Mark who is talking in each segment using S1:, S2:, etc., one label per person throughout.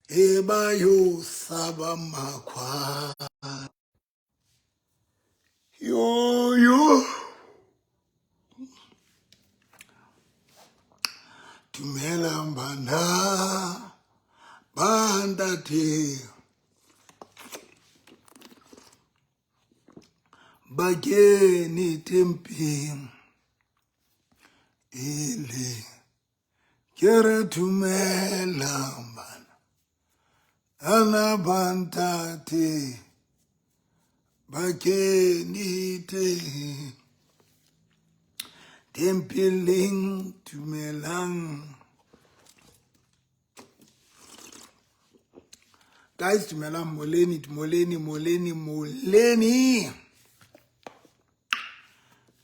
S1: E ba yo saba makhwa. Yo yo. Dumelang bana ba ntate ba kene tempeng ele ke re dumelang bana ana ba ntate ba kene teng tempeleng dumelang. Guys, dumelang moleni, moleni, moleni, moleni.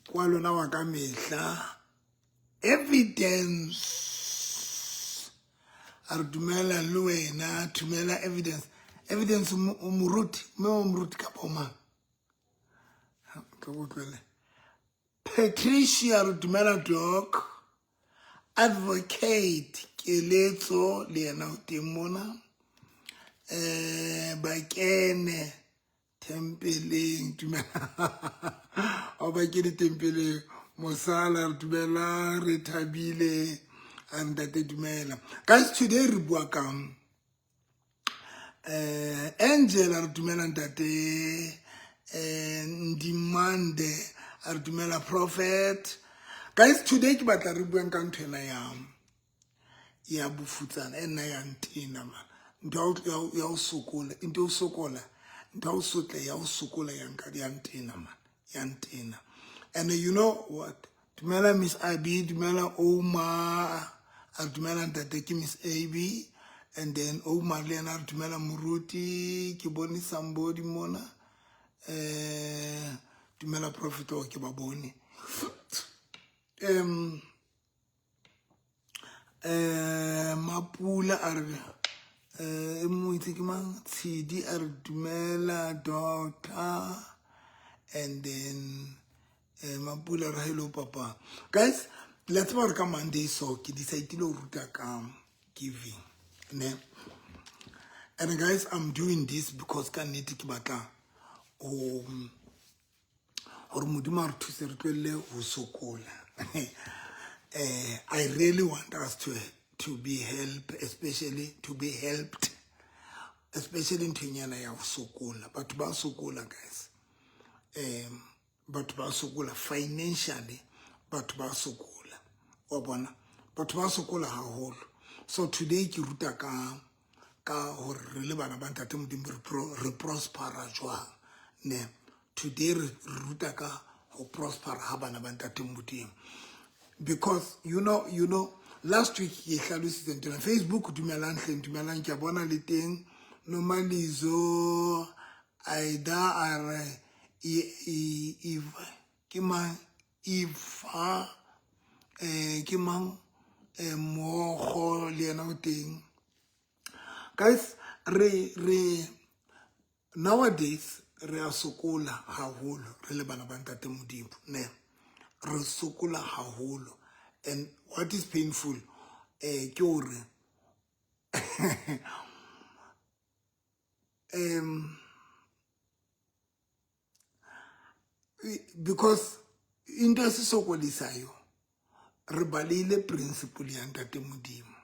S1: Kwa lona wa ka mehla. Evidence. A re dumela le wena, dumela evidence. Evidence o moruti, mme o moruti kapa o mang? Tlo go tlwele. Patricia re dumela doc. Advocate Keletso le yena o teng mona. Ba kene tempeleng dumela. O ba kene tempeleng mosala re dumela re thabile a ntate dumela. Guys, today re bua ka Angela re dumela ntate Ndimande a re dumela prophet. Guys, today ke batla re bueng ka ntho ena ya bofutsana e nna ya ntena man. Ntho ya ho sokola, ntho ya ho sokola, ntho ya ho sotla ya ho sokola ya nka ya ntena man, ya ntena. And you know what? Dumela Miss Abby, dumela Oma, a dumela ntate ke Miss Abby, and then Oma le yena a dumela moruti, ke bone somebody mona. Dumela prophet o ke ba bone. Mapula a re e mongwe itse ke mang Tshidi a re dumela doctor, and then Mapula re hello papa. Guys, la tseba gore ka Monday so ke decide ho ruta ka giving ne. And guys, I'm doing this because ka nnete ke batla ho gore Modimo a re thuse re tlohelle ho sokola. I really want us to be helped, especially to be helped, especially nthong yana ya ho sokola. Batho ba sokola guys. Batho ba sokola financially, batho ba sokola. Wa bona? Batho ba sokola haholo. So today ke ruta ka hore re le bana ba ntate Modimo re prospera jwang. Ne? Today re ruta ka ho prospera ha bana ba ntate Modimo. Because you know, last week ke hlalositse ntho ena. Facebook dumelang hleng, dumelang ke a bona le teng. Nomalizo Aida a re ke mang Ifa ke mang Mogo le yena o teng. Guys, re nowadays re a sokola haholo re le bana ba ntate Modimo ne. Re sokola haholo, and what is painful ke hore because into esisokolisayo re balehile principle ya ntate Modimo,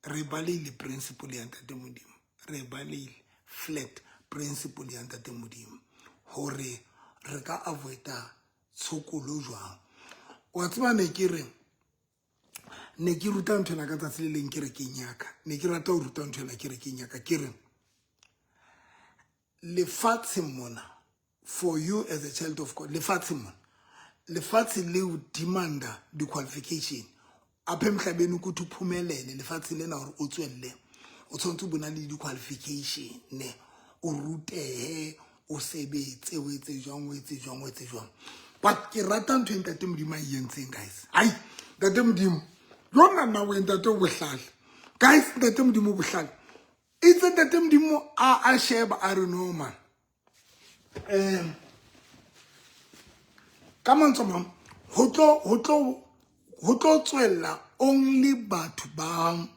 S1: re balehile principle ya ntate Modimo, re balehile flat principle ya ntate Modimo hore re ka avoida tshokolo jwang. Wa tseba ne ke re ne ke ruta ntho ena ka tsatsi le leng kerekeng ya ka, ne ke rata ho ruta ntho ena kerekeng ya ka, ke re lefatshe mona for you as a child of God, lefatshe mona lefatshe leo demanda di-qualification apha emhlabeni ukuthi uphumelele lefatshe lena hore o tswelle o tshwanetse o bona le di-qualification ne o rutehe o sebetse o etse jwang o etse jwang o etse jwang. But ke rata ntho e ntate Modimo a e entseng guys. Ai ntate Modimo yona nna we ntate o bohlale guys, ntate Modimo o bohlale. Itse ntate Modimo a sheba a re no man, ka mantswe mang ho tlo tswella only batho ba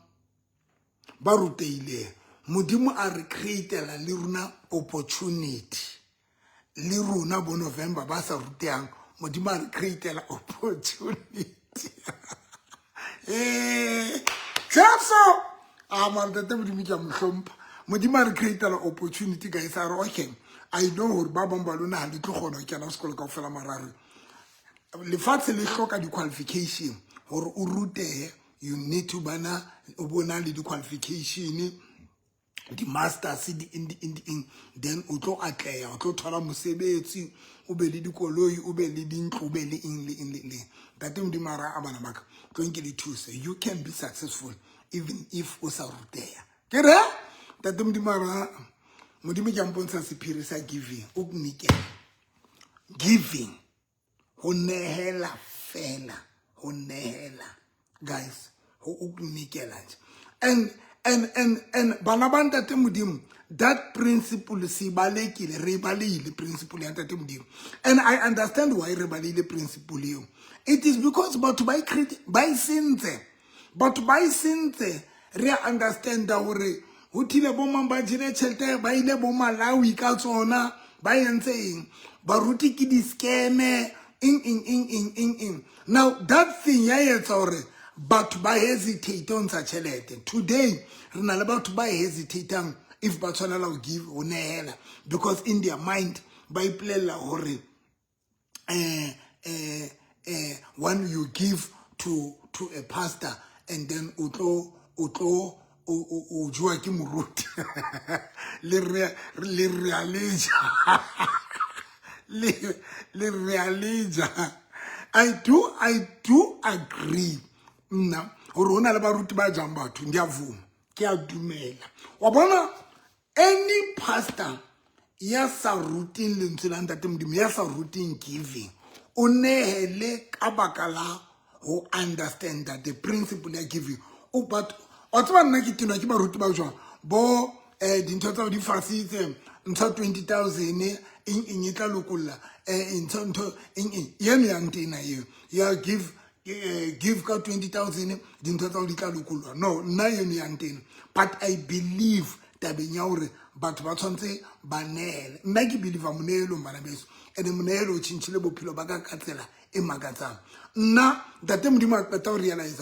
S1: Ba rutehileng, Modimo a re createla le rona opportunity. Le rona bo November ba sa rutehang, Modimo a re createla opportunity. Jesu a man, ntate Modimo ke a mo hlompha. Modimo a re createla opportunity, guys. A re, "Okay, I know hore ba bang ba lona ha le tlo kgona ho kena sekolo kaofela, mara re lefatshe le hloka di-qualification hore o rutehe. You need to bana o bona le di-qualification, di-masters, di eng, di eng, di eng, then o tlo atleha, o tlo thola mosebetsi, o be le dikoloi, o be le dintlo, o be le eng le eng le eng." Ntate Modimo a ra a bana baka tlo nke le thuse. You can be successful even if o sa ruteha. Ke re ntate Modimo a ra, Modimo ke a mpontsha sephiri sa giving, o kunikela, giving, ho nehela fela, ho nehela, guys, ho o kunikela nje. And bana ba ntate Modimo, that principle se balekile, re balehile principle ya ntate Modimo. And I understand why re balehile principle eo. It is because batho ba e ba e sentse, batho ba e sentse. Re a understanda hore ho thile bo mang ba jele tjhelete, ba ile bo Malawi ka tsona, ba entse eng, baruti ke di-scam, eng, eng, eng, eng, eng, eng. Now that thing ya etsa hore batho ba hesitate ho ntsha tjhelete. Today re na le batho ba hesitatang if ba tshwanela ho give, ho nehela, because in their mind ba ipolella hore when you give to a pastor and then o tlo o jowa ke moruti. Le re, le re a leja, le re a leja. I do agree nna hore ho na le baruti ba jang batho. Ndiyavuma, ke a dumela. Wa bona, any pastor ya sa ruteng lentswe la ntate Modimo, ya sa ruteng giving, o nehele ka baka la ho understand that the principle ya giving o. But wa tseba, nna ke tenwa ke baruti ba jwang bo dintho tsa di fasitse, ntho 20 000, eng eng e tla lokolla, ntho eng eng eno ya ntena eo ya give, give ka 20 000, dintho tsa di tla lokollwa. No, nna eno ya ntena. But I believe tabeng ya hore batho ba tshwanetse ba neele. Nna ke believe moneelong, bana beso, and moneelo o tjhentjhile bophelo ba ka ka tsela e makatsang. Nna ntate Modimo a qeta ho realize,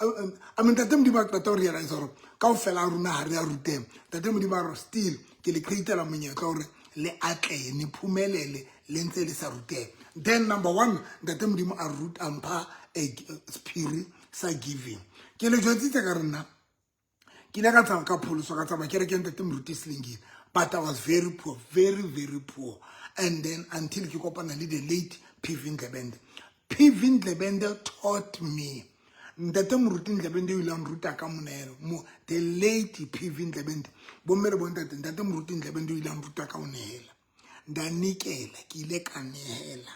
S1: I mean, ntate Modimo a qeta ho realize hore kaofela a rona ha re a ruteng. Ntate Modimo a re, "Still ke le createla monyetla hore le atlehe, ne phumelele le ntse le sa ruteha." Then number one, ntate Modimo a ruta, a mpha sephiri sa giving. Ke le jwetsitse ka re nna ke ile ka tsamaya ka pholoswa, ka tsamaya kerekeng ntate Moruti Selengile, but I was very poor, very, very poor. And then until ke kopana le the late PV Ndlebende. PV Ndlebende taught me. Ntate Moruti Ndlebende o ile a nruta ka moneelo mo. The late PV Ndlebende, bomme le bontate, ntate Moruti Ndlebende o ile a nruta ka ho nehela. Ndanikela, ke ile ka nehela,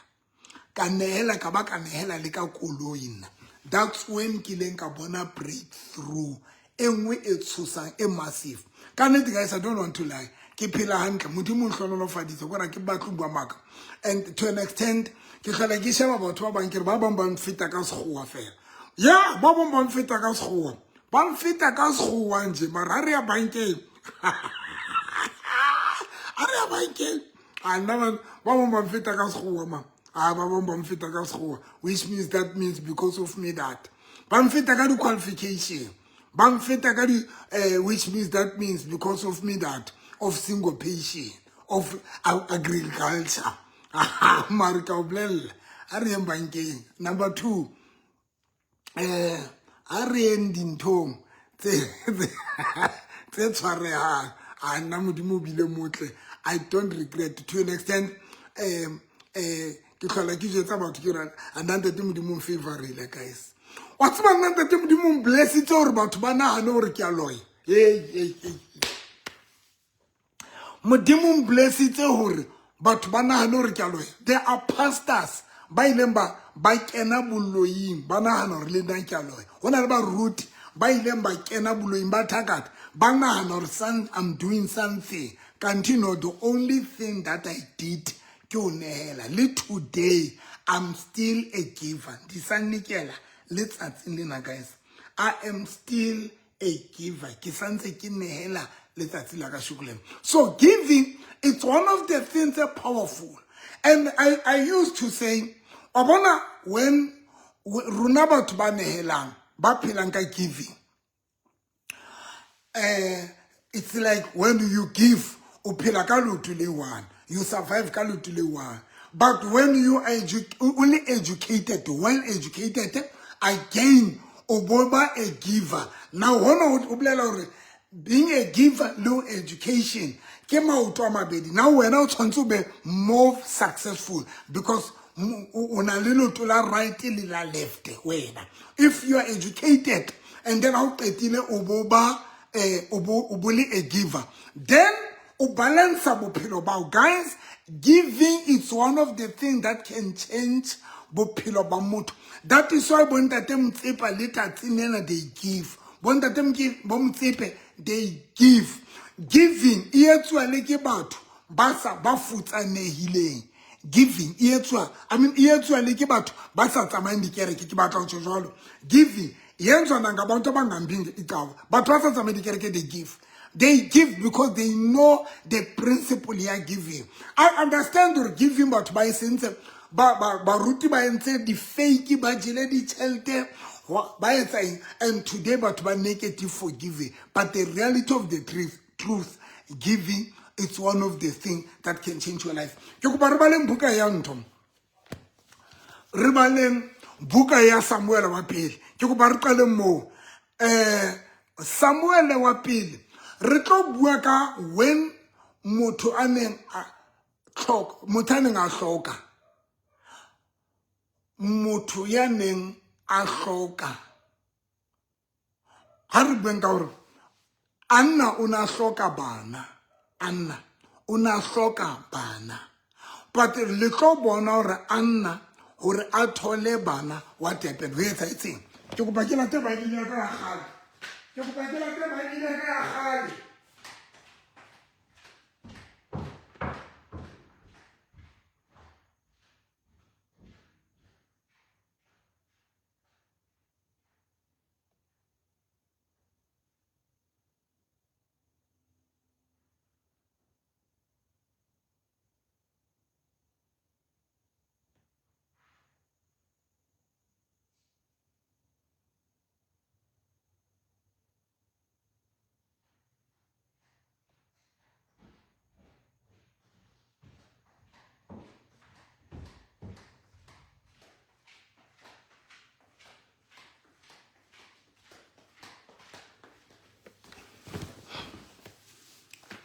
S1: ka nehela, ka ba ka nehela le ka koloi nna. That's when ke ileng ka bona breakthrough e nngwe e tshosang, e massive. Ka nnete, guys, I don't want to lie, ke phela hantle, Modimo o nhlonolofaditse kore ke batle bua maka. And to an extent ke tlhola ke sheba batho ba bang, ke re ba bang ba mfeta ka sekgowa fela ya, ba bang ba mfeta ka sekgowa, ba mfeta ka sekgowa nje. Mara ha re ya bankeng, ha re ya bankeng, a nna ba bang ba mfeta ka sekgowa ma, a ba bang ba mfeta ka sekgowa, which means that means because of me that ba mfeta ka di-qualification, ba mfeta ka di which means that means because of me that of single patient of agriculture. Mare ka o bolella, a re yeng bankeng. Number two, a re yeng dinthong tse tshwarehang. A nna Modimo o bile motle, I don't regret. To an extent ke tlhola ke jwetsa batho ke re a nna ntate Modimo mfavorile, guys. Wa tseba, nna ntate Modimo mblessitse hore batho ba nahane hore ke a loya. Hey, hey, hey. Modimo mblessitse hore batho ba nahane hore ke a loya. There are pastors ba ileng ba kena boloing, ba nahana hore le nna ke a loya. Ho na le baruti ba ileng ba kena boloing, ba thakatha, ba nahana hore I'm doing something, kanti no. The only thing that I did ke ho nehela. Le today I'm still a giver. Ndisanikela letsatsing lena, guys. I am still a giver. Ke santse ke nehela letsatsi la kasheko lena. So giving, it's one of the things that powerful. And I used to say, wa bona, when rona batho ba nehelang, ba phelang ka giving, it's like when you give, o phela ka leoto le one, you survive ka leoto le one. But when you are only educated, well educated, again, o bo ba a giver. Now, hona o bolela hore being a giver le education ke maoto a mabedi. Now wena o tshwanetse o be more successful because o na le leoto la right le la left wena. If you are educated and then ha o qetile o bo ba o bo le a giver, then o balance bophelo bao. Guys, giving is one of the things that can change bophelo ba motho. That is why bontate Motsepe le tsatsing lena they give. Bontate bo Motsepe, they give. Giving e etswa le ke batho ba sa ba futsanehileng. Giving e etswa, I mean, e etswa le ke batho ba sa tsamayeng dikereke, ke batla ho tjho jwalo. Giving yenzwa nangabantu abangahambi icawa. Batho ba sa tsamayeng dikereke, they give. They give because they know the principle ya giving. I understand gore giving batho ba e sentse, ba baruti ba entse di-fake, ba jele ditjhelete, ba etsa eng, and today batho ba negative for giving. But the reality of the truth, giving, it's one of the things that can change your life. Ke kopa re baleng buka ya ntho. Re baleng buka ya Samuel wa pele. Ke kopa re qaleng moo. Samuel wa pele. Re tlo bua ka when motho a neng a hloka, motho a neng a hloka. Motho ya neng a hloka. Ha re bueng ka hore Anna o na hloka bana. Anna o na hloka bana. But le tlo bona hore Anna hore a thole bana, what happened? Ho etsahetseng? Ke kopa ke late Bible ya ka ya kgale. Ke kopa ke late Bible ya ka ya kgale.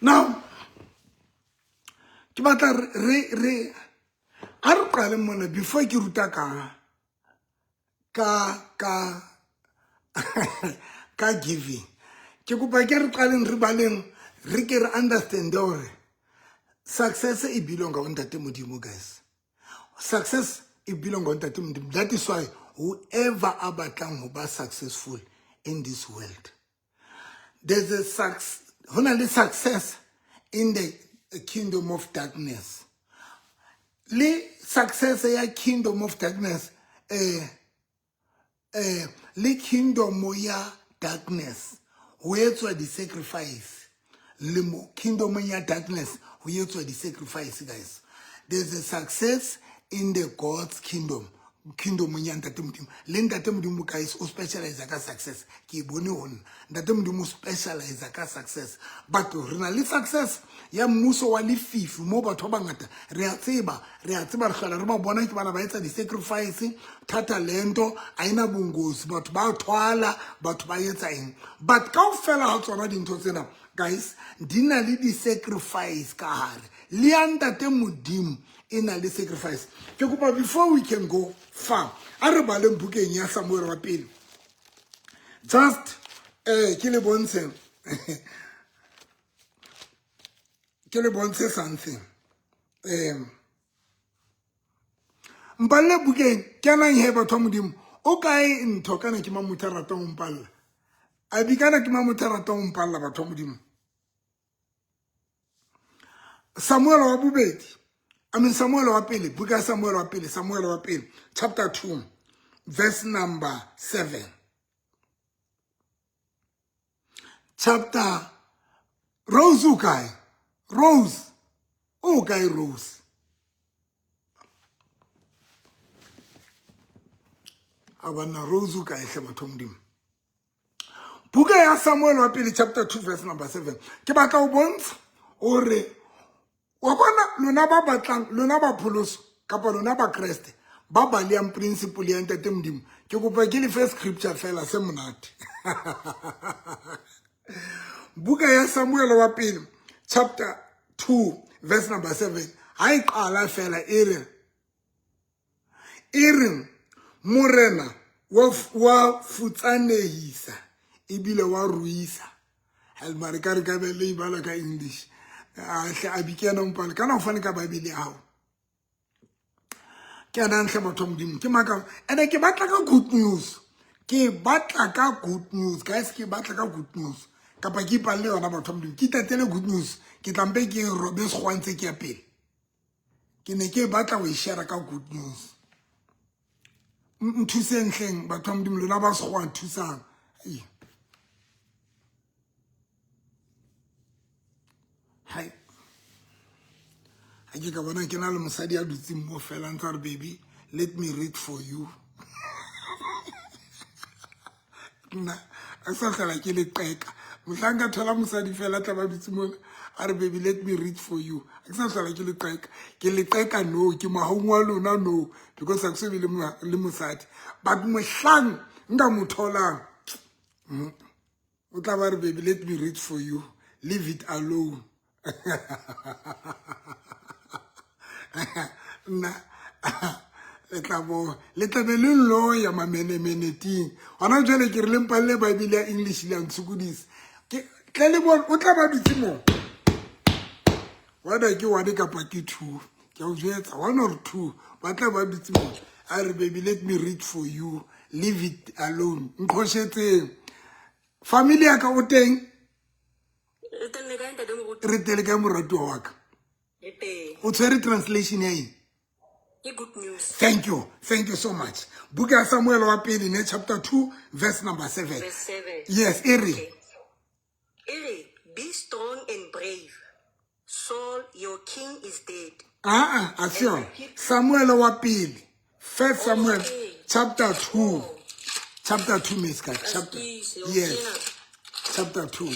S1: Now, ke batla re a re qale mona before ke ruta ka giving. Ke kopa ke re qaleng re baleng re ke re understand hore success e belong ho Ntate Modimo, guys. Success e belong ho Ntate Modimo. That is why whoever a batlang ho ba successful in this world, there's a success, ho na le success in the kingdom of darkness. Le success ya kingdom of darkness, le kingdom ya darkness, ho etswa di-sacrifice. Le mo kingdom ya darkness, ho etswa di-sacrifice, guys. There's a success in the God's kingdom. Kingdom ya Ntate Modimo. Le Ntate Modimo, guys, o specialize ka success. Ke e bone ho nna. Ntate Modimo o specialize ka success. But re na le success ya mmuso wa lefifi mo batho ba bangata. Re a tseba, re a tseba, re hlola re ba bona ke bana ba etsa di-sacrifice, thata lento, ha ena bongozi, batho ba thwala, batho ba etsa eng. But kaofela ha tsona dintho tsena, guys, di na le di-sacrifice ka hare. Le ya Ntate Modimo e na le sacrifice. Ke kopa before we can go far, a re baleng bukeng ya Samuel wa pele. Just ke le bontshe, ke le bontshe something. Mpalle bukeng, ke anang he batho ba Modimo. O kae ntho kana ke mang motho a ratang ho mpalla? A bi kana ke mang motho a ratang ho mpalla batho ba Modimo? Samuel wa bobedi. I mean Samuel wa pele, buka ya Samuel wa pele, Samuel wa pele, chapter 2, verse number 7. chapter Rose o kae Rose o kae Rose a banna Rose o kae hle batho modimo buka ya Samuel wa pele chapter 2 verse number 7 ke batla o bontsha hore wa bona lona ba batlang lona ba pholoso kapa lona ba Kreste ba baleyang principle ya ntate modimo ke kopa ke le fe scripture fela se monate buka ya Samuel wa pele chapter 2 verse number 7 ha e qala fela e re e re morena wa futsanehisa ebile wa ruisa mare ka re ka be le ibala ka English ahle a bikena mpale kana o fane ka Bible ya hao ke ana ntle batho modimo ke maka ene ke batla ka good news ke batla ka good news guys ke batla ka good news kapa ke ipalle yona batho modimo ke itatele good news ke tlampe ke robe sekgowa ntse ke ya pele ke ne ke batla go e share ka good news nthuseng hleng batho ba modimo lona ba sekgowa nthusang hai ha ke ka bona ke na le mosadi a dutseng mo fela ntse a re baby let me read for you nna a sa tlhola ke le qeka mohlang ka thola mosadi fela tla ba dutse mona a re baby let me read for you a ke sa tlhola ke le qeka ke le qeka no ke mogaung wa lona no because a ke so be le mosadi but mohlang nka mo tholang o tla ba re baby let me read for you leave it alone nna le tla bo le tla be le loya mamenemeneting gona jale ke re le mpalle bible ya English le ya ntshokodisa ke tle le bone o tla ba dutse mo whether ke one kapa ke two ke a o jwetsa one or two ba tla ba dutse mo a re baby let me read for you leave it alone nqhoshetseng family ya ka o teng re tele kae moratuwa wa ka o tshwere translation ya eng thank you thank you so much buka ya Samuel wa pele ne chapter 2 verse number 7 yes e re
S2: be strong and brave Saul your king is dead.
S1: Aa a se yona Samuel wa pele first Samuel chapter 2 chapter 2 miska chapter yes chapter 2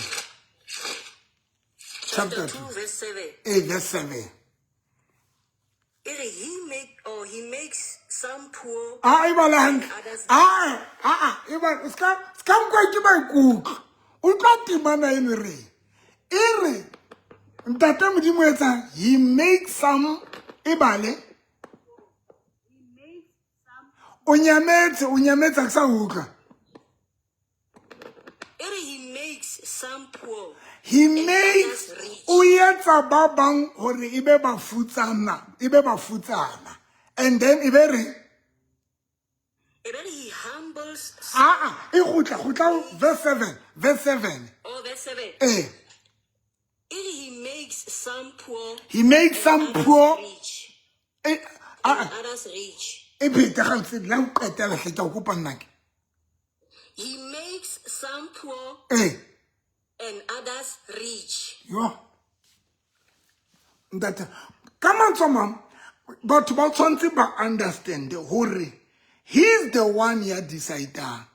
S1: chapter 2
S2: verse 7
S1: eh verse 7
S2: Ere he make or he makes some poor
S1: a e bala hantle a a a e ba ska ska nkwa ke maikutlo o tla timana e re e re ntate modimo etsa he makes some e bale o nyametse o nyametse a ke sa utlwa
S2: Ere he makes some poor.
S1: He makes o etsa ba bang hore e be bafutsana, e be bafutsana. And then e be re
S2: E be he humbles
S1: ah ah e gutla gutla verse 7 verse 7
S2: oh verse 7
S1: eh
S2: Ere he makes some poor
S1: he makes some poor
S2: rich
S1: eh ah
S2: others rich
S1: e phete ga tse la o qetela hle ke o kopa nnake
S2: He makes some poor
S1: eh
S2: and others rich.
S1: Yo. Ntate ka mantswe a mang batho ba tshwanetse ba understand hore he's the one ya decidang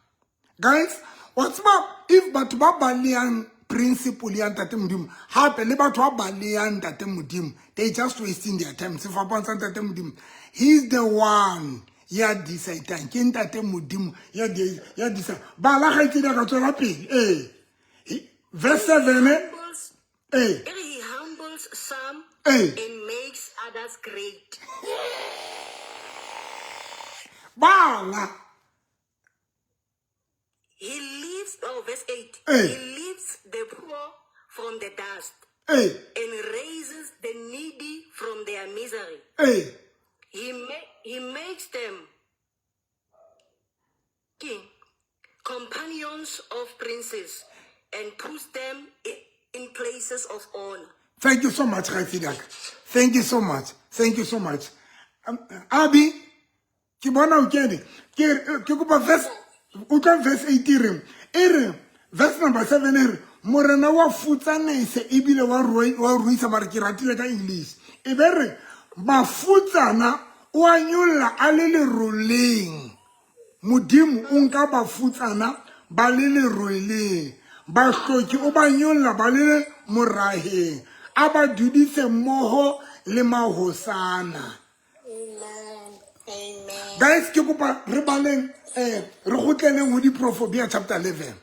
S1: guys wa tseba if batho ba baleyang principle ya ntate modimo hape le batho ba baleyang ntate modimo they just wasting their time sefapano sa ntate modimo he's the one ya decidang ke ntate modimo ya ya decide bala gaetsedi a ka tswela pele ee verse 7 ee
S2: He humbles some
S1: ee
S2: and makes others great.
S1: bala
S2: He lifts, oh, verse 8.
S1: Eh.
S2: He lifts the poor from the dust
S1: ee
S2: and raises the needy from their misery.
S1: ee
S2: He makes them king, companions of princes and puts them in places of honor.
S1: Thank you so much, Gaitsidaka. Thank you so much. Thank you so much. Abi, ke bona o kene. Ke ke kopa verse utlwa verse 8 e reng. E re verse number 7 e re Morena wa futsanese ebile wa ruisa mare ke ratile ka English. E be re mafutsana o a nyolla a le leroleng. Modimo o nka bafutsana ba le lerweleng, bahloki o ba nyolla ba le moraheng, a ba dudise mmoho le mahosana.
S2: Amen.
S1: Guys, ke kopa re baleng re kgutleleng ho Diprofobia chapter 11.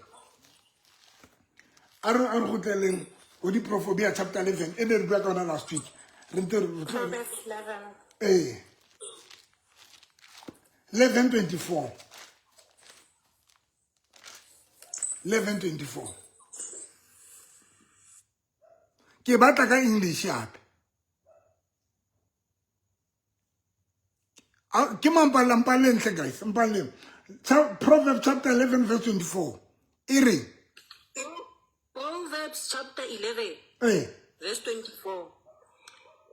S1: A re kgutleleng ho Diprofobia chapter 11 e ne re bua ka yona last week. Re ntse re
S2: Proverbs 11.
S1: 11:24. 11:24. Ke batla ka English hape. Ke mampallang mpalleng hle guys, mpalleng. Proverbs chapter 11 verse 24. E re
S2: Proverbs chapter 11 verse 24.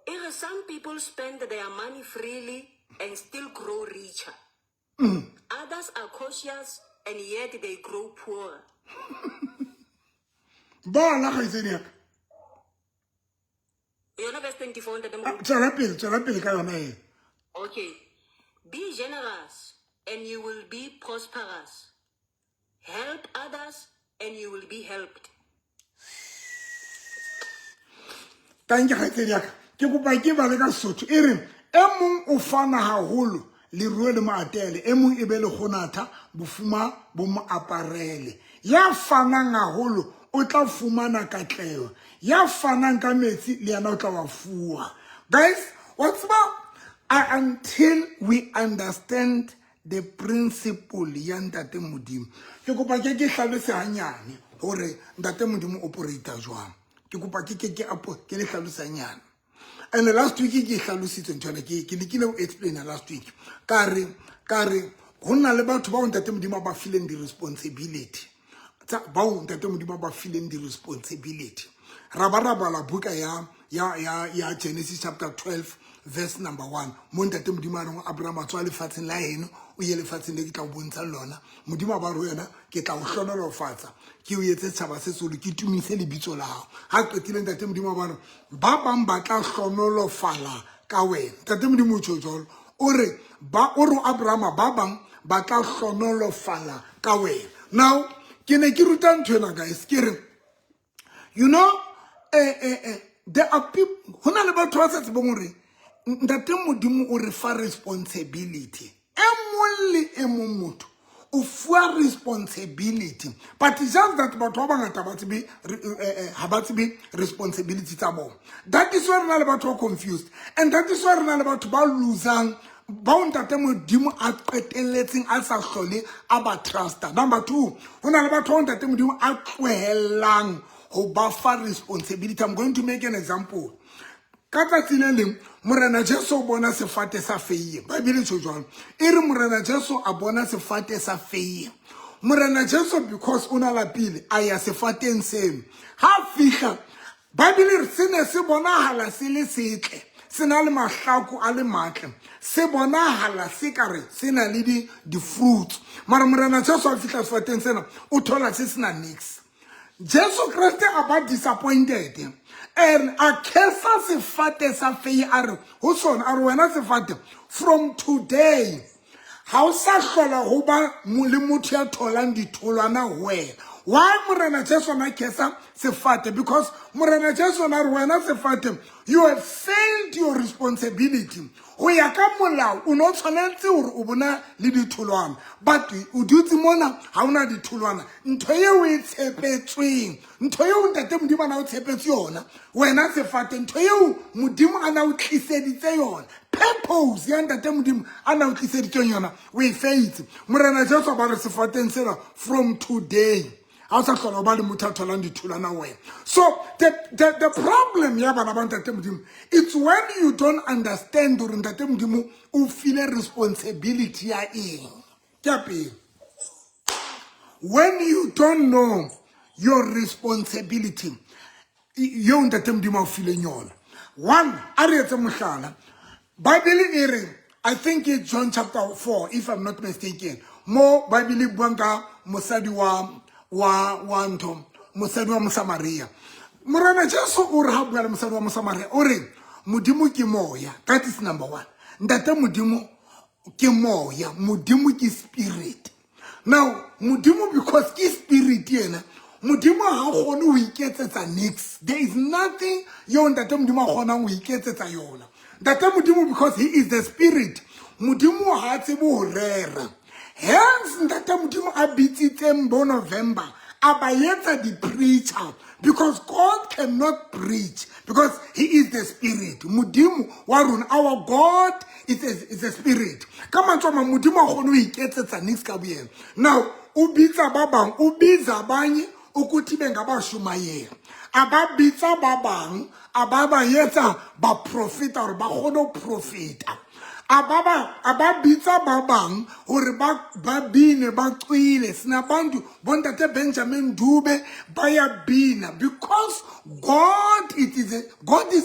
S2: E re some people spend their money freely and still grow richer. Others are cautious and yet they grow poorer.
S1: Bala kgaitsedi ya ka.
S2: Yona verse 24 ntate Moruti.
S1: Tswela pele ka yona e.
S2: Okay. Be generous and you will be prosperous. Help others and you will be helped.
S1: Thank you kgaitsedi ya ka. Ke kopa ke bale ka Sesotho. E re e mong o fana haholo leruo le mo atele, e mong e be le kgonatha bofuma bo mo aparele. Ya fanang haholo o tla fumana katleho, ya fanang ka metsi le yena o tla wa fuwa. Guys, wa tseba, until we understand the principle ya Ntate Modimo. Ke kopa ke ke hlalose hanyane hore Ntate Modimo o operate jwang. Ke kopa ke ke ke apo ke le hlalose hanyane. And last week ke hlalositse ntho ena, ke lekile ho explain last week. Ka re ho na le batho bao Ntate Modimo a ba fileng di-responsibility. Tsa bao Ntate Modimo a ba fileng di-responsibility. Ra ba ra bala buka ya Genesis chapter 12 verse number 1. Mo Ntate Modimo a reng Abraham a tswa lefatsheng la heno o ye lefatsheng le ke tla o bontsha lona. Modimo a ba re ho yena ke tla o hlohonolofatsa, ke o etse setjhaba se seholo, ke tumise lebitso la hao. Ha qetile Ntate Modimo a ba re ba bang ba tla hlohonolofala ka wena. Ntate Modimo o tjho jwalo. O re ba o re Abraham ba bang ba tla hlohonolofala ka wena. Now ke ne ke ruta ntho ena guys, ke re you know there are people ho na le batho ba sa tsebeng hore Ntate Modimo o re fa responsibility. E mong le e mong motho o fuwa responsibility, but it's just that batho ba bangata ba tsebe ha ba tsebe responsibility tsa bona. That is why re na le batho ba confused, and that is why re na le batho ba losang bao Ntate Modimo a qetelletseng a sa hlole a ba trusta. Number 2, ho na le batho bao Ntate Modimo a tlohellang ho ba fa responsibility. I'm going to make an example. Ka tsatsi le leng Morena Jesu o bona sefate sa feiye. Bible e tjho jwalo. E re Morena Jesu a bona sefate sa feiye. Morena Jesu because o na lapile a ya sefateng seno. Ha fihla Bible e re se ne se bonahala se le setle, se na le mahlaku a le matle, se bonahala se ka re se na le di-fruits. Mara Morena Jesu a fihla sefateng sena o thola se sena niks. Jesu Kriste a ba disappointed and a kesa sefate sa feiye a re ho sona, a re wena sefate, from today ha o sa hlola ho ba le motho ya tholang ditholwana ho wena. Why Morena Jesu na kesa sefate? Because Morena Jesu na re wena sefate, you have failed your responsibility. Ho ya ka molao o no tshwanetse hore o bona le ditholwana, but o dutse mona ha ona ditholwana. Ntho eo e tshepetsweng, ntho eo Ntate Modimo a na o tshepetse yona wena sefate, ntho eo Modimo a na o tliseditse yona, purpose ya Ntate Modimo a na o tliseditseng yona, o e faitse. Morena Jesu a ba re sefateng sena, from today ha o sa hlola o ba le motho a tholang ditholwana wena. So the problem ya bana ba Ntate Modimo, it's when you don't understand hore Ntate Modimo o file responsibility ya eng. Ke ya pele. When you don't know your responsibility eo Ntate Modimo a o fileng yona. One, a re etse mohlala. Bible e re, I think it's John chapter 4 if I'm not mistaken. Mo Bible e buang ka mosadi wa ntho, Mosadi wa Mosamaria. Morena Jesu o re ha bua le mosadi wa Mosamaria, o re Modimo ke moya. That is number one. Ntate Modimo ke moya, Modimo ke spirit. Now Modimo, because ke spirit yena, Modimo ha kgone ho iketsetsa nix. There is nothing yo ntate Modimo a kgonang ho iketsetsa yona. Ntate Modimo, because he is the spirit, Modimo ha tsebe ho rera. Hence ntate Modimo a bitsitseng bo November, a ba etsa di-preacher, because God cannot preach, because he is the spirit. Modimo wa rona, our God is a spirit. Ka mantswe a mang, Modimo a kgone ho iketsetsa nix ka boyena. Now o bitsa ba bang, o bitsa abanye ukuthi bengabashumayeli, a ba bitsa ba bang, a ba ba etsa baprofeta hore ba kgone ho profeta, a ba bitsa ba bang hore ba bine, ba cwile. Sinabantu bontate Benjamin Dube ba ya bina, because God is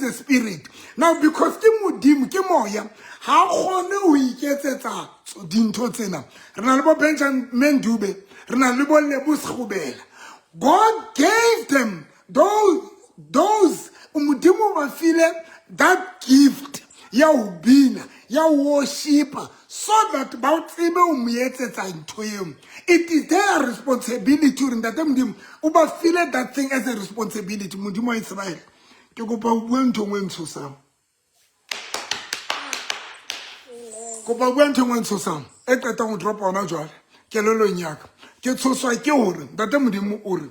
S1: a spirit. Now because ke Modimo ke moya, ha kgone ho iketsetsa dintho tsena. Re na le bo Benjamin Dube, re na le bo Lebo Sekgobela. God gave them those, Modimo ba file that gift ya ho bina, ya ho worshipa, so that ba tsebe ho mo etsetsa ntho eo. It is their responsibility hore ntate Modimo o ba file that thing as a responsibility. Modimo wa Israel, ke kopa ho bua ntho e nngwe e ntshosang. Kopa ho bua ntho e nngwe e ntshosang e qetang ho dropa hona jwale kelellong ya ka. Ke tshoswa ke hore ntate Modimo o re,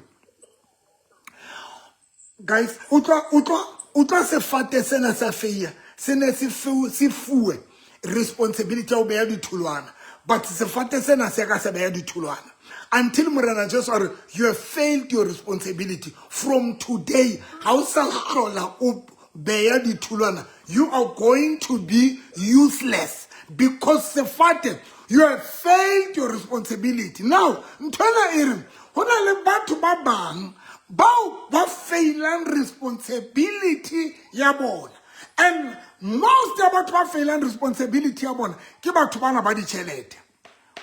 S1: guys, utlwa, sefate sena sa feia se ne se fuwe responsibility ya ho beha ditholwana, but sefate sena se ka se beha ditholwana until Morena Jesu a re, "You have failed your responsibility. From today ha o sa hlola o beha ditholwana. You are going to be useless because sefate, you have failed your responsibility." Now nthwena e re ho na le batho ba bang bao ba failang responsibility ya bona, and most ya batho ba failang responsibility ya bona ke batho bana ba ditjhelete.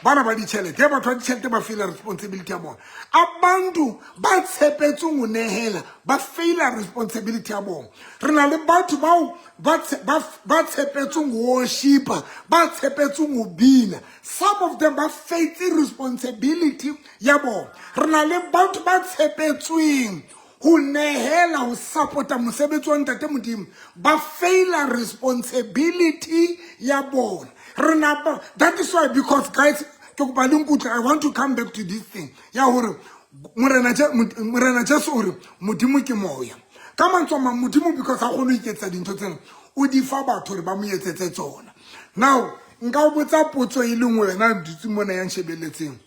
S1: Bana ba ditjhelete, ya batho ba ditjhelete ba faila responsibility ya bona. Abantu ba tshepetseng ho nehela ba faila responsibility ya bona. Re na le batho bao ba tshepetseng ho worshipa, ba tshepetseng ho bina. Some of them ba faitse responsibility ya bona. Re na le batho ba tshepetsweng ho nehela, ho support-a mosebetsi wa ntate Modimo, ba faila responsibility ya bona. Re na that is why, because guys, ke kopa le nkutlwe. I want to come back to this thing ya hore Morena Jesu o re Modimo ke moya. Ka mantswe a mang, Modimo, because ha kgone ho iketsetsa dintho tsena, o di fa batho hore ba mo etsetse tsona. Now nka o botsa potso e le nngwe, wena dutse mona ya nshebeletseng: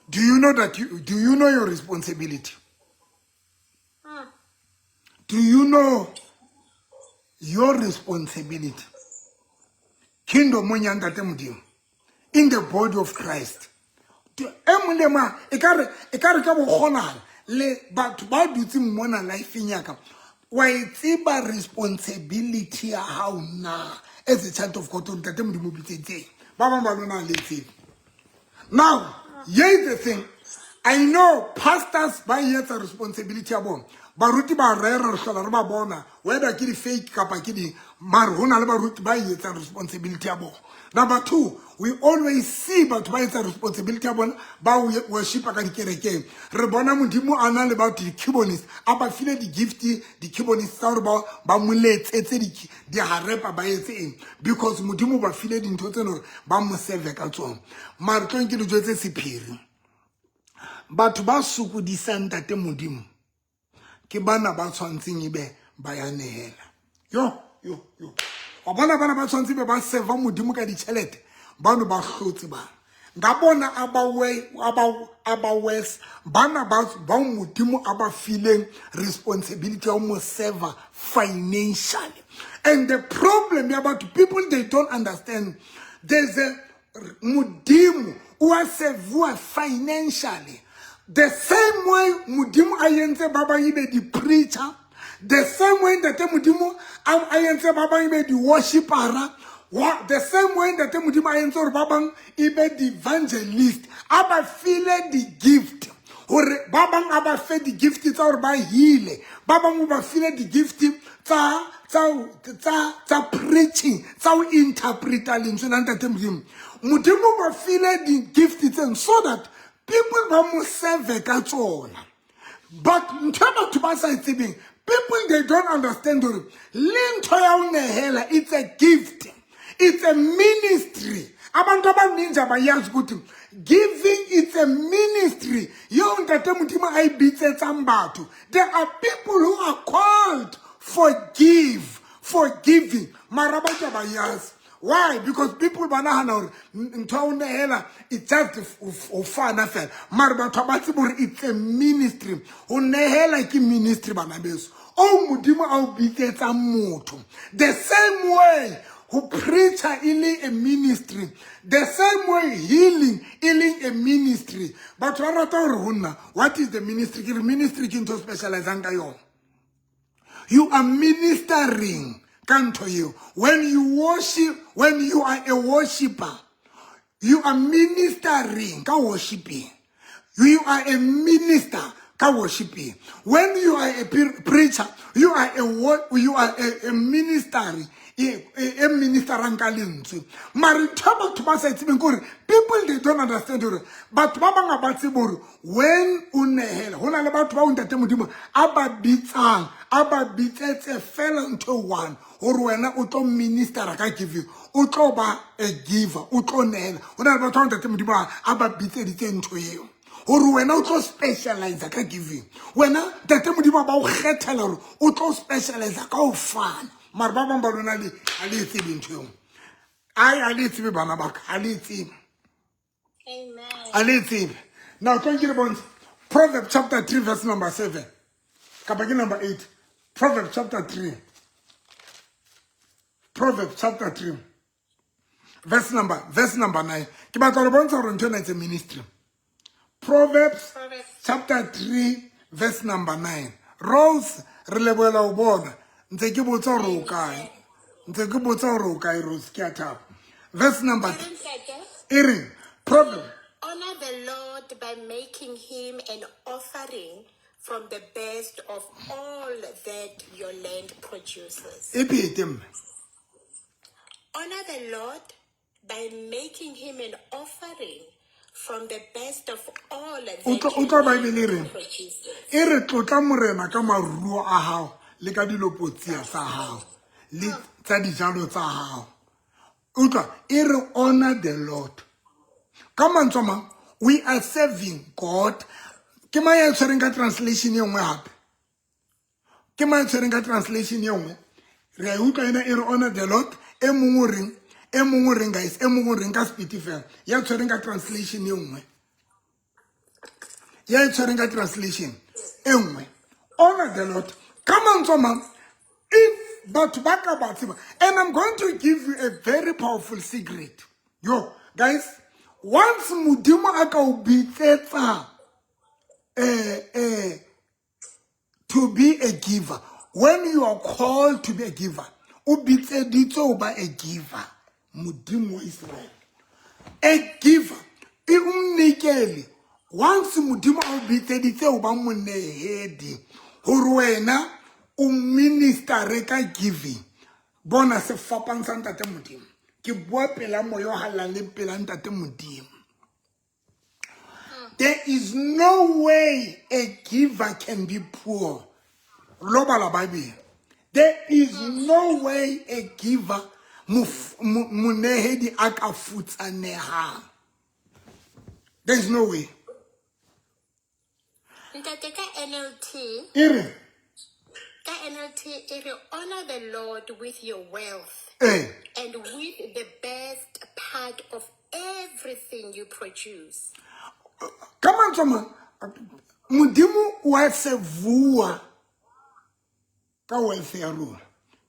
S1: do you know your responsibility? Do you know your responsibility kingdomong ya ntate Modimo, in the body of Christ? E mong le mang, e ka re ka bokgonala le batho ba dutseng mona lifeng ya ka, wa e tseba responsibility ya hao na as a child of God? Ntate Modimo o bitsetseng ba bang ba lona le tsebe. Now here is the thing. I know pastors ba etsa responsibility ya bona, baruti ba rera, re hlola re ba bona, whether ke di-fake kapa ke di, mare ho na le baruti ba etsang responsibility ya bona. Number two, we always see batho ba etsa responsibility ya bona, ba worshipa ka dikerekeng. Re bona Modimo a na le batho, di-keyboardist, a ba file di-gift, di-keyboardist tsa hore ba mo letsetse diharepa, ba etse eng, because Modimo ba file dintho tseno hore ba mo serve ka tsona. Mare tlong ke dijo tse sephiri, batho ba sokodisang ntate Modimo ke bana ba tshwantseng ebe ba ya nehela. Yo yo yo, wa bona, bana ba tshwanetse be ba serva Modimo ka ditjhelete, bano ba hlotse bana. Nka bona aba-worse bana bao Modimo a ba fileng responsibility ya ho mo serva financially. And the problem ya batho, people, they don't understand, there's a Modimo o a servuwa financially the same way Modimo a entse ba bang ebe di-preacher, the same way ntate Modimo a entse ba bang ebe di-worshipera, the same way ntate Modimo a entse hore ba bang ebe di-evangelist, a ba file di-gift. Hore ba bang a ba fe di-gift tsa hore ba heal-e, ba bang o ba file di-gift tsa preaching, tsa ho interpreta lentswe la Ntate Modimo. Modimo o ba file di-gift tseno so that people ba mo serve ka tsona. But ntho e batho ba sa e tsebeng, people, they don't understand hore le ntho ya ho nehela, it's a gift, it's a ministry. Abantu abaninzi abayazi ukuthi giving, it's a ministry yeo Ntate Modimo a e bitsetsang batho. There are people who are called for giving, mara batho abayazi. Why? Because people ba nahana hore ntho ya ho nehela, it's just ho fana fela, mare batho ba tsebe hore it's a ministry. Ho nehela ke ministry, bana beso, o Modimo a o bitsetsang motho. The same way ho preacher e le a ministry, the same way healing e leng a ministry. Batho ba rata hore ho nna, "What is the ministry?" Ke re ministry ke ntho o specializang ka yona. You are ministering ka ntho eo. When you worship, when you are a worshipper, you are ministering ka worshiping. You are a minister ka worshiping. When you are a preacher, you are a minister e ministerang ka lentswe. Mare ntho e batho ba sa e tsebeng ke gore people, they don't understand gore batho ba bangwe ba tsebe gore when o nehela, ho na le batho ba o Ntate Modimo a ba bitsang, a ba bitsetse fela ntho e one, gore wena o tlo ministera ka giving, o tlo ba a giver, o tlo nehela. Ho na le batho ba Ntate Modimo a ba bitseditse ntho eo, gore wena o tlo specialize ka giving. Wena Ntate Modimo a ba o kgethela gore o tlo specialize ka ho fana. Mare ba bang ba lona le ha le e tsebe ntho eo. Ai, ha le e tsebe, bana ba ka, ha le e tsebe.
S2: Amen.
S1: Ha le e tsebe. Now tlo ke le bontshe Proverb chapter 3 verse number 7, kapa ke number 8. Proverb chapter 3, Proverb chapter 3 verse number 9. Ke batla go bontsha gore ntho ena, it's a ministry. Proverbs
S2: Proverbs.
S1: chapter 3 verse number 9. Rose, re lebohela ho bona. Ntse ke botsa hore o kae, ntse ke botsa hore o kae, Rose. Ke a thaba. Verse number
S2: Ntate,
S1: e reng Proverb?
S2: Honor the Lord by making him an offering from the best of all that your land produces.
S1: E phete, mme.
S2: Honor the Lord by making him an offering from the best of all that your
S1: Utlwa
S2: land
S1: Bible e reng?
S2: produces.
S1: E re tlotla Morena ka maruo a hao le ka dilopotsia tsa hao le tsa dijalo tsa hao. Utlwa, e re honor the Lord. Ka mantswe a mang, we are serving God. Ke mang ya tshwereng ka translation e nngwe hape? Ke mang ya tshwereng ka translation e nngwe? Re a e utlwa ena e re honor the Lord. E mongwe o reng? E mongwe o reng, guys? E mongwe o reng ka speed fela? Ya tshwereng ka translation e nngwe, ya e tshwereng ka translation e nngwe. Honor the Lord ka mantswe a mang, if batho ba ka ba tseba. And I'm going to give you a very powerful secret. Yo guys, once Modimo a ka o bitsetsa to be a giver, when you are called to be a giver, o bitseditswe ho ba a giver. Modimo wa Israel, a giver, e umnikeli. Once Modimo a o bitseditse ho ba monehedi, hore wena o ministere ka giving, bona sefapang sa Ntate Modimo. Ke bua pela moya o hallang le pela Ntate Modimo, there is no way a giver can be poor. Lo bala Bible. There is no way a giver, monehedi a ka futsanehang. There is no way.
S2: Ntate, ka NLT,
S1: E re
S2: ka NLT e re honor the Lord with your wealth and with the best part of everything you produce.
S1: Ka mantswe a mang, Modimo wa servuwa ka wealth ya rona.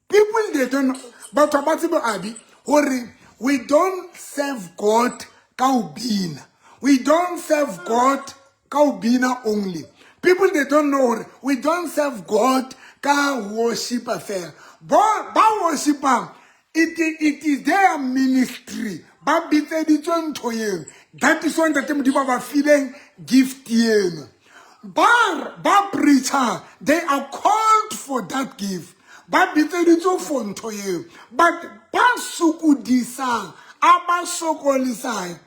S1: People, they don't, batho ba tsebe abi hore we don't serve God ka ho bina. We don't serve God ka ho bina only. People, they don't know hore we don't serve God ka worshiper fela. Ba worshipang, it is their ministry. Ba bitseditswe ntho eo. That is why Ntate Modimo ba fileng gift eno. ba ba preacher, they are called for that gift, ba bitseditswe for ntho eo, but ba sokodisang, a ba sokolisayo,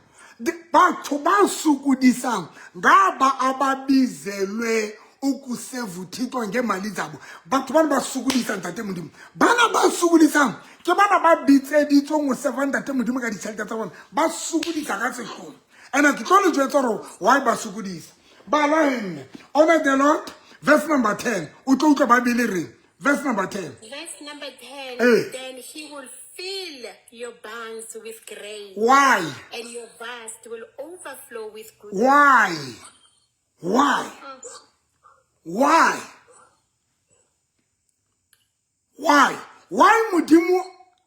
S1: batho ba sokodisang ngaba ababizelwe ukuseva uThixo ngeemali zabo. Batho bana ba sokodisa Ntate Modimo, bana ba sokodisang ke bana ba bitseditsweng ho seva Ntate Modimo ka ditjhelete tsa bona. Ba sokodisa ka sehloho, and ke tlo le jwetsa hore why ba sokodisa. Bala henne, honor the Lord, verse number 10, o tlo utlwa Bible e reng. Verse number 10.
S2: Verse number 10.
S1: Eh.
S2: Then he will fill your barns with grain,
S1: Why?
S2: and your vast will overflow with good.
S1: Why? Why? Why? Why? Why Modimo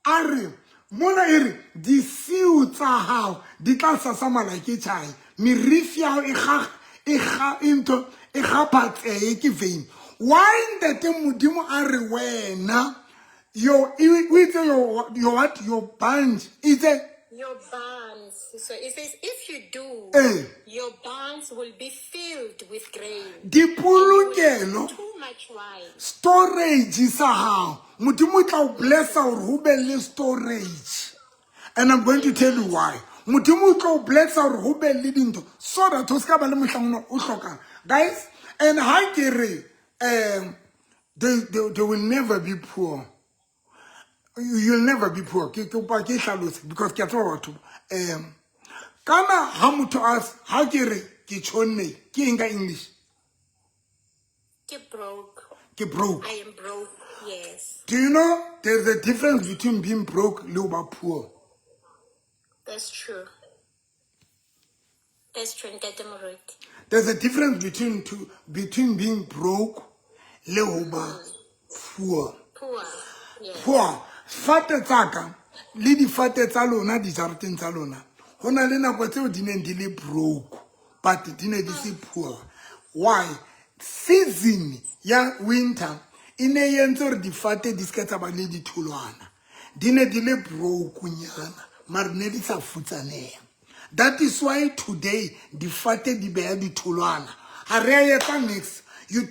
S1: a re mona e re disiu tsa hao di tla sasamala ke tjhai, merifi ya hao e ga e ga ntho e gaphatseye ke vein? Why Ntate Modimo a re wena your o itse your what, your bunch itse?
S2: Your barns. So it says, if you do,
S1: Eh.
S2: your barns will be filled with grain.
S1: Dipolokelo.
S2: Too much wine.
S1: Storage sa hao, Modimo o tla o blessa hore ho be le storage, and I'm going to tell you why. Modimo o tla o blessa hore ho be le dintho so that o ska ba le mohlang o hlokang, guys. And ha ke re they will never be poor, you'll never be poor, ke kopa ke hlalose because ke a tseba batho kana ha motho a ha ke re ke tjhonne, ke eng ka English?
S2: Ke broke.
S1: Ke broke.
S2: I am broke. Yes.
S1: Do you know there's a difference between being broke le ho ba poor?
S2: That's true. That's true, Ntate Moruti.
S1: There's a difference between being broke le ho ba poor.
S2: Poor. Yes.
S1: Poor. Fate tsaka le difate tsa lona dijareteng tsa lona, ho na le nako tseo di neng di le broke, but di ne di se poor. Why? Season ya winter e ne e entse hore difate di ska tsa ba le ditholwana, di ne di le broke nyana, mare ne di sa futsaneha. That is why today difate di beha ditholwana. Ha re a etsa nix. You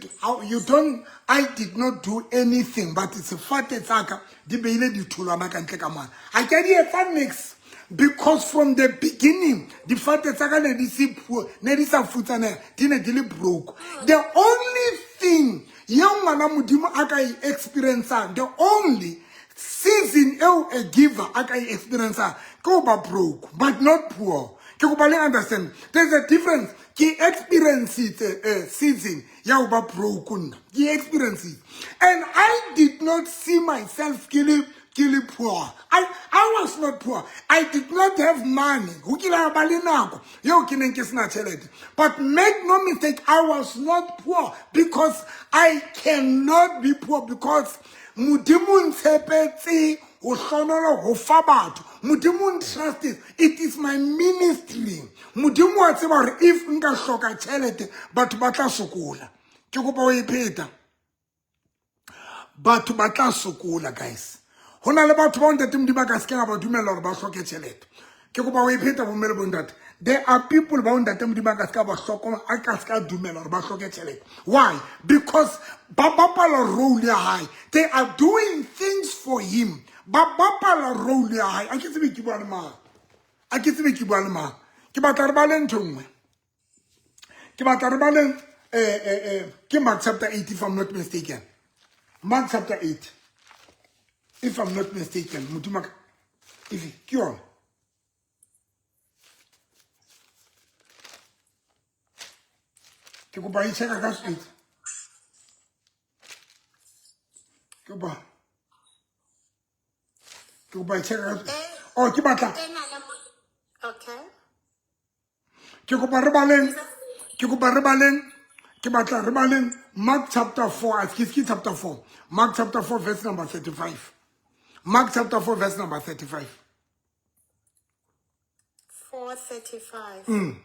S1: don't, I did not do anything, but it's fate tsaka di beile ditholwana ka ntle ka mane. Ha ke a di etsa nix, because from the beginning difate tsaka ne di se poor, ne di sa futsaneha, di ne di le broke. The only thing yeo ngwana Modimo a ka e experiencang, the only season eo a giver a ka e experiencang ke ho ba broke, but not poor. Ke kopa le understand there's a difference. Ke experience season ya ho ba broke nna, ke experience it, and I did not see myself ke le poor. I was not poor. I did not have money. Ho kile ha ba le nako eo ke neng ke sena tjhelete, but make no mistake, I was not poor, because I cannot be poor, because Modimo ntshepetse ho hlonola ho fa batho. Modimo ntrusted, it is my ministry. Modimo wa tseba hore if nka hloka tjhelete, batho ba tla sokola. Ke kopa ho e pheta, batho ba tla sokola, guys. Ho na le batho ba Ntate Modimo a ka se keng a ba dumella hore ba hloke tjhelete. Ke kopa ho e pheta, bomme le bontate. There are people ba Ntate Modimo a ka se ka ba hlokomela, a ka se ka dumela hore ba hloke tjhelete. Why? Because ba bapala role ya hae. They are doing things for him. Ba bapala role ya hae. A ke tsebe ke bua le mang, a ke tsebe ke bua le mang. Ke batla re bale ntho e nngwe, ke batla re bale ke Mark chapter 8, if I'm not mistaken. Mark chapter 8, if I'm not mistaken. Modimo ka if ke yona. Ke kopa e checka ka speed, ke kopa e checka ka speed. Oh, ke batla
S2: Okay.
S1: Ke kopa re baleng, ke kopa re baleng, ke batla re baleng Mark chapter 4, excuse me, chapter 4, Mark chapter 4 verse number 35. Mark chapter 4 verse number 35.
S2: 435.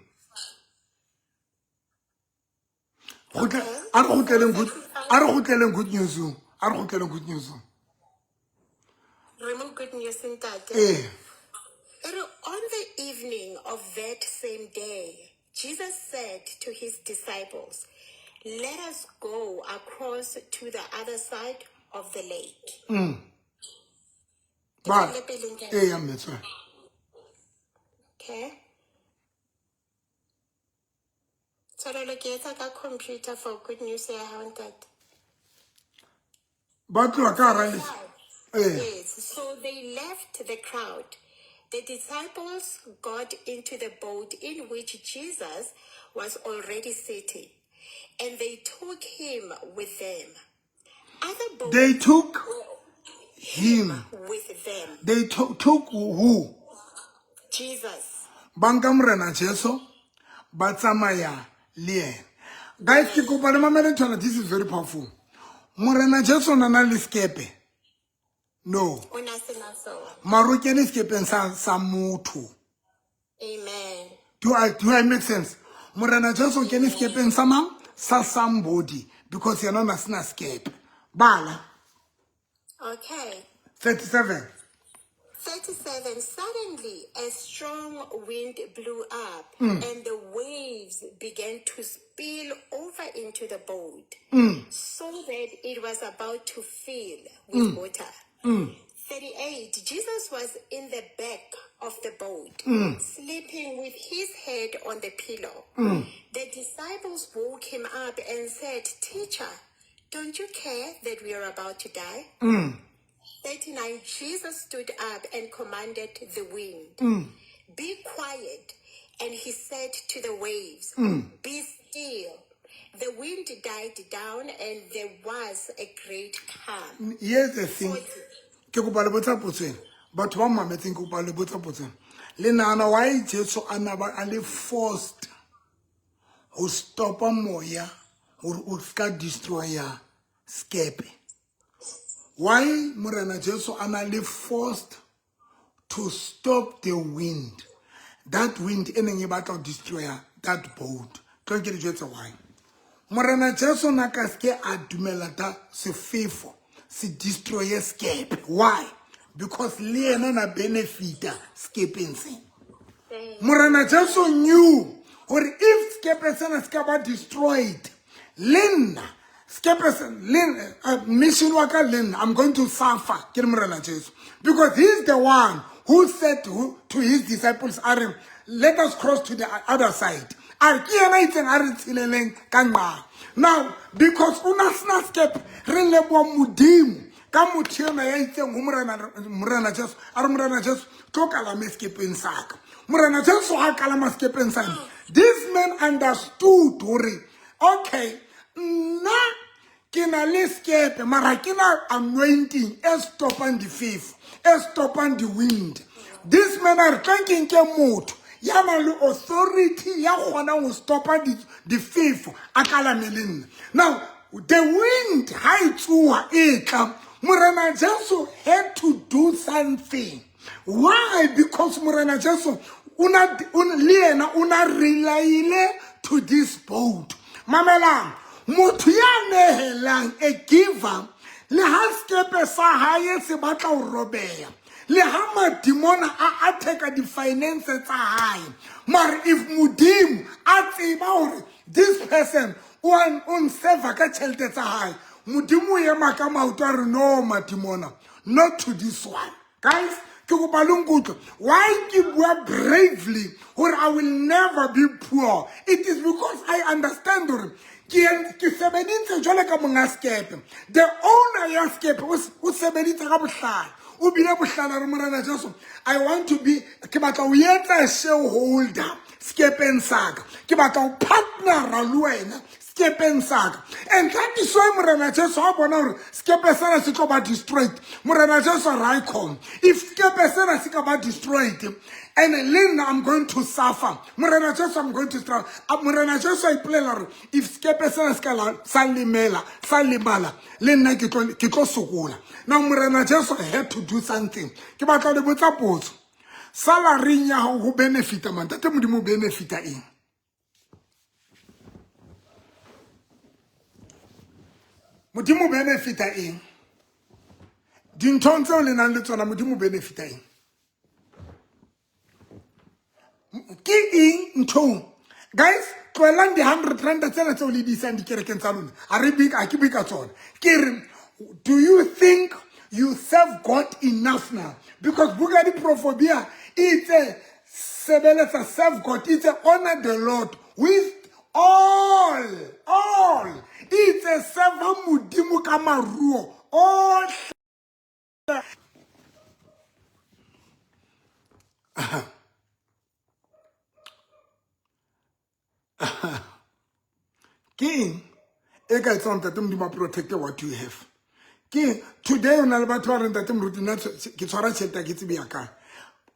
S1: A re kgutleleng good, a re kgutleleng good news, a re kgutleleng good news.
S2: Re mo good news, ntate.
S1: Eh.
S2: Ere, on the evening of that same day, Jesus said to his disciples, Let us go across to the other side of the lake. Ke
S1: Ba
S2: tswelle pele ntate?
S1: Ee ya mme tswela.
S2: Okay. Tshwarelo ke etsa ka computer for good news ya hao ntate.
S1: Ba tloha ka hara ee.
S2: Yes, so they left the crowd. The disciples got into the boat in which Jesus was already sitting, and they took him with them. Other boats
S1: They took him.
S2: With them.
S1: They took who?
S2: Jesus.
S1: Ba nka Morena Jesu ba tsamaya le yena. Guys, ke kopa le mamele nthwana, this is very powerful. Morena Jesu o na na le skepe? No.
S2: O na sena sona.
S1: Mara o kene sekepeng sa motho.
S2: Amen.
S1: Do I make sense? Morena Jesu o kene sekepeng sa mang? Sa somebody, because yena o na sena skepe. Bala.
S2: Okay.
S1: 37.
S2: 37. Suddenly, a strong wind blew up, and the waves began to spill over into the boat, so that it was about to fill with water. 38. Jesus was in the back of the boat, sleeping with his head on the pillow. The disciples woke him up and said, "Teacher, don't you care that we are about to die?" 39. Jesus stood up and commanded the wind, "Be quiet." And he said to the waves, "Be still." The wind died down and there was a great calm.
S1: Here's the thing. Ke kopa le botsa potso ena. Batho ba mametseng, ke kopa le botsa potso ena. Le nahana why Jesu a na ba a le forced ho stopa moya hore o ska destroya skepe? Why Morena Jesu a na le forced to stop the wind? That wind e neng e batla ho destroya that boat. Tlo ke le jwetse why. Morena Jesu na ka ske a dumela ta sefefo se destroye skepe. Why? Because le yena na benefita skepeng se. Morena Jesu knew hore if skepe sena se ka ba destroyed, le nna skepe se le mission wa ka le nna, I'm going to suffer ke le Morena Jesu, because he's the one who said to his disciples, a re, "Let us cross to the other side." A re ke yena itseng a re tsheleleng ka nqa. Now because o na sena skepe, re leboha Modimo ka motho ena ya itseng ho Morena Jesu, a re, "Morena Jesu, tlo kalame sekepeng sa ka." Morena Jesu ha kalama sekepeng sa me, this man understood hore okay, nna ke na le skepe, mara ke na anointing e stopang difefo, e stopang di-wind. This man a re, tla nke nke motho ya nang le authority ya kgonang ho stopa difefo a kalame le nna. Now the wind ha e tsoha e tla, Morena Jesu had to do something. Why? Because Morena Jesu le yena o na relyile to this boat. Mamelang, motho ya nehelang, a giver, le ha skepe sa hae se batla ho robeha, le ha madimona a attack di-finance tsa hae, mare if Modimo a tseba hore this person o nserva ka tjhelete tsa hae, Modimo o ema ka maoto a re, "No, madimona, not to this one." Guys, ke kopa le nkutlwe. Why ke bua bravely hore I will never be poor? It is because I understand hore ke sebeditse jwale ka monga skepe. The owner ya skepe o sebeditse ka bohlale, o bile bohlale re, "Morena Jesu, I want to be, ke batla ho etsa shareholder skepeng sa ka, ke batla ho partnera le wena skepeng sa ka." And that is why Morena Jesu a bona hore skepe sena se tlo ba destroyed, Morena Jesu a re, "Come, if skepe sena se ka ba destroyed and le nna I'm going to suffer." Morena Jesu, I'm going to struggle. Morena Jesu a ipolela hore if skepe sena se ka sa lemela, sa lemala, le nna ke tlo sokola. Now Morena Jesu had to do something. Ke batla le botsa potso. Salaryng ya hao ho benefita mang? Ntate Modimo o benefita eng? Modimo o benefita eng dinthong tseo le nang le tsona? Modimo o benefita eng? Ke eng nthong? Guys, tlohelang di-hundred ranta tsena tseo le di isang dikerekeng tsa lona. A re bue, a ke bue ka tsona. Ke re, do you think you serve God enough now? Because buka ya diprofobia e itse sebeletsa serve God, e itse honor the Lord with all. E itse serve Modimo ka maruo ohle. Ke eng e ka etsang ntate Modimo a protecte what you have? Ke eng? Today o na le batho ba reng ntate moruti nna ke tshwara tšhelete ke tsebe ya kae.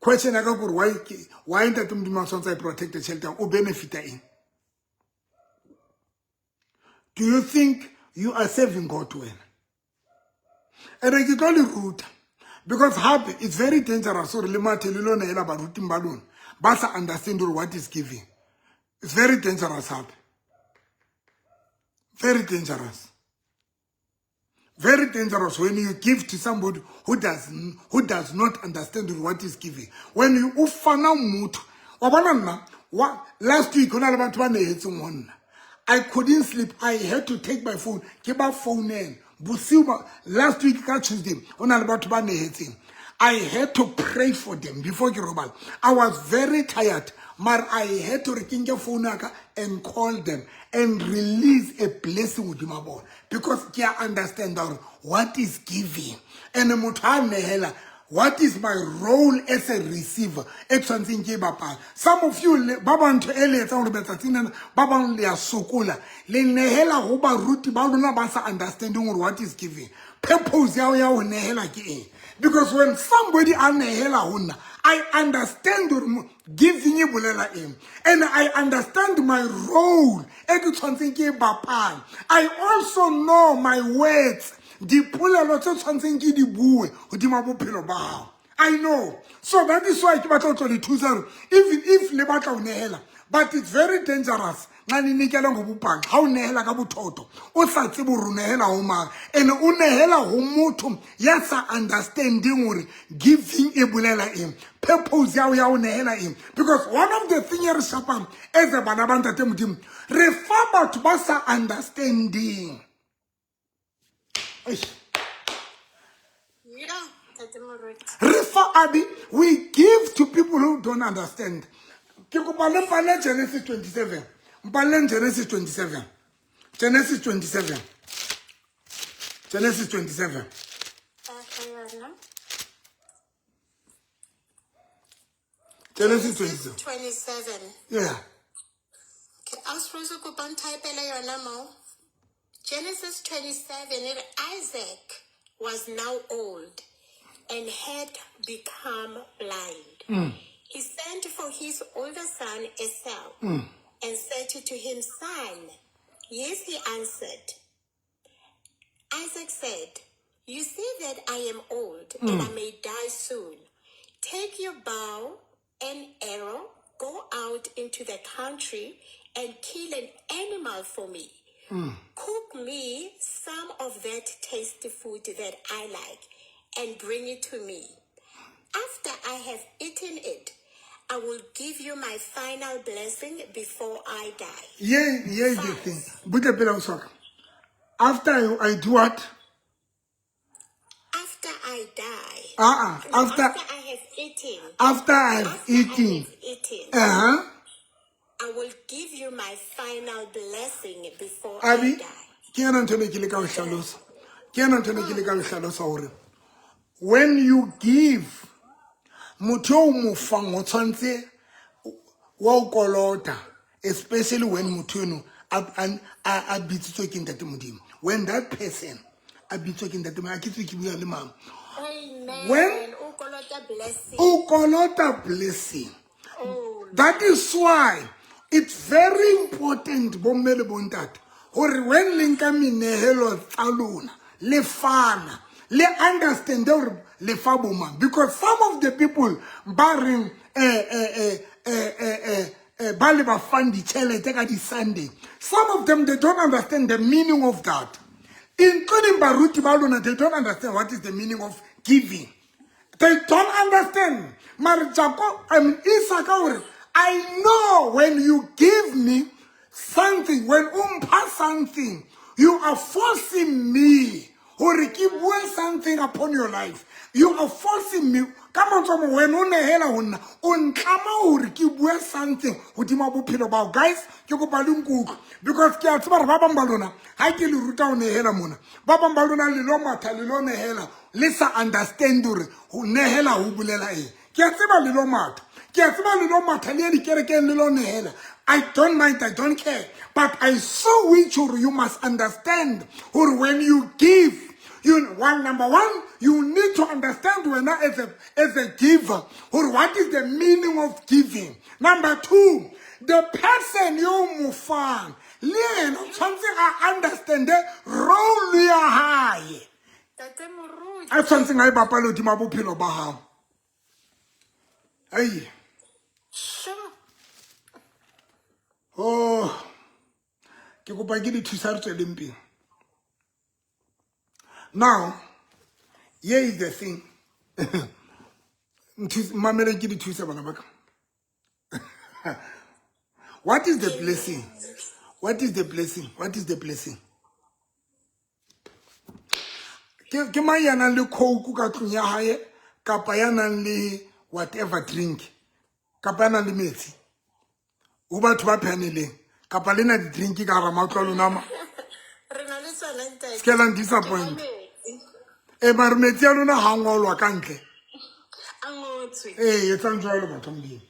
S1: Question ya ka kore why ntate Modimo a tshwanetse a e protecte tšhelete o benefita eng? Do you think you are serving God wena? Ene ke tlo le ruta because hape it's very dangerous gore le mathe le lona ela baruting ba lona ba sa understand gore what is giving. It's very dangerous hape. Very dangerous. Very dangerous when you give to somebody who does not understand what is giving. When you o fana motho wa bona nna wa last week ho na le batho ba nehetseng ho nna. I couldn't sleep. I had to take my phone. Ke ba founela. Bosiu ba last week ka Tuesday ho na le batho ba nehetseng. I had to pray for them before ke robala. I was very tired. Mar I had to re ke nke phone ya ka and call them and release a blessing hodima bona because ke a understand hore what is giving. And motho ha nehela, what is my role as a receiver e tshwantseng ke e bapala? Some of you ba bang ntho e le etsang hore betsatsing lena ba bang le ya sokola le nehela ho baruti ba lona ba sa understanding hore what is giving. Purpose ya ho nehela ke eng? Because when somebody a nehela ho nna, I understand hore giving e bolela eng, and I understand my role e ke tshwantseng ke e bapala. I also know my words, dipolelo tse tshwantseng ke di bue hodima bophelo ba hao. I know. So that is why ke batla ho tlo le thusa hore even if le batla ho nehela, but it's very dangerous nxa le nikela ngobubhanxa. Ha o nehela ka bothoto o sa tsebe hore o nehela ho mang, and o nehela ho motho ya sa understanding hore giving e bolela eng, purpose ya ho nehela eng. Because one of the thing e re shapang as a bana ba ntate Modimo, re fa batho ba sa understanding. Eish.
S3: Yeah, Ntate Moruti.
S1: Re fa abi, we give to people who don't understand. Ke kopa le mpale Genesis 27. Mpaleng Genesis 27. Genesis 27. Genesis 27.
S3: Ka yona.
S1: Genesis 27.
S3: 27.
S1: Yeah.
S3: Okay, Ausi Rose kopa ntypele yona mo. Genesis 27, it Isaac was now old and had become blind. He sent for his older son Esau and said to him, "Son." "Yes," he answered. Isaac said, "You see that I am old and I may die soon. Take your bow and arrow, go out into the country and kill an animal for me. Cook me some of that tasty food that I like and bring it to me. After I have eaten it, I will give you my final blessing before I die."
S1: Here is the thing. Butle pele o soka. After I do what?
S3: After I die.
S1: Uh-uh.
S3: No,
S1: After,
S3: after I have eaten.
S1: After I've
S3: After I
S1: eaten.
S3: have eaten. I will give you my final blessing before
S1: Abi,
S3: I die.
S1: Ke yona ntho e ne ke leka ho hlalosa. Ke yona ntho e ne ke leka ho hlalosa hore when you give, motho o mo fang o tshwanetse wa o kolota, especially when motho eno a bitsitswe ke ntate Modimo. When that person a bitswe ke ntate Modimo, a ke tswe ke bua le mang.
S3: Amen.
S1: When
S3: O kolota blessing.
S1: O kolota blessing.
S3: Oh,
S1: That is why it's very important, bomme le bontate, hore when le nka menehelo tsa lona le fana, le understand hore le fa bo mang. Because some of the people ba reng ba le ba fang ditjhelete ka di-Sunday, some of them, they don't understand the meaning of that, including baruti ba lona. They don't understand what is the meaning of giving. They don't understand. Mare Jacob, I mean Isaka, hore I know when you give me something, when o mpha something, you are forcing me hore ke bue something upon your life. You are forcing me. Ka mantswe a mang, wena o nehela ho nna, o ntlama hore ke bue something hodima bophelo bao. Guys, ke kopa le nkutlwe, because ke a tseba hore ba bang ba lona, ha ke le ruta ho nehela mona, ba bang ba lona le lo matha, le lo nehela, le sa understand hore ho nehela ho bolela eng. Ke a tseba le lo matha, ke a tseba le lo matha, le ye dikerekeng le lo nehela. I don't mind, I don't care, but I so wish hore you must understand hore when you give, you one, number one, you need to understand wena as a giver or what is the meaning of giving. Number two, the person yo mo fang le yena o tshwanetse a understande role ya hae
S3: Tate Moruti.
S1: a tshwanetseng a e bapale hodima bophelo ba hao. Ei.
S3: Sure.
S1: Oh, ke kopa ke di thusa, re tsweleng pele. Now, here is the thing. Mamele, ke di thusa, bana ba ka. What is the blessing? What is the blessing? What is the blessing? Ke mang ya nang le Coke ka tlung ya hae, kapa ya nang le whatever drink, kapa ya nang le metsi ho batho ba phaneleng, kapa le na di-drink ka hara matlo a lona ma?
S3: Re na le tsona, ntate.
S1: Se ke la disappoint.
S3: Metsi.
S1: E mare metsi a lona ha ngolwa ka ntle.
S2: A ngotswe.
S1: Ee, etsang jwalo, batho ba Modimo.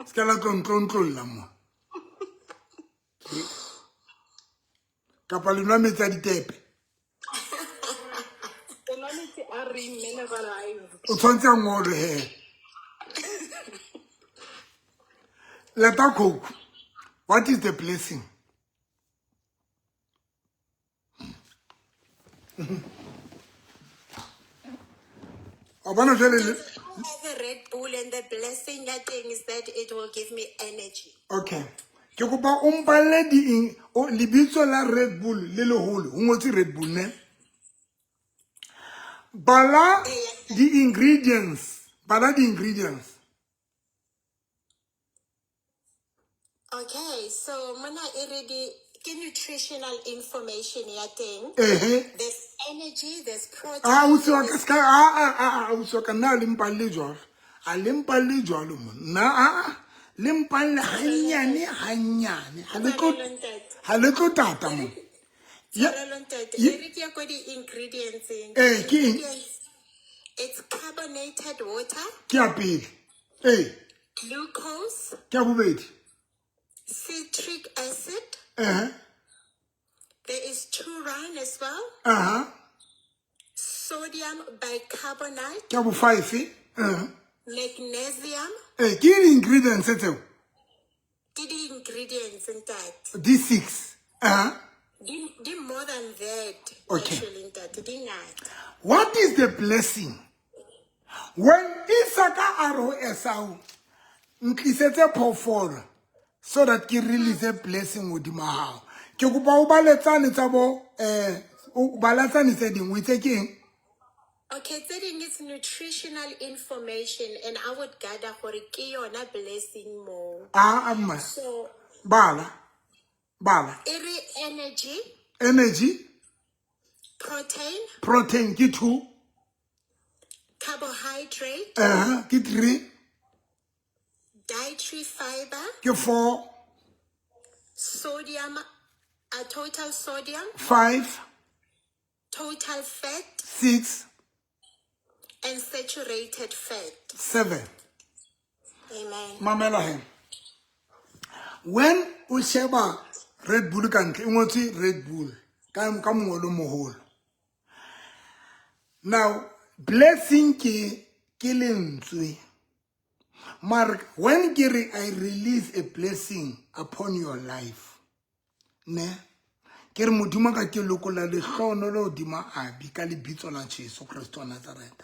S1: Se ke la tlo ntlontlolla mo, kapa le nwa metsi a ditepe.
S2: Re nwa metsi a reng mineralize.
S1: O tshwanetse a ngolwe he. Leta Coke. What is the blessing? Wa bona jwale
S3: I have a Red Bull and the blessing ya teng is that it will give me energy.
S1: Okay, ke kopa o mpalle di eng lebitso la Red Bull le leholo ho ngotswe Red Bull, ne? Bala di-ingredients, bala di-ingredients.
S3: Okay, so mona e re di ke nutritional information ya teng. There's energy, there's protein.
S1: A ausi wa ka, ska a ausi wa ka, nna le mpalle jwalo, a le mpalle jwalo mo nna, a le mpalle hanyane hanyane, ha le tlo
S3: Tshwarelo, ntate.
S1: ha le tlo tata mo.
S3: Tshwarelo, ntate. E re ke ye ko di-ingredients.
S1: Eh, ke eng?
S3: Ingredients, it's carbonated water,
S1: Ke ya pele, ee.
S3: Glucose,
S1: Ke ya bobedi.
S3: Citric acid. There is taurine as well, sodium bicarbonate,
S1: Ke ya bo five.
S3: Magnesium.
S1: Ee, ke di-ingredients tseo.
S3: Ke di-ingredients, ntate.
S1: Di six.
S3: Di more than that, actually, ntate. Di ngata.
S1: What is the blessing? When Isaka a re ho Esau, ntlisetse phoofolo so that ke release blessing hodima hao, ke kopa o baletsane tsa bo o balatsane tse dingwe tse ke eng?
S3: Okay, tse ding it's nutritional information and I would gather gore ke yona blessing mo.
S1: A amma.
S3: So,
S1: Bala, bala.
S3: E re energy,
S1: Energy.
S3: Protein,
S1: Protein ke two.
S3: Carbohydrate,
S1: Ke three.
S3: Dietary fiber,
S1: Ke four.
S3: Sodium, total sodium,
S1: Five.
S3: Total fat,
S1: Six.
S3: And saturated fat.
S1: Seven.
S3: Amen.
S1: Mamela he, when o sheba Red Bull ka ntle, e ngotswe Red Bull ka mongolo o moholo. Now, blessing ke lentswe, mare when ke re I release a blessing upon your life, ne ke re Modimo ka ke lokola lehlohonolo hodima Abi ka lebitso la Jesu Kristo wa Nazareth.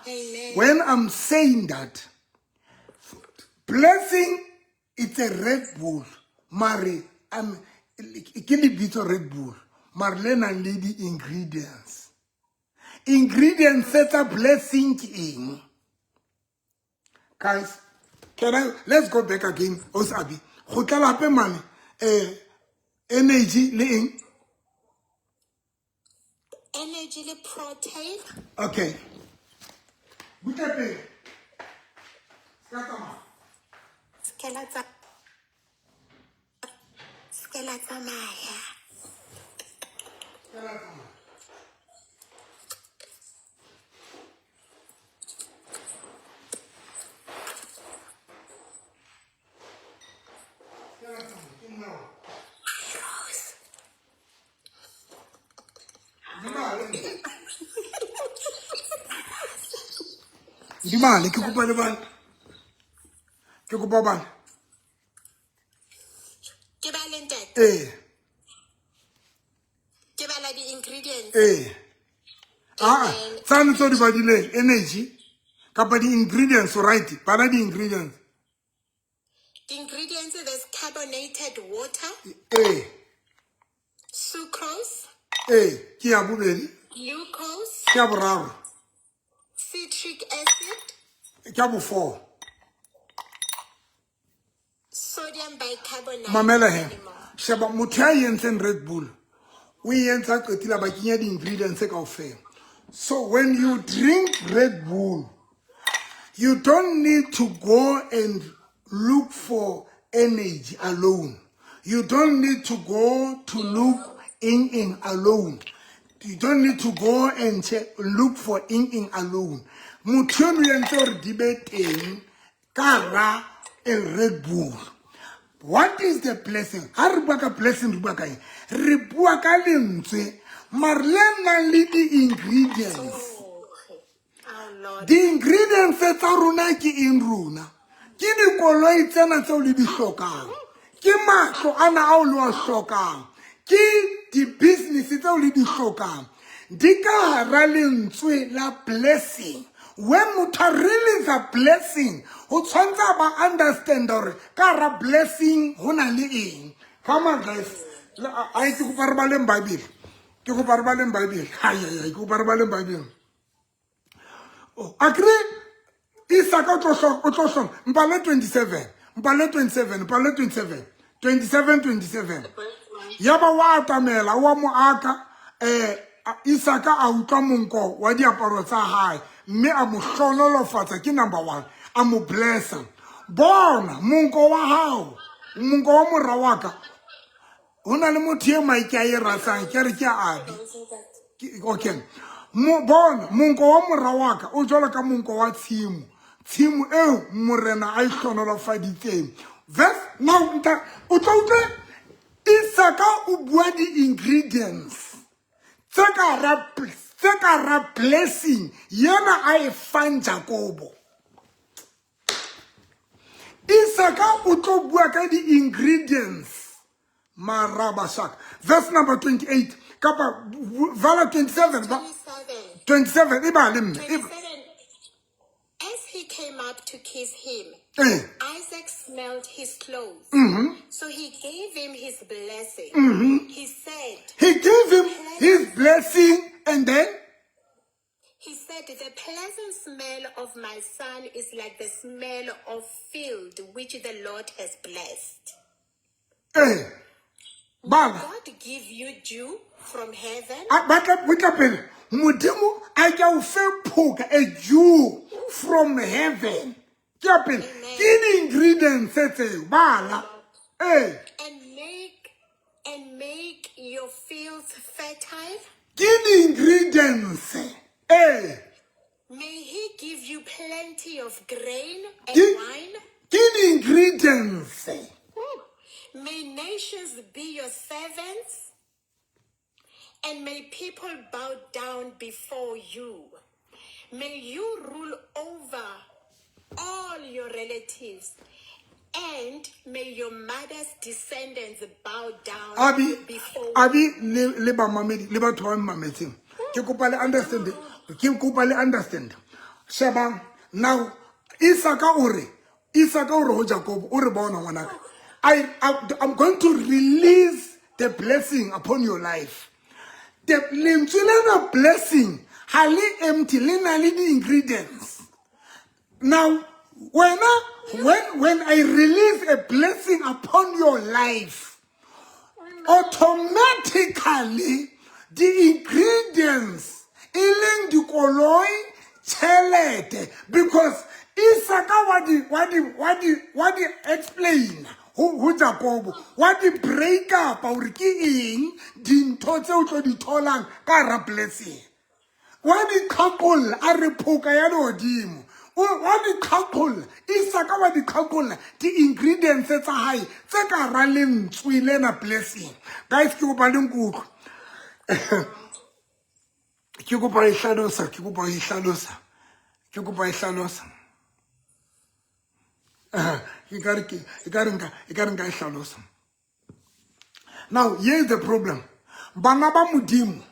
S3: Amen.
S1: When I'm saying that, blessing, it's a Red Bull. Mare, I'm ke lebitso Red Bull. Mare le nang le di-ingredients. Ingredients tsa blessing ke eng? Guys, can I let's go back again, Osabi. Kgutlela hape mane. Energy le eng?
S3: Energy le protein.
S1: Okay. Butle pele. Ska tsamaya.
S3: Ske la tsamaya.
S1: Ska la tsamaya. Ska la tsamaya. Ke nna wa.
S3: Rose.
S1: Dumale. Dumale, ke kopa le bale. Ke kopa bale.
S3: Ke bale ntate.
S1: Eh.
S3: Ke bala di-ingredients.
S1: Eh. Ah, tsane tseo di badileng, energy kapa di-ingredients, right? Bala di-ingredients.
S3: The ingredients, there's carbonated water,
S1: Eh,
S3: sucrose,
S1: eh, ke ya bobedi,
S3: glucose,
S1: ke ya boraro,
S3: citric acid,
S1: ke ya bo-four.
S3: Sodium bicarbonate.
S1: Mamela he.
S3: Anymore.
S1: Sheba motho ya entseng Red Bull. O e entse a qetile ba kenya di-ingredients kaofela. So when you drink Red Bull, you don't need to go and look for energy alone. You don't need to go to look in alone. You don't need to go and check, look for in alone. Motho eno o entse hore di be teng ka hara a Red Bull. What is the blessing? Ha re bua ka blessing, re bua ka eng? Re bua ka lentswe, mare le nang le di-ingredients.
S3: Oh, Lord.
S1: Di-ingredients tsa rona ke eng rona? Ke dikoloi tsena tseo le di hlokang. Ke matlo ana ao le wa hlokang. Ke di-business tseo le di hlokang. Di ka hara lentswe la blessing. When motho a release a blessing, ho tshwanetse a ba understand hore ka hara blessing ho na le eng. Come on guys. Ai, ke kopa re baleng Bible. Ke kopa re baleng Bible. Ai, ai, ai, ke kopa re baleng Bible. Oh, akere Isaka o tlo hloma. Mpale 27. Mpale 27, mpale 27. 27, 27. Yaba wa atamela, wa mo aka, Isaka a utlwa monko wa diaparo tsa hae, mme a mo hlohonolofatsa, ke number 1, a mo blessa. Bona, monko wa hao, monko wa mora wa ka. Ho na le motho e maike a e ratang, ke re ke a Abi. Ke, okay. Mo, bona, monko wa mora wa ka, o jwalo ka monko wa tshimo. Tshimo eo morena a e hlohonolofaditseng. Verse, now, nta, o tlo utlwe Isaka o bua di-ingredients tse ka hara blessing yena a e fang Jakobo. Isaka o tlo bua ka di-ingredients. Marabashaka. Verse number 28. Kapa, vala 27.
S3: 27.
S1: 27. E bale mme, e ba-
S3: 27. As he came up to kiss him, Isaac smelled his clothes. So he gave him his blessing. He said,
S1: He gave him his blessing, and then?
S3: He said, the pleasant smell of my son is like the smell of field which the Lord has blessed.
S1: Bala.
S3: God give you dew from heaven.
S1: A, batla, batla pele. Modimo a ke o fe phoka, a dew from heaven. Ke ya pele.
S3: Amen.
S1: Ke di-ingredients tseo. Bala.
S3: And make your fields fertile.
S1: Ke di-ingredients.
S3: May he give you plenty of grain and
S1: Ke
S3: wine.
S1: Ke di-ingredients.
S3: May nations be your servants, and may people bow down before you. May you rule over all your relatives, and may your mother's descendants bow down
S1: Abi,
S3: before
S1: Abi, le ba mamedi, le batho ba mametseng. Ke kopa le understand. Ke kopa le understand. Sheba, now, Isaka o re ho Jakobo, o re bona ngwanaka. I'm going to release the blessing upon your life. The lentswe lena blessing ha le empty, le na le di-ingredients. Now, When I release a blessing upon your life, automatically the ingredients e leng dikoloi, tjhelete, because Isaka wa di explain ho Jakobo, wa di break up hore ke eng dintho tse o tlo di tholang ka hara blessing. Wa di qhaqholla, a re phoka ya lehodimo. Wa di qhaqholla, Isaka wa di qhaqholla di-ingredients tsa hae tse ka hara lentswe lena blessing. Guys, ke kopa le nkutlwe, ke kopa e hlalosa, ke kopa e hlalosa, ke kopa e hlalosa. E ka re nka e hlalosa. Now here is the problem. Bana ba Modimo,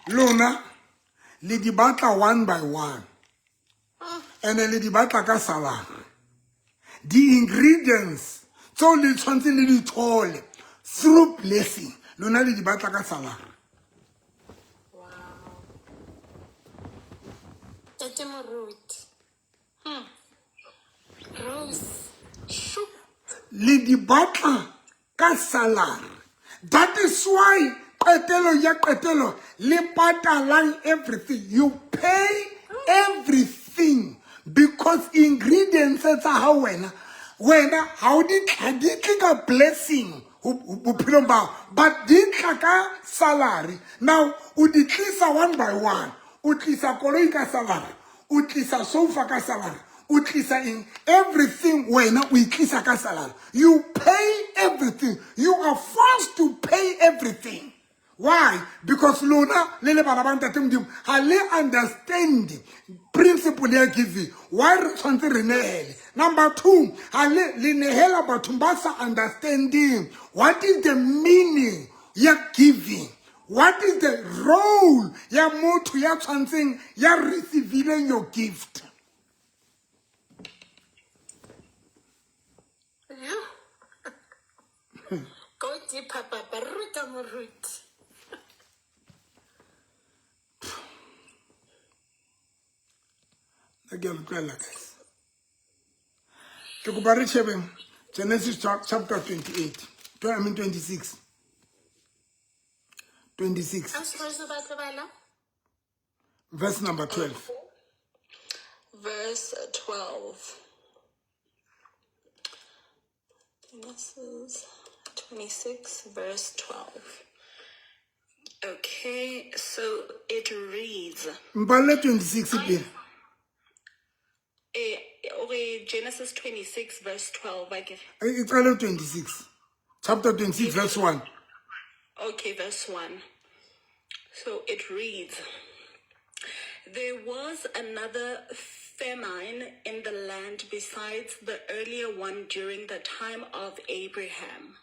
S1: lona le di batla one by one, and le di batla ka salary. Di-ingredients tseo le tshwanetse le di thole through blessing, lona le di batla ka salary.
S3: Wow. Tate Moruti. Rose. Shoo.
S1: Le di batla ka salary. That is why qetelo ya qetelo le patalang everything. You pay everything because ingredients tsa hao wena ha o di tla, di tle ka blessing bophelong ba hao, but di tla ka salary. Now o di tlisa one by one. O tlisa koloi ka salary, o tlisa sofa ka salary, o tlisa eng, everything wena o itlisa ka salary. You pay everything. You are forced to pay everything. Why? Because lona le le bana ba Ntate Modimo ga le understand principle ya giving. Why re tshwanetse re nehele? Number two, ga le nehela bathong ba sa understanding what is the meaning ya giving, what is the role ya motho ya tshwantseng ya receiving your gift.
S3: Yeah. Go deeper, Papa. Ruta Moruti.
S1: Nna ke a le tlohella, guys. Ke kopa re shebeng Genesis chapter 28, I mean 26, 26.
S3: Ausi Rose, o batla bala?
S1: Verse number 12.
S4: Verse 12. Genesis 26, verse 12. Okay, so it reads.
S1: Mpalle 26 pele.
S4: Okay, Genesis 26, verse 12. I get.
S1: E qale 26, chapter 26 verse 1.
S4: Okay, verse 1. So it reads: There was another famine in the land besides the earlier one during the time of Abraham.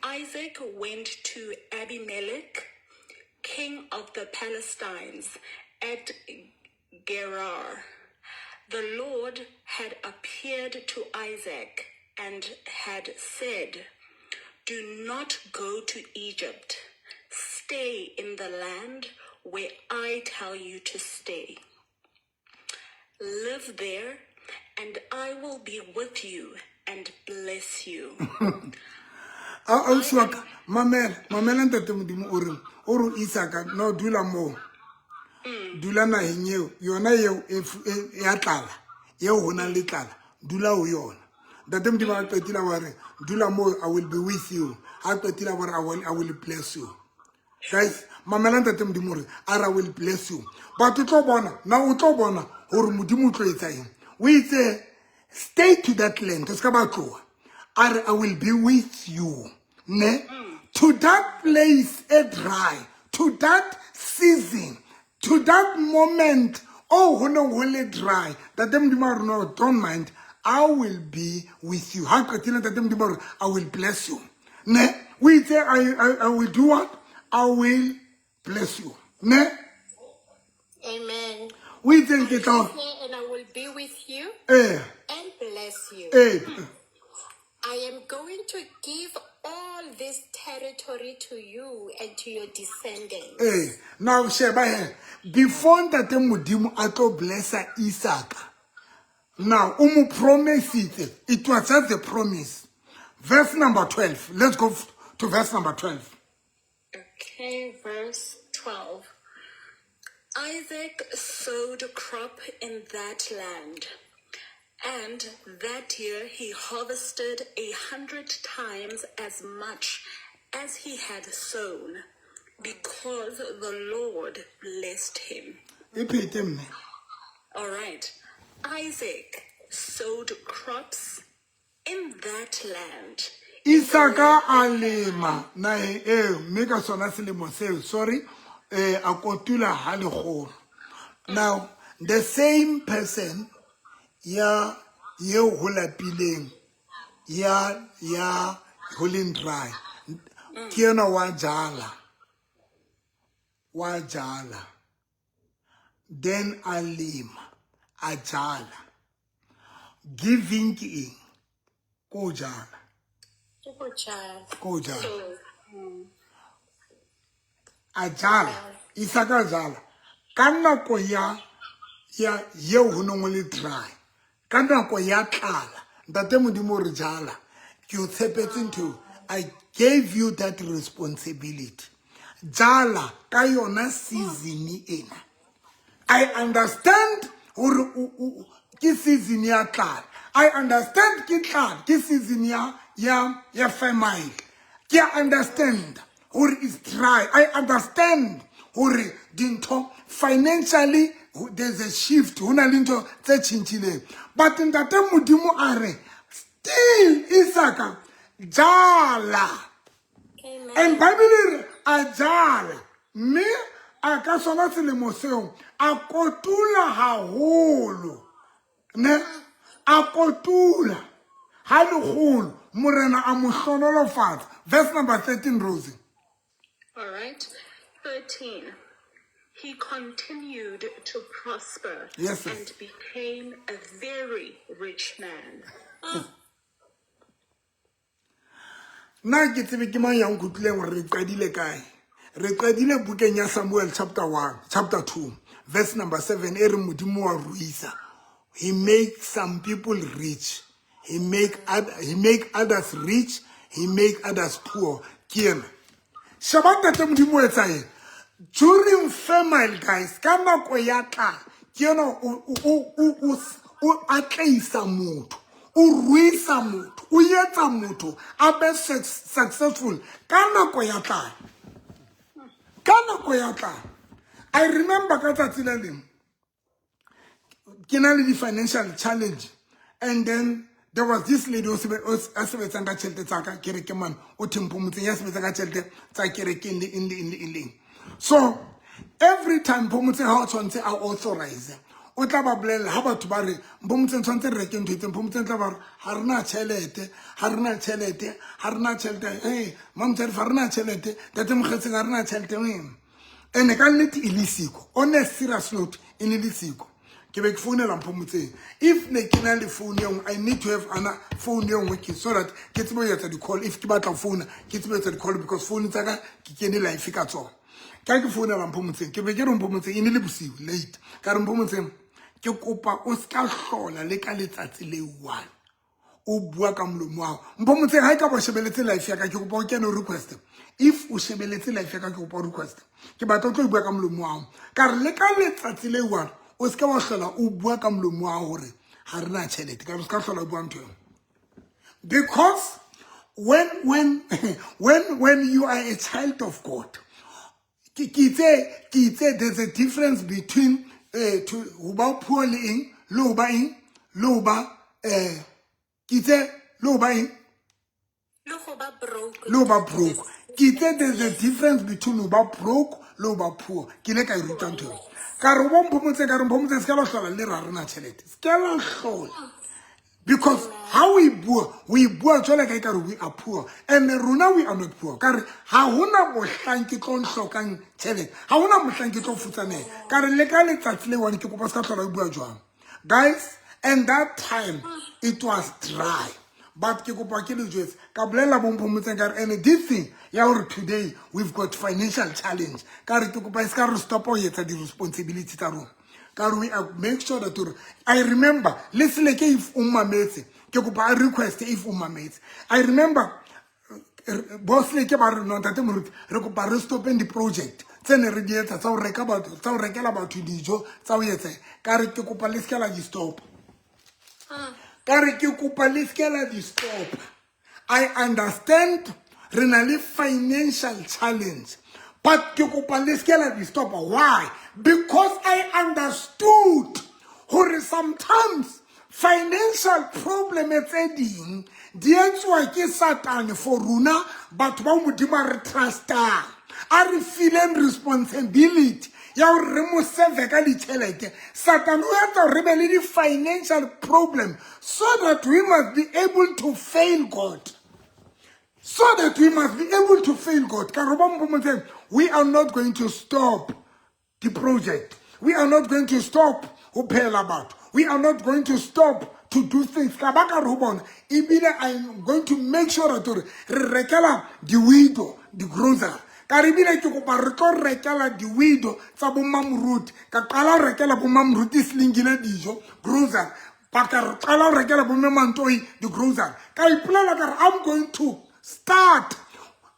S4: Isaac went to Abimelech, king of the Philistines, at Gerar. The Lord had appeared to Isaac and had said, "Do not go to Egypt. Stay in the land where I tell you to stay. Live there, and I will be with you and bless you."
S1: Ausi wa ka, mamela, mamela. Ntate Modimo o reng? O re Isaka no, dula moo, dula naheng eo yona eo ya tlala eo ho nang le tlala, dula ho yona. Ntate Modimo a qetile wa re dula moo, I will be with you. Ha qetile wa re I will bless you. Guys, mamela. Ntate Modimo re a re, "I will bless you," but o tlo bona na, o tlo bona hore Modimo o tlo etsa eng. O itse stay to that land, o se ka ba tloha. A re, "I will be with you," ne, to that place e dry, to that season, to that moment oh ho neng ho le dry. Ntate Modimo a re, "No, don't mind, I will be with you." Ha qetile ntate Modimo a re, "I will bless you," ne. O itse I will do what? I will bless you, ne.
S3: Amen.
S1: O itseng ke tla
S3: And I will be with you and bless you. I am going to give all this territory to you and to your descendants.
S1: Ee, now sheba he, before ntate Modimo a tlo blessa Isaka. Now o mo promisitse, it was just a promise. Verse number 12, let's go to verse number 12.
S4: Okay, verse 12. Isaac sowed crop in that land, and that year he harvested 100 times as much as he had sown, because the Lord blessed him.
S1: E phete, mme.
S4: All right. Isaac sowed crops in that land.
S1: Isaka a lema naheng eo, mme ka sona selemo seo, sorry, a kotula ha lekgolo. Now the same person ya yeo ho lapileng, ya ho leng dry, ke yena wa jala, wa jala, then a lema, a jala. Giving ke eng? Ko jala.
S3: Ke go jala.
S1: Ko jala.
S4: So,
S1: A jala, Isaka a jala ka nako ya yeo ho neng ho le dry, ka nako ya tlala. Ntate Modimo o re, jala, ke o tshepetse ntho eo. I gave you that responsibility. Jala ka yona season ena. I understand hore ke season ya tlala, I understand ke tlala, ke season ya famine, ke a understand hore it's dry, I understand hore dintho financially there's a shift, ho na le ntho tse tjhentjhileng, but ntate Modimo a re still, Isaka, jala.
S3: Amen.
S1: And Bible e re a jala, mme a ka sona selemo seo a kotula haholo, ne a kotula ha lekgolo, Morena a mo hlonolofatsa. Verse number 13, Rosie.
S4: All right. 13. He continued to prosper
S1: Yes, sis.
S4: And became a very rich man.
S1: Nna ke tsebe ke mang ya nkutlwileng hore re qadile kae. Re qadile bukeng ya Samuel chapter 1, chapter 2, verse number 7, e re Modimo wa ruisa. He make some people rich, he make others rich, he make others poor. Ke ena, sheba ntate Modimo o etsa eng during famine, guys. Ka nako ya tlala, ke ena o atleisa motho, o ruisa motho, o etsa motho a be successful ka nako ya tlala, ka nako ya tlala. I remember ka tsatsi le leng ke na le di-financial challenge, and then there was this lady o a sebetsang ka tjhelete tsa ka kereke mane, o thempo motseng, ya sebetsang ka tjhelete tsa kerekeng le eng le eng le eng le eng. So every time Mpomotseng ha o tshwanetse a authorize, o tla ba bolella ha batho ba re, Mpomotseng, tshwanetse re reke ntho e itseng, Mpomotseng tla ba re, ha re na tjhelete, ha re na tjhelete, ha re na tjhelete, ee Mamotsharifa, ha re na tjhelete, Ntate Mokgetseng, ha re na tjhelete. Ene ka nnete e le siko, on a serious note, e ne le siko. Ke be ke founela Mpomotseng. If ne ke na le phone e nngwe, I need to have ana phone e nngwe ke so that ke tsebe ho etsa di-call. If ke batla ho founa, ke tsebe ho etsa di-call, because phone tsa ka ke kene life ka tsona. Ka ke founela Mpomotseng, ke be ke re Mpomotseng, e ne le bosiu late, ka re, Mpomotseng, ke kopa o ska hlola le ka letsatsi le one o bua ka molomo wa hao. Mpomotseng, ha e ka ba o shebeletse life ya ka, ke kopa o kene o request. If o shebeletse life ya ka, ke kopa o request, ke batla o tlo bua ka molomo wa hao. Ka re le ka letsatsi le one o se ka wa hlola o bua ka molomo wa hao hore ha re na tjhelete. Ka re o se ka hlola o bua ntho eo, because when you are a child of God, ke itse there's a difference between to ho ba poor le eng, le ho ba eng, le ho ba ke itse le ho ba eng?
S3: Le go ba broke.
S1: Le ho ba broke. Ke itse there's a difference between ho ba broke le ho ba poor. Ke ile ka e ruta ntho eo. Ka re ho bo Mphomotse, ka re, Mphomotse, se ka la hlola le ra rena tjhelete, se ka la hlola, because ha o e bua, o e bua jwale ka ekare we are poor, and rona we are not poor. Ka re ha hona mohlang ke tlo hlokang tjhelete, ha hona mohlang ke tlo futsaneha. Ka re le ka letsatsi le one, ke kopa se ka hlola o bua jwang, guys. And that time it was dry, but ke kopa ke le jwetse, ka bolela bo Mphomotseng, ka re, and this thing ya hore today we've got financial challenge, ka re ke kopa e se ka re stop ho etsa di-responsibility tsa rona. Ka re we are make sure that hore I remember le seleke if o mametse, ke kopa a request if o mametse. I remember bo seleke ba re, no, ntate moruti, re kopa re stopeng di-project tse ne re di etsa tsa ho reka batho, tsa ho rekela batho dijo, tsa ho etsa. Ka re ke kopa le seke la di stop. Ka re ke kopa le seke la di stop. I understand re na le financial challenge, but ke kopa le seke la di stop. Why? Because I understood hore sometimes financial problem tse ding di etswa ke Satane for rona batho ba Modimo a re trustang, a re fileng responsibility ya hore re mo serve ka ditjhelete. Satan o etsa hore re be le di-financial problem so that we must be able to fail God, so that we must be able to fail God. Ka re ba mpomotseng, we are not going to stop the project. We are not going to stop ho phehela batho. We are not going to stop to do things. Ka ba ka re ho bona, ebile I'm going to make sure that hore re rekela di-widow di-grocery. Ka re ebile ke kopa re tlo rekela di-widow tsa bo Mamoruti. Ka qala ho rekela bo Mamoruti Selengile dijo, grocery. Ba ka re qala ho rekela bo Mme Mantoi di-grocery. Ka ipolela ka re I'm going to start.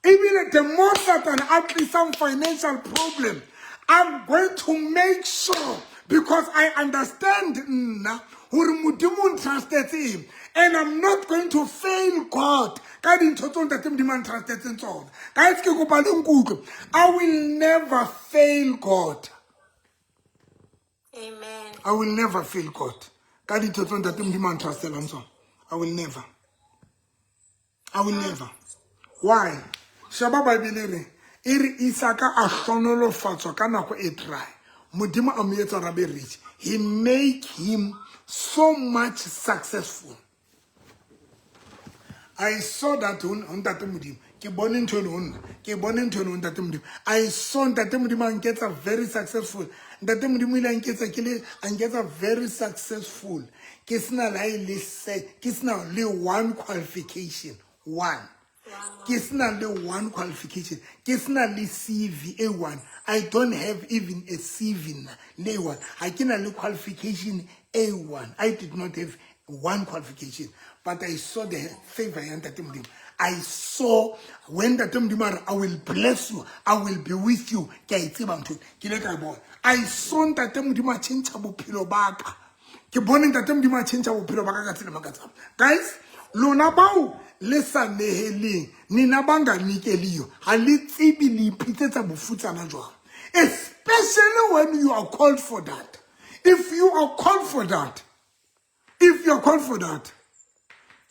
S1: Ebile the more Satan a tlisang financial problem, I'm going to make sure, because I understand nna hore Modimo o ntrustetse eng, and I'm not going to fail God ka dintho tseo ntate Modimo a ntrustetseng tsona. Guys, ke kopa le nkutlwe. I will never fail God.
S3: Amen.
S1: I will never fail God ka dintho tseo ntate Modimo a ntrustelang tsona. I will never. I will never. Why? Sheba Bible re e re Isaka a hlonolofatswa ka nako e dry. Modimo a mo etsa hore a be rich. He make him so much successful. I saw that ho ntate Modimo. Ke bone ntho eno ho nna. Ke bone ntho eno ho ntate Modimo. I saw ntate Modimo a nketsa very successful. Ntate Modimo ile a nketsa ke le a nketsa very successful. Ke sena le ha e le se, ke sena le one qualification. One. Ke sena le one qualification. Ke sena le CV e one. I don't have even a CV nna, le one. Ha ke na le qualification a one. I did not have one qualification, but I saw the favor ya ntate Modimo. I saw when ntate Modimo a re, I will bless you, I will be with you. Ke a e tseba ntho e, ke ile ka e bona. I saw ntate Modimo a tjhentjha bophelo ba ka. Ke bone ntate Modimo a tjhentjha bophelo ba ka ka tsela e makatsang. Guys, lona bao le sa neheleng, nina banganikeliyo, ha le tsebe le ipitsetsa bofutsana jwang. Especially when you are called for that. If you are called for that, if you are called for that,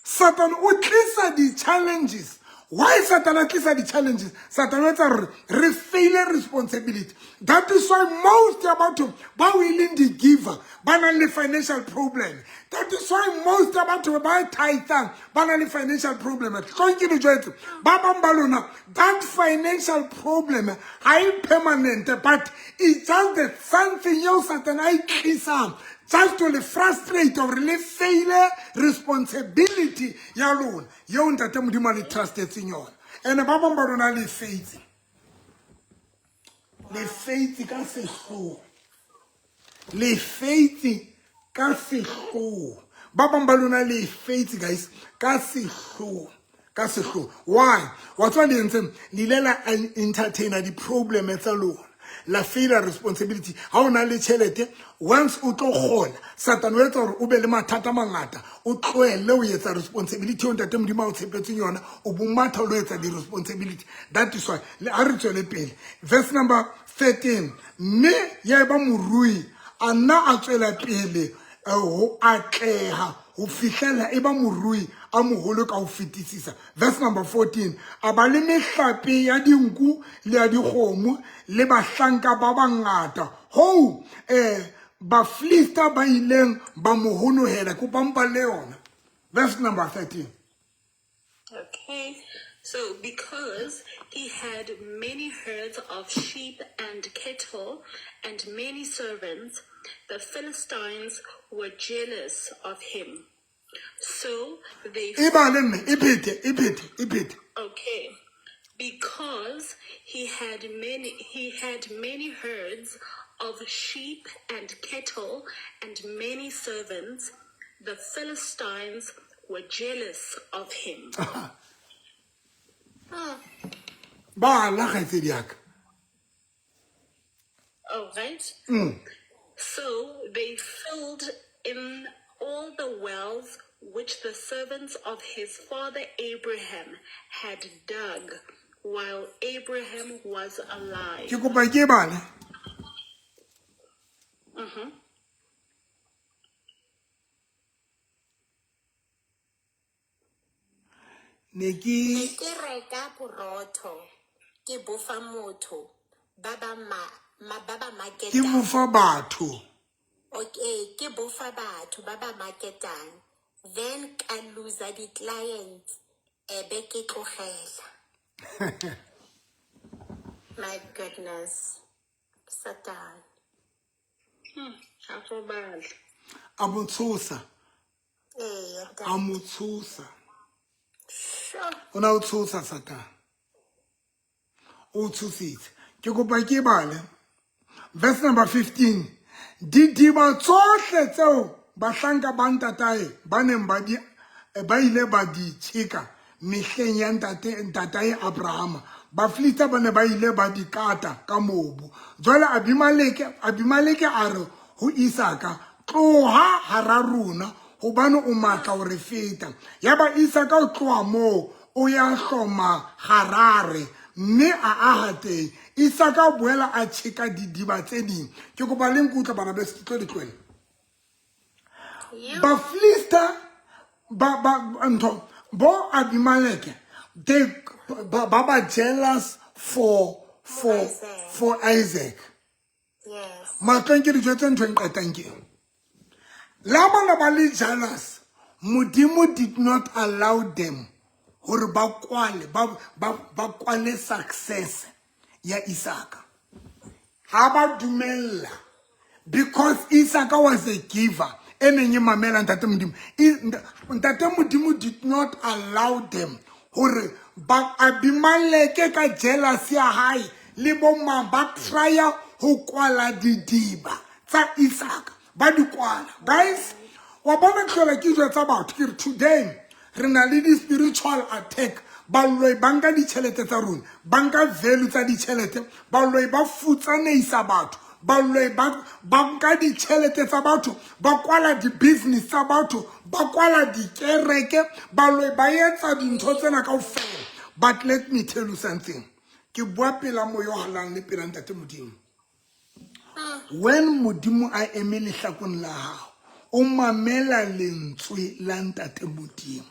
S1: Satan o tlisa di-challenges. Why Satan a tlisa di-challenges? Satan o etsa hore re faile responsibility. That is why most ya batho ba o e leng di-giver ba nang le financial problem. That is why most ya batho ba tithang ba nang le financial problem. Tlong ke le jwetse, ba bang ba lona, that financial problem ha e permanent, but it's just that something eo Satan a e tlisang just to le frustrate hore le faile responsibility ya lona eo ntate Modimo a le trustetseng yona. And ba bang ba lona le faitse, le faitse ka sehloho, le faitse ka sehloho. Ba bang ba lona le faitse, guys, ka sehloho, ka sehloho. Why? Wa tseba le entseng? Le ile la entertaina di-problem tsa lona, la faila responsibility. Ha o na le tjhelete, once o tlo kgola, Satan o etsa hore o be le mathata a mangata, o tlohelle ho etsa responsibility eo ntate Modimo a o tshepetseng yona, o bo matha o lo etsa di-responsibility. That is why le a re tswele pele. Verse number 13. Mme ya eba morui, a nna a tswela pele ho atleha ho fihlela e ba morui a moholo ka ho fetisisa. Verse number 14. A ba le mehlape ya dinku le ya dikgomo le bahlanka ba bangata hoo Bafilista ba ileng ba mo honohela. Kopa mpa le yona. Verse number 13.
S4: Okay. So because he had many herds of sheep and cattle and many servants, the Philistines were jealous of him. So they
S1: E bale mme, e phete, e phete, e phete.
S4: Okay. Because he had many herds of sheep and cattle and many servants, the Philistines were jealous of him.
S1: Bala kgaitsedi ya ka.
S4: All right. So they filled in all the wells which the servants of his father Abraham had dug while Abraham was alive.
S1: Ke kopa ke e bale. Ne ke
S3: Ne ke reka borotho ke bofa motho ba ba ma, ma ba ba
S1: ke
S3: marketang.
S1: bofa batho.
S3: Okay, ke bofa batho ba ba marketang. Then ka loser di-clients ebe ke tlogela. My goodness. Satan.
S4: Ha robala.
S1: A mo tshosa.
S3: Ee,
S1: A mo tshosa.
S3: Sure.
S1: O na o tshosa Satan. O tshositse. Ke kopa ke bale. Verse number 15. Didiba tsohle tseo bahlanka ba ntatae ba neng ba di ba ile ba di tjheka mehleng ya ntate ntatae Abrahama. Bafilista ba ne ba ile ba di kata ka mobu. Jwale Abimeleke a re ho Isaka, tloha hara rona hobane o matla ho re feta. Yaba Isaka o tloha moo o ya hloma Harare mme a aha teng. Isaka o boela a tjheka didiba tse ding. Ke kopa le nkutlwe bana beso, ke tlo di tlohela. Bafilista ba ba ntho bo Abimeleke they ba ba jealous
S3: Isaac.
S1: for Isaac.
S3: Yes.
S1: Matlong ke dijo tse ntho e nqetang ke eo. La bona ba le jealous, Modimo did not allow them hore ba kwale ba kwale success ya Isaka. Ha ba dumella because Isaka was a giver. E neng e mamela Ntate Modimo. Ntate Modimo did not allow them hore ba Abimeleke ka jealousy ya hae le bo mang ba try-a ho kwala didiba tsa Isaka. Ba di kwala. Guys, wa bona tlhola ke jwetsa batho ke re today re na le di-spiritual attack. Baloi ba nka ditjhelete tsa rona, ba nka value tsa ditjhelete, baloi ba futsaneisa batho, baloi ba nka ditjhelete tsa batho, ba kwala di-business tsa batho, ba kwala dikereke, baloi ba etsa dintho tsena kaofela. But let me tell you something. Ke bua pela moya o halalelang le pela Ntate Modimo. When Modimo a eme lehlakong la hao, o mamela lentswe la Ntate Modimo.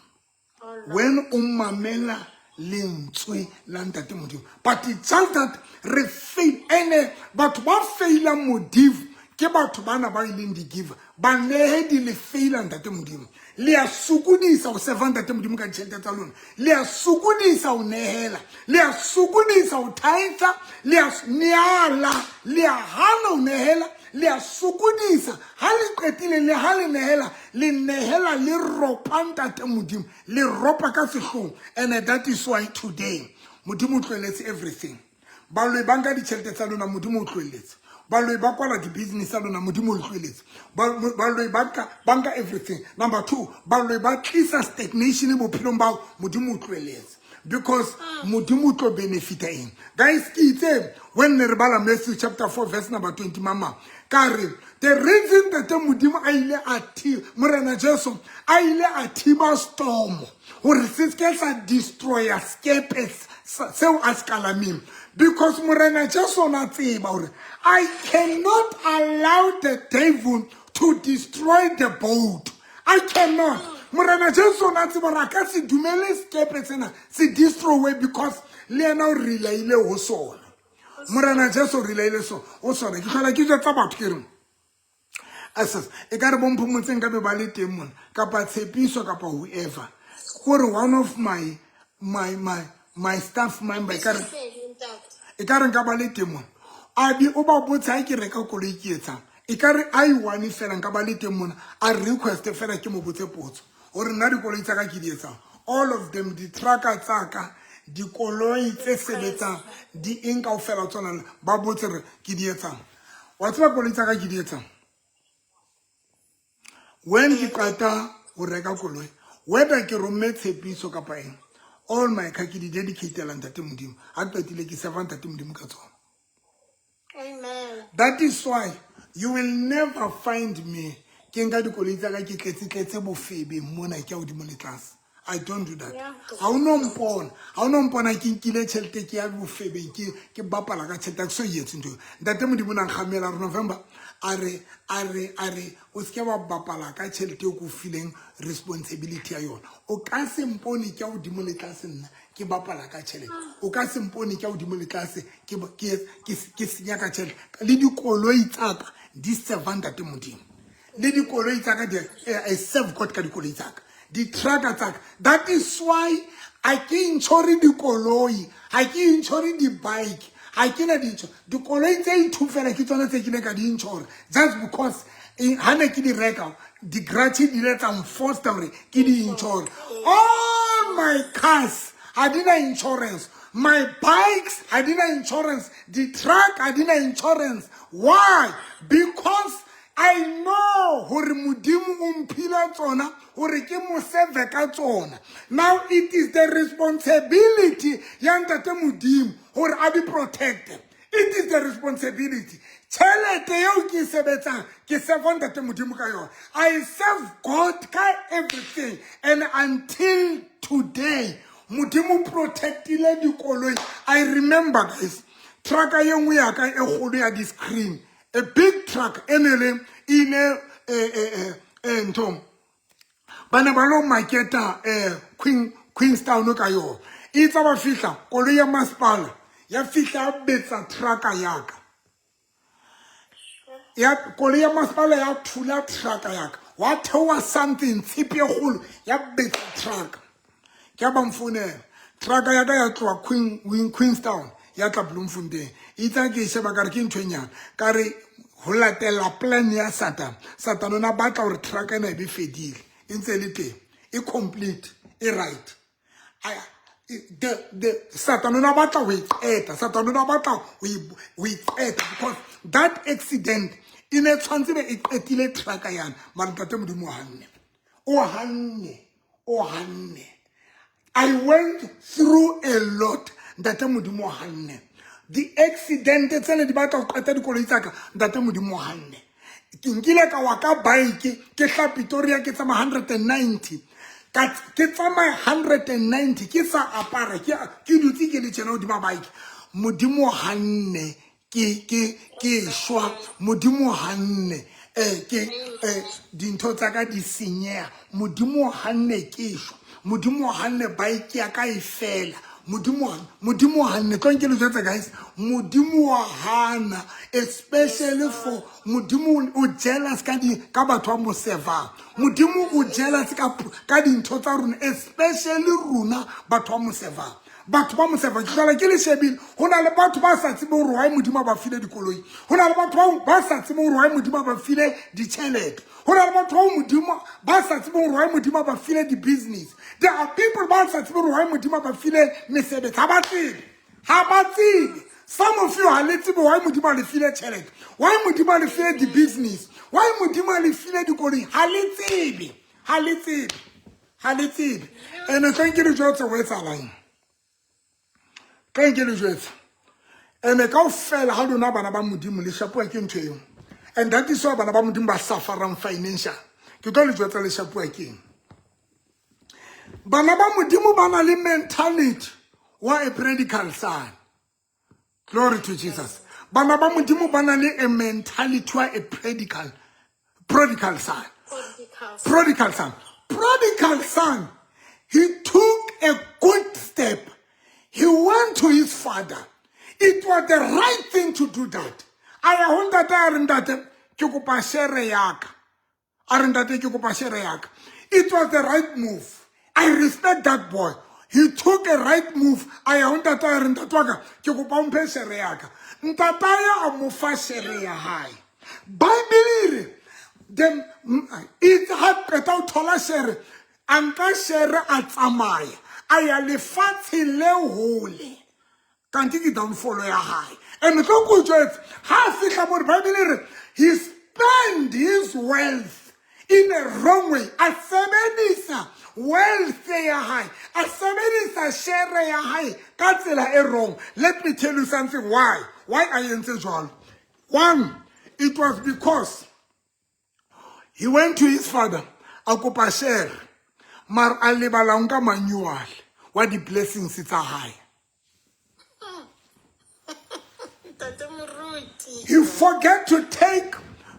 S1: When o mamela lentswe la Ntate Modimo. But it's just that re fail ene batho ba faila Modimo ke batho bana ba ileng di-giver. Ba nehedi le faila Ntate Modimo. Le a sokodisa ho serva Ntate Modimo ka ditjhelete tsa lona. Le a sokodisa ho nehela. Le a sokodisa ho tithe. Le a neala. Le a hana ho nehela. Le a sokodisa. Ha le qetile le ha le nehela, le nehela le ropa Ntate Modimo. Le ropa ka sehlooho. And that is why today Modimo o tlohelletse everything. Baloi ba nka ditjhelete tsa lona, Modimo o tlohelletse. Baloi ba kwala di-business tsa lona, Modimo o tlohelletse. Baloi ba nka everything. Number 2, baloi ba tlisa stagnation bophelong ba hao, Modimo o tlohelletse. Because Modimo o tlo benefita eng? Guys, ke itse when re bala Matthew chapter 4 verse number 20, mama, ka re the reason that Modimo a ile a thi, Morena Jesu a ile a thiba storm hore se ke sa destroya skepe seo a se kalameng, because Morena Jesu o na tseba hore I cannot allow the devil to destroy the boat. I cannot. Morena Jesu o na tseba hore a ka se dumele skepe sena se destroy because le yena o relaile ho sona. Morena Jesu o relaile so o sona. Ke hlola ke jwetsa batho ke re Asas, e ka re bo Mphomotseng ka be ba le teng mona, kapa Tshepiso kapa whoever. Gore one of my staff member e ka re e ka re nka ba le teng mona. A bi o ba botse ha ke reka koloi ke etsang. E ka re a i one fela nka ba le teng mona, a request fela ke mo botse potso. Hore nna dikoloi tsa ka ke di etsang. All of them, di-trucker tsa ka, dikoloi tse sebetsang, di eng kaofela tsona, ba botse re ke di etsang. Wa tseba koloi tsa ka ke di etsang? When ke qeta ho reka koloi, whether ke romme tshepiso kapa eng, all my car ke di dedicatela Ntate Modimo. Ha ke qetile ke serva Ntate Modimo ka tsona.
S3: Amen.
S1: That is why you will never find me ke nka dikoloi tsa ka ke tletse tletse bofebe mona ke ya hodimo le tlase. I don't do that. Ha o no mpona, ha o no mpona ke nkile tjhelete ke ya bofebeng ke ke bapala ka tjhelete, ha ke so e etse ntho eo. Ntate Modimo o na nkgamela re November a re a re a re o seke wa bapala ka tjhelete eo ke o fileng responsibility ya yona. O ka se mpone ke ya hodimo le tlase nna ke bapala ka tjhelete. O ka se mpone ke ya hodimo le tlase ke ke ke ke senya ka tjhelete. Le dikoloi tsa ka di serva Ntate Modimo. Le dikoloi tsa ka di I serve God ka dikoloi tsa ka. Di-trucka tsa ka. That is why ha ke insure dikoloi, ha ke insure di-bike, ha ke na di dikoloi tse ithu fela ke tsona tse kileng ka di insure just because ha ne ke di reka di-grudge di ile tsa nforce hore ke di insure. All my cars ha di na insurance, my bikes ha di na insurance, di-truck ha di na insurance. Why? Because I know hore Modimo o mphile tsona hore ke mo serve ka tsona. Now it is the responsibility ya Ntate Modimo hore a di protect. It is the responsibility. Tjhelete eo ke e sebetsang ke serve Ntate Modimo ka yona. I serve God ka everything, and until today Modimo protectile dikoloi. I remember guys, trucka ye nngwe ya ka e kgolo ya di-screen, a big truck e ne le ile ntho ba ne ba lo marketa Queenstown ka yona. Itse ba fihla koloi ya masepala ya fihla ya betsa trucka ya ka. Ya koloi ya masepala ya thula trucka ya ka. Wa theoha something tshepe e kgolo ya betsa trucka. Ke a ba mfounela. Trucka ya ka ya tloha Queenstown ya tla Bloemfontein. Itse ke e sheba ka re ke ntho e nyane. Ka re ho latela plan ya Satan. Satan o na batla hore truck ena e be fedile. E ntse e le teng. E complete, e right. The Satan o na batla ho e qeta. Satan o na batla ho e qeta because that accident e ne tshwantse be e qetile truck yana. Mara Ntate Modimo o hanne. O hanne. O hanne. I went through a lot. Ntate Modimo o hanne. Di-accident tsene di batla ho qeta dikoloi tsa ka. Ntate Modimo o hanne. Ke nkile ka wa ka bike ke hla Pretoria ke tsamaya 190. Ka ke tsamaya 190 ke sa apara ke dutse ke le tjena hodima bike. Modimo o hanne ke ke ke shwa. Modimo o hanne ke dintho tsa ka di senyeha. Modimo o hanne ke shwa. Modimo o hanne bike ya ka e fela. Modimo Modimo o hanne. Tlo nke le jwetse guys, Modimo wa hana, especially for Modimo o jealous ka di ka batho ba mo servang. Modimo o jealous ka ka dintho tsa rona, especially rona batho ba mo servang. Batho ba mo servang. Ke jwale ke le shebile, ho na le batho ba sa tsebeng hore why Modimo a ba file dikoloi. Ho na le batho ba sa tsebeng hore why Modimo a ba file ditjhelete. Ho na le batho ba Modimo ba sa tsebeng hore why Modimo a ba file di-business. There are people ba sa tsebeng hore why Modimo a ba file mesebetsi. Ha ba tsebe. Ha ba tsebe. Some of you ha le tsebe why Modimo a le file tjhelete. Why Modimo a le file di-business. Why Modimo a le file dikoloi. Ha le tsebe. Ha le tsebe. Ha le tsebe. Ene tlo nke le jwetse ho etsahalang. Tlo nke le jwetse. Ene kaofela ha lona bana ba Modimo le shapuwa ke ntho eo. And that is why bana ba Modimo ba sufferang financial. Ke tlo le jwetsa le shapuwa ke eng. Bana ba Modimo ba na le mentality wa a prodigal son. Glory to Jesus. Bana ba Modimo ba na le a mentality wa a prodigal son. Prodigal son. Prodigal son. He took a good step. He went to his father. It was the right thing to do that. A ya ho ntate a re ntate ke kopa shere ya ka. A re ntate ke kopa shere ya ka. It was the right move. I respect that boy. He took a right move. A ya ho ntate a re ntate wa ka ke kopa o mphe shere ya ka. Ntate a mo fa shere ya hae. Bible e re then itse ha qeta ho thola shere, a nka shere a tsamaya a ya lefatsheng le hole. Kanti ke downfall ya hae. And tlo ko jwetse ha a fihla mo, Bible e re he spend his wealth in a wrong way. A sebedisa wealth ya hae, a sebedisa share ya hae ka tsela e wrong. Let me tell you something. Why a entse jwalo? One, it was because he went to his father, a kopa share, mara a lebala nka manual wa di-blessings tsa hae.
S3: Ntate Moruti.
S1: He forget to take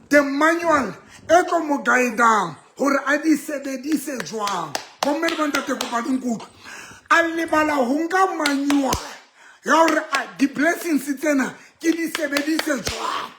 S1: the manual e tlo mo guidang hore a di sebedise jwang. Bomme le bontate, kopa le nkutlwe. A lebala ho nka manual ya hore di-blessings tsena ke di sebedise jwang.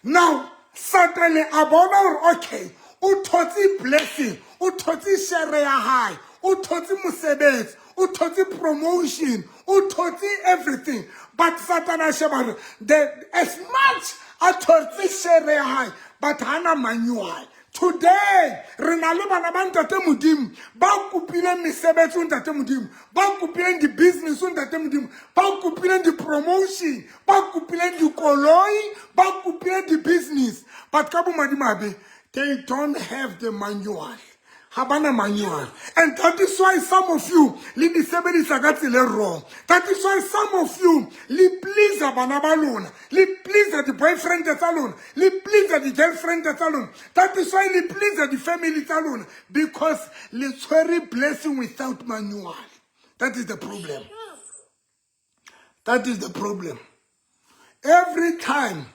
S1: Now Satane a bona hore okay, o thotse blessing, o thotse share ya hae, o thotse mosebetsi, o thotse promotion, o thotse everything, but Satan a sheba hore the as much a thotse share ya hae, but hana manual. Today re na le bana ba Ntate Modimo ba kopileng mesebetsi ho Ntate Modimo, ba kopileng di-business ho Ntate Modimo, ba kopileng di-promotion, ba kopileng dikoloi, ba kopileng di-business, but ka bomadimabe they don't have the manual. Ha bana manual, and that is why some of you le di sebedisa ka tsela e wrong. That is why some of you le please bana ba lona, le please di-boyfriend tsa lona, le please di-girlfriend tsa lona. That is why le please di-family tsa lona, because le tshwere blessing without manual. That is the problem. That is the problem. Every time,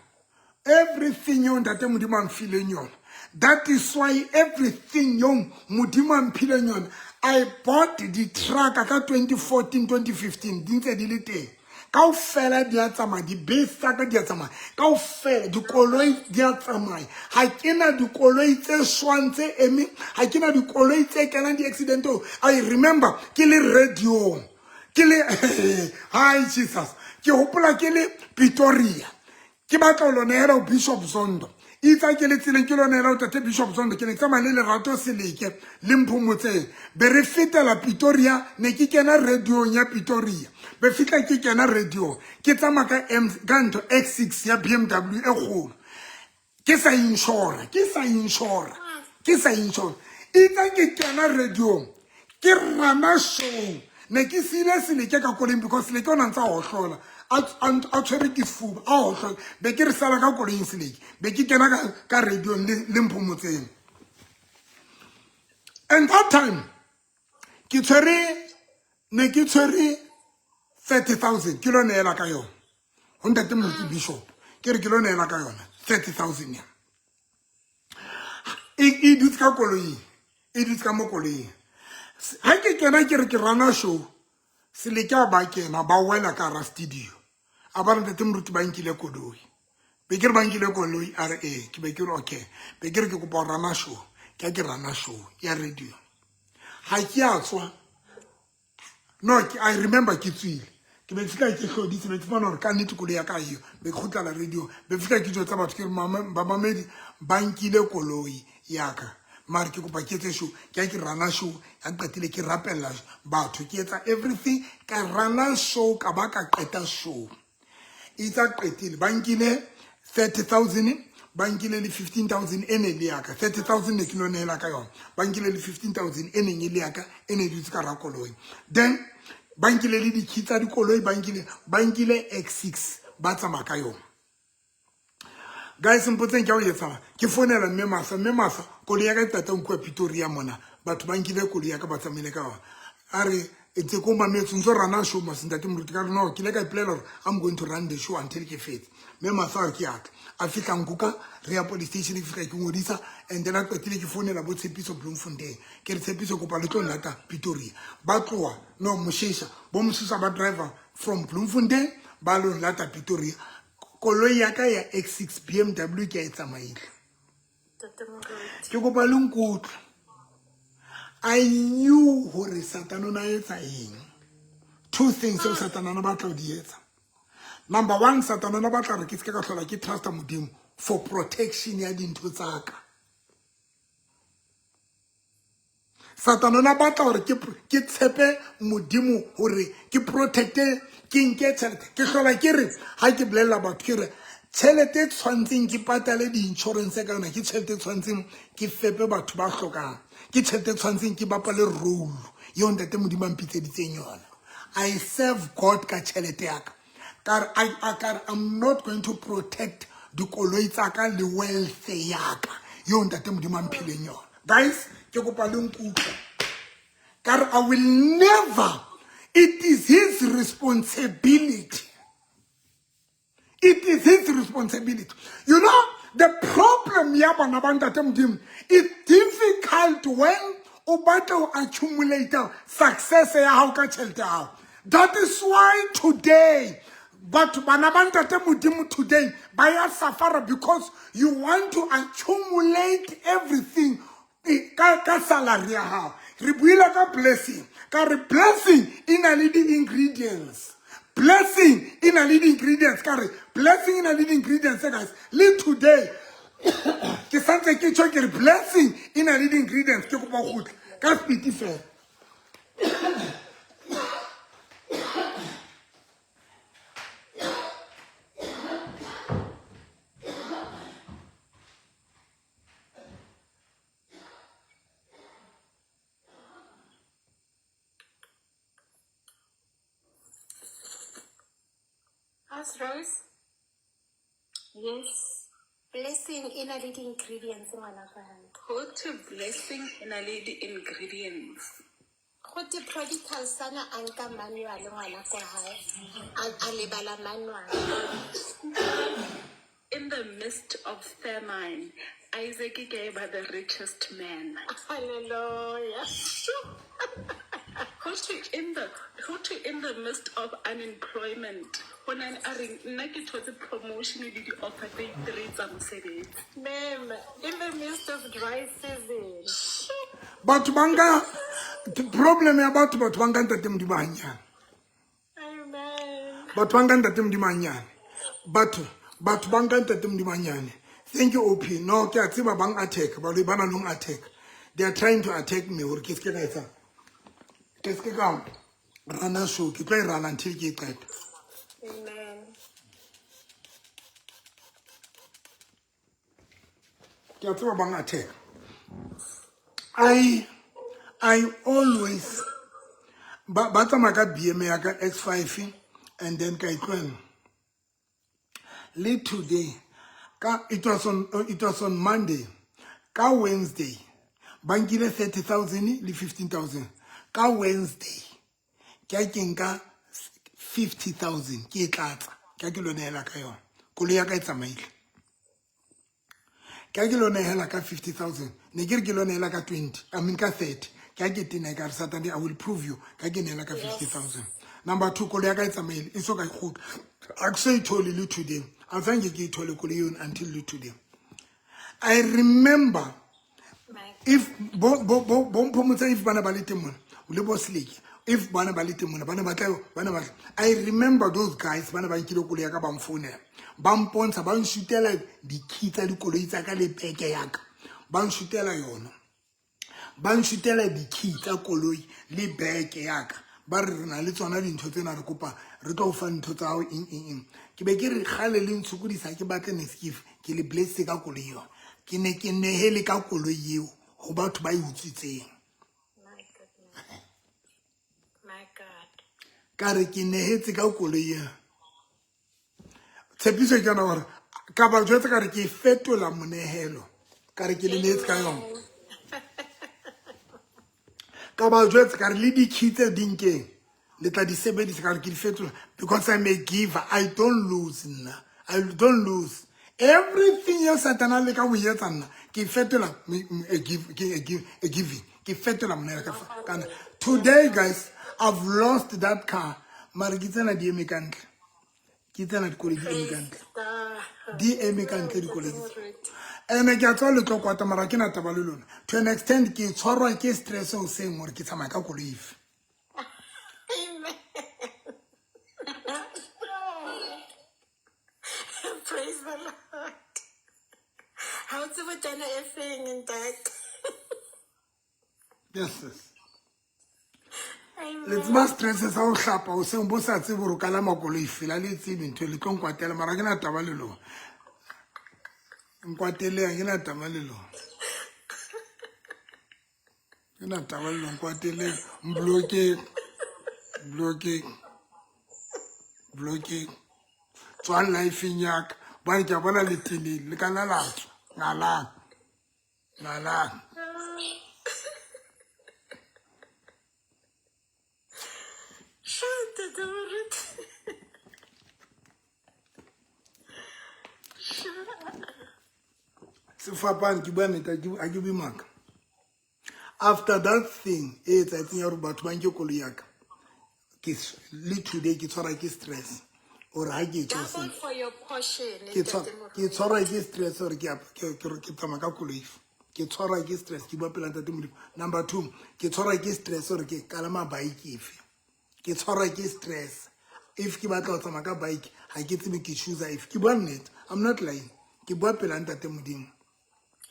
S1: everything yo Ntate Modimo a mfileng yona, that is why everything yo Modimo a mphileng yona, I bought di-truck ka 2014, 2015, di ntse di le teng kaofela, di a tsamaya. Dibese tsa ka di a tsamaya kaofela, dikoloi di a tsamaya. Ha ke na dikoloi tse shwang tse emeng, ha ke na dikoloi tse kenang di-accident. I remember ke le radiong, ke le, hi Jesus, ke hopola ke le Pretoria, ke batla ho lo nehela ho Bishop Zondo. Itsa ke le tseleng ke lo nehela ho Tate Bishop Zondo, ke ne ke tsamaya le Lerato Seleke le Mphomotseng, be re fetela Pretoria. Ne ke kena radiong ya Pretoria, be fihla ke kena radio, ke tsamaya ka M, ka ntho X6 ya BMW e kgolo, ke sa insura, ke sa insura, ke sa insura. Itsa ke kena radiong, ke rana show, ne ke siile Seleke ka koloing because Seleke o na ntse a hohlola, a tshwere ke sefuba, a hohlola. Be ke re sala ka koloing Seleke, be ke kena ka radiong le Mphomotseng. And that time ke tshwere, ne ke tshwere 30 000, ke lo neela ka yona ho Ntate Moruti Bishop. Ke re ke lo neela ka yona 30 000 ya e dutse ka koloing, e dutse ka mo koloing. Ha ke kena, ke re ke rana show, Seleke a ba kena, ba wela ka hara studio, a ba re, "Ntate Moruti, ba nkile koloi." Be ke re, "Ba nkile koloi?" A re, "Ee." Ke be ke re, "Okay." Be ke re, "Ke kopa ho rana show." Ke ha ke rana show ya radio, ha ke a tswa. No, I remember ke tswile, ke be fihla ke hloditse, be ke fumana hore ka nnete koloi ya ka eo. Be ke kgutlela radio, be fihla ke jwetsa batho, ke re, "Bamamedi, ba nkile koloi ya ka, mare ke kopa ke etse show." Ke ha ke rana show ya, qetile ke rapella batho, ke etsa everything, ka rana show, ka ba ka qeta show. Itsa qetile, ba nkile 30 000, ba nkile le 15 000 e ne le yaka. 30 000 ne ke lo nehela ka yona, ba nkile le 15 000 e neng e le yaka, e ne e dutse ka hara koloi. Then ba nkile le di-key tsa dikoloi, ba nkile X6, ba tsamaya ka yona. Guys, mpotseng ke a o etsala. Ke founela mme Masa. "Mme Masa, koloi ya ka e tata nkuwa Pretoria mona, batho ba nkile koloi ya ka, ba tsamaile ka yona." A re, "Ntse ko mametse, ntse o rana show mos, Ntate Moruti." Ka re, "No, ke ile ka ipolela gore I'm going to run the show until ke fetse." Mme Masa a re, "Ke atla." A fihla nkuka, re ya police station, ke fihla ke ngodisa. And then a qetile, ke founela bo Tshepiso Bloemfontein, ke re, "Tshepiso, kopa le tlo nlata Pretoria." Ba tloha, no, Moshesha, bo Moshesha ba driver from Bloemfontein, ba lo nlata Pretoria. Koloi ya ka ya X6 BMW ke a e tsamaile.
S3: Ntate Moruti.
S1: Ke kopa le nkutlwe. I knew hore Satane o na etsa eng. Two things tseo Satane a na batla ho di etsa. Number one, Satane o na batla hore ke seke ka hlola ke trusta Modimo for protection ya dintho tsa ka. Satane o ne a batla gore ke tshepe Modimo gore ke protecte, ke nke tšhelete. Ke hlola ke re ga ke bolelela batho ke re tšhelete e tshwantseng ke patale di-insurance ka yona, ke tšhelete e tshwantseng ke fepe batho ba hlokang, ke tšhelete e tshwantseng ke bapale role yeo ntate Modimo a mpitseditseng yona. I serve God ka tšhelete ya ka. Ka re, ka re, I'm not going to protect dikoloi tsa ka le wealth ya ka yeo ntate Modimo a mphileng yona. Guys, ke kopa le nkutlwe. Ka re, I will never, it is his responsibility. It is his responsibility. You know, the problem ya bana ba ntate Modimo, it's difficult when o batla ho accumulate success ya hao ka tjhelete ya hao. That is why today, batho bana ba ntate Modimo today, ba ya suffer because you want to accumulate everything ka salary ya hao. Re buile ka blessing. Ka re blessing e na le di-ingredients. Blessing e na le di-ingredients. Ka re blessing e na le di-ingredients, guys. Le today, ke santse ke tjho ke re blessing e na le di-ingredients. Ke kopa ho kgutla ka speed fela.
S3: How's Rose?
S4: Yes.
S3: Blessing e na le di-ingredients, ngwana ka.
S4: Go to blessing e na le di-ingredients.
S3: Go te prodigal son a nka manual ngwana kwa hae. A lebala manual.
S4: In the midst of famine, Isaac gave her the richest man.
S3: Hallelujah.
S4: Go to in the midst of unemployment, go na le a reng nna ke thotse promotion le di-offer tse three tsa mosebetsi.
S3: Ma'am, in the midst of dry season.
S1: Batho ba nka problem ya batho, batho ba nka ntate Modimo hanyane.
S3: Amen.
S1: Batho ba nka ntate Modimo hanyane. Batho ba nka ntate Modimo hanyane. Thank you, OP. No, ke a tseba bang attack, ba le ba na long attack. They are trying to attack me hore ke se ke ka etsa. Ke se ke ka rana show, ke tlo e rana until ke e qeta.
S3: Amen.
S1: Ke a tseba bang attack. I always ba tsamaya ka BM ya ka X5 and then ka e tlohela. Le today ka it was on Monday, ka Wednesday ba nkile 30,000 le 15,000. Ka Wednesday ke a ke nka 50,000 ke e tlatsa, ke a ke lo nehela ka yona. Koloi ya ka e tsamaile. Ke a ke lo nehela ka 50,000. Ne ke re ke lo nehela ka 20, I mean ka 30. Ke a ke tena ka re Saturday I will prove you. Ka ke nehela ka 50,000. Number 2, koloi ya ka e tsamaile, e so ka e kgutla. Ha ke so e thole le today. A zange ke e thole koloi eo until le today. I remember if bo Mphomotse, if bana ba le teng mona, le bo Sleke, if bana ba le teng mona, ba ne ba tla, ba ne ba tla. I remember those guys, ba ne ba nkile koloi ya ka, ba mfounela, ba mpontsha, ba nshutela di-key tsa dikoloi tsa ka le beke ya ka, ba nshutela yona, ba nshutela di-key tsa koloi le beke ya ka, ba re re na le tsona dintho tsena, re kopa re tlo o fa ntho tsa hao, eng, eng, eng. Ke be ke re kgale le ntshokodisa, ke batle next ke le bless ka koloi yona. Ke ne ke nehele ka koloi eo ho batho ba e utswitseng.
S3: My goodness. My God.
S1: Ka re ke nehetse ka koloi eo. Tshepiso ke yona hore ka ba jwetsa ka re ke e fetola monehelo. Ka re ke le nehetse ka yona. Ka ba jwetsa ka re le di-key tse di nkeng, le tla di sebedisa, ka re ke di fetola because I'm a giver. I don't lose nna. I don't lose. Everything eo Satana a leka ho etsa nna, ke fetola a give, ke a give, a giving. Ke fetola monehelo ka fa, kana. Today, guys, I've lost that car. Mara ke tsena di eme ka ntle. Ke tsena dikoloi di eme ka ntle. Di eme ka ntle dikoloi tse. Ene ke a tswa le tlo kwata, mara ke na taba le lona. To an extent, ke tshwarwa ke stress hoseng hore ke tsamaya ka koloi efe.
S3: Amen. Praise the Lord. Ha o tsebe tana e feng, ntate?
S1: Yes, sis. Le tseba stress sa ho hlapa hoseng bo sa tsebe hore o kalama koloi fela le tsebe ntho e le tlo nkwatela mara ke na taba le lona. Nkwateleng ke na taba le lona. Ke na taba le lona nkwateleng mblokeng blokeng blokeng tswang lifeng ya ka bane ke a bona le teneng le ka nna la tswa ngalang ngalang. Sefapane ke bua nnete ha ke bue maka. After that thing e etsahetseng ya hore batho ba nke koloi ya ka ke le today ke tshwara ke stress or ha ke tswa
S3: Double for your portion.
S1: Ke tshwarwa ke stress hore ke ke tsamaya ka koloi ke tshwarwa ke stress ke bua pela ntate Modimo. Number 2 ke tshwarwa ke stress hore ke kalama bike efe. Ke tshwarwa ke stress if ke batla ho tsamaya ka bike ha ke tsebe ke choose if ke bua nnete. I'm not lying. Ke bua pela ntate Modimo.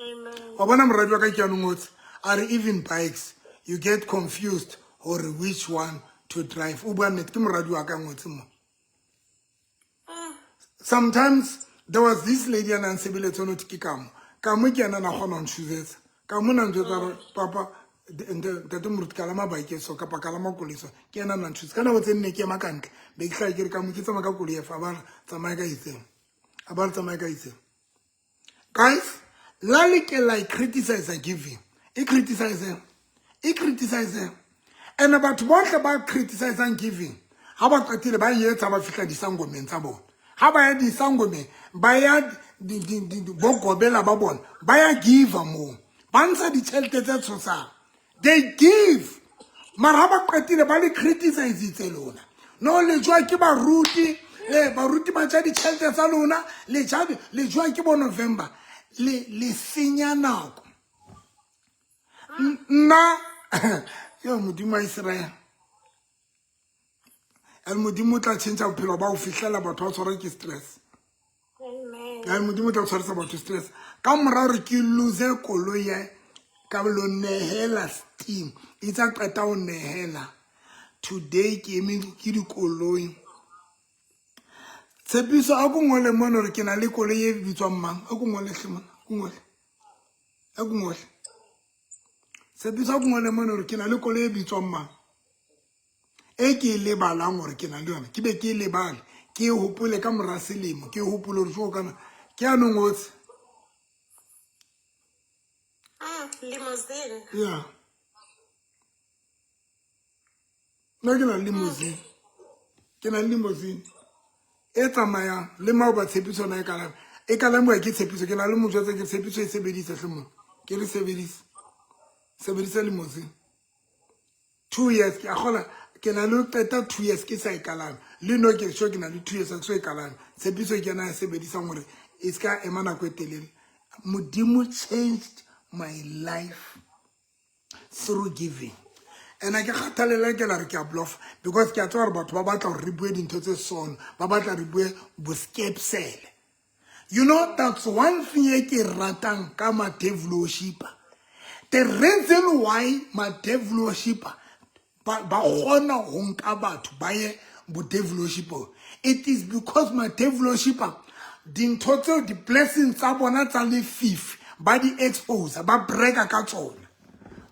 S3: Amen.
S1: Wa bona moradi wa ka ke a ngotse a re even bikes you get confused hore which one to drive. O bua nnete ke moradi wa ka ngotse mo. Sometimes there was this lady a nang sebeletsa ono ke kamo. Kamo ke yena na kgona ho nchusetsa. Kamo na njwetsa hore papa ntate moruti kalama bike so kapa kalama koloi so ke yena na nchusetsa. Ka nako tse nne ke ema ka ntle be ke hlaha ke re kamo ke tsamaya ka koloi efe a ba re tsamaya ka itseng. A ba re tsamaya ka itseng. Guys, la le ke la criticize giving. E criticize. E criticize. And batho bohle ba criticizang giving ha ba qetile ba etsa ba fihla disangomeng tsa bona. Ha ba ya disangomeng ba ya bo gobela ba bona ba ya give moo. Ba ntsha ditjhelete tse tshosang. They give. Mara ha ba qetile ba le criticize lona. No le jwa ke baruti, le baruti ba tja ditjhelete tsa lona, le ja le jwa ke bo November. Le senya nako. Nna yo Modimo wa Israel. El Modimo o tla change bophelo ba ho fihlela batho ba tshwarwa ke stress.
S3: Amen.
S1: El Modimo o tla tshwarisa batho stress. Ka mora hore ke lose koloi ya ka lo nehela steam. Itse qeta ho nehela. Today ke eme ke dikoloi. Tshepiso a ko ngole mona hore ke na le koloi e bitswang mang? A ko ngole hle mona, a ko ngole. A ko ngole. Tshepiso a ko ngole mona hore ke na le koloi e bitswang mang? E ke e lebalang hore ke na le yona. Ke be ke e lebale. Ke e hopole ka mora selemo. Ke e hopole hore tjo kana ke a no ngotse.
S3: Limousine.
S1: Yeah. Nna ke na le limousine. Ke na le limousine. E tsamayang le maoba tshepiso na e kalama. E kalamiwa ke tshepiso. Ke na le motho ke tshepiso e sebedisa hle mo. Ke le sebedisa. Sebedisa limousine. 2 years ke a kgola ke na le qeta 2 years ke sa e kalame. Le no ke sure ke na le 2 years ke so e kalame. Tshepiso ke yena ya sebedisang hore e ska ema nako e telele. Modimo changed my life through giving. And ke kgathalela ke la re ke a bluff because ke a tseba hore batho ba batla hore re bue dintho tse sono, ba batla re bue boskepsele. You know, that's one thing e ke ratang ka ma devil worshipper. The reason why ma devil worshipper ba kgona ho nka batho ba ye bo devil worshipper, it is because ma devil worshipper dintho tseo di blessings tsa bona tsa lefifi ba di expose, ba breaka ka tsona.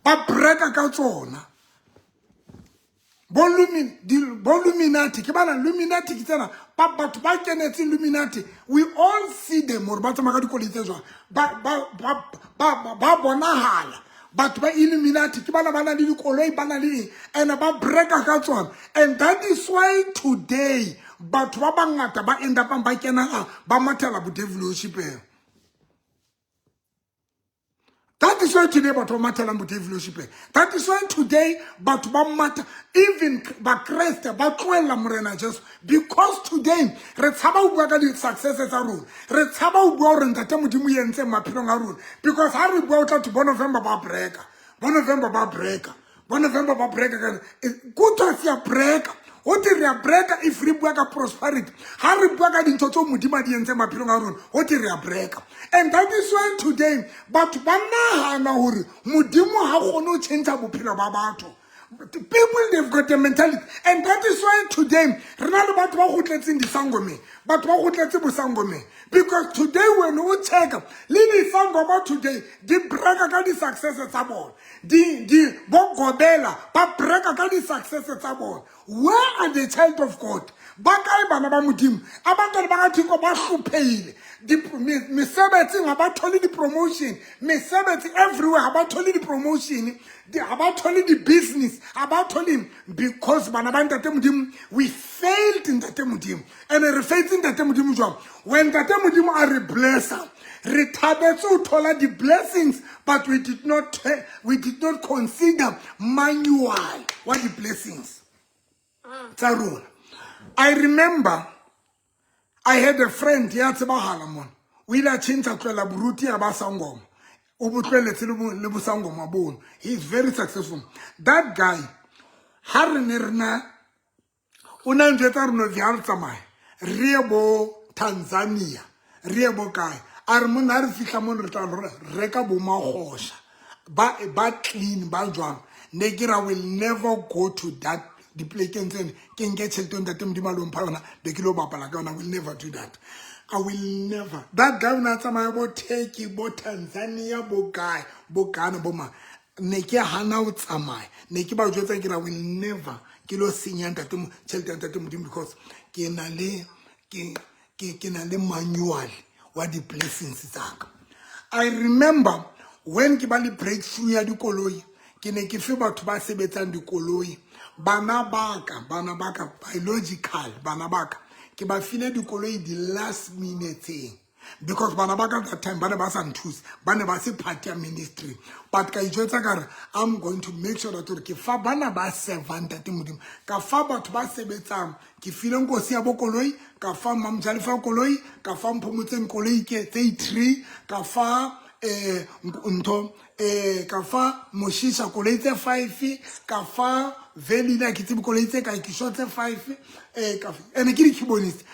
S1: Ba breaka ka tsona. Bo Illuminati, ke bana Illuminati ke tsena, ba batho ba kenetse Illuminati, we all see them hore ba tsamaya ka dikoloi tse jwang. Ba bonahala. Batho ba Illuminati ke bana ba na le dikoloi, ba na le eng, and ba breaka ka tsona. And that is why today batho ba bangata ba end up ba kena ba mathela bo devil worshipeng. That is why today batho ba mathelang bo devil worshipeng. That is why today batho ba matha even ba Kreste ba tlohella Morena Jesu, because today re tshaba ho bua ka di successes tsa rona. Re tshaba ho bua hore ntate Modimo o entseng maphelong a rona, because ha re bua o tla thwe bo November ba breaka. Bo November ba breaka. Bo November ba breaka ka kuthwa siya breaka. Go te re a breka if re bua ka prosperity. Ha re bua ka dintho tseo Modimo a di entseng maphelong a rona, go te re a breka. And that is why today batho ba nagana gore Modimo ha kgone go change bophelo ba batho. People, they've got a mentality, and that is why today re na le batho ba gotletseng disangomeng, batho ba gotletse bosangomeng, because today when o checka le disangoma today, di breka ka di-success tsa bona, di bo gobela ba breka ka di-success tsa bona. Where are the child of God? Ba kae bana ba Modimo? Abantwana bakaThixo bahluphekile. Mesebetsing ha ba thole di-promotion, mesebetsi everywhere ha ba thole di-promotion, ha ba thole di-business, ha ba thole, because bana ba Ntate Modimo, we failed Ntate Modimo. And re failed Ntate Modimo jwang? When Ntate Modimo a re blessa, re thabetse ho thola di-blessings, but we did not consider manual wa di-blessings tsa rona. I remember I had a friend ya tsebahala mona, o ile a tšhentšha, tlohela boruti, ya ba sangoma, o bo tlohelletse le bosangoma bono. He is very successful, that guy. Ha re ne re na o na njwetsa re no ha re tsamaya re ye bo Tanzania, re ye bo kae, a re monna, ha re fihla mono re tla reka bo magosha ba clean ba jwang. Ne ke ra will never go to that dipolekeng tsene, ke nke tšhelete Ntate Modimo a lo mpha yona, be ke lo bapala ka yona. I will never do that, I will never. That guy o ne a tsamaya bo Turkey, bo Tanzania, bo kae, bo Ghana, bo ma. Ne ke hana ho tsamaya, ne ke ba jwetsa ke ra will never ke lo senya ntate tšhelete ya Ntate Modimo, because ke na le manual wa di-blessings tsaka. I remember when ke ba le breakthrough ya dikoloi, ke ne ke fe batho ba sebetsang dikoloi, bana baka, bana baka biological, bana baka, ke ba file dikoloi di-last minuteng, because bana ba ka that time ba ne ba sa nthuse, ba ne ba se part ya ministry. But ka ijwetsa ka re I'm going to make sure that gore ke fa bana ba servang Ntate Modimo, ka fa batho ba sebetsang. Ke file Nkosi ya bo koloi, ka fa Mamjalefa koloi, ka fa Mphomotseng koloi ke tse three, ka fa ntho ka fa Moshisha koloi tse five, ka fa Velile ke tsebe koloi tse kae, ke sure tse five. Ka ene ke di-keyboardist.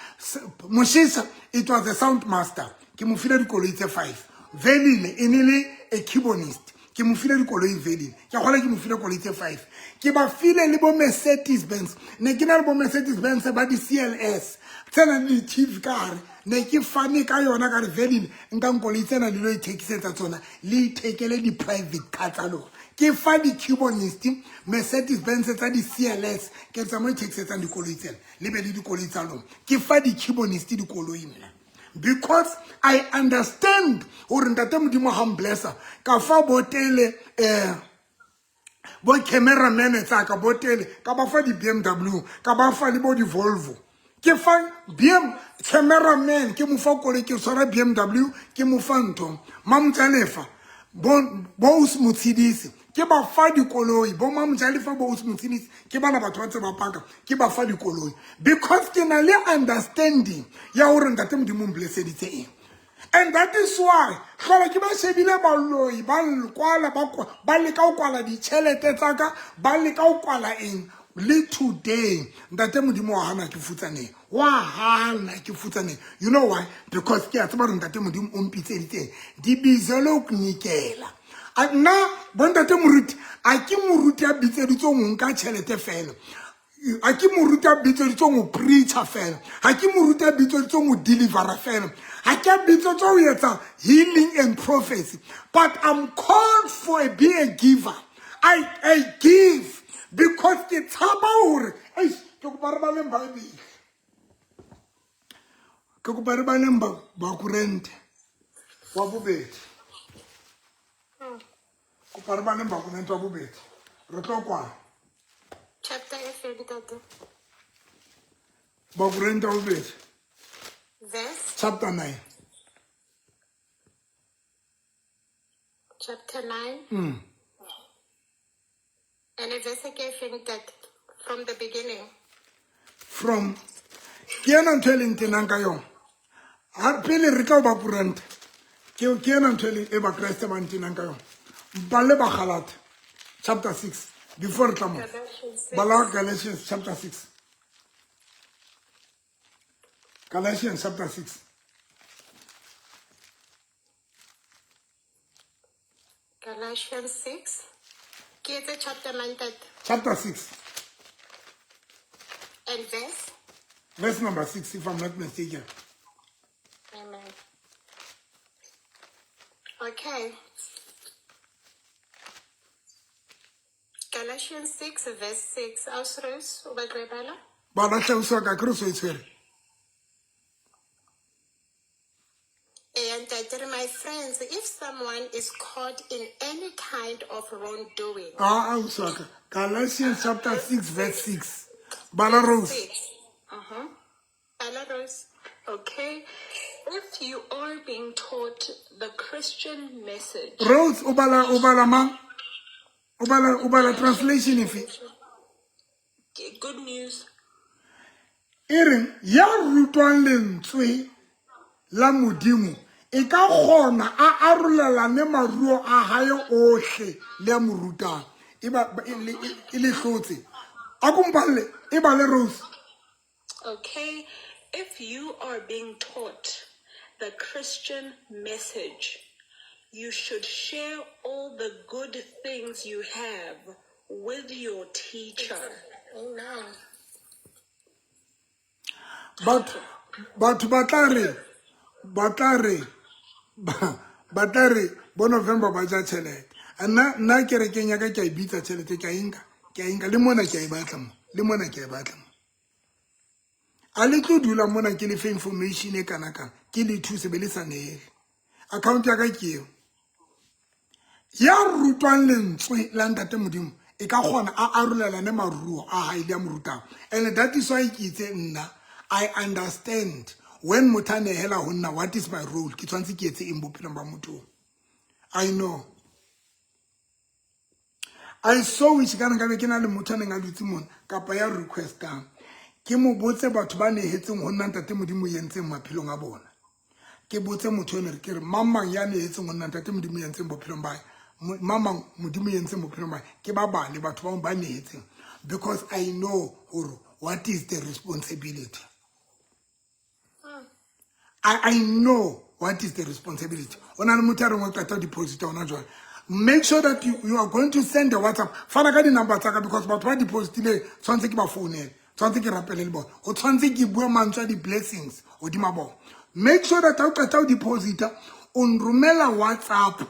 S1: Moshisha, it was a sound master, ke mo file dikoloi tse five. Velile e ne le a keyboardist, ke mo file dikoloi. Velile ke gola, ke mo file koloi tse five. Ke ba file le bo Mercedes Benz. Ne ke na le bo Mercedes Benz ba di-CLS tse nang le di-TV ka gare, ne ke fane ka yona, ka re Velile, nkang koloi tsena le lo ithekisetsa tsona, le ithekele di-private car tsa lona. Ke fa di-keyboardist Mercedes Benz tsa di-CLS, ke tsa mo ithekisetsang dikoloi tsena, le be le dikoloi tsa lona. Ke fa di-keyboardist dikoloi nna, because I understand gore Ntate Modimo ga mblessa. Ka fa botele bo cameraman tsaka botele, ka ba fa di-BMW, ka ba fa le bo di-Volvo. Ke fa BM cameraman, ke mo fa koloi, ke tshwara BMW, ke mo fa ntho. Mamojalefa, bo Motshidisi, ke ba fa dikoloi. Bo Mamojalefa, bo Motshidisi, ke bana batho ba ntse ba paka, ke ba fa dikoloi, because ke na le understanding ya gore Ntate Modimo mblesseditse eng. And that is why hlola ke ba shebile baloi ba kwala, ba leka ho kwala ditjhelete tsa ka, ba leka ho kwala eng. Le today Ntate Modimo wa hana ke futsaneng, wa hana ke futsaneng. You know why? Because ke a tseba gore Ntate Modimo o mpitseditseng dibizelo ukunikela. Nna bontate moruti, a ke moruti a bitseditsweng ho nka tjhelete fela, a ke moruti a bitseditsweng ho preacher fela, ha ke moruti a bitseditsweng ho delivera fela, ha ke a bitsetswa ho etsa healing and prophecy, but I'm called for a be a giver. I give because ke tshaba hore eish. Ke kopa re baleng Bible, ke kopa re baleng Bakorente wa bobedi. Kopa re baleng Bakorente wa bobedi, re tlo kwala.
S3: Chapter e feng, ntate?
S1: Bakorente wa bobedi.
S3: Verse?
S1: Chapter 9.
S3: Chapter 9. And verse ke e feng, ntate? From the beginning.
S1: From ke ena ntho e leng tenang ka yona. Ha pele re tla ho Bakorente, ke ena ntho e leng e Bakreste ba ntenang ka yona. Ba le Bagalata chapter 6 before re tla mo
S3: Galatians 6.
S1: Bala Galatians chapter 6. Galatians chapter 6.
S3: Galatians 6. Ke etse chapter 9 ntate.
S1: Chapter 6.
S3: And verse?
S1: Verse number 6, if I'm not mistaken.
S3: Amen. Okay. Galatians 6 verse 6. Ausrus, o batla e bala?
S1: Bala hle ausi wa ka, akere o so e tshwere.
S3: Ee, ntate, re, my friends, if someone is caught in any kind of wrongdoing.
S1: Ah, ausi wa ka. Galatians chapter 6 verse 6. Bala Rose.
S3: 6. Bala Rose.
S4: Okay. If you are being taught the Christian message.
S1: Rose, o bala, o bala mang? O bala, o bala translation efe?
S4: Good news.
S1: E reng ya rutwang lentswe la Modimo e ka kgona a arolelane maruo a hae ohle le ya mo rutang. E ba e le e le hlotse. A ko mpalle e bale Rose.
S4: Okay, if you are being taught the Christian message, you should share all the good things you have with your teacher.
S3: Amen.
S1: Batho batho ba tla re ba tla re ba tla re bo November ba ja tšhelete. Nna nna kerekeng ya ka ke a e bitsa tšhelete ke a e nka ke a e nka le mona ke a e batla mo le mona ke a e batla mo. A le tlo dula mona ke le fe information e kana kana ke le thuse be le sa neele. Account ya ka ke eo. Ya rutwang lentswe la Ntate Modimo e ka kgona a arolelane maruo a hae le ya mo rutang. And that is why ke itse nna I understand when motho a nehela ho nna what is my role ke tshwanetse ke etse eng bophelong ba motho. I know. I so wish ka nka be ke na le motho a neng a dutse mona kapa ya requestang ke mo botse batho ba nehetseng ho nna Ntate Modimo o entseng maphelong a bona. Ke botse motho ene ke re mang mang ya nehetseng ho nna Ntate Modimo o entseng bophelong ba hae, mang mang Modimo o entseng bophelong ba hae, ke ba bale batho ba ba nehetseng because I know hore what is the responsibility. I know what is the responsibility. O na le motho a reng o qeta ho deposita hona jwale. Make sure that you are going to send a WhatsApp. Fana ka di-number tsa ka because batho ba depositileng tshwanetse ke ba founele, tshwanetse ke rapele le bona, ho tshwanetse ke bue mantswe a di-blessings hodima bona. Make sure that ha o qeta ho deposita o nromela WhatsApp.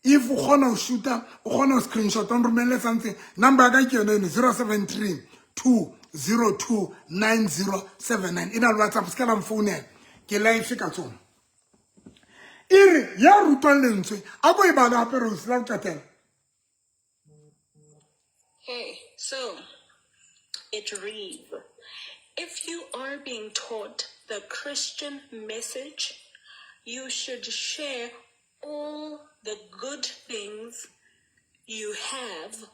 S1: If o kgona ho shoota, o kgona ho screenshot, o nromelle something. Number ya ka ke yona eno 073 202 9079. E na le WhatsApp, se ka la mfounela. Ke live ka tsona. E re ya rutwang lentswe a ko e bale hape Rose la ho qetela.
S4: Okay, so it reads, if you are being taught the Christian message, you should share all the good things you have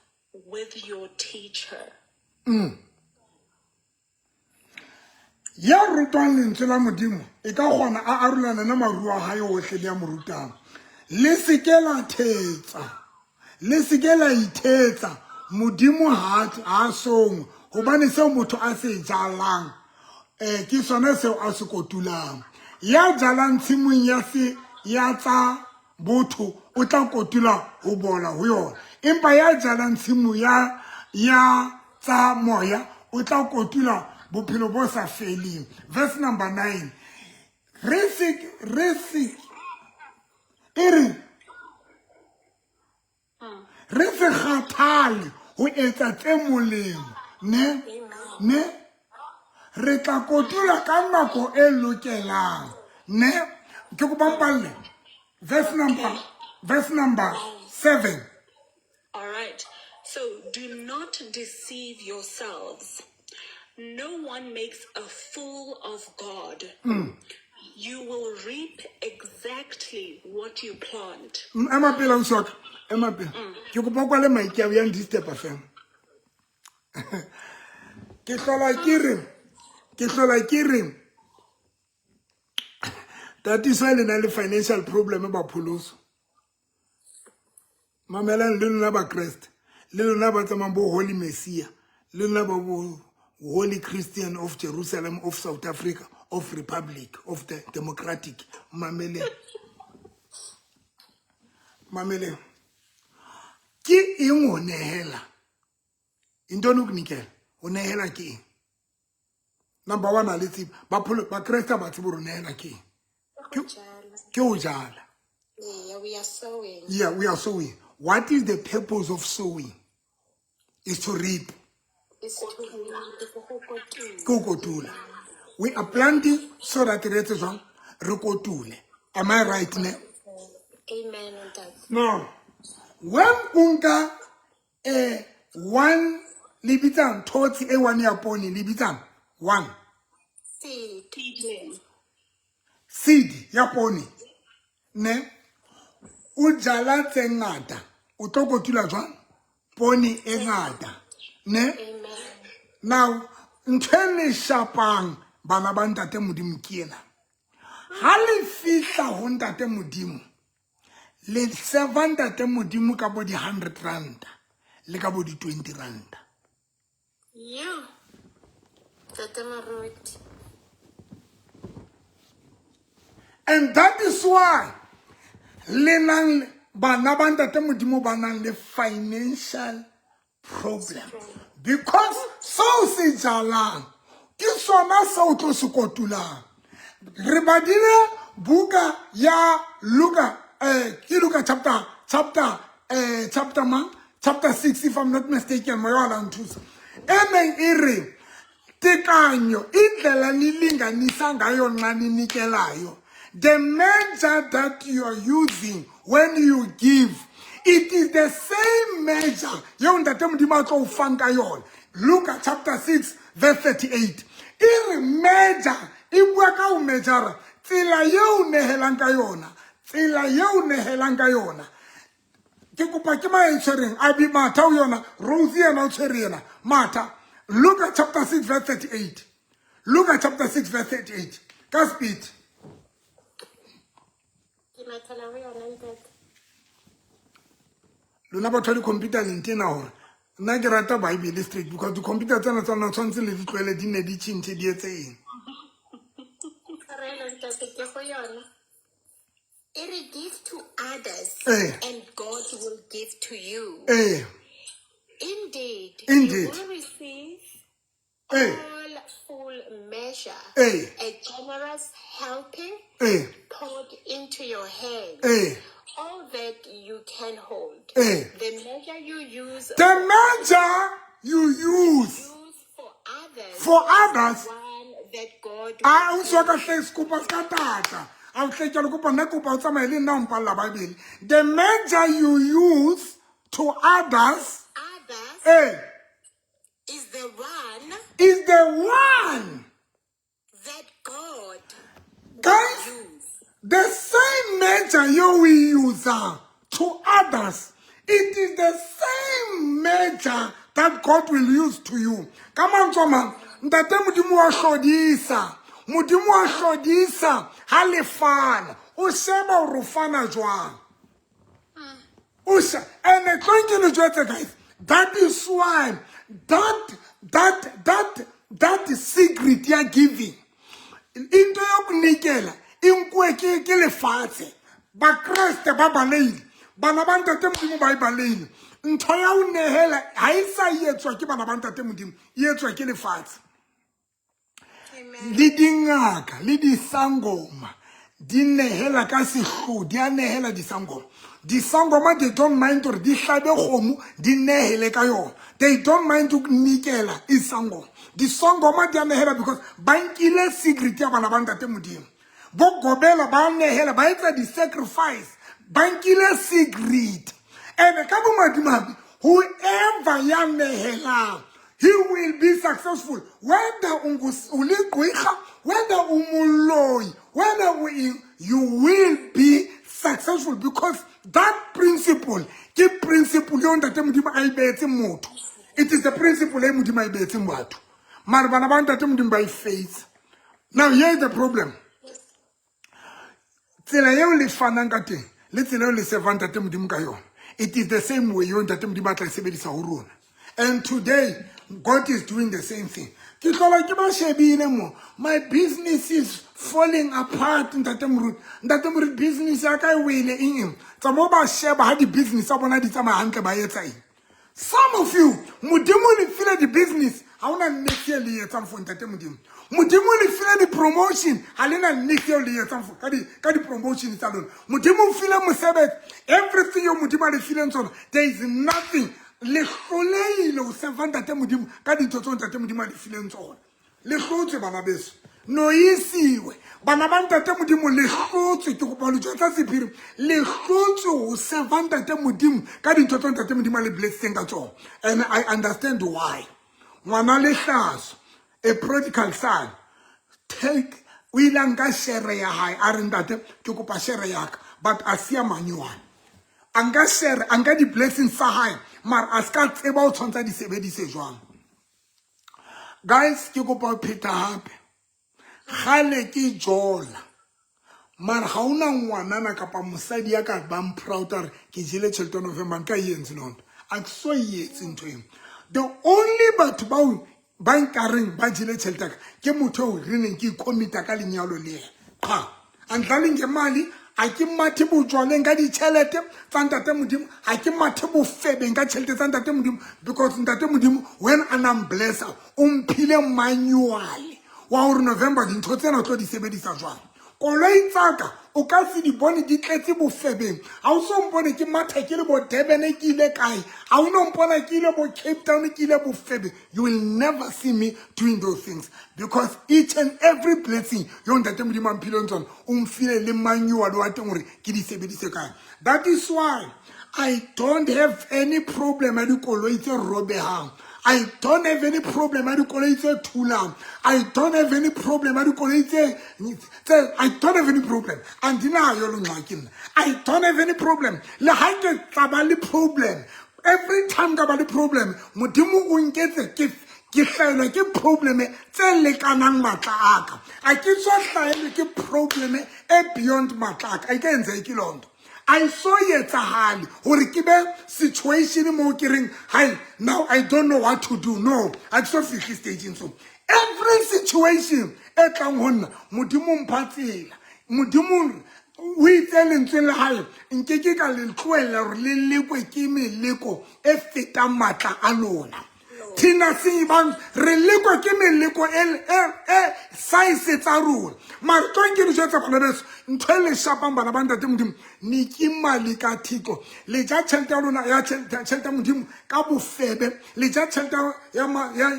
S4: with your teacher.
S1: Ya rutwang lentswe la Modimo e ka kgona a arolana le maruo a hae ohle le ya mo rutang. Le se ke la thetsa, le se ke la ithetsa. Modimo ha a songwe hobane seo motho a se jalang ke sona seo a se kotulang. Ya jalang tshimong ya se ya tsa botho o tla kotula ho bola ho yona, empa ya jalang tshimo ya ya tsa moya o tla kotula bophelo bo sa feleng. Verse number 9. Re se e re re se kgathale ho etsa tse molemo ne ne re tla kotula ka nako e lokelang ne. Ke kopa mpalle verse number 7.
S4: All right. So do not deceive yourselves. No one makes a fool of God. You will reap exactly what you plant.
S1: Ema pele ausi wa ka, ema pele. Ke kopa o kwale mic ya o yang disturb fela. Ke hlola ke re, ke hlola ke re Tatiso le na le financial problem ba pholoso. Mamelang le lona ba Kreste, le lona ba tsamayang bo Holy Messiah, le lona ba bo Holy Christian of Jerusalem of South Africa of Republic of the Democratic. Mamele, mamele, ke eng ho nehela? Intoni ukunikela? Ho nehela ke eng? Number one, a le tsebe bakreste ba tsebe hore ho nehela ke eng.
S3: Go jala.
S1: Ke ho jala.
S3: Yeah, we are sowing.
S1: Yeah, we are sowing. What is the purpose of sowing? Is to reap.
S3: Is to reap, ke go kotula.
S1: Ke ho kotula. We are planting so that re etse jwang? Re kotule. Am I right, ne?
S3: Amen, ntate.
S1: Now, when o nka one, le bitsang thotse e one ya poone, le bitsang one
S3: Seed.
S4: Seedling.
S1: Seed ya poone, ne? O jala tse ngata, o tlo kotula jwang? Poone e ngata, ne?
S3: Amen.
S1: Now, ntho e le shapang bana ba ntate Modimo ke ena. Ha le fihla ho ntate Modimo, le serva ntate Modimo ka bo di 100 ranta le ka bo di 20 ranta.
S3: Yeah. Ntate Moruti.
S1: And that is why le nang bana ba ntate Modimo ba nang le financial problem, because seo se jalang ke sona seo tlo se kotulang. Re badile buka ya Luka, ke Luka chapter mang? Chapter 6, if I'm not mistaken, moya wa la nthusa. E neng e re tekanyo indlela nilinganisa ngayo nxa ninikelayo. The measure that you are using when you give, it is the same measure yeo ntate Modimo a tlo o fang ka yona. Luka chapter 6 verse 38. E re measure, e bua ka ho measure tsela yeo nehelang ka yona, tsela yeo nehelang ka yona. Ke kopa ke mang e tshwereng? A bi Martha o yona, Rose yena o tshwere yena. Martha, Luka chapter 6 verse 38. Luka chapter 6 verse 38. Ka speed.
S3: Ke mathela ho yona, ntate.
S1: Lona batho ba di-computer le ntena hore nna ke rata Bible straight, because di-computer tsena tsa lona tshwanetse le di tlwaele, di ne di tjhentjhe, di etse eng.
S3: Tshwarelo, ntate, ke go yona. E re give to others and God will give to you. Indeed,
S1: Indeed.
S3: you will receive all full measure, a generous helping poured into your hand, all that you can hold. The measure you use
S1: The measure you use
S3: use for others
S1: for others
S3: is one that God
S1: a
S3: will
S1: o tswa ka hle sekopa se ka tata. A o hle ke le kopa, nna kopa o tsamaye le nna o mpalla Bible. The measure you use to others
S3: others is the one
S1: is the one
S3: that God
S1: Guys,
S3: use.
S1: the same measure you will use to others, it is the same measure that God will use to you. Ka mantswe a mang, ntate Modimo wa hlodisa. Modimo wa hlodisa ha le fana. O sheba hore o fana jwang. O and tlo ke le jwetse, guys, that is why that secret ya giving, into yokunikela inkuwe ke lefatshe. Bakreste ba baleile, bana ba ntate Modimo ba e baleile. Ntho ya ho nehela ha e sa etswa ke bana ba ntate Modimo, e etswa ke lefatshe.
S3: Amen.
S1: Le dingaka le disangoma di nehela ka sehloho, di a nehela disangoma. Disangoma, they don't mind hore di hlabe kgomo, di nehele ka yona. They don't mind ho nikela isangoma. Disangoma di a nehela because ba nkile secret ya bana ba ntate Modimo. Bo gobela ba nehela, ba etsa di-sacrifice, ba nkile secret. And ka bomadimabe, whoever ya nehelang, he will be successful. Whether o le gqwirha, whether o moloi, whether o eng, you will be successful, because that principle ke principle eo ntate Modimo a e beetseng motho. It is the principle e Modimo a e beetseng batho. Mara bana ba ntate Modimo ba e face. Now here is the problem. Tsela eo le fanang ka teng le tsela eo le servang ntate Modimo ka yona, it is the same way eo ntate Modimo a tla e sebedisa ho rona. And today God is doing the same thing. Ke Ke hlola ke ba shebile mo. My business is falling apart, Ntate Moruti. Ntate Moruti, business ya ka e wele eng eng. Tsa mo ba sheba ha di-business tsa bona di tsamaya hantle ba etsa eng. Some of you, Modimo le file di-business, ha hona niks e le etsang for Ntate Modimo. Modimo le file di-promotion, ha le na niks eo le etsang for ka di-promotion tsa lona. Modimo o file mosebetsi, everything eo Modimo a le fileng tsona, there is nothing. Le hlolehile ho serva Ntate Modimo ka dintho tseo Ntate Modimo a le fileng tsona. Le hlotswe bana beso. No isiwe. Bana ba Ntate Modimo le hlotswe, ke kopa le jwetsa sephiri. Le hlotswe ho serva Ntate Modimo ka dintho tseo Ntate Modimo a le blessitseng ka tsona. And I understand why. Ngwana lehlaso, a prodigal son, take o ile a nka share ya hae a re ntate ke kopa share ya ka, but a siya manual. A nka share, a nka di-blessings tsa hae, mara a ska tseba o tshwantsha di sebedise jwang. Guys, ke kopa ho pheta hape. Kgale ke jola. Mara ha hona ngwanana kapa mosadi ya ka bang proud a re ke jele tjhelete ya November, nka e entse loo nto. A ke so e etse ntho eo. The only batho bao ba nkareng ba jele tjhelete ya ka ke motho eo re neng ke i-commit-a ka lenyalo le yena. Qha. A ndlale ngemali, ha ke mathe bojwaleng ka ditjhelete tsa Ntate Modimo, ha ke mathe bofebeng ka tjhelete tsa Ntate Modimo, because Ntate Modimo when a nang blessa o mphile manual wa hore November dintho tsena o tlo di sebedisa jwang. Koloi tsaka o ka se di bone di tletse bofebeng. Ha o so mpone ke matha ke le bo Durban ke ile kae, ha o no mpona ke ile bo Cape Town ke ile bofebeng. You will never see me doing those things because each and every blessing yo Ntate Modimo a mphileng tsona o mfile le manual wa teng hore ke di sebedise kae. That is why I don't have any problem ya dikoloi tse robehang. I don't have any problem ya dikoloi tse thulang. I don't have any problem ya dikoloi tse, I don't have any problem. Andinayo lo ngxaki nna. I don't have any problem. Le ha ke tla ba le problem, every time ka ba le problem, Modimo o nketse ke hlaelwa ke problem tse lekanang matla a ka. A ke so hlaelwe ke problem e beyond matla a ka. E ka entse ke loo nto. A so etsahale hore ke be situation mo ke reng, hi, now I don't know what to do. No, a ke so fihle stageng so. Every situation e tlang ho nna, Modimo mpha tsela. Modimo o itse lentsweng la hae, nke ke ka le tlohella hore le lekwe ke meleko e fetang matla a lona. Thina sibang re lekwa ke meleko e size tsa rona. Mara tlo nke dijo tsa bana beso, ntho e le shapang bana ba Ntate Modimo, ne ke mali ka thiko. Le ja tjhelete ya lona ya tjhelete ya Modimo ka bofebe, le ja tjhelete ya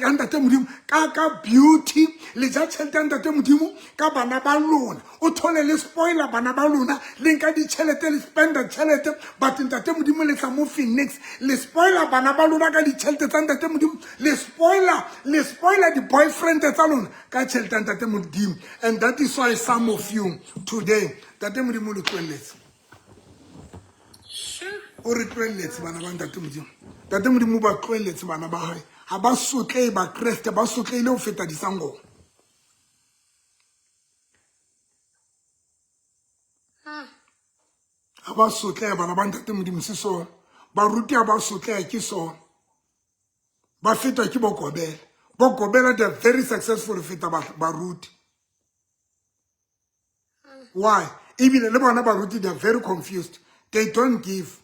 S1: Ntate Modimo ka beauty, le ja tjhelete ya Ntate Modimo ka bana ba lona. O thole le spoiler bana ba lona, le nka ditjhelete, le spenda tjhelete, but Ntate Modimo le tla mo fe niks. Le spoiler bana ba lona ka ditjhelete tsa Ntate Modimo, le spoiler di-boyfriend tsa lona ka tjhelete ya Ntate Modimo. And that is why some of you today, Ntate Modimo le tlohelletse. O re tlohelletse bana ba Ntate Modimo. Ntate Modimo ba tlohelletse bana ba hae. Ha ba sotlehe ba Kreste, ba sotlehile ho feta disangoma. Ha ba sotleha bana ba Ntate Modimo se sona. Baruti ha ba sotleha ke sona. Ba fetwa ke bokobela. Bokobela they are very successful ho feta baruti. Why? Ebile le bona baruti they are very confused. They don't give.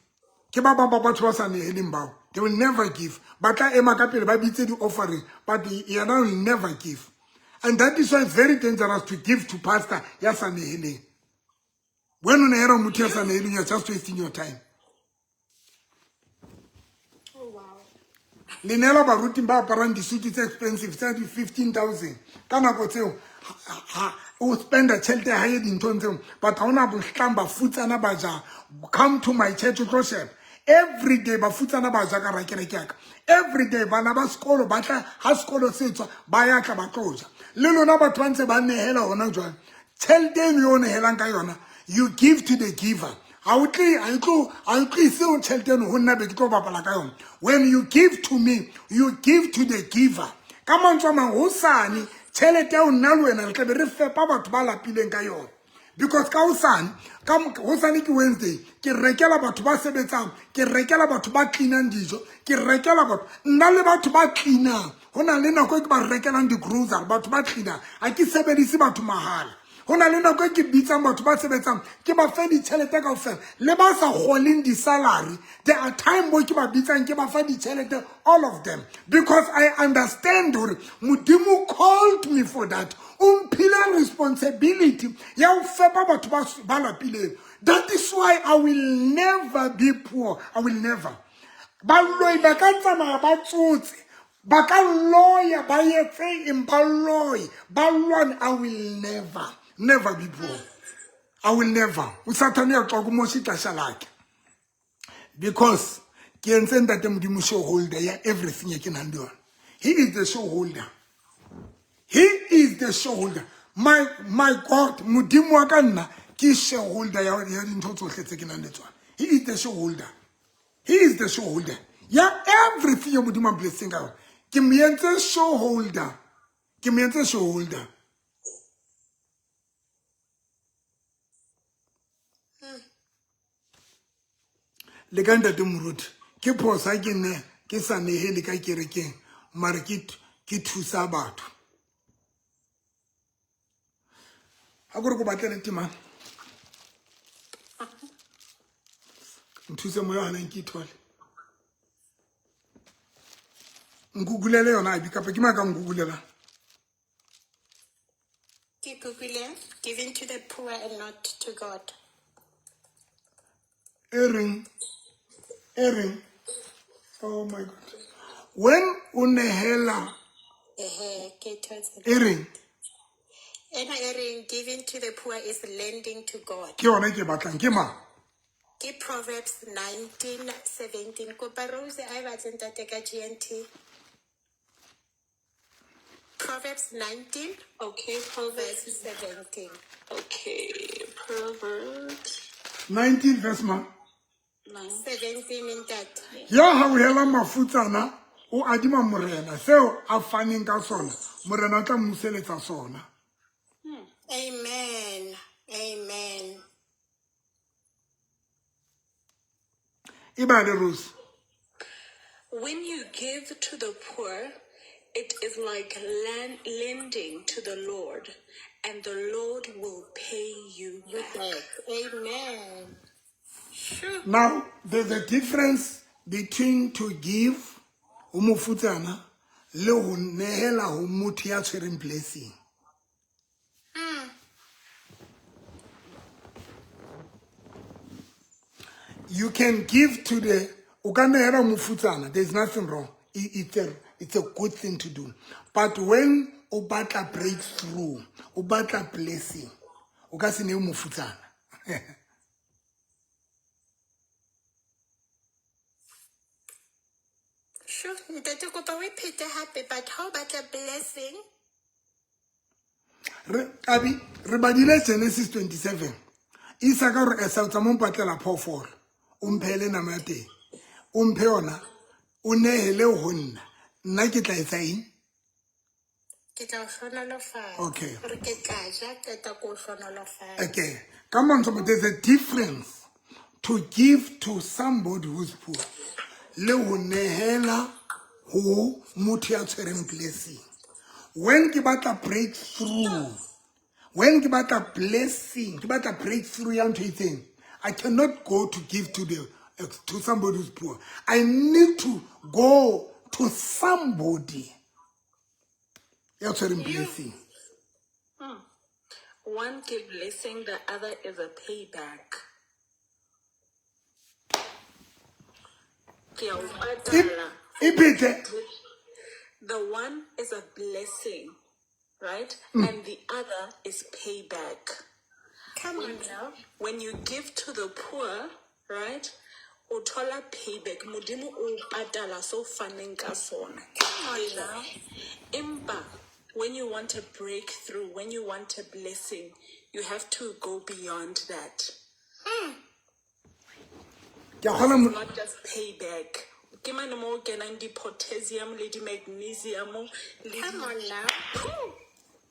S1: Ke ba bang ba batho ba sa neheleng bao. They will never give. Ba tla ema ka pele ba bitse di-offering, but yena will never give. And that is why it's very dangerous to give to pastor ya sa neheleng. When o nehela motho ya sa neheleng, you're just wasting your time.
S4: Oh, wow.
S1: Le neela baruti ba aparang disuti tse expensive tsa di 15,000. Ka nako tseo, ha o spenda tjhelete ya hae dinthong tseo, but ha hona bohlang bafutsana ba ja. Come to my church o tlo sheba. Every day bafutsana ba ja ka hara kereke ya ka. Every day bana ba sekolo ba tla, ha sekolo se tswa, ba ya tla ba tlo ja. Le lona batho ba ntse ba nehela hona jwale. Tjhelete eno eo o nehelang ka yona, you give to the giver. Ha o tle, ha e tlo, ha o tlise o tjhelete eno ho nna be ke tlo bapala ka yona. When you give to me, you give to the giver. Ka mantswe a mang, hosane tjhelete ya ho nna le wena re tla be re fepa batho ba lapileng ka yona. Because ka hosane, ka hosane ke Wednesday, ke rekela batho ba sebetsang, ke rekela batho ba cleanang dijo, ke rekela batho, nna le batho ba cleanang. Ho na le nako e ke ba rekelang di-grocery, batho ba cleaner. Ha ke sebedise batho mahala. Ho na le nako e ke bitsang batho ba sebetsang, ke ba fe ditjhelete kaofela. Le ba sa kgoleng di-salary, there are time mo ke ba bitsang, ke ba fa ditjhelete, all of them. Because I understand hore Modimo called me for that. O mphile responsibility ya ho fepa batho ba lapileng. That is why I will never be poor. I will never. Baloi ba ka tsamaya ba tsotse, ba ka loya, ba etse eng, ba loye, ba lwane. I will never, never be poor. I will never. Usathane uyaxoka umosha ixesha lakhe. Because ke entse Ntate Modimo shareholder ya everything e ke nang le yona. He is the shareholder. He is the shareholder. My God, Modimo wa ka nna ke shareholder ya dintho tsohle tse ke nang le tsona. He is the shareholder. He is the shareholder. Ya everything ya Modimo a blessing ka yona. Ke mo entse shareholder. Ke mo entse shareholder. Le ka Ntate Moruti, ke phoso ha ke ne ke sa nehele ka kerekeng, mare ke thusa batho. Ha ke re ko batlele temana. Nthuse moya hana ke ithole. Nkugulele yona Abi, kapa ke mang ka nkugulela?
S3: Ke Google giving to the poor and not to God.
S1: E reng, e reng. Oh my God. When o nehela
S3: Ehe, ke thotse.
S1: E reng?
S3: Ena e reng giving to the poor is lending to God.
S1: Ke yona ke batlang, ke mang?
S3: Ke Proverbs 19:17. Kopa Rose a e batle ntate ka GNT. Proverbs 19.
S4: Okay, Proverbs
S3: verse 17.
S4: Okay, Proverbs
S1: 19 verse ma.
S4: 9.
S3: 17 ntate.
S1: Ya hauhela mafutsana o adima morena seo a faneng ka sona, morena o tla mmuseletsa sona.
S3: Amen. Amen.
S1: E bale, Rose.
S4: When you give to the poor, it is like lending to the Lord, and the Lord will pay you
S3: You
S4: back.
S3: back. Amen. Sure.
S1: Now, there's a difference between to give ho mofutsana le ho nehela ho motho ya tshwereng blessing. You can give to the, o ka nehela ho mofutsana, there's nothing wrong. It's a good thing to do. But when o batla breakthrough, o batla blessing, o ka se nehe mofutsana.
S3: Sure. Ntate kopa o iphete hape, but how batla blessing?
S1: Re, Abi, re badile Genesis 27. Isaka hore Esau tsamaya o mpatlela phoofolo, o mphele nama ya teng, o mphe yona, o nehele ho nna. Nna ke tla etsa eng?
S3: Ke tla o hlohonolofatsa.
S1: Okay.
S3: Hore ke tla ja qeta ko o hlohonolofatsa.
S1: Okay. Ka mantswe a mang, there's a difference to give to somebody who's poor le ho nehela ho motho ya tshwereng blessing. When ke batla breakthrough, when ke batla blessing, ke batla breakthrough ya ntho e itseng, I cannot go to give to the to somebody who's poor. I need to go to somebody ya tshwereng blessing.
S4: One give blessing, the other is a payback. Ke a o patala.
S1: Iphete.
S4: The one is a blessing, right? And the other is payback.
S3: Come on now.
S4: When you give to the poor, right? O thola payback. Modimo o patala so faneng ka sona.
S3: Come on now.
S4: Empa, when you want a breakthrough, when you want a blessing, you have to go beyond that.
S1: Ke a kgona mo-
S4: It's not just payback. Ke mane mo o kenang di-potassium le di-magnesium le di-
S3: Come on now.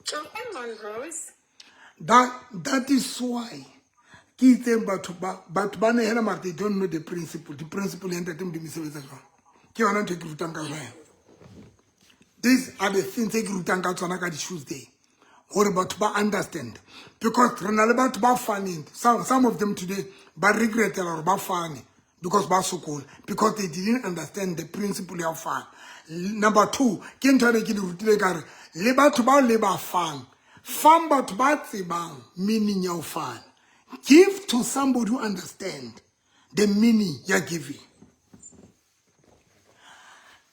S3: Come on, Rose.
S1: That is why ke itseng batho ba nehela mara they don't know the principle. The principle ya Ntate Modimo e sebetsa jwang. Ke yona ntho e ke rutang ka yona. These are the things tse ke rutang ka tsona ka di-Tuesday, gore batho ba understand, because re na le batho ba faneng. Some of them today ba regretela gore ba fane because ba sokola, because they didn't understand the principle ya ho fana. Number two, ke ntho ene ke le rutile ka re le batho bao le ba fang, fang batho ba tsebang meaning ya ho fana. Give to somebody who understand the meaning ya giving.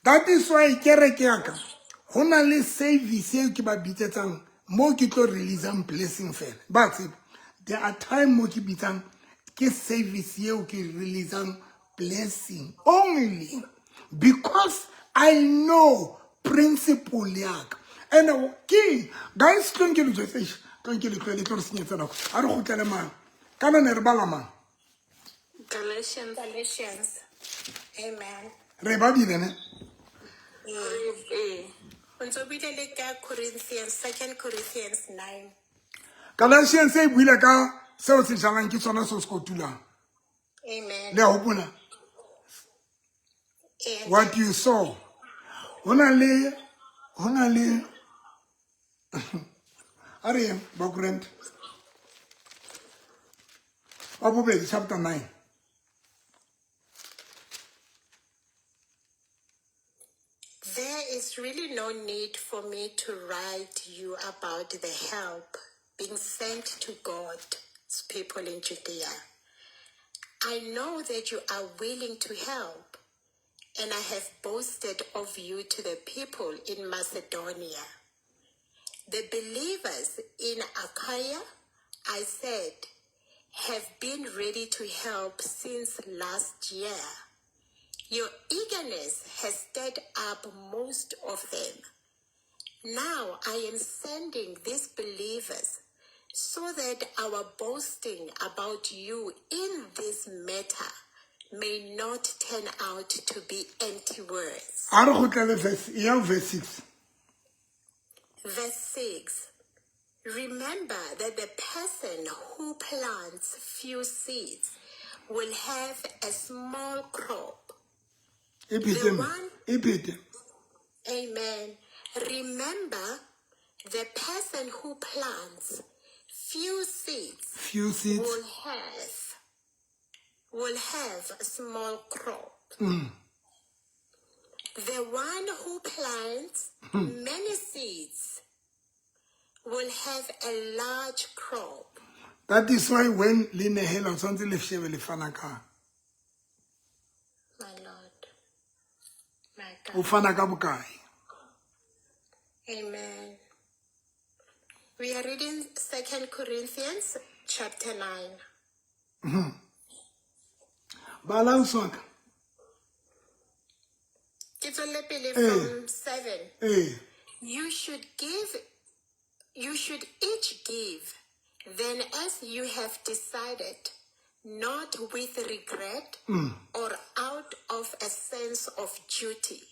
S1: That is why kereke ya ka ho na le service eo ke ba bitsetsang mo ke tlo releasang blessing fela. Ba tseba, there are time mo ke bitsang ke service eo ke releasang blessing only, because I know principle ya ka. And ke guys, tlong ke le jwetse, eish, tlong ke le tlohele, tlo re senyetsa nako. A re kgutlele mang kana ne re bala mang?
S4: Galatians.
S3: Galatians. Amen.
S1: Re ba bile ne?
S4: Eh.
S3: O ntso buile le ka Corinthians, Second Corinthians 9.
S1: Galatians e buile ka seo se jalang ke sona seo se kotulang.
S3: Amen.
S1: Le a hopola?
S3: And
S1: What you saw. Ho na le a re yeng Bakorinthe ba bobedi chapter 9.
S3: There is really no need for me to write you about the help being sent to God's people in Judea. I know that you are willing to help, and I have boasted of you to the people in Macedonia. The believers in Achaia, I said, have been ready to help since last year. Your eagerness has stirred up most of them. Now I am sending these believers so that our boasting about you in this matter may not turn out to be empty words.
S1: A re kgutlele verse ya verse 6.
S3: Verse 6. Remember that the person who plants few seeds will have a small crop.
S1: E phete
S3: The
S1: mme
S3: one
S1: e phete.
S3: Amen. Remember, the person who plants few seeds
S1: few seeds
S3: will have a small crop. The one who plants many seeds will have a large crop.
S1: That is why when le nehela, o tshwanetse le shebe le fana kang.
S3: My Lord. My
S1: O
S3: God.
S1: fana ka bokae?
S3: Amen. We are reading Second Corinthians chapter 9.
S1: Bala, ausi wa ka.
S3: Ke tswelle pele
S1: Eh.
S3: from 7.
S1: Ee.
S3: You should each give, then as you have decided, not with regret or out of a sense of duty.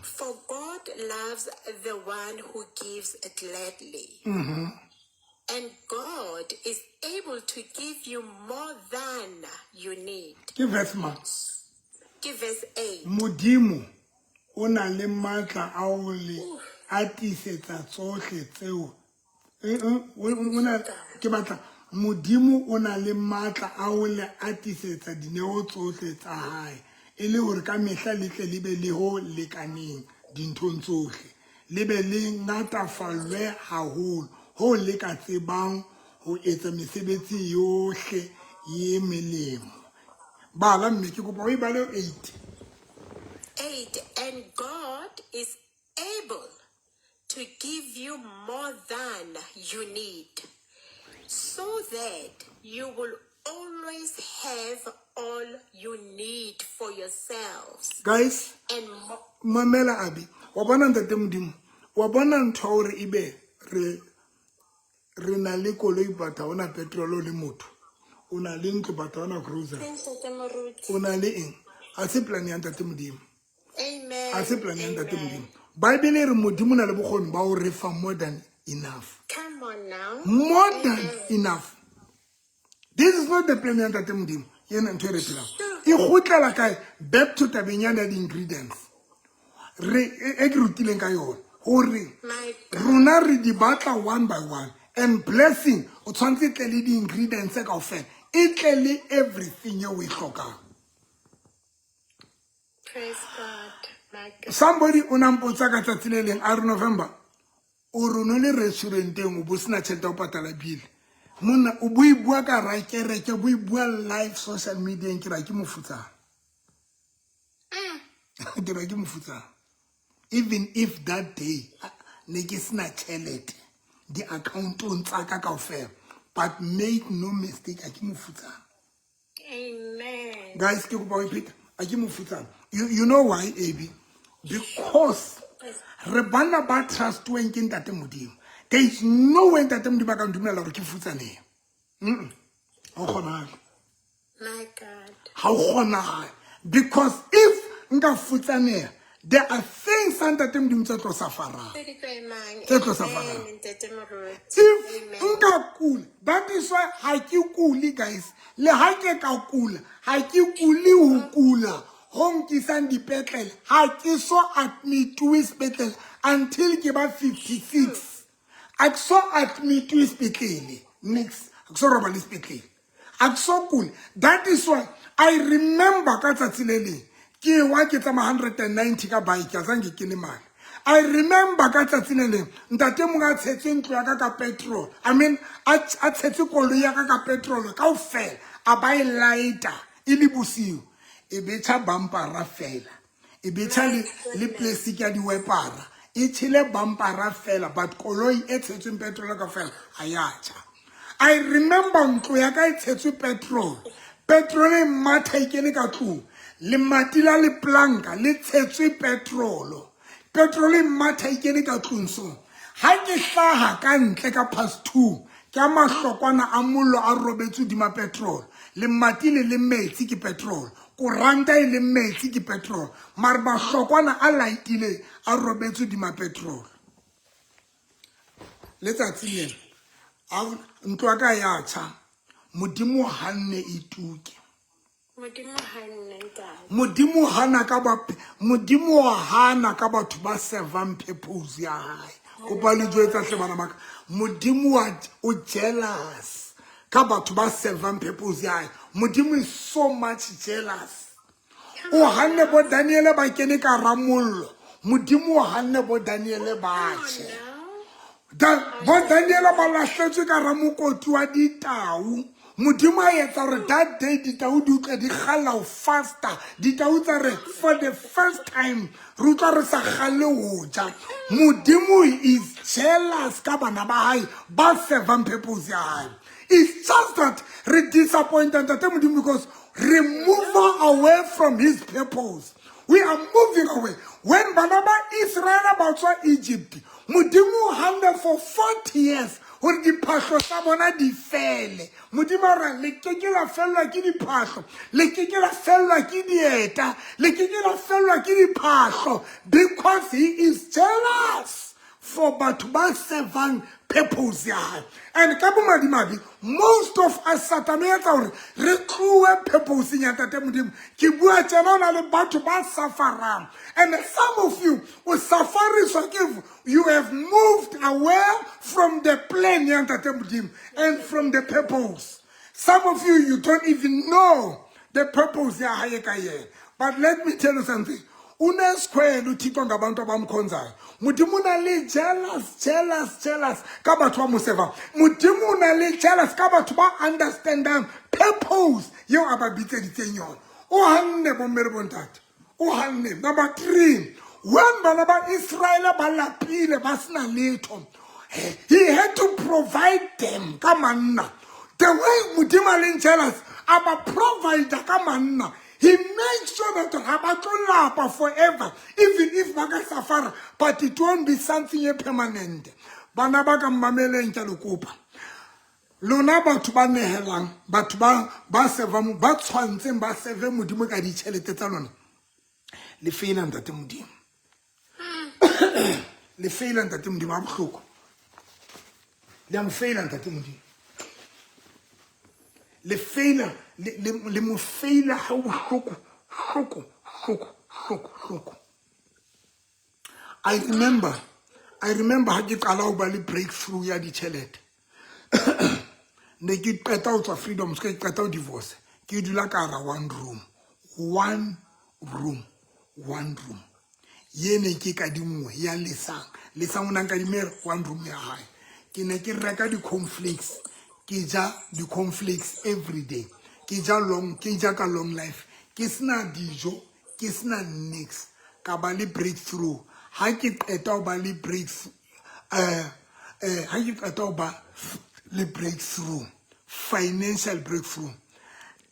S3: For God loves the one who gives gladly. And God is able to give you more than you need.
S1: Ke verse mang?
S3: Give verse 8.
S1: Modimo o na le matla a ho le atisetsa tsohle tseo. Ke batla Modimo o na le matla a ho le atisetsa dineo tsohle tsa hae, e le hore ka mehla le tle le be le ho lekaneng dinthong tsohle, le be le ngatafallwe haholo ho le ka tsebang ho etsa mesebetsi yohle ye melemo. Bala mme, ke kopa o e bale 8.
S3: 8. And God is able to give you more than you need, so that you will always have all you need for yourselves
S1: Guys,
S3: and more.
S1: Mamela abi, wa bona ntate Modimo, wa bona ntho ya hore ebe re na le koloi but ha ona petrol, o le motho o na le ntlo but ha ona grocery,
S3: Ntate Moruti.
S1: o na le eng, a se plan ya ntate Modimo.
S3: Amen.
S1: A se plan ya ntate
S3: Amen.
S1: Modimo. Bible e re Modimo o na le bokgoni ba ho re fa more than enough.
S3: Come on now.
S1: More than
S3: Amen.
S1: enough. This is not the plan ya ntate Modimo. Ena ntho e re phelang e kgutlela kae? Back to tabeng yana ya di-ingredients. Re e ke rutileng ka yona hore rona re di batla one by one and blessing o tshwanetse e tle le di-ingredients kaofela e tle le everything eo o e hlokang.
S3: Praise God. My God.
S1: Somebody o nampotsa ka tsatsi le leng a re November o re o no le restauranteng o bo sena tjhelete ya ho patala bill monna o bo e bua ka ra kereke bo e bua live social media ke ra ke mofutsana ke ra ke mofutsana even if that day ne ke sena tjhelete di-accountong tsa ka kaofela but make no mistake a ke mofutsana.
S3: Amen.
S1: Guys, ke kopa ho ipheta a ke mofutsana. You know why, Abby? Because re bana ba trustweng ke ntate Modimo. There is no way ntate Modimo a ka ntumella hore ke futsanehe. Ha o kgonahale.
S3: My God.
S1: Ha o kgonahale. Because if nka futsaneha, there are things tsa ntate Modimo tse tlo safarang.
S3: Tse di tlo emang.
S1: Tse tlo safarang.
S3: Amen, Ntate Moruti.
S1: If
S3: Amen.
S1: nka kula, that is why ha ke kule, guys. Le ha ke ka kula, ha ke kule ho kula ho nkisang dipetlele. Ha ke so admituwe sepetlele until ke ba 56. Ha ke so admituwe sepetlele. Nix. Ha ke so robale sepetlele. Ha ke so kule. That is why I remember ka tsatsi le leng ke wa ke tsamaya 190 ka bike, azange ke lemale. I remember ka tsatsi le leng ntate mong a tshetse ntlo ya ka ka petrol. I mean a tshetse koloi ya ka ka petrol kaofela, a ba e lighta e le bosiu, e betjha bumpera fela, e betjha le plastic ya diwepara, e tjhele bumpera fela, but koloi e tshetsweng petrol kaofela ha ya tjha. I remember ntlo ya ka e tshetswe petrol, petrol e matha e kene ka tlung, lemati la leplanka le tshetswe petrol, petrol e matha e kene ka tlung. So ha ke hlaha ka ntle ka past 2 ke a mahlokwana a mollo a robetse hodima petrol, lemati le le metsi ke petrol, koranta e le metsi ke petrol, mare mahlokwana a lightile a robetse hodima petrol. Letsatsi lena ntlo ya ka ya tjha, Modimo hanne e tuke.
S3: Modimo hanne, ntate.
S1: Modimo hana ka ba, Modimo hana ka batho ba servang purpose ya hae. Kopa le jwetsa hle bana ba ka. Modimo wa o jealous ka batho ba servang purpose ya hae. Modimo is so much jealous. O hanne bo Daniele ba kene ka ramollo. Modimo o hanne bo Daniele ba tjhe. Bo Daniele ba lahletswe ka ramokoti wa ditau. Modimo a etsa hore that day ditau di utlwe di kgalla ho faster. Ditau tsa re for the first time re utlwa re sa kgalle ho ja. Modimo is jealous ka bana ba hae ba servang purpose ya hae. It's just that re disappoint ntate Modimo because re move away from his purpose. We are moving away. When bana ba Israel ba tswa Egypt, Modimo hanne for 40 years hore diphahlo tsa bona di fele. Modimo a re le ke ke la fellwa ke diphahlo, le ke ke la fellwa ke dieta, le ke ke la fellwa ke diphahlo, because he is jealous for batho ba servang purpose ya hae. And ka bomadimabe, most of us Satane o etsa hore re tlohe purpose ya ntate Modimo. Ke bua tjena ho na le batho ba sufferang. And some of you o sufferiswa ke you have moved away from the plan ya ntate Modimo and from the purpose. Some of you, you don't even know the purpose ya hae ka yena. But let me tell you something. Unesikhwele uThixo ngabantu abamkhonzayo. Modimo o na le jealous, jealous, jealous ka batho ba mo servang. Modimo o na le jealous ka batho ba understandang purpose eo a ba bitseditseng yona. O hanne bomme le bontate. O hanne. Number 3, when bana ba Israel ba lapile ba sena letho, he had to provide them ka manna. The way Modimo a leng jealous, a ba provide ka manna. He made sure that ha ba tlo lapa forever, even if ba ka safara, but it won't be something permanent. Bana ba ka mmameleng ke le kopa. Lona batho ba nehelang, batho ba servang, ba tshwantseng ba serve Modimo ka ditjhelete tsa lona. Le feila ntate Modimo. Le feila ntate Modimo ha bohloko. Le a mo feila ntate Modimo. Le feila, le mo feila ha bohloko, hloko, hloko, hloko, hloko. I remember ha ke qala ho ba le breakthrough ya ditjhelete, ne ke qeta ho tswa Freedom, ke qeta ho divorce, ke dula ka hara one room, one room, one room ye ne ke kadinngwe ya Lesang. Lesang o na nkadime one room ya hae. Ke ne ke reka di-cornflakes, ke ja di-cornflakes every day, ke ja long, ke ja ka long life, ke sena dijo, ke sena nix. Ka ba le breakthrough. Ha ke qeta ho ba le breakthrough, ha ke qeta ho ba le breakthrough, financial breakthrough,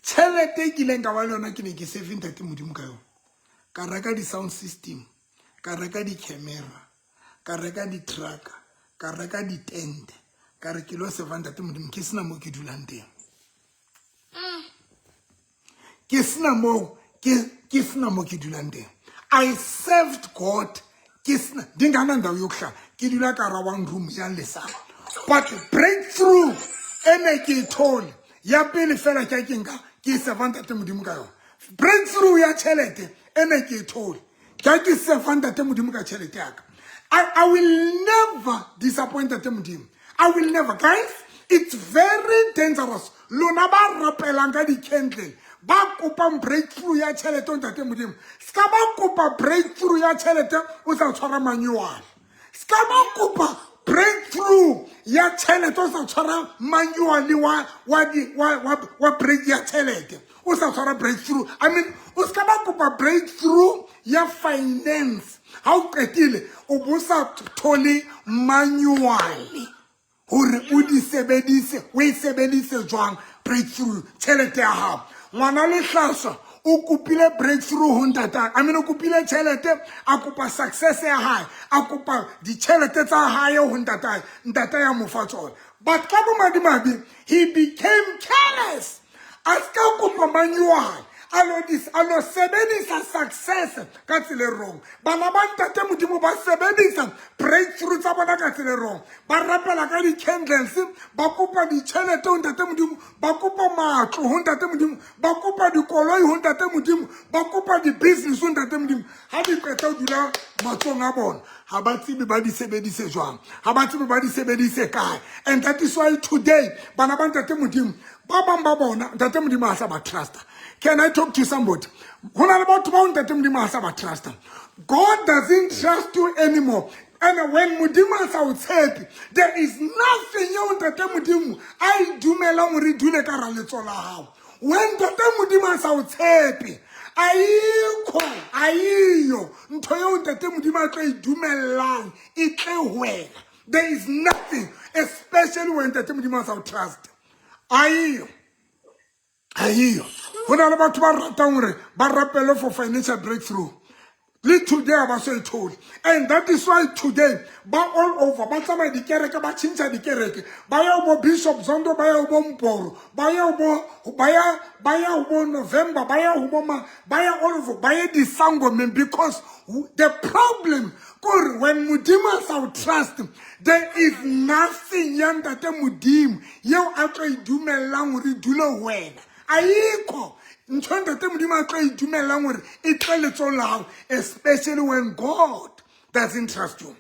S1: tjhelete e kileng ka ba le yona, ke ne ke save Ntate Modimo ka yona. Ka reka di-sound system, ka reka di-camera, ka reka di-trucka, ka reka ditente, ka re ke lo serva Ntate Modimo. Ke sena mo ke dulang teng, ke sena mo ke sena mo ke dulang teng. I served God ke sena, ndinganandawo yokuhlala, ke dula ka hara one room ya Lesang. But breakthrough e ne ke e thole ya pele fela, ke a ke nka ke e serva Ntate Modimo ka yona. Breakthrough ya tjhelete e ne ke e thole, ke a ke serva Ntate Modimo ka tjhelete yaka. I will never disappoint Ntate Modimo. I will never. Guys, it's very dangerous. Lona ba rapelang ka di-candle, ba kopang breakthrough ya tjhelete o Ntate Modimo, ska ba kopa breakthrough ya tjhelete o sa tshwara manual. Ska ba kopa breakthrough ya tjhelete o sa tshwara manual wa di wa break ya tjhelete, o sa tshwara breakthrough. I mean, o ska ba kopa breakthrough ya finance ha o qetile o bo sa thole manual hore o di sebedise, o e sebedise jwang breakthrough tjhelete ya hao. Ngwana Lehlaswa o kopile breakthrough ho ntata, I mean, o kopile tjhelete, a kopa success ya hae, a kopa ditjhelete tsa hae ho ntatae. Ntata ya mo fa tsona, but ka bomadimabe he became careless, a ska kopa manual, a lo sebedisa success ka tsela e wrong. Bana ba Ntate Modimo ba sebedisa breakthrough tsa bona ka tsela e wrong. Ba rapela ka di-candles, ba kopa ditjhelete ho Ntate Modimo, ba kopa matlo ho Ntate Modimo, ba kopa dikoloi ho Ntate Modimo, ba kopa di-business ho Ntate Modimo. Ha di qeta ho dula matsohong a bona, ha ba tsebe ba di sebedise jwang, ha ba tsebe ba di sebedise kae. And that is why today bana ba Ntate Modimo, ba bang ba bona Ntate Modimo ha sa ba trusta. Can I talk to somebody? Ho na le batho bao Ntate Modimo ha sa ba trusta. God doesn't trust you anymore. And when Modimo a sa o tshepe, there is nothing eo Ntate Modimo a e dumelang hore e dule ka hara letsoho la hao. When Ntate Modimo a sa o tshepe, ayikho, ayiyo ntho eo Ntate Modimo a tlo e dumellang e tle ho wena. There is nothing, especially when Ntate Modimo a sa o trust. Ayiyo, ayiyo. Ho na le batho ba ratang hore ba rapele for financial breakthrough, le today ha ba so e thole. And that is why today ba all over, ba tsamaya dikereke, ba tjhentjha dikereke, ba ya bo Bishop Zondo, ba ya bo Mporo, ba ya bo ba ya bo November, ba ya ho bo ma, ba ya all over, ba ya disangomeng, because the problem kore when Modimo a sa o trust, there is nothing ya Ntate Modimo yeo a tlo e dumellang hore e dule ho wena. Ayikho ntho Ntate Modimo a tlo e dumellang hore e tle letsohong la hao, especially when God doesn't trust you.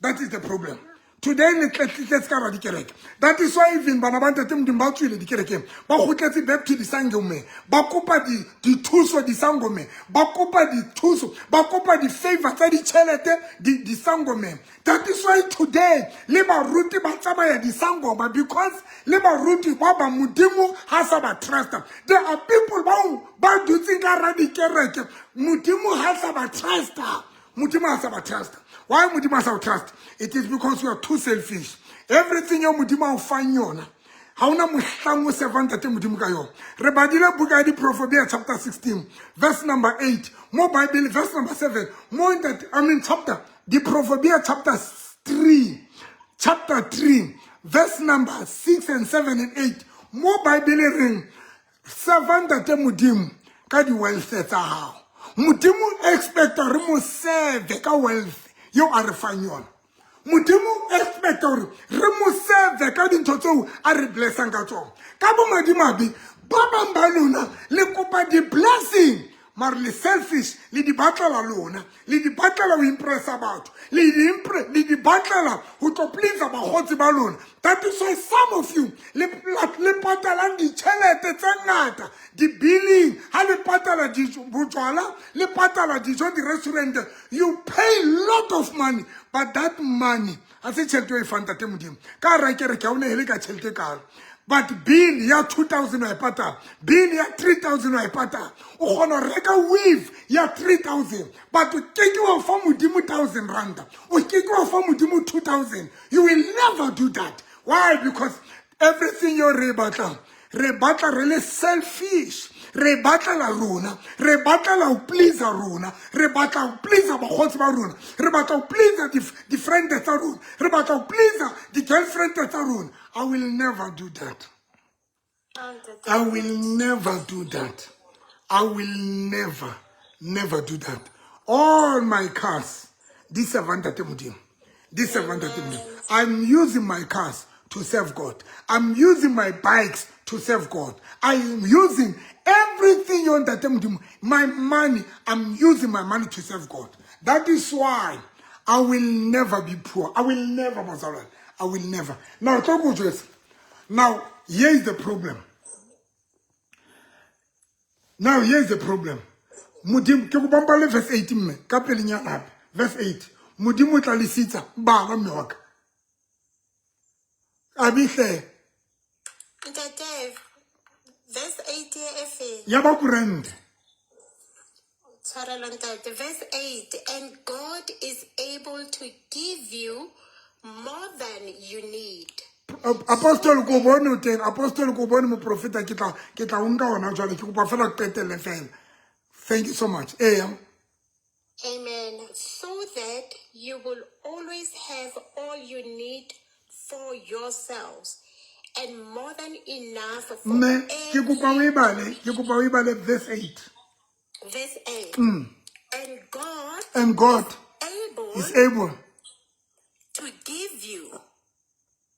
S1: That is the problem today. Ne tletletse ka hara dikereke. That is why even bana ba Ntate Modimo ba tswile dikerekeng, ba kgutletse back to disangomeng, ba kopa dithuso disangomeng, ba kopa dithuso, ba kopa di-favor tsa ditjhelete disangomeng. That is why today le baruti ba tsamaya disangoma, because le baruti ba ba Modimo ha sa ba trusta. There are people bao ba dutseng ka hara dikereke, Modimo ha sa ba trusta. Modimo ha sa ba trusta. Why Modimo ha sa o trust? It is because you are too selfish. Everything eo Modimo a o fang yona, ha ona mohlang o servang Ntate Modimo ka yona. Re badile buka ya Diprofobia chapter 16 verse number 8 mo Bible, verse number 7 mo ntate, I mean, chapter Diprofobia chapter 3, chapter 3 verse number 6 and 7 and 8 mo Bible reng serva Ntate Modimo ka di-wealth tsa hao. Modimo expecta re mo serve ka wealth yeo a re fang yona. Modimo expecta gore re mo serve ka dintho tseo a re blessang ka tsona. Ka bomadimabe, ba bang ba lona le kopa di-blessing. Mare le selfish, le di batlela lona, le di batlela ho impressa batho, le di batlela ho tlo please bakgotsi ba lona. That is why some of you le patalang ditjhelete tse ngata di-billing. Ha le patala dijo, bojwala, le patala dijo di-restaurant, you pay lot of money, but that money ha se tjhelete o e fang Ntate Modimo. Ka hara kereke ha o nehele ka tjhelete e kalo, but bill ya 2000 wa e patala, bill ya 3000 wa e patala. O kgona ho reka weave ya 3000, but o keke wa fa Modimo 1000 ranta, o keke wa fa Modimo 2000. You will never do that. Why? Because everything yo re e batlang, re batla re le selfish, re batlela rona, re batlela ho please rona, re batla ho please bakgotsi ba rona, re batla ho please di-friend tsa rona, re batla ho please di-girlfriend tsa rona. I will never do that. I will never do that. I will never, never do that. All my cars, di serve Ntate Modimo. Di serve Ntate Modimo. I'm using my cars to serve God. I'm using my bikes to serve God. I am using everything on Ntate Modimo. My money, I'm using my money to serve God. That is why I will never be poor. I will never, bazalwane. I will never. Now, talk with. Now, here is the problem. Now, here's the problem. Modimo, ke kopa mpale verse 8 mme, ka pelenyana hape. Verse 8. Modimo o tla le sitsa, bala mme wa ka. Abihle.
S3: Ntate, verse 8 e fe?
S1: Ya ba kurente.
S3: Tshwarelo ntate. Verse 8. And God is able to give you more than you need.
S1: Apostle ko bone o teng, Apostle ko bone moprofeta, ke tla o nka hona jwale, ke kopa fela qetelle fela. Thank you so much. Eya.
S3: Amen. So that you will always have all you need for yourselves and more than enough for
S1: Mme ke kopa o e
S3: every
S1: bale, ke kopa o e bale verse 8.
S3: Verse 8. And God
S1: And God
S3: able
S1: is able
S3: to give you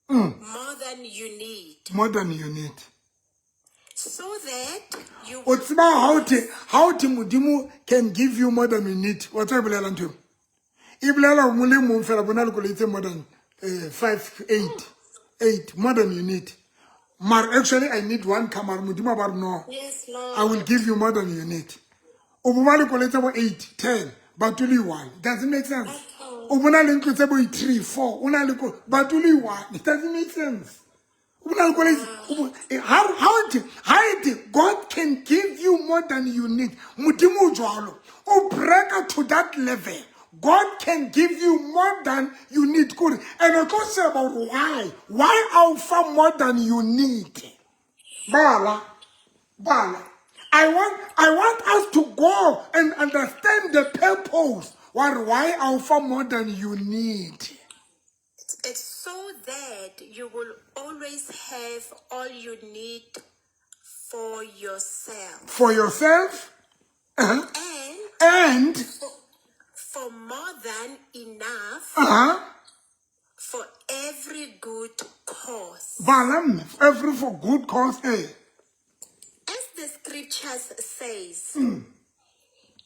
S3: more than you need,
S1: more than you need.
S3: So that you
S1: O tseba how te Modimo can give you more than you need. Wa tseba e bolela ntho eo? E bolela hore mo le mong fela bona le koloi tse more than 5 8 8, more than you need. Mar actually I need one car, mara Modimo a ba re no.
S3: Yes, Lord.
S1: I will give you more than you need. O bo ba le koloi tse bo 8 10, but only one. Does it make sense? O bona le ntlo tse bo 3 4, o na le ko, but only one. It doesn't make sense. O bona le koloi how it God can give you more than you need. Modimo o jwalo. O break to that level. God can give you more than you need. Kore and o tlo sheba hore why. Why a o fa more than you need? Bala. Bala. I want us to go and understand the purpose. Why alpha more than you need?
S3: It's so that you will always have all you need for yourself
S1: For yourself
S3: and
S1: and
S3: for more than enough for every good cause.
S1: Bala mme, every for good cause. Eh.
S3: As the scriptures says,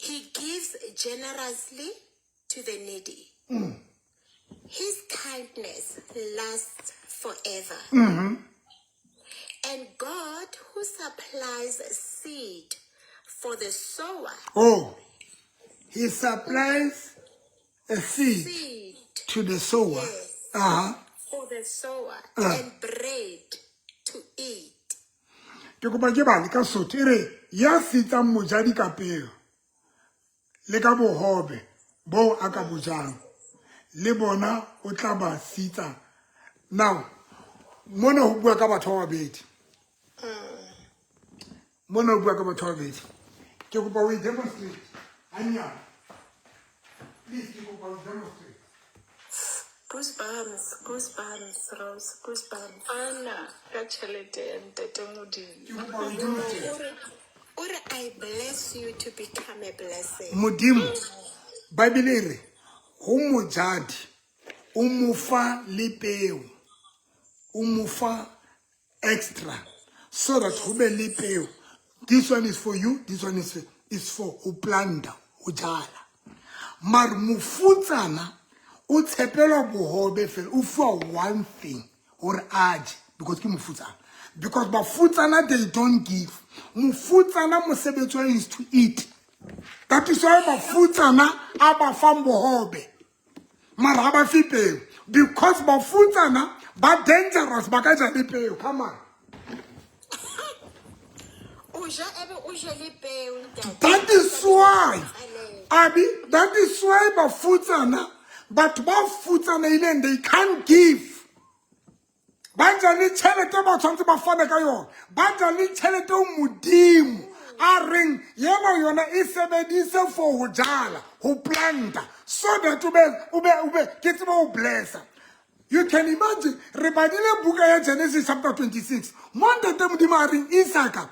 S3: he gives generously to the needy. His kindness lasts forever. And God, who supplies seed for the sower,
S1: Oh, he supplies a seed
S3: seed
S1: to the sower.
S3: Yes. For the sower and bread to eat.
S1: Ke kopa ke bale ka Sotho. E re ya sitsang mojadi ka peo le ka bohobe boo a ka bo jang, le bona o tla ba sitsa. Now mona ho bua ka batho ba babedi, mona ho bua ka batho ba babedi. Ke kopa o e demonstrate hanyane, please. Ke kopa o demonstrate.
S3: Goosebumps, goosebumps, Rose, goosebumps.
S4: Ana ka tšhelete ya Ntate Modimo.
S1: Ke kopa o e demonstrate.
S3: Ore, I bless you to become a blessing.
S1: Modimo, Bible e re ho mojadi o mo fa le peo, o mo fa extra so that ho be le peo. This one is for you, this one is for is for ho planta, ho jala. Mare mofutsana o tshepelwa bohobe fela, o fuwa one thing hore a je because ke mofutsana. Because bafutsana, they don't give. Mofutsana mosebetsi wa is to eat. That is why bafutsana a ba fang bohobe, mara ha ba fe peo, because bafutsana ba dangerous, ba ka ja le peo. Come on.
S3: O ja ebe o je le peo, ntate.
S1: That is why, abi, that is why bafutsana, batho ba futsanehileng, they can't give. Ba ja le tjhelete ba tshwanetse ba fane ka yona, ba ja le tjhelete o Modimo a reng yena yona e sebedise for ho jala, ho planta, so that o be ke tsebe ho blessa. You can imagine, re badile buka ya Genesis chapter 26 mo ntate Modimo a reng, "Isaka,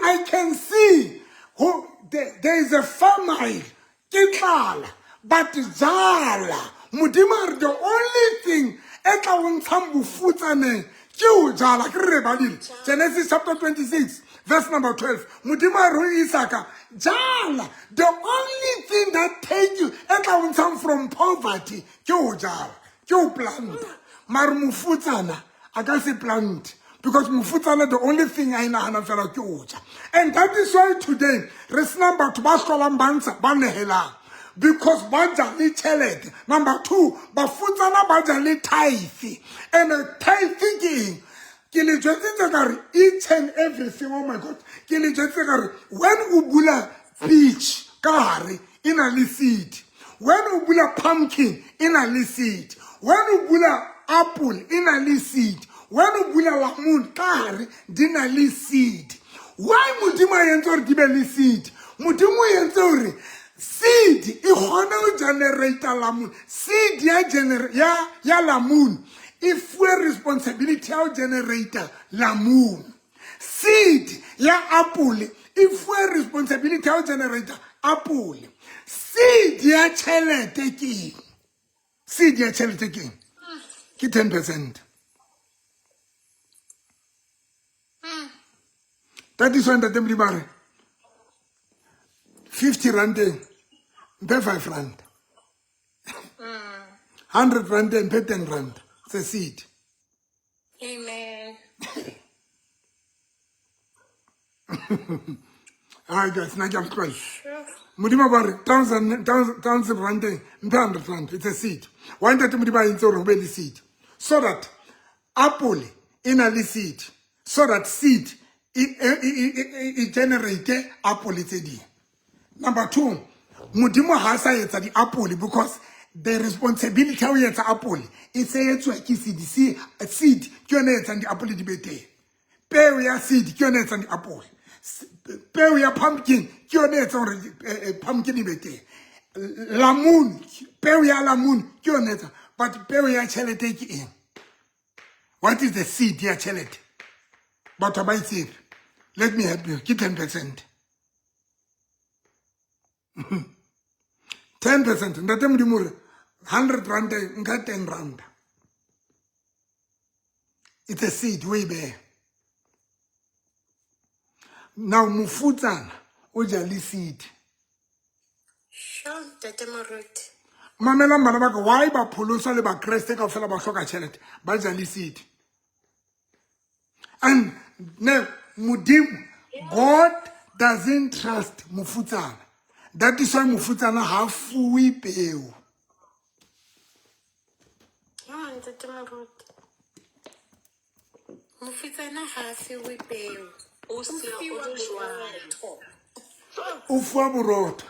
S1: I can see ho, there is a famine, ke tlala, but jala." Modimo a re the only thing e tla o ntshang bofutsaneng ke ho jala. Ke re badile Genesis chapter 26 verse number 12. Modimo a re ho Isaka, "Jala." The only thing that take you, e tla o ntshang from poverty, ke ho jala, ke ho planta. Mare mofutsana a ka se plant, because mofutsana, the only thing a e naganang fela ke ho ja. And that is why today re senang batho ba hlolang ba ntsha, ba nehelang, because ba ja le tjhelete. Number two, bafutsana ba ja le tithe. And tithe ke eng? Ke le jwetsitse ka re each and everything, oh my God, ke le jwetsitse ka re when o bula peach ka hare e na le seed, when o bula pumpkin e na le seed, when o bula apple e na le seed, when o bula lemon ka hare di na le seed. Why Modimo a entse hore di be le seed? Modimo o entse hore seed e kgone ho generate lemon. Seed ya lemon e fuwe responsibility ya ho generate lemon. Seed ya apple e fuwe responsibility ya ho generate apple. Seed ya tjhelete ke eng? Seed ya tjhelete ke eng? Ke 10%. That is why ntate Modimo a re 50 rand mphe 5 rand, 100 rand mphe 10 rand. It's a seed.
S3: Amen.
S1: Hayi guys, nna ke a tlwaela. Modimo ba re thousand rand mphe 100 rand. It's a seed. Why ntate Modimo a entse hore ho be le seed? So that apple e na le seed, so that seed e generate apple tse ding. Number two, Modimo ha sa etsa di-apple because the responsibility ya ho etsa apple e se etswa ke seed. Seed ke yone e etsang di-apple di be teng. Peo ya seed ke yone e etsang di-apple. Peo ya pumpkin ke yone e etsang hore pumpkin e be teng. Lemon, peo ya lemon ke yone e etsang. But peo ya tjhelete ke eng? What is the seed ya tjhelete? Batho ba itsebe. Let me help you. Ke 10%. 10%. Ntate Modimo re 100 rand nka 10 rand. It's a seed o e beha. Now mofutsana o ja le seed.
S3: Sure, ntate Moruti.
S1: Mamelang bana ba ka, why ba pholoswa le bakreste kaofela ba hloka tjhelete? Ba ja le seed. And ne Modimo, God doesn't trust mofutsana. That is why mofutsana ha fuwe peo.
S3: Oh, ntate Moruti. Mofutsana ha a fiwe peo.
S2: O se o
S3: fiwa
S2: le jwang?
S3: Borotho.
S1: O fuwa borotho.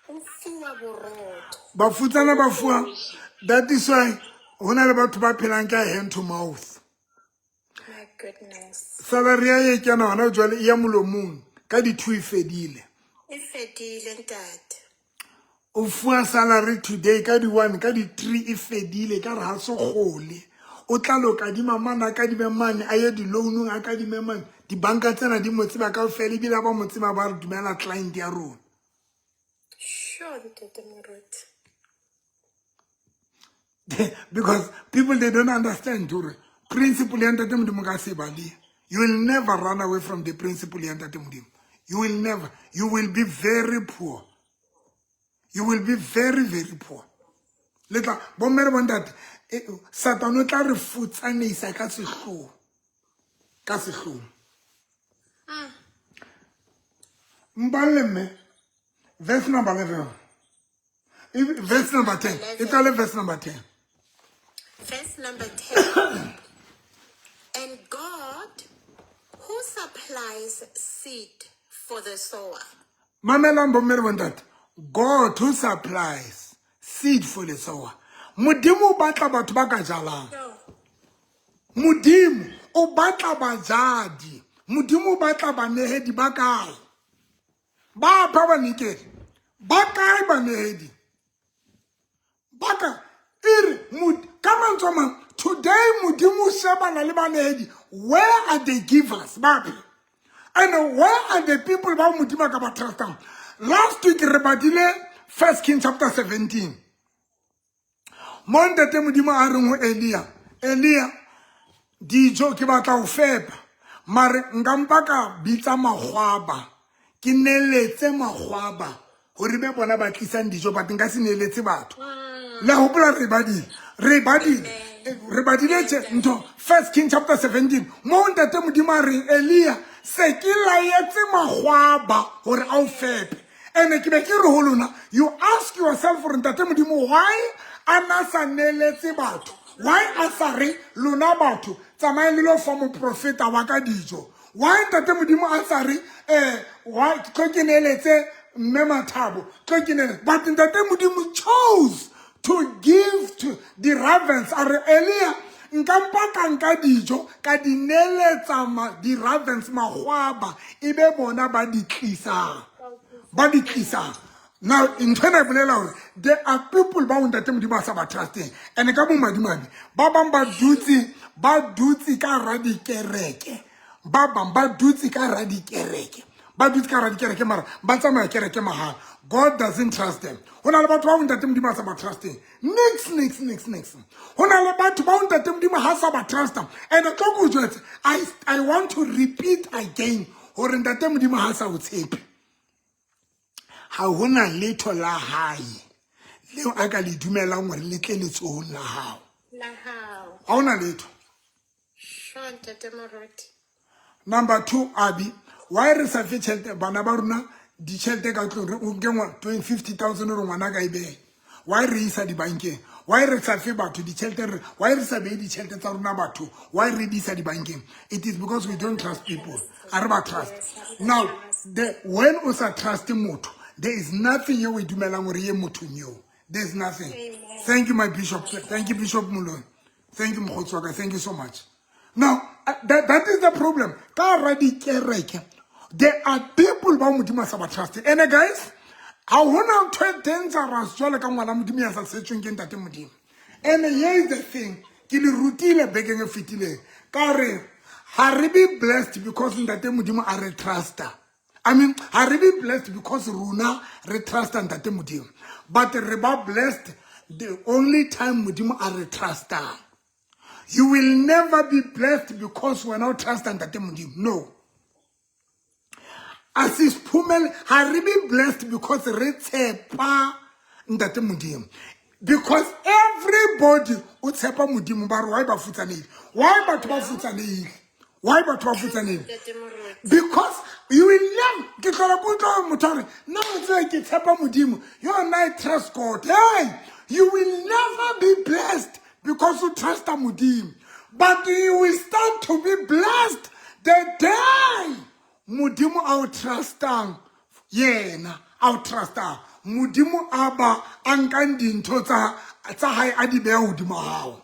S3: O fiwa borotho.
S1: Bafutsana ba fuwa. That is why ho na le batho ba phelang ka hand to mouth.
S3: My goodness.
S1: Salary ya e kena hona jwale e ya molomong ka di-2 e fedile.
S3: E fedile, ntate.
S1: O fuwa salary today ka di-1, ka di-3 e fedile, ka re ha se kgole. O tla lo kadima mane, a kadime mane, a ye di-loanong, a kadime mane. Dibanka tsena di mo tseba kaofela, ebile ha ba mo tseba ba re dumela client ya rona.
S3: Sure, ntate Moruti.
S1: Because people, they don't understand hore principle ya ntate Modimo ka se bale. You will never run away from the principle ya ntate Modimo. You will never. You will be very poor. You will be very, very poor. Le tla bomme le bontate, Satane o tla re futsanehisa ka sehloho. Ka sehloho. Mballe mme. Verse number 11. Verse number 10. E tlale verse number 10.
S3: Verse number 10. And God, who supplies seed for the sower.
S1: Mamelang bomme le bontate. God who supplies seed for the sower. Modimo o batla batho ba ka jalang. Modimo o batla bajadi. Modimo o batla banehedi ba kae? Ba pha banekedi. Ba kae banehedi? Ba ka ere ka mantswe a mang, today Modimo o shebana le banehedi. Where are the givers? Ba phe. And where are the people ba Modimo a ka ba trustang? Last week re badile 1 King chapter 17. Mo ntate Modimo a reng ho Elia, Elia, dijo ke batla ho fepa, mare nka mpa ka bitsa makgwaba, ke neletse makgwaba hore be bona ba tlisang dijo, but nka se neletse batho. Le hopola re badile, re badile, re badile tje ntho 1 King chapter 17. Mo ntate Modimo a reng Elia, se ke laetse makgwaba hore a o fepe. Ene ke be ke re ho lona, you ask yourself hore ntate Modimo why a na sa neletse batho? Why a sa re lona batho tsamayang le lo fa moprofeta wa ka dijo? Why ntate Modimo a sa re, why tlo ke neletse mme Mathabo, tlo ke neletse? But ntate Modimo chose to give to the ravens. A re Elia, nka mpa ka nka dijo ka di neletsa di ravens makgwaba, e be bona ba di tlisang. Ba di tlisang. Now, ntho ena e bolela hore there are people ba ntate Modimo a sa ba trusteng. And ka bomadimabe, ba bang ba dutse, ba dutse ka hara dikereke. Ba bang ba dutse ka hara dikereke. Ba dutse ka hara dikereke mara ba tsamaya kereke mahala. God doesn't trust them. Ho na le batho ba ntate Modimo a sa ba trusteng. Nix, nix, nix, nix. Ho na le batho ba ntate Modimo ha sa ba trusta. And tlo ko jwetse, I want to repeat again hore ntate Modimo ha sa o tshepe. Ha hona letho la hae leo a ka le dumelang hore le tle letsohong la hao.
S3: La hao.
S1: Ha hona letho.
S3: Sure, ntate Moruti.
S1: Number 2, Abi, why re sa fe tjhelete bana ba rona ditjhelete ka tlung, re o nke 50,000 hore ngwana ka e behe? Why re isa dibankeng? Why re sa fe batho ditjhelete re, why re sa behe ditjhelete tsa rona batho? Why re di isa dibankeng? It is because we don't trust people. Ha re ba trust. Now, when o sa trust motho, there is nothing eo o e dumelang hore ye mothong eo. There is nothing.
S3: Amen.
S1: Thank you, my bishop. Thank you, Bishop Moloi. Thank you, mokgotsi wa ka. Thank you so much. Now, that is the problem. Ka hara dikereke, there are people ba Modimo a sa ba trust. And guys, ha hona ntho e dangerous jwalo ka ngwana Modimo ya sa setsweng ke ntate Modimo. And here is the thing, ke le rutile bekeng e fetileng. Ka re, ha re be blessed because ntate Modimo a re trusta. I mean, ha re be blessed because rona re trusta ntate Modimo. But re ba blessed the only time Modimo a re trusta. You will never be blessed because we're not trusting ntate Modimo. No. Asisiphumele, ha re be blessed because re tshepa ntate Modimo. Because everybody o tshepa Modimo, ba re why ba futsanehile? Why batho ba futsanehile? Why batho ba futsanehile?
S3: Ntate Moruti.
S1: Because you will never, ke hlola ke utlwa motho a re, nna o tsebe ke tshepa Modimo. You and I trust God. Hey, you will never be blessed because you trust Modimo. But you will start to be blessed the day Modimo a o trustang yena, a o trustang. Modimo a ba a nkang dintho tsa hae a di beha hodimo hao.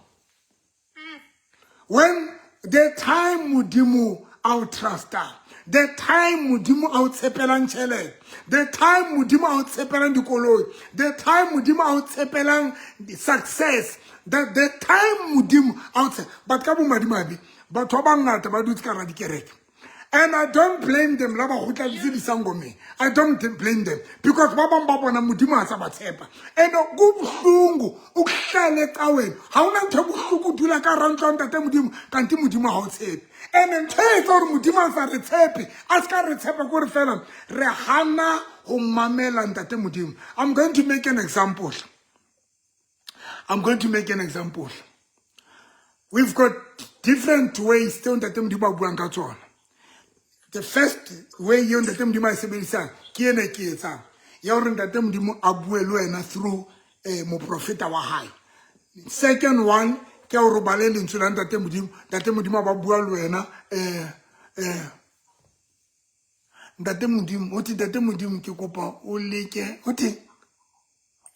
S1: When the time Modimo a o trustang, the time Modimo a o tshepelang tjhelete, the time Modimo a o tshepelang dikoloi, the time Modimo a o tshepelang success, the time Modimo a o tshe-, but ka bomadimabe, batho ba bangata ba dutse ka hara dikereke. And I don't blame them la ba kgutladitse disangomeng. I don't blame them because ba bang ba bona Modimo a sa ba tshepa. And go bohlungu ukuhlala ecaweni. Ha una ntho e bohloko o dula ka hara ntlo ya ntate Modimo kanti Modimo ha o tshepe. And ntho e etsa hore Modimo a sa re tshepe, a ska re tshepa ke hore fela re hana ho mamela ntate Modimo. I'm going to make an example. I'm going to make an example. We've got different ways tseo ntate Modimo a buang ka tsona. The first way eo ntate Modimo a e sebedisang ke ena e ke etsang ya hore ntate Modimo a bue le wena through moprofeta wa hae. Second one ke ya hore o bale lentswe la ntate Modimo, ntate Modimo a ba bua le wena ntate Modimo o the ntate Modimo ke kopa o leke o the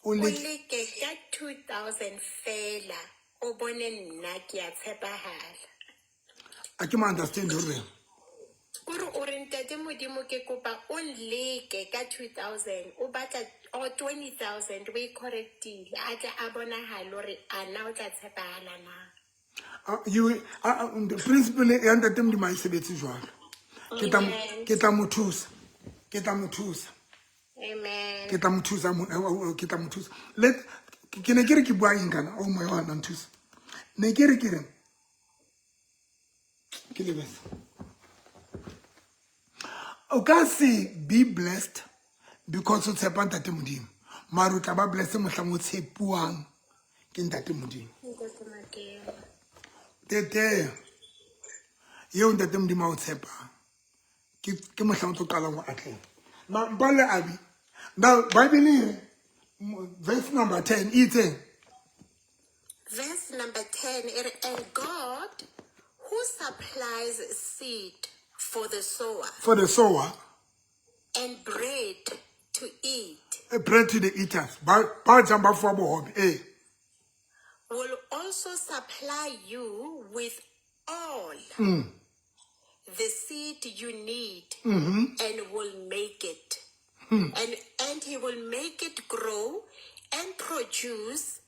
S1: o
S3: O
S1: leke
S3: leke ka 2000 fela o bone nna ke a tshepahala.
S1: A ke mo understand hore
S3: Kore o re ntate Modimo ke kopa o nleke ka 2000 o batla or 20,000 o e correctile a tle a bonahale hore a na o tla tshepahala na.
S1: You the principle ya ntate Modimo ha e sebetse jwalo. Ke tla
S3: Amen.
S1: Ke tla mo thusa, ke tla mo thusa.
S3: Amen.
S1: Ke tla mo thusa ke tla mo thusa. Let ke ne ke re ke bua eng kana o moya wa nna nthusa ne ke re ke re ke lebese o ka se be blessed because o tshepa ntate Modimo, mara o tla ba blessed mohlang o tshepuwang ke ntate Modimo.
S3: Ntate Modimo.
S1: Tete eo ntate Modimo a o tshepang ke mohlang o tlo qalang ho atleha. Mpalle abi now Bible e re verse number 10 e itseng?
S3: Verse number 10 e re, and God who supplies seed for the sower
S1: for the sower
S3: and bread to eat
S1: bread to the eaters, ba jang ba fuwa bohobe eh
S3: will also supply you with all the seed you need and will make it. And he will make it grow and produce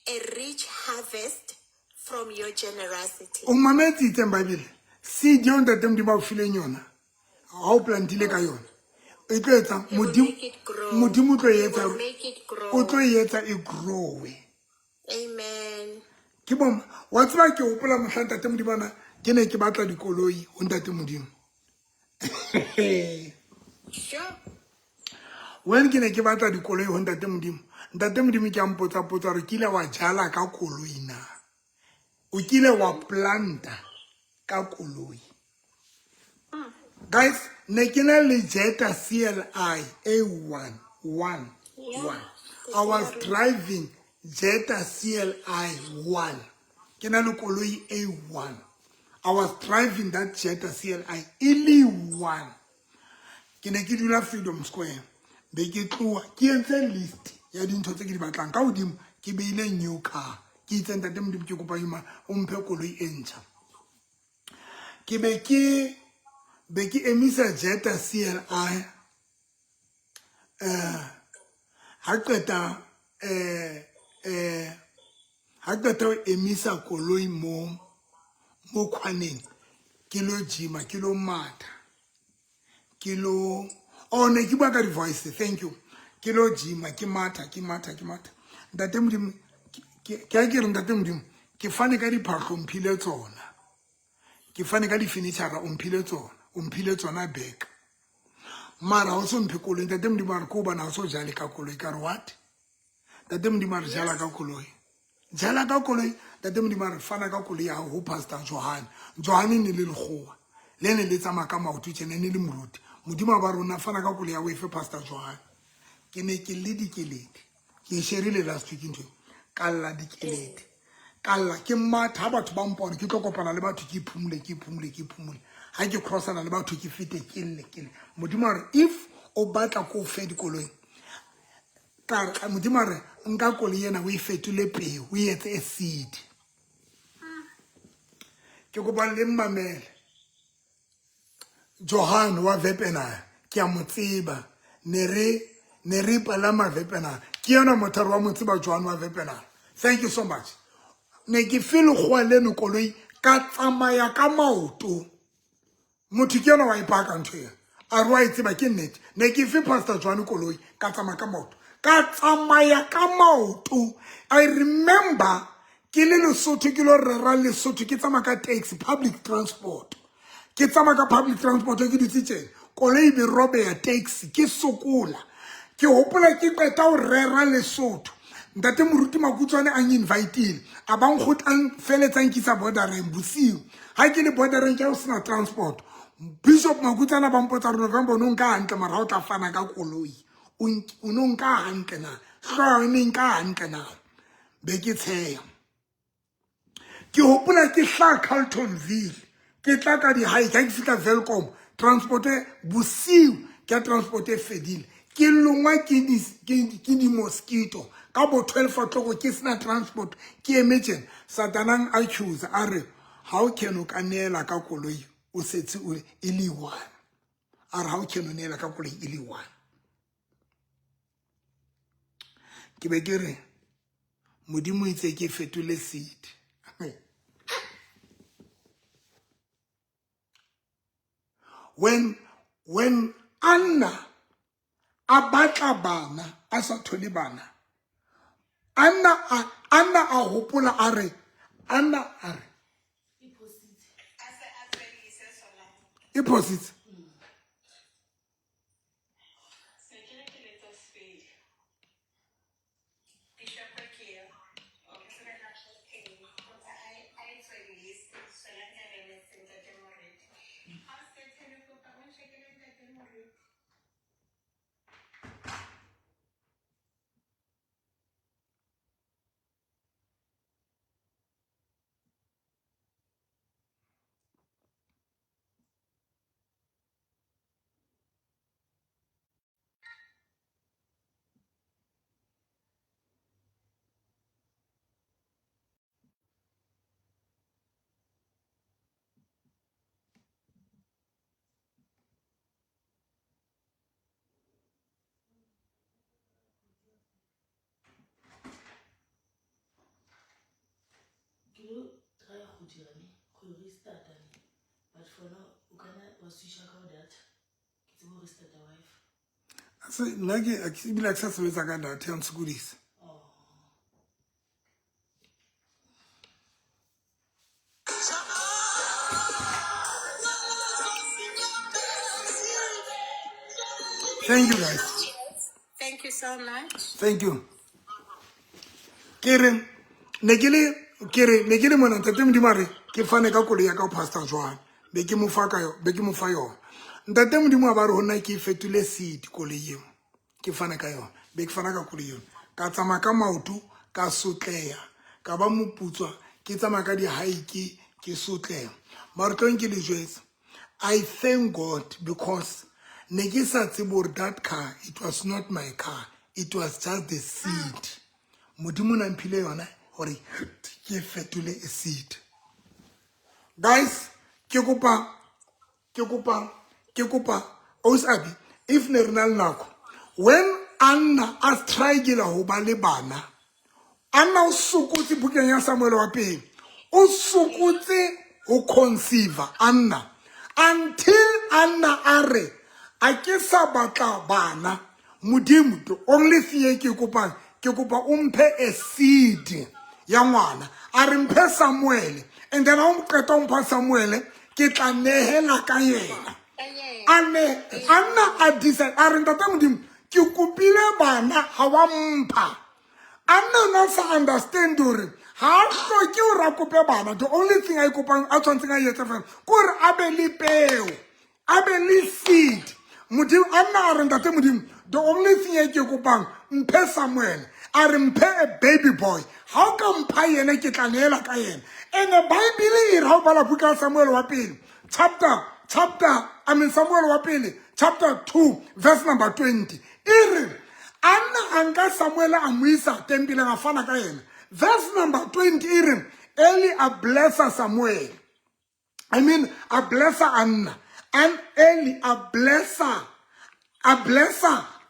S3: a rich harvest from your generosity.
S1: O mametse itseng Bible seed eo ntate Modimo a o fileng yona ha o plantile ka yona e tlo etsa
S3: He will
S1: Modimo
S3: make it grow.
S1: Modimo o tlo
S3: He
S1: etsa
S3: will make it grow.
S1: O tlo e etsa e growe.
S3: Amen.
S1: Ke boma wa tseba ke hopola mohla ntate Modimo ana ke ne ke batla dikoloi ho ntate Modimo. When ke ne ke batla dikoloi ho ntate Modimo, ntate Modimo ke a mpotsa potsa hore kile wa jala ka koloi na, o kile wa planta ka koloi? Guys, ne ke na le Jetta CLI A1 1 1. I was driving Jetta CLI 1. Ke na le koloi A1. I was driving that Jetta CLI e le 1. Ke ne ke dula Freedom Square, be ke tloha ke entse list ya dintho tse ke di batlang, ka hodimo ke beile new car. Ke itse ntate Modimo ke kopa ima o mphe koloi e ntjha. Ke be ke emisa Jetta CLI ha qeta ha qeta ho emisa koloi mo khwaneng, ke lo gym-a, ke lo matha, ke lo oh ne ke bua ka di-voice, thank you. Ke lo gym-a, ke matha, ke matha, ke matha. Ntate Modimo ke a ke re ntate Modimo ke fane ka diphahlo, mphile tsona, ke fane ka di-furniture, o mphile tsona, o mphile tsona back, mara ha o so mphe koloi. Ntate Modimo a re ke hobane ha o so jale ka koloi. Ka re what? Ntate Modimo a re jala ka koloi, jala ka koloi. Ntate Modimo a re fana ka koloi ya hao ho Pastor Johan. Johan ne le lekgowa le ne le tsamaya ka maoto tjena, ne le moruti. Modimo a ba rona fana ka koloi ya o efe Pastor Johan. Ke ne ke le dikeledi, ke e share-ile last week ntho eo. Ka lla dikeledi, ka lla, ke matha. Ha batho ba mpona ke tlo kopana le batho, ke iphumule, ke iphumule, ke iphumule. Ha ke crossana le batho ke fete, ke lle, ke lle. Modimo a re if o batla ko o fe dikoloi ka re Modimo a re nka koloi ena o e fetole peo, o e etse e seed. Ke kopa le mmamele Johan wa Wepener, ke a mo tseba, ne re palama Wepener, ke yena motho wa mo tseba Johan wa Wepener. Thank you so much. Ne ke fe lekgowa leno koloi, ka tsamaya ka maoto. Motho ke yona wa e paka ntho eo. A re wa e tseba ke nnete. Ne ke fe Pastor Johnny koloi ka tsamaya ka maoto. Ka tsamaya ka maoto. I remember ke le Lesotho ke lo rera Lesotho ke tsamaya ka taxi public transport. Ke tsamaya ka public transport ke dutse tjena. Koloi be robeya taxi ke sokola. Ke hopola ke qeta ho rera Lesotho. Ntate Moruti Makutswane a invitile. A ba nkgotlang feletsa nkisa bordereng bosiu. Ha ke le bordereng ke ho sena transport. Bishop Makutswana ba mpotsa re November o no nka hantle mara ha o tla fana ka koloi. O no nka hantle na? Hlooho e ne nka hantle na? Be ke tsheya. Ke hopola ke hla Carltonville. Ke tla ka di hike ha ke fihla Welkom. Transport bosiu ke transport e fedile. Ke longwa ke di mosquito. Ka bo 12 o'clock ke sena transport ke eme tjena. Satanang accuse a re how can o ka neela ka koloi o setse o e le one. A re how can o neela ka koloi e le one. Ke be ke re Modimo itse ke fetole seed. When Anna a batla bana a sa thole bana, Anna a hopola a re, Anna a re e phositse.
S5: But for now, o kana wa switcha ka data. Ke tsebo restart Wi-Fi.
S1: Se nna ke ebile ke sa sebetsa ka data ya ntshokodisa. Thank you guys.
S3: Thank you so much.
S1: Thank you. Ke re ne ke le mona ntate Modimo a re ke fane ka koloi ya ka Pastor Joan. Be ke mo fa ka yo, be ke mo fa yona. Ntate Modimo a ba re ho nna ke fetole seed koloi eo. Ke fane ka yona. Be ke fana ka koloi eo. Ka tsamaya ka maoto ka sotleha. Ka ba moputswa ke tsamaya ka di-hike ke sotleha. Mara tlong ke le jwetsa. I thank God because ne ke sa tsebe hore that car, it was not my car. It was just the seed. Modimo na mphile yona hore ke fetole a seed. Guys, ke kopa Osabi, if ne re na le nako, when Anna a struggle ho ba le bana, Anna o sokotse bukeng ya Samuel wa pele. O sokotse ho conceive Anna until Anna a re a ke sa batla bana. Modimo, the only thing e ke kopang, ke kopa o mphe a seed ya ngwana. A re mphe Samuel, and then ha o qeta o mpha Samuel, ke tla nehela ka yena. Anna a decide, a re ntate Modimo, ke kopile bana ha wa mpha. Anna no sa understand hore ha hloke hore a kope bana. The only thing a kopang a tshwantseng a etse fela ke hore a be le peo, a be le seed. Modimo, Anna a re ntate Modimo, the only thing e ke kopang, mphe Samuel. A re mphe a baby boy. Ha o ka mpha yena ke tla neela ka yena. And the Bible e re ha o bala buka ya Samuel wa pele, chapter Samuel wa pele, chapter 2, verse number 20. E re Anna a nka Samuel a mo isa tempeleng a fana ka yena. Verse number 20 e re Eli a blessa Samuel. I mean, a blessa Anna. And Eli a blessa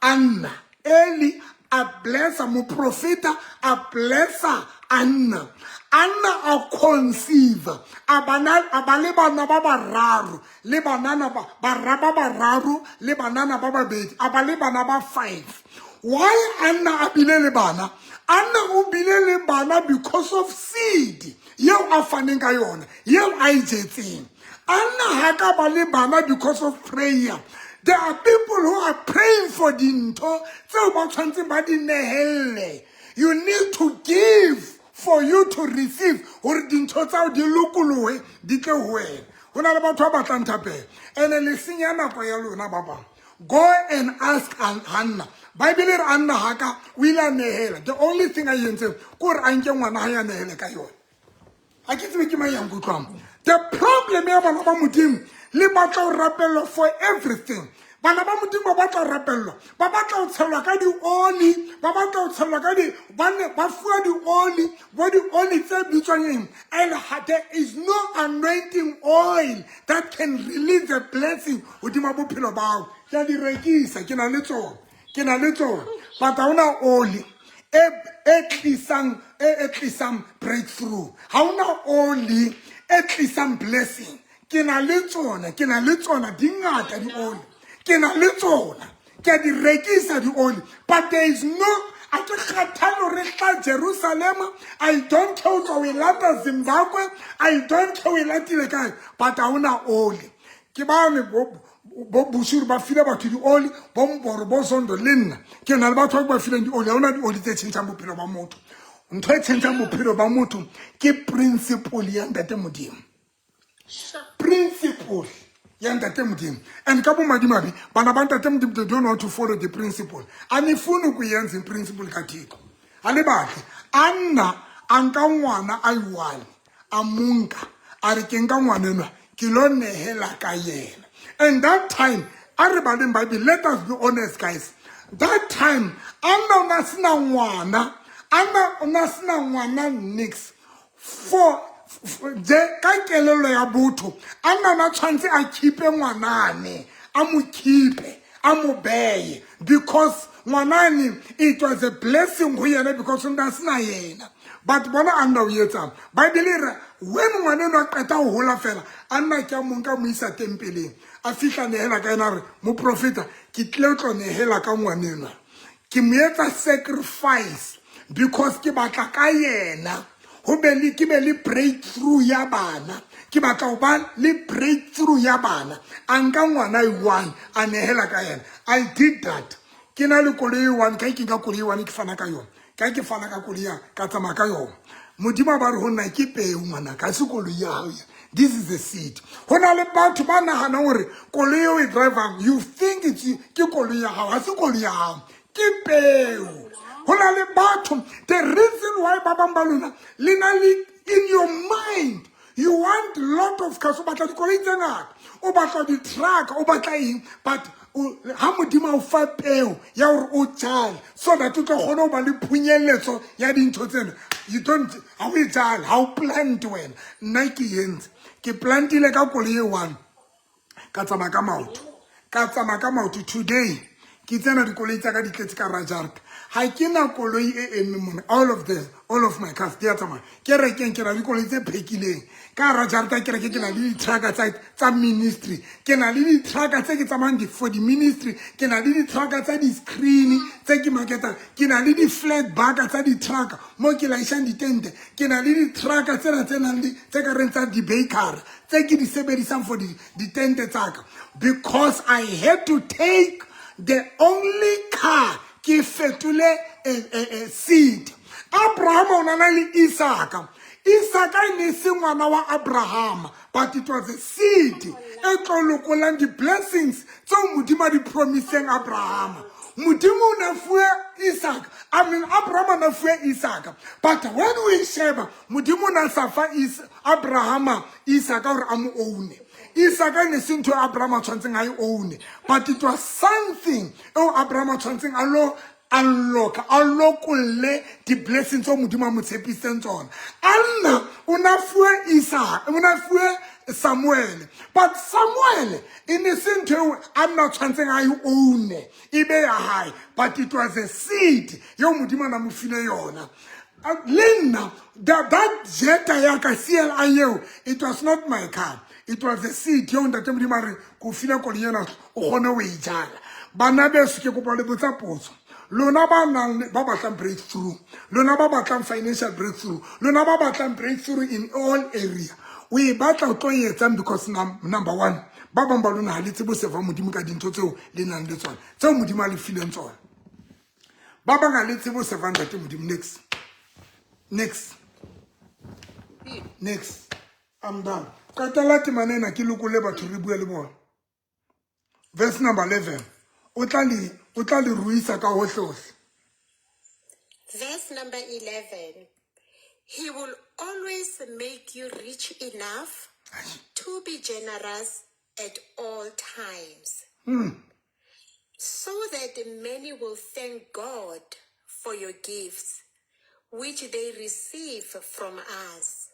S1: Anna. Eli A blessa moprofeta, a blessa Anna. Anna a conceive, a bana, a ba le bana ba bararo le banana ba barra ba bararo le banana ba babedi, a ba le bana ba 5. Why Anna a bile le bana? Anna o bile le bana because of seed yeo a faneng ka yona, yeo a e jetseng. Anna ha ka ba le bana because of prayer. There are people who are praying for dintho tseo ba tshwantseng ba di nehelle. You need to give for you to receive, hore dintho tsao di lokolohe di tle ho wena. Ho na le batho ba batlang thapelo, ene le senya nako ya lona ba bang. Go and ask Anna. Bible e re Anna ha ka o ile a nehela. The only thing a entseng ke hore a nke ngwana hae a nehele ka yona. Ha ke tsebe ke mang ya nkutlwang. The problem ya bana ba Modimo, le batla ho rapellwa for everything. Bana ba Modimo ba batla ho rapellwa, ba batla ho tshelwa ka dioli, ba batla ho tshelwa ka di, ba ne ba fuwa dioli, bo dioli tse bitswang eng? And there is no anointing oil that can release the blessing hodima bophelo ba hao. Ke a di rekisa, ke na le tsona, ke na le tsona, but ha hona oli e tlisang, e tlisang breakthrough. Ha hona oli e tlisang blessing. Ke na le tsona, ke na le tsona, di ngata dioli. Ke na le tsona, ke a di rekisa dioli, but there is no, a ke kgathale hore hla Jerusalema, I don't care o tswa o e lata Zimbabwe, I don't care o e latile kae, but ha hona oli. Ke bane bo Bushiri ba file batho dioli, bo Mboro, bo Zondo le nna. Ke na le batho ba ba fileng dioli, ha hona dioli tse tjhentjhang bophelo ba motho. Ntho e tjhentjhang bophelo ba motho ke principle ya Ntate Modimo. Principle ya Ntate Modimo. And ka bomadimabe, bana ba Ntate Modimo, they don't want to follow the principle. Anifuni kuyenza i-principle kaThixo. Ha le batle. Anna a nka ngwana a i-one, a monka, a re ke nka ngwana enwa, ke lo nehela ka yena. And that time, a re baleng Bible, let us be honest guys. That time, Anna o na sena ngwana, Anna o na sena ngwana nix. For je ka kelello ya botho, Anna na tshwantse a keep-e ngwanane, a mo keep-e, a mo beye, because ngwanane it was a blessing ho yena because o na sena yena. But bona Anna o etsang? Bible e re when ngwana enwa a qeta ho hola fela, Anna ke a mo nka mo isa tempeleng. A fihla nehela ka yena, a re, moprofeta, ke tlile ho tlo nehela ka ngwana enwa. Ke mo etsa sacrifice because ke batla ka yena ho be le, ke be le breakthrough ya bana. Ke batla ho ba le breakthrough ya bana. A nka ngwana e one, a nehela ka yena. I did that. Ke na le koloi e one, ka ke nka koloi e one ke fana ka yona. Ka ke fana ka koloi ya, ka tsamaya ka yona. Modimo a ba re ho nna ke peo ngwana ka, se koloi ya hao ya. This is a seed. Ho na le batho ba nahanang hore koloi eo e drivang, you think it's ke koloi ya hao, ha se koloi ya hao, ke peo. Ho na le batho, the reason why ba bang ba lona le na le in your mind, you want lot of cars, o batla dikoloi tse ngata, o batla di-truck, o batla eng, but ha Modimo a o fa peo ya hore o jale so that o tlo kgone ho ba le phunyeletso ya dintho tsena, you don't, ha o e jale, ha o plant wena. Nna ke entse, ke plantile ka koloi e one, ka tsamaya ka maoto, ka tsamaya ka maoto. Today ke tsena dikoloi tsa ka di tletse ka rajarata, ha ke na koloi e emeng mona. All of this, all of my cars di a tsamaya. Kerekeng ke na le dikoloi tse phekileng ka hara jarata ya kereke. Ke na le di-trucka tsa ministry, ke na le di-trucka tse ke tsamayang for di-ministry, ke na le di-trucka tsa di-screen tse ke marketang, ke na le di-flat baka tsa di-trucka mo ke laishang ditente, ke na le di-trucka tsena tse nang le tse ka reng tsa di-bakery tse ke di sebedisang for ditente tsa ka, because I had to take the only car ke fetole a seed. Abraham o na le Isaka. Isaka e ne se ngwana wa Abraham, but it was a seed e tlo lokolang di-blessings tseo Modimo a di promiseng Abraham. Modimo o ne fuwe Isaka, I mean Abraham a ne fuwe Isaka, but when we sheba, Modimo o ne sa fa Abraham Isaka hore a mo own. Isaka e ne se ntho e Abraham a tshwantseng a e own, but it was something eo Abraham a tshwantseng a lo unlock, a lokolle di-blessings tseo Modimo a mo tshepisitseng tsona. Anna o na fuwe Isaka, o na fuwe Samuel. But Samuel e ne se ntho eo a nna tshwantseng a e own-e e be ya hae, but it was a seed eo Modimo a na mo file yona. Le nna that Jetta ya ka CLI eo, it was not my car, it was a seed eo ntate Modimo a re ko file koloi ena o kgone ho e jala. Bana beso, ke kopa le botsa potso. Lona ba nang ba batlang breakthrough, lona ba batlang financial breakthrough, lona ba batlang breakthrough in all area, o e batla o tlo e etsang? Because number one, ba bang ba lona ha le tsebe ho serva Modimo ka dintho tseo le nang le tsona, tseo Modimo a le fileng tsona. Ba bang ha le tsebe ho serva ntate Modimo. Next, next, next, I'm done. Qetela temana ena, ke lokolle batho re bue le bona. Verse number 11. O tla le ruisa ka hohle hohle.
S3: Verse number 11. He will always make you rich enough to be generous at all times, so that many will thank God for your gifts, which they receive from us.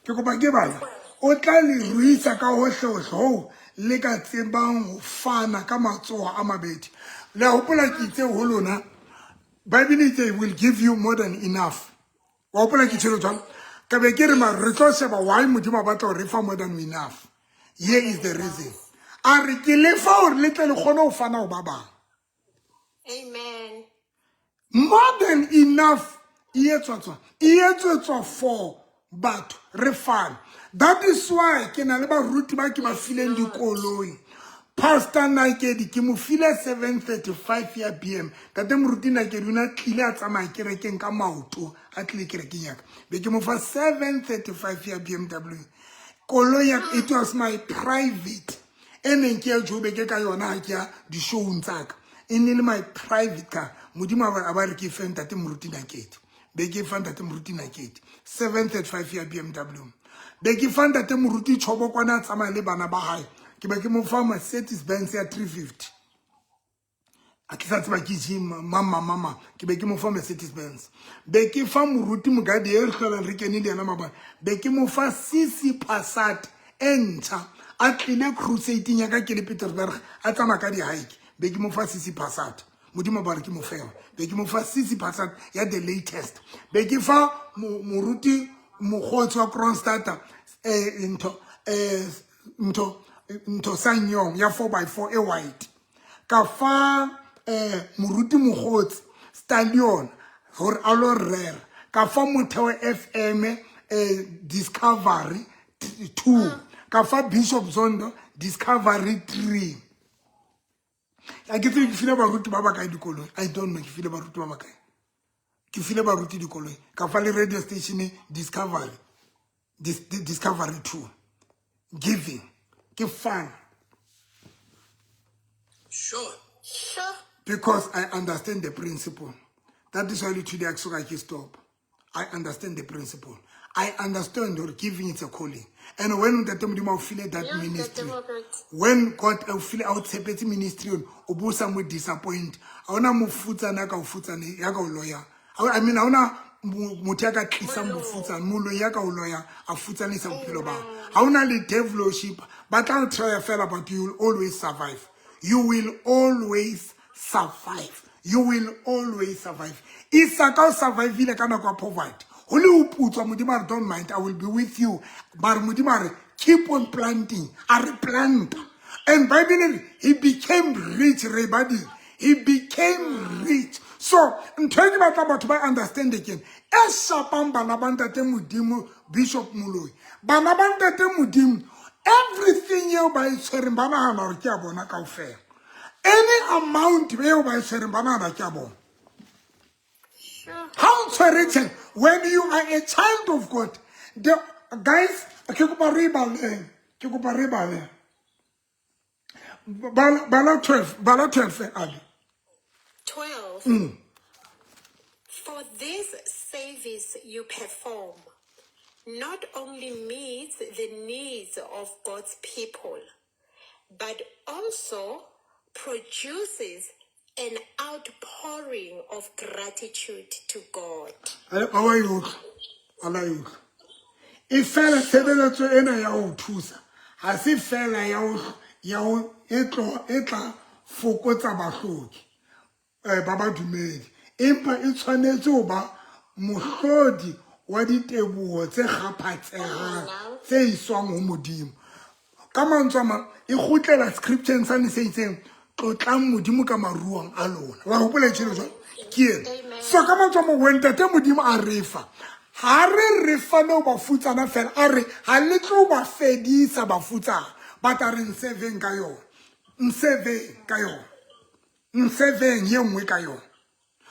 S1: Ke kopa ke bala. O tla le ruisa ka hohle hohle hoo le ka tsebang ho fana ka matsoho a mabedi. Le a hopola ke itse ho lona, Bible itse will give you more than enough. Wa hopola ke tshelo jwang? Ka be ke re mare re tlo sheba why Modimo a batla ho re fa more than enough. Here is the reason. A re ke le fa hore le tle le kgone ho fana ho ba bang.
S3: Amen.
S1: More than enough e etswa e etsetswa for batho re fana. That is why ke na le baruti ba ke ba fileng dikoloi. Pastor Nakedi ke mo file 735 ya BM. Tate moruti Nakedi o ne a tlile a tsamaya kerekeng ka maoto, a tlile kerekeng ya ka, be ke mo fa 735 ya BMW koloi ya. It was my private e neng ke ya Joburg ka yona ha ke ya di-showng tsaka. E ne le my private car. Modimo a ba re ke fe ntate moruti Nakedi, be ke fa ntate moruti Nakedi 735 ya BMW. Be ke fa ntate moruti Chobo kwana a tsamaya le bana ba hae, ke be ke mo fa Mercedes Benz ya 350. A ke sa tseba ke gym mama mama, ke be ke mo fa Mercedes Benz. Be ke fa moruti Mogadi e re hlolang re kene le yena mabane, be ke mo fa CC Passat e ntjha. A tlile crusading ya ka ke le Petersburg, a tsamaya ka di-hike, be ke mo fa CC Passat. Modimo ba re ke mo fewa, be ke mo fa CC Passat ya the latest. Be ke fa moruti mokgotsi wa Kronstadter ntho ntho SsangYong ya 4 by 4 e white. Ka fa moruti mokgotsi stallion hore a lo rera. Ka fa Motheo FM Discovery 2. Ka fa Bishop Zondo Discovery 3. A ke tsebe ke file baruti ba bakae dikoloi. I don't know ke file baruti ba bakae. Ke file baruti dikoloi. Ka fa le radio station Discovery Discovery 2. Giving ke fun.
S3: Sure.
S1: Because I understand the principle. That is why today I ke stop. I understand the principle. I understand that giving is a calling. And when ntate Modimo o file that ministry,
S3: Ntate Robert.
S1: When God o file a o tshepetse ministry ono, o bo sa mo disappoint. Ha ona mofutsana ka o futsane ya ka o loya. I mean, ha ona motho ya ka tlisang bofutsana, moloi ya ka o loya a futsanisa bophelo ba. Ha ona le devilship, ba tla o try fela, but you will always survive. You will always survive. You will always survive. Isaka o survivile ka nako ya poverty. Ho le o putswa, Modimo a re, "Don't mind, I will be with you." Mare Modimo a re, "Keep on planting." A re planta. And Bible e re, he became rich, re badile. He became rich. So, ntho e ke batla batho ba understand again. E shapang bana ba ntate Modimo, Bishop Moloi. Bana ba ntate Modimo, everything eo ba e tshwereng ba nahana hore ke ya bona kaofela. Any amount eo ba e tshwereng ba nahana ke ya bona. Ha o tshwere tjhe, when you are a child of God, the guys, ke kopa re baleng, ke kopa re baleng. Bala bala 12, bala 12 Ali.
S3: 12. For this service you perform not only meets the needs of God's people, but also produces an outpouring of gratitude to God.
S1: A wa e utlwa, ala e utlwa. E fela tshebeletso ena ya ho thusa ha se fela ya ho ya ho e tlo e tla fokotsa bahloki eh, ba badumedi empa e tshwanetse ho ba mohlodi wa diteboho tse kgaphatsehang tse iswang ho Modimo. Ka mantswe a mang e kgutlela scriptureng sane se itseng tlotlang Modimo ka maruong a lona. Wa hopola e tjhelo jwang? Ke ena. So ka mantswe a mang when ntate Modimo a re fa ha re re fane ho bafutsana fela a re ha le tlo ba fedisa bafutsana but a re nseveng ka yona nseveng ka yona nseveng ye nngwe ka yona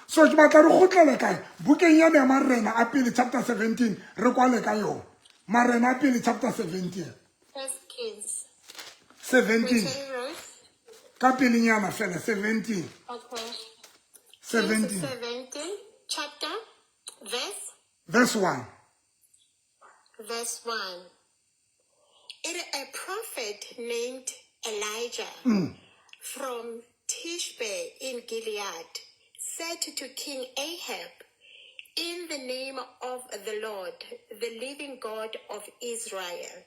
S1: so ke batla re kgotlele kae bukeng yane ya marena a pele chapter 17 re kwale ka yona marena a pele chapter 17 17 ka pelenyana fela 17
S3: Okay.
S1: 17
S3: 17 chapter verse
S1: verse 1
S3: verse 1. It a prophet named Elijah from Tishbe in Gilead said to King Ahab, In the name of the Lord, the living God of Israel,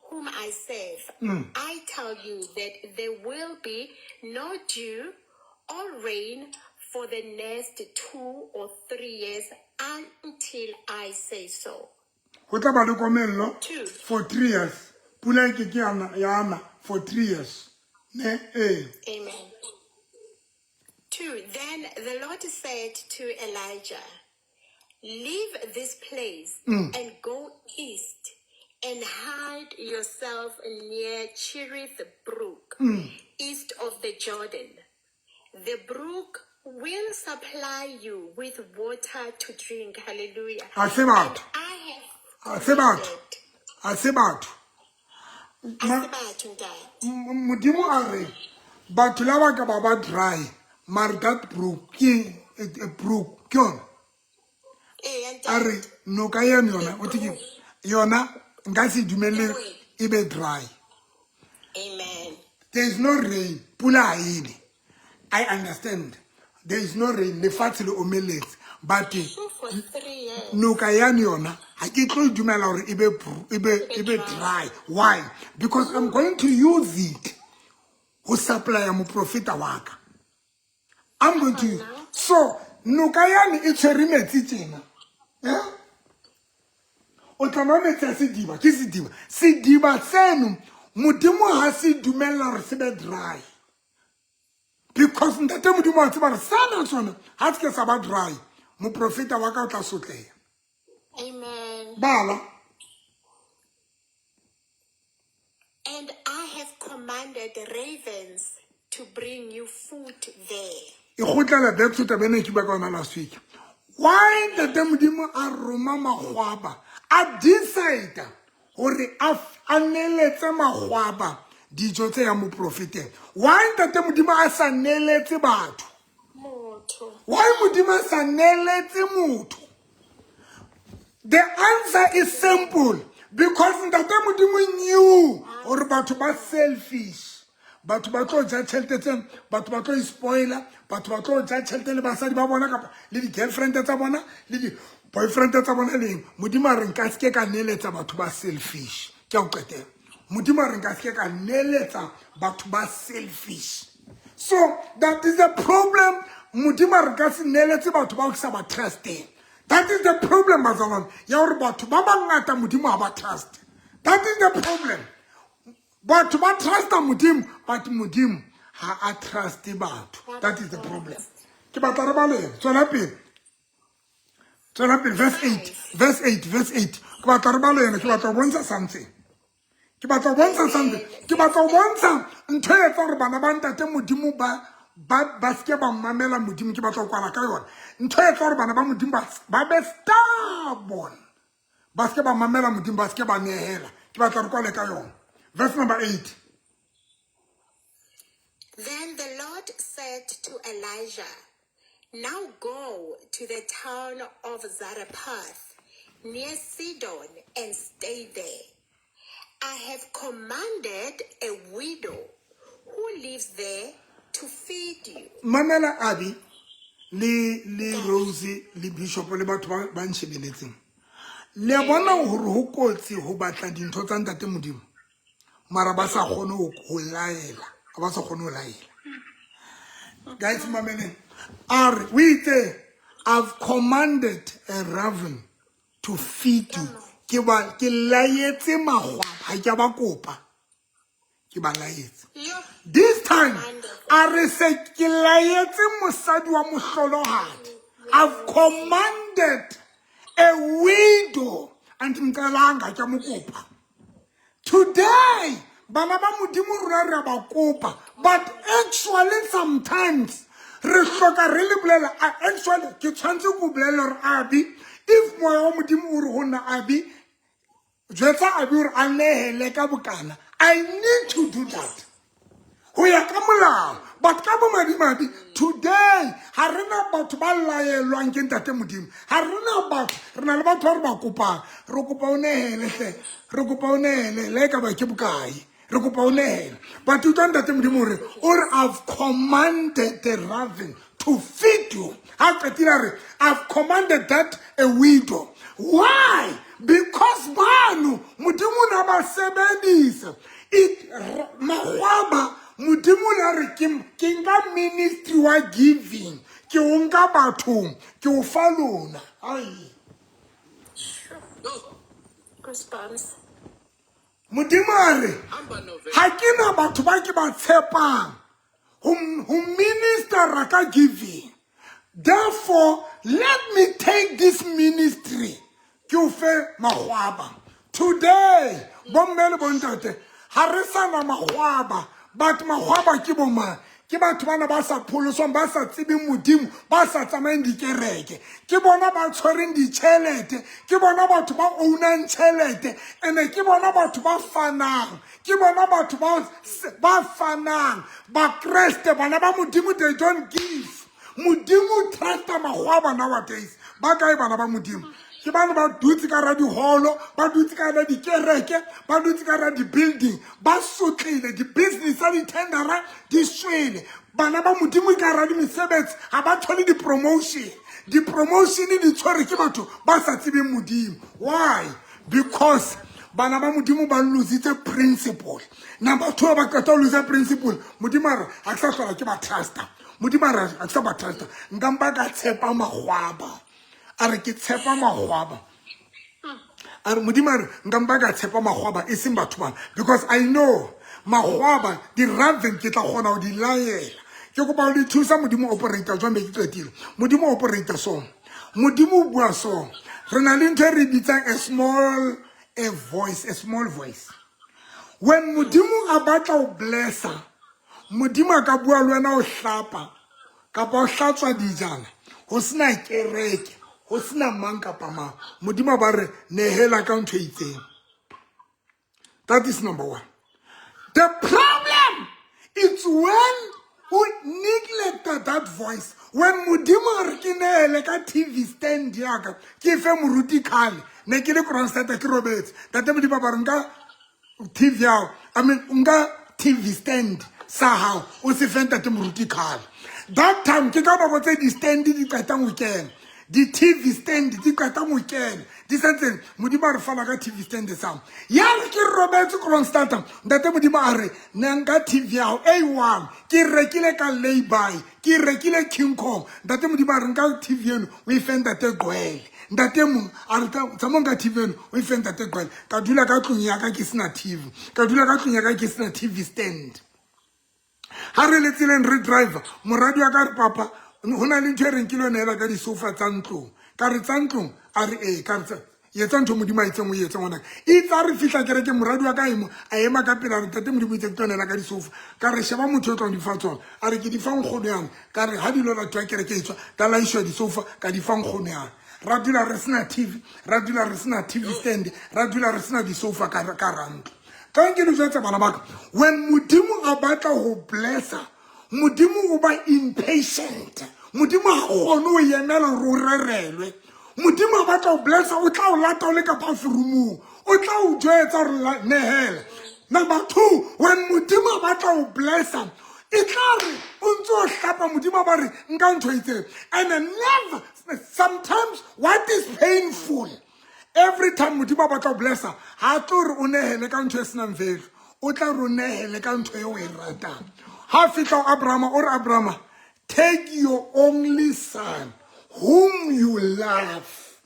S3: whom I serve, I tell you that there will be no dew or rain for the next 2 or 3 years until I say so.
S1: Ho tla ba le komello
S3: Two.
S1: for 3 years. Pula e ke ke ya na for 3 years ne ee.
S3: Amen. 2. Then the Lord said to Elijah, Leave this place and go east and hide yourself near Cherith Brook, east of the Jordan. The brook will supply you with water to drink. Hallelujah.
S1: Ha se
S3: And
S1: batho.
S3: I have
S1: Ha se batho.
S3: commanded.
S1: Ha se batho.
S3: Ha se batho, ntate.
S1: Modimo a re batho la ba ka ba ba dry mare that brook ke brook ke yona.
S3: Ee,
S1: A re
S3: ntate.
S1: noka eno yona o the ke yona nka se dumelle e be dry.
S3: Amen.
S1: There is no rain, pula ha ene. I understand there is no rain, lefatshe le omeletse, but
S3: For 3 years.
S1: Noka yane yona ha ke tlo e dumela hore e be dry. Why? Because I'm going to use it ho supplya moprofeta wa ka. I'm going to so noka yane e tshwere metsi tjena, eh? O tla nwa metsi a sediba ke sediba sediba seno Modimo ha se dumella hore se be dry because ntate Modimo wa tseba hore sena sona ha se ke sa ba dry moprofeta wa ka o tla sotleha.
S3: Amen.
S1: Bala.
S3: And I have commanded ravens to bring you food there.
S1: E kgutlela back to taba ena e ke bua ka yona last week. Why ntate Modimo a roma magwaba a decide hore a neletse magwaba dijo tse yang moprofeteng? Why ntate Modimo a sa neletse batho?
S3: Motho.
S1: Why Modimo a sa neletse motho? The answer is simple, because ntate Modimo knew hore batho ba selfish, batho ba tlo ja tjhelete tseno, batho ba tlo ispoila, batho ba tlo ja tjhelete le basadi ba bona kapa le di-girlfriend tsa bona le di-boyfriend tsa bona leng. Modimo a re nka se ke ka neletsa batho ba selfish. Ke a o qetela. Modimo a re nka se ke ka neletsa batho ba selfish. So that is the problem. Modimo a re ka se neletse batho bao ke sa ba trusteng. That is the problem, bazalwane, ya gore batho ba bangata Modimo ha ba trust. That is the problem. Batho ba trusta Modimo, but Modimo ha a truste batho. That is the problem. Ke batla re baleng. Tswela pele, tswela pele, verse 8, verse 8, verse 8. Ke batla re bale yona. Ke batla ho bontsha something, ke batla ho bontsha something, ke batla ho bontsha ntho e etsa gore bana ba ntate Modimo ba seke ba mamela Modimo. Ke batla ho kwala ka yona ntho e etsa gore bana ba Modimo ba be stubborn, ba seke ba mamela Modimo, ba seke ba nehela. Ke batla re kwale ka yona. Verse number 8.
S3: Then the Lord said to Elijah, Now go to the town of Zarephath near Sidon and stay there. I have commanded a widow who lives there to feed you.
S1: Mamela Abi le Rose le Bishop le batho ba nshebeletseng. Le bona hore ho kotsi ho batla dintho tsa Ntate Modimo, mara ba sa kgone ho laela, ha ba sa kgone ho laela. Guys, mameleng. A re, o itse, "I've commanded a raven to feed you." Ke ba ke laetse magwaba, ha ke a ba kopa. Ke ba laetse.
S3: Yo.
S1: This time, a re se ke laetse mosadi wa mohlolohadi. I've commanded a widow. Anti mcelanga ke a mo kopa. Today, bana ba Modimo rona re a ba kopa, but actually sometimes re hloka re le bolela, actually ke tshwanetse ko bolela hore abi, if moya wa Modimo o re ho nna abi, jwetsa abi hore a nehele ka bokana, I need to do that ho ya ka molao. But ka bomadimabe today ha re na batho ba laelwang ke Ntate Modimo. Ha re na batho, re na le batho ba re ba kopang. Re kopa o nehele hle, re kopa o nehele, le e ka ba ke bokae, re kopa o nehele. But utlwa Ntate Modimo o re, o re, "I've commanded the raven to feed you." Ha qetile a re, "I've commanded that a widow." Why? Because bano Modimo o ne a ba sebedisa. It magwaba, Modimo o ne a re, ke nka ministry wa giving, ke o nka bathong, ke o fa lona. Ai.
S3: Goosebumps.
S1: Modimo a re, ha ke na batho ba ke ba tshepang ho ministera ka giving, therefore let me take this ministry ke o fe magwaba. Today, bomme le bontate, ha re sa na magwaba. But magwaba ke bomang? Ke batho bana ba sa pholoswang, ba sa tsebeng Modimo, ba sa tsamayeng dikereke. Ke bona ba tshwereng ditjhelete, ke bona batho ba ownang tjhelete, ene ke bona batho ba fanang, ke bona batho ba fanang. Bakreste, bana ba Modimo, they don't give. Modimo trusta magwaba nowadays. Ba kae bana ba Modimo? Ke bana ba dutse ka hara diholo, ba dutse ka hara dikereke, ba dutse ka hara di-building, ba sotlile di-business tsa di-tendera di swele. Bana ba Modimo ka hara dimesebetsi ha ba thole di-promotion. Di-promotion di tshwere ke batho ba sa tsebeng Modimo. Why? Because bana ba Modimo ba lositse principle. Number two, ba qeta ho lose principle, Modimo a re, ha ke sa hlola ke ba trusta. Modimo a re, ha ke sa ba trusta, nka mpa ka tshepa magwaba. A re ke tshepa magwaba. A re Modimo a re, nka mpa ka tshepa magwaba e seng batho bana, because I know magwaba, di-raven, ke tla kgona ho di laela. Ke kopa ho di thusa. Modimo operator jwang? Be ke qetile. Modimo operator so, Modimo o bua so. Re na le ntho e re bitsang a small a voice, a small voice. When Modimo a batla ho blessa, Modimo a ka bua le wena o hlapa kapa o hlatswa dijana, ho sena kereke, ho sena mang kapa mang. Modimo a ba re, nehela ka ntho e itseng. That is number one. The problem is when o neglect that voice. When Modimo a re ke nehele ka TV stand yaka, ke fe moruti khale, ne ke le Kroonstad ke robetse, Ntate Modimo ba re, nka TV yao, I mean, nka TV stand sa hao o se fe ntate moruti khale. That time ke ka nako tse di-stand di qetang ho kena, di-TV stand di qetang ho kena, di sentse. Modimo a re, fana ka TV stand sa ya re. Ke robetse Kroonstad, ntate Modimo a re, ne nka TV ya hao a one ke rekile ka layby, ke rekile King Kong. Ntate Modimo a re, nka TV eno o e fe ntate Gwele. Ntate mong a re, tsamong ka TV eno o e fe ntate Gwele. Ka dula ka tlung ya ka ke sena TV, ka dula ka tlung ya ka ke sena TV stand. Ha re le tseleng re driver, moradi wa ka re, papa, ho na le ntho e reng ke lo neela ka disofa tsa ntlong. Ka re, tsa ntlong? A re, ee. Ka re, etsa ntho Modimo a itseng o etse ngwanaka. Itse a re fihla kerekeng, moradi wa ka emo a ema ka pele, a re, tate Modimo itse ke tlo neela ka disofa. Ka re, sheba motho o tlang di fa tsona. A re, ke di fa nkgono yana. Ka re, ha di lo latwa kereke e tswa, ka laishwa disofa, ka di fa nkgono yana. Ra dula re sena TV, ra dula re sena TV stand, ra dula re sena disofa ka rantlo. Ka ke le jwetsa bana baka, when Modimo a batla ho blessa, Modimo o ba impatient. Modimo ha kgone ho emela hore o rerelwe. Modimo a batla ho blessa, o tla o lata o le ka bathroomong, o tla o jwetsa hore nehela. Number two, when Modimo a batla ho blessa, e tla re o ntse o hlapa, Modimo a ba re, nka ntho e itseng. And never, sometimes what is painful. Every time Modimo a batla ho blessa, ha tlo re o nehele ka ntho e senang value. O tla re o nehele ka ntho eo o e ratang. Ha fihla ho Abrahama, o re Abrahama, take your only son whom you love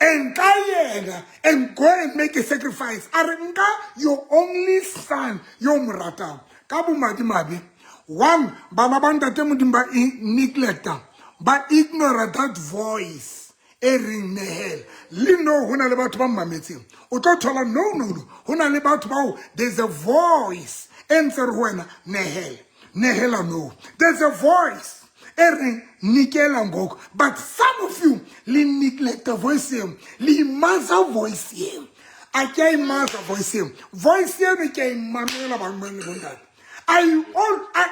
S1: and ka yena and go and make a sacrifice. A re nka your only son yo mo ratang. Ka bomadimabe, one, bana ba ntate Modimo ba neglecta, ba ignore that voice e reng nehela. Le no ho na le batho ba mmametseng. O tlo thola no no no, ho na le batho bao there's a voice e ntse re ho wena nehela, nehela no. There's a voice e reng nikela ngoku. But some of you le neglect the voice eo, le imaza voice eo. A ke a imaza voice eo. Voice eno ke a imamela ba le bontate. I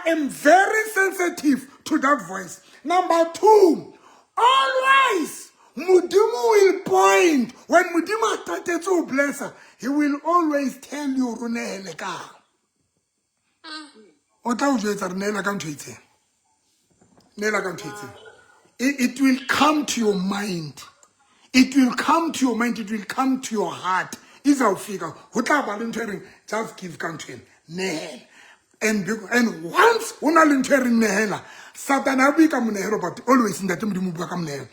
S1: am very sensitive to that voice. Number two, always Modimo will point. When Modimo a tatetse ho blessa, he will always tell you hore o nehele kang. O tla o jwetsa re nehela ka ntho e itseng. Nehela ka ntho e itseng. It will come to your mind. It will come to your mind. It will come to your heart. Izawufika. Ho tla ba le ntho e reng just give ka ntho ena. Nehela. And once o na le ntho e reng nehela, Satan ha bue ka monehelo, but always ntate Modimo o bua ka monehelo.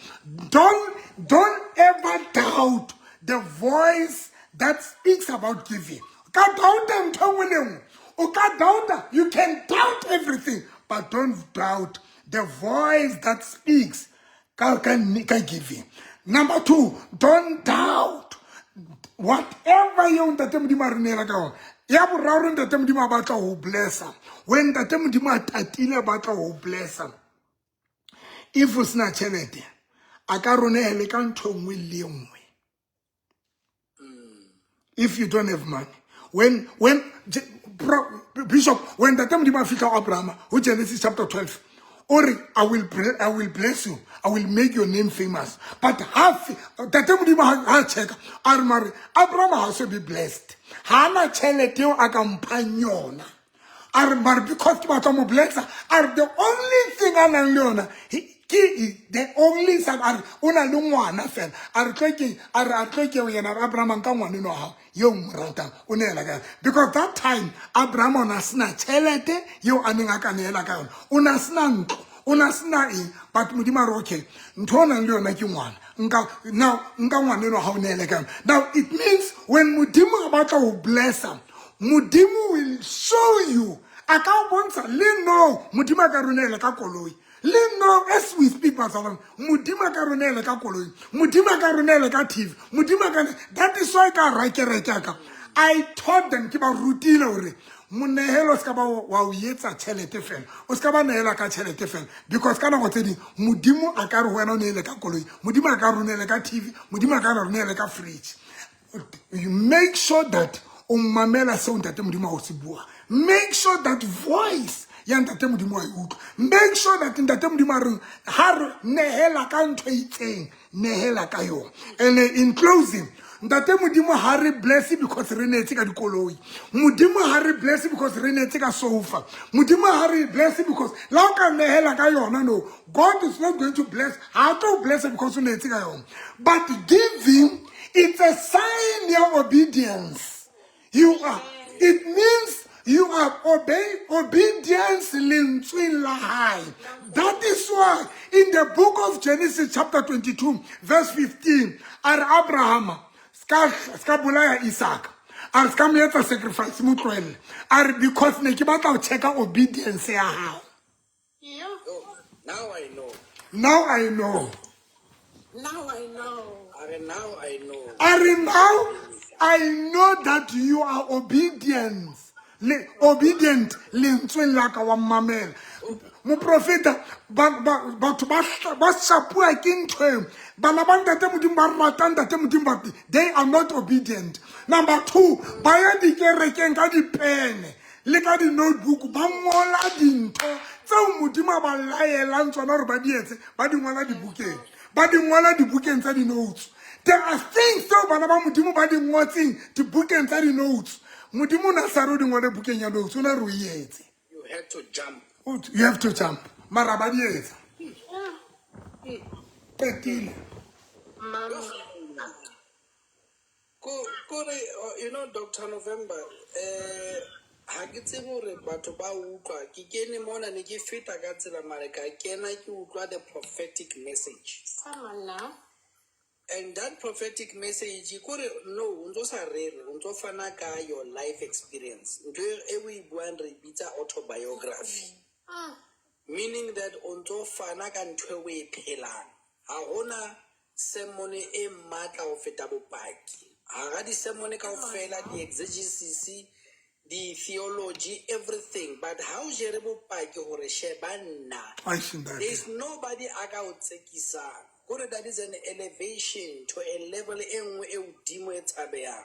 S1: Don't ever doubt the voice that speaks about giving. Ka doubt ntho e nngwe le nngwe. O ka doubt, you can doubt everything, but don't doubt the voice that speaks ka giving. Number two, don't doubt whatever eo ntate Modimo a re neela ka yona. Ya boraro, ntate Modimo a batla ho blessa. When ntate Modimo a tatile a batla ho blessa, if o sena tjhelete, a ka re o nehele ka ntho e nngwe le e nngwe. If you don't have money, when Bishop, when ntate Modimo a fihla ho Abraham, ho Genesis chapter 12, o re, I will bless you, I will make your name famous. But half ntate Modimo ha check, a re mare Abraham ha so be blessed. Ha na tjhelete eo a ka mphang yona. A re mare because ke batla mo blessa, a re the only thing a nang le yona, ke the only son, a re o na le ngwana fela. A re tlo ke, a re a tlo ke yena Abraham nka ngwana enwa wa hao eo mo ratang, o neela ka yona. Because that time Abraham o na sena tjhelete eo a neng a ka neela ka yona. O na sena ntlo, o na sena eng, but Modimo a re okay, ntho o nang le yona ke ngwana. Nka now nka ngwana enwa ha o neele ka yona. Now it means when Modimo a batla ho blessa, Modimo will show you. A ka o bontsha le no Modimo a ka re neela ka koloi. Le no, as we speak, bazalwane, Modimo a ka re neela ka koloi. Modimo a ka re neela ka TV. Modimo a ka ne-, that is why ka ra kereke ka. I taught them, ke ba rutile hore monehelo se ka ba wa o etsa tjhelete fela. O se ka ba nehela ka tjhelete fela. Because ka nako tse ding, Modimo a ka re ho wena o nehele ka koloi. Modimo a ka re o nehele ka TV. Modimo a ka re o nehele ka fridge. You make sure that o mamela seo ntate Modimo a o se bua. Make sure that voice ya ntate Modimo a e utlwa. Make sure that ntate Modimo a reng ha re nehela ka ntho e itseng, nehela ka yona. And in closing, ntate Modimo ha re bless because re neetse ka dikoloi. Modimo ha re bless because re neetse ka sofa. Modimo ha re bless because la o ka nehela ka yona, no. God is not going to bless. Ha tlo bless because o neetse ka yona. But giving, it's a sign of obedience. You are, it means you are obedience lentsweng la hae. That is why in the book of Genesis chapter 22 verse 15, a re Abraham ska bolaya Isaac. A re ska mo etsa sacrifice, mo tlohelle. A re because ne ke batla ho checka obedience ya hao.
S3: Yeah.
S6: Oh, now I know.
S1: Now I know.
S3: Now I know.
S6: A re now I know.
S1: A re now I know that you are obedient. Le, obedient lentsweng la ka wa mmamela. Moprofeta, batho ba shapuwa ke ntho eo. Bana ba ntate Modimo ba rata ntate Modimo, but they are not obedient. Number two, ba ya dikerekeng ka dipene le ka di-notebook, ba ngola dintho tseo Modimo a ba laelang tsona hore ba di etse, ba di ngola dibukeng. Ba di ngola dibukeng tsa di-notes. There are things tseo bana ba Modimo ba di ngotseng dibukeng tsa di-notes. Modimo o na sa re o di ngole bukeng ya notes, o na re o e etse.
S6: You had to jump.
S1: You have to jump. Mara ba di etsa. Qetile.
S3: Mama.
S6: Ko kore you know Dr. November, ha ke tsebe hore batho ba utlwa, ke kene mona, ne ke feta ka tsela, mare ka kena ke utlwa the prophetic message.
S3: Come on now.
S6: And that prophetic message, kore no, o ntso sa rere, o ntso fana ka your life experience. Ntho e o e buang re e bitsa autobiography. Meaning that o ntso fana ka ntho e o e phelang. Ha hona sermon e matla ho feta bopaki. Hara di-sermon kaofela, di-exegesis, di-theology, everything. But ha o jere bopaki hore sheba nna,
S1: Eish, ntate.
S6: there is nobody a ka o tsekisang. Kore that is an elevation to a level e nngwe e hodimo e tshabehang.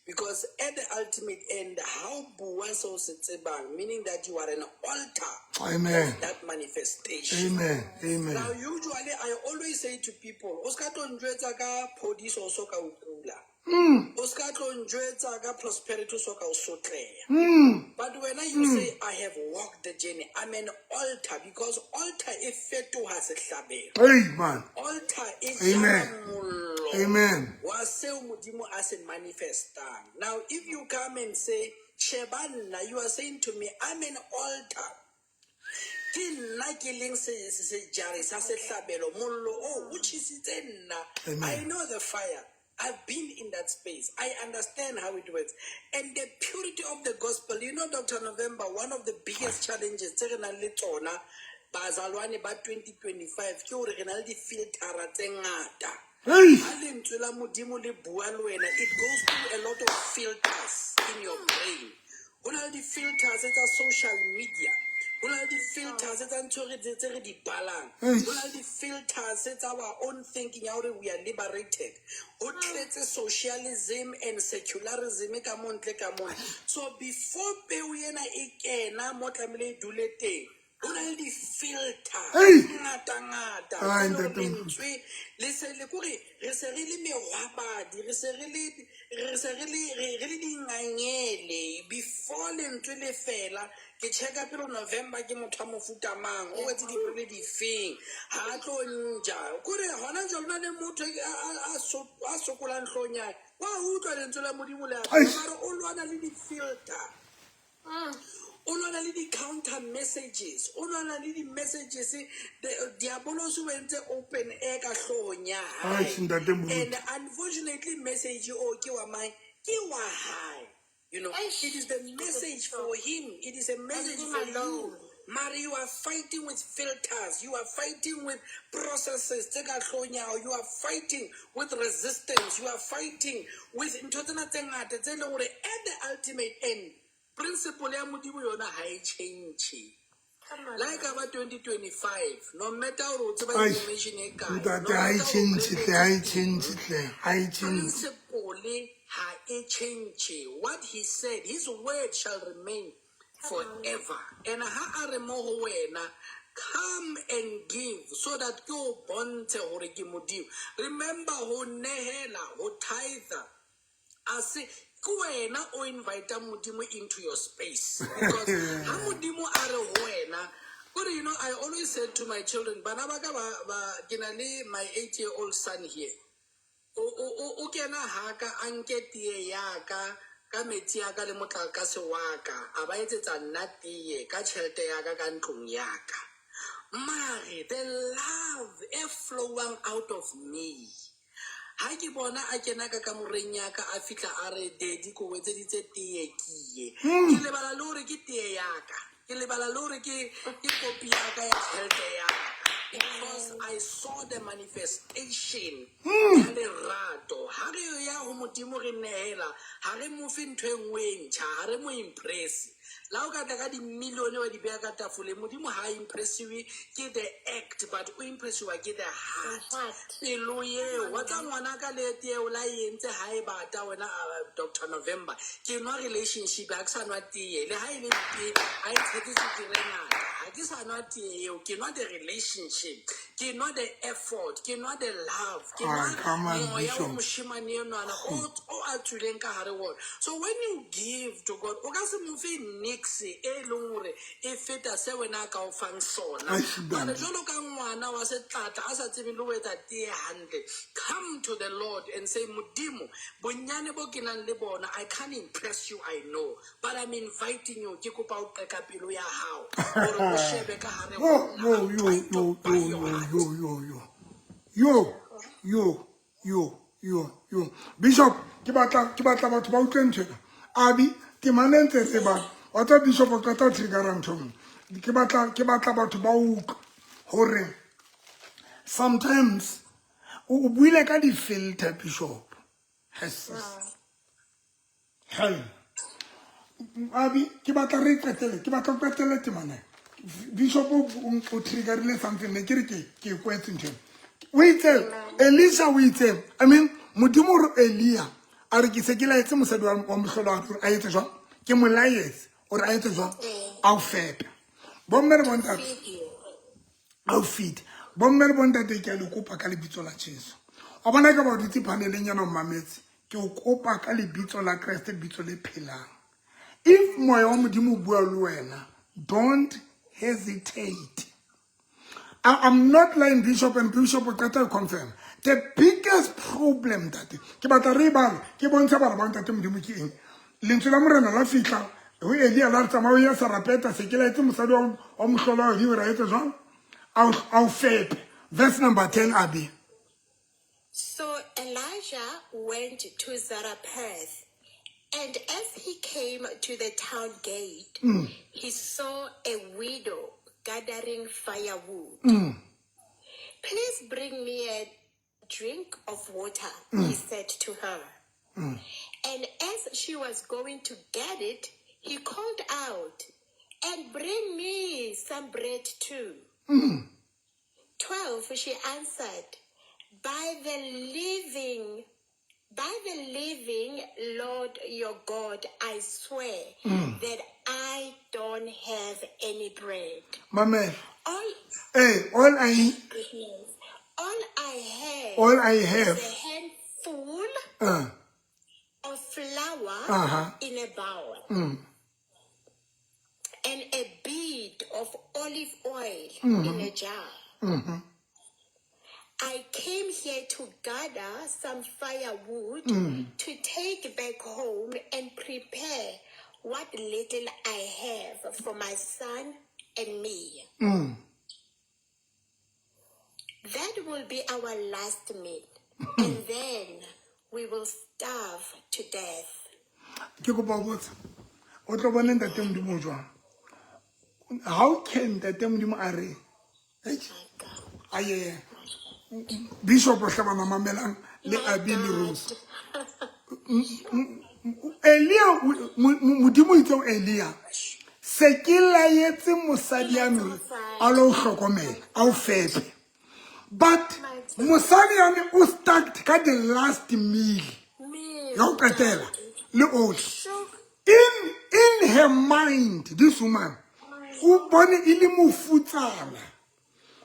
S6: Because at the ultimate end, ha o bua seo se tsebang, meaning that you are an altar
S1: Amen.
S6: of that manifestation.
S1: Amen. Amen.
S6: Now, usually I always say to people, o ska tlo njwetsa ka phodiso o so ka o kula. O ska tlo njwetsa ka prosperity o so ka o sotleha. But when you say, I have walked the journey, I'm an altar, because altar e fetoha sehlabelo.
S1: Hey, man.
S6: Altar e
S1: Amen.
S6: jala mollo
S1: Amen.
S6: wa seo Modimo a se manifestang. Now, if you come and say, sheba nna, you are saying to me, I'm an altar. Ke nna ke leng sejari sa sehlabelo, mollo o o tjhesitse nna.
S1: Amen.
S6: I know the fire. I've been in that space. I understand how it works. And the purity of the gospel, you know, Dr. November, one of the biggest challenges tse re nang le tsona bazalwane ba 2025 ke hore re na le di-filtera tse ngata.
S1: Hey.
S6: Ha lentswe la Modimo le bua le wena, it goes through a lot of filters in your brain. Ho na le di-filters tsa social media. Ho na le di-filters tsa ntho tse re di balang.
S1: Eish.
S6: Ho na le di-filters tsa our own thinking ya hore we are liberated. Ho tletse socialism and secularism ka mo ntle ka mona. So before peo ena e kena mo tlamehile e dule teng, ho na le di-filter
S1: Hey.
S6: ngata-ngata.
S1: Ai,
S6: Tse leng hore
S1: ntate Moruti.
S6: lentswe le se le kore re se re le mehwabadi, re se re le, re se re le, re le dingangele. Before lentswe le fela, ke checka pele November ke motho wa mofuta mang, o wetse dipele difeng, ha a tlo nja. Kore hona jwale ho na le motho a sokolang hloohong ya hae. Wa utlwa lentswe la Modimo le a
S1: Eish.
S6: mare o lwana le di-filter. O lwana le di-counter messages, o lwana le di-messages, diabolosi o entse open air ka hloohong ya hae.
S1: Eish, ntate Moruti.
S6: And unfortunately message o ke wa mang? Ke wa hae. You know,
S3: Eish.
S6: it is the message for him. It is a message
S3: him
S6: for you.
S3: alone.
S6: Mare you are fighting with filters. You are fighting with processes tse ka hloohong ya hao. You are fighting with resistance. You are fighting with ntho tsena tse ngata tse leng hore at the ultimate end, principle ya Modimo yona ha e change.
S3: Come on.
S6: La e ka ba 2025, no matter hore o tseba
S1: Eish.
S6: information e kae, no
S1: Ntate, ha e
S6: matter hore
S1: change
S6: o
S1: hle, ha e change hle, ha e change.
S6: principle ha e change. What he said, his word shall remain forever. And ha a re mo ho wena, come and give so that ke o bontshe hore ke Modimo. Remember ho nehela, ho tithe, a se ke wena o invite Modimo into your space. Because ha Modimo a re ho wena, kore, you know, I always said to my children, bana ba ka ba ke na le my 8-year-old son here. O kena haka, a nke tee ya ka, ka metsi a ka le motlakase wa ka, a ba etsetsa nna tee ka tjhelete ya ka ka ntlong ya ka. Mare the love e flowang out of me, ha ke bona a kena ka kamoreng ya ka, a fihla a re, daddy, ko etseditse tee ke ye. Ke lebala le hore ke tee ya ka, ke lebala le hore ke kopi ya ka ya tjhelete ya ka, because I saw the manifestation ya lerato. Ha re ya ho Modimo re nehela, ha re mo fe ntho e nngwe e ntjha, ha re mo impress. La o ka tla ka di-million wa di beha ka tafoleng, Modimo ha a impressiwe ke the act, but o impressiwa ke the heart.
S3: Heart.
S6: Pelo eo, wa tsa ngwana ka leete eo la e entse ha e bata wena, Dr. November, ke nwa relationship, ha ke sa nwa tee, le ha e le tee, ha e tshetse tswekere e ngata, ha Ha ke sa nwa tee eo, ke nwa the relationship, ke nwa the effort, ke nwa the love, ke
S1: Ah,
S6: nwa
S1: come on,
S6: moya wa
S1: Bishop.
S6: moshemane enwana o a tswileng ka hare ho ona. So when you give to God, o ka se mo fe niks e leng hore e feta se wena a ka o fang sona.
S1: Eish,
S6: Mara
S1: bana.
S6: jwalo ka ngwana wa setlatla a sa tsebeng le ho etsa tee hantle, come to the Lord and say, Modimo, bonyane bo ke nang le bona, I can't impress you, I know, but I'm inviting you. Ke kopa o qeka pelo ya hao hore o shebe ka hare ho
S1: Yo,
S6: nna.
S1: yo,
S6: I'm
S1: yo,
S6: trying to
S1: yo,
S6: buy
S1: yo,
S6: your
S1: yo,
S6: heart.
S1: yo, yo, yo. Yo, yo, yo, yo, yo. Bishop, ke batla batho ba utlwe ntho ena. Abi, temana e ntse e tsebang. Wa tseba Bishop o qeta ho trigger-a ntho e nngwe. Ke batla batho ba utlwe hore sometimes o buile ka di-filter, Bishop. Yes. Hell. Abi, ke batla re qetele, ke batla o qetele temana. Bishop o triggerile something, ne ke re ke e kwetse ntho ena. O itse Elisa o itse, I mean, Modimo o re Elia a re ke se ke laetse mosadi wa mohlolohadi hore a etse jwang, ke mo laetse hore a etse jwang, a o fepe. Bomme le bontate,
S3: Feed you.
S1: a o feed. Bomme le bontate, ke a le kopa ka lebitso la Jesu. Wa bona ka ba o dutse paneleng yana o mametse, ke o kopa ka lebitso la Kreste, lebitso le phelang. If moya wa Modimo o bua le wena, don't hesitate. I'm not lying, Bishop, and Bishop o qeta ho confirm. The biggest problem, ntate, ke batla re e bale, ke bontshe bana ba ntate Modimo ke eng. Lentswe la Morena la fihla ho Elia la re tsamaya o ye Sarepeta, se ke laetse mosadi wa mohlolohadi hore a etse jwang? A o fepe. Verse number 10, Abi.
S3: So Elijah went to Zarephath, and as he came to the town gate, he saw a widow gathering firewood. "Please bring me a drink of water," he said to her. And as she was going to get it, he called out, "And bring me some bread too." 12, she answered, By the living Lord your God, I swear that I don't have any bread."
S1: Mamela.
S3: All
S1: All I
S3: goodness, all I have
S1: all I
S3: is
S1: have
S3: a handful of flour in a bowl and a bead of olive oil in a jar. I came here to gather some firewood to take back home and prepare what little I have for my son and me. That will be our last meal, and then we will starve to death.
S1: Ke kopa ho botsa. O tlo bona ntate Modimo jwang? How can ntate Modimo a re,
S3: My God.
S1: Aye. Bishop o hlabana mamelang le
S3: My
S1: Abi le
S3: God.
S1: Rose. Elia Modimo o itse ho Elia se ke laetse mosadi yane hore a lo o hlokomela, a o fepe, but mosadi yane o stuck ka the last meal
S3: Me.
S1: ya ho qetela le oli.
S3: Sure.
S1: In her mind, this woman o bone e le mofutsana,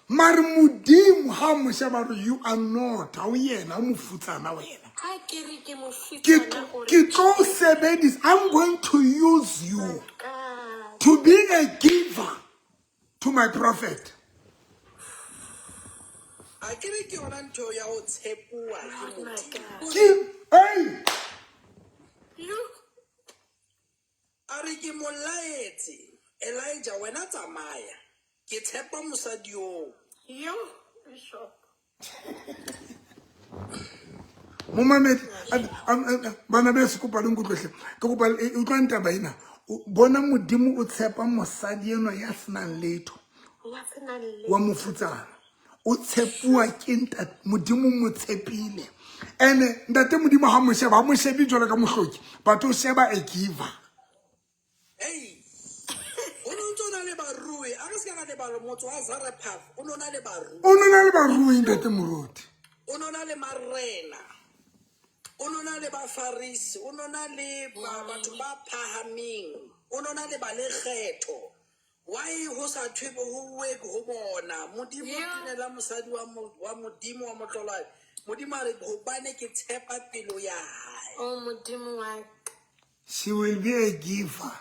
S1: mare Modimo ha mo sheba re, "You are not, ha o yena o mofutsana wena."
S3: Ha ke re ke
S1: Ke
S3: mofutsana o re
S1: ke tlo o sebedisa. I'm going to use you
S3: God.
S1: To be a giver to my prophet.
S6: A ke re ke yona ntho ya ho tshepuwa ke
S3: Oh my
S6: Modimo.
S3: God.
S1: Ke hey.
S3: Look.
S6: A re ke mo laetse, Elijah, wena tsamaya, ke tshepa mosadi oo.
S3: Yo, Bishop.
S1: Momamedi, bana beso, kopa le nkutlwehle, ke kopa utlwang taba ena. Bona Modimo o tshepa mosadi enwa ya senang letho,
S3: Ya senang le.
S1: Wa mofutsana o tshepuwa ke ntate Modimo, mo tshepile. Ene ntate Modimo ha mo sheba, ha mo shebe jwalo ka mohloki, but o sheba a giver.
S6: Ei, o ne ntse o na le barui, a re se ka ra lebala motse wa Zarephath o ne o na le barui.
S1: O no na le barui, ntate moruti.
S6: O ne o na le marena, o ne o na le bafarisi, o ne o na le batho ba phahameng, o ne o na le balekgetho. Why ho sa thwe bo ho uwe ho bona? Modimo o
S3: Yeah.
S6: tenela mosadi wa wa modimo wa motlolwane. Modimo a re hobane ke tshepa pelo ya hae.
S3: Oh, modimo wa ka.
S1: She will be a giver.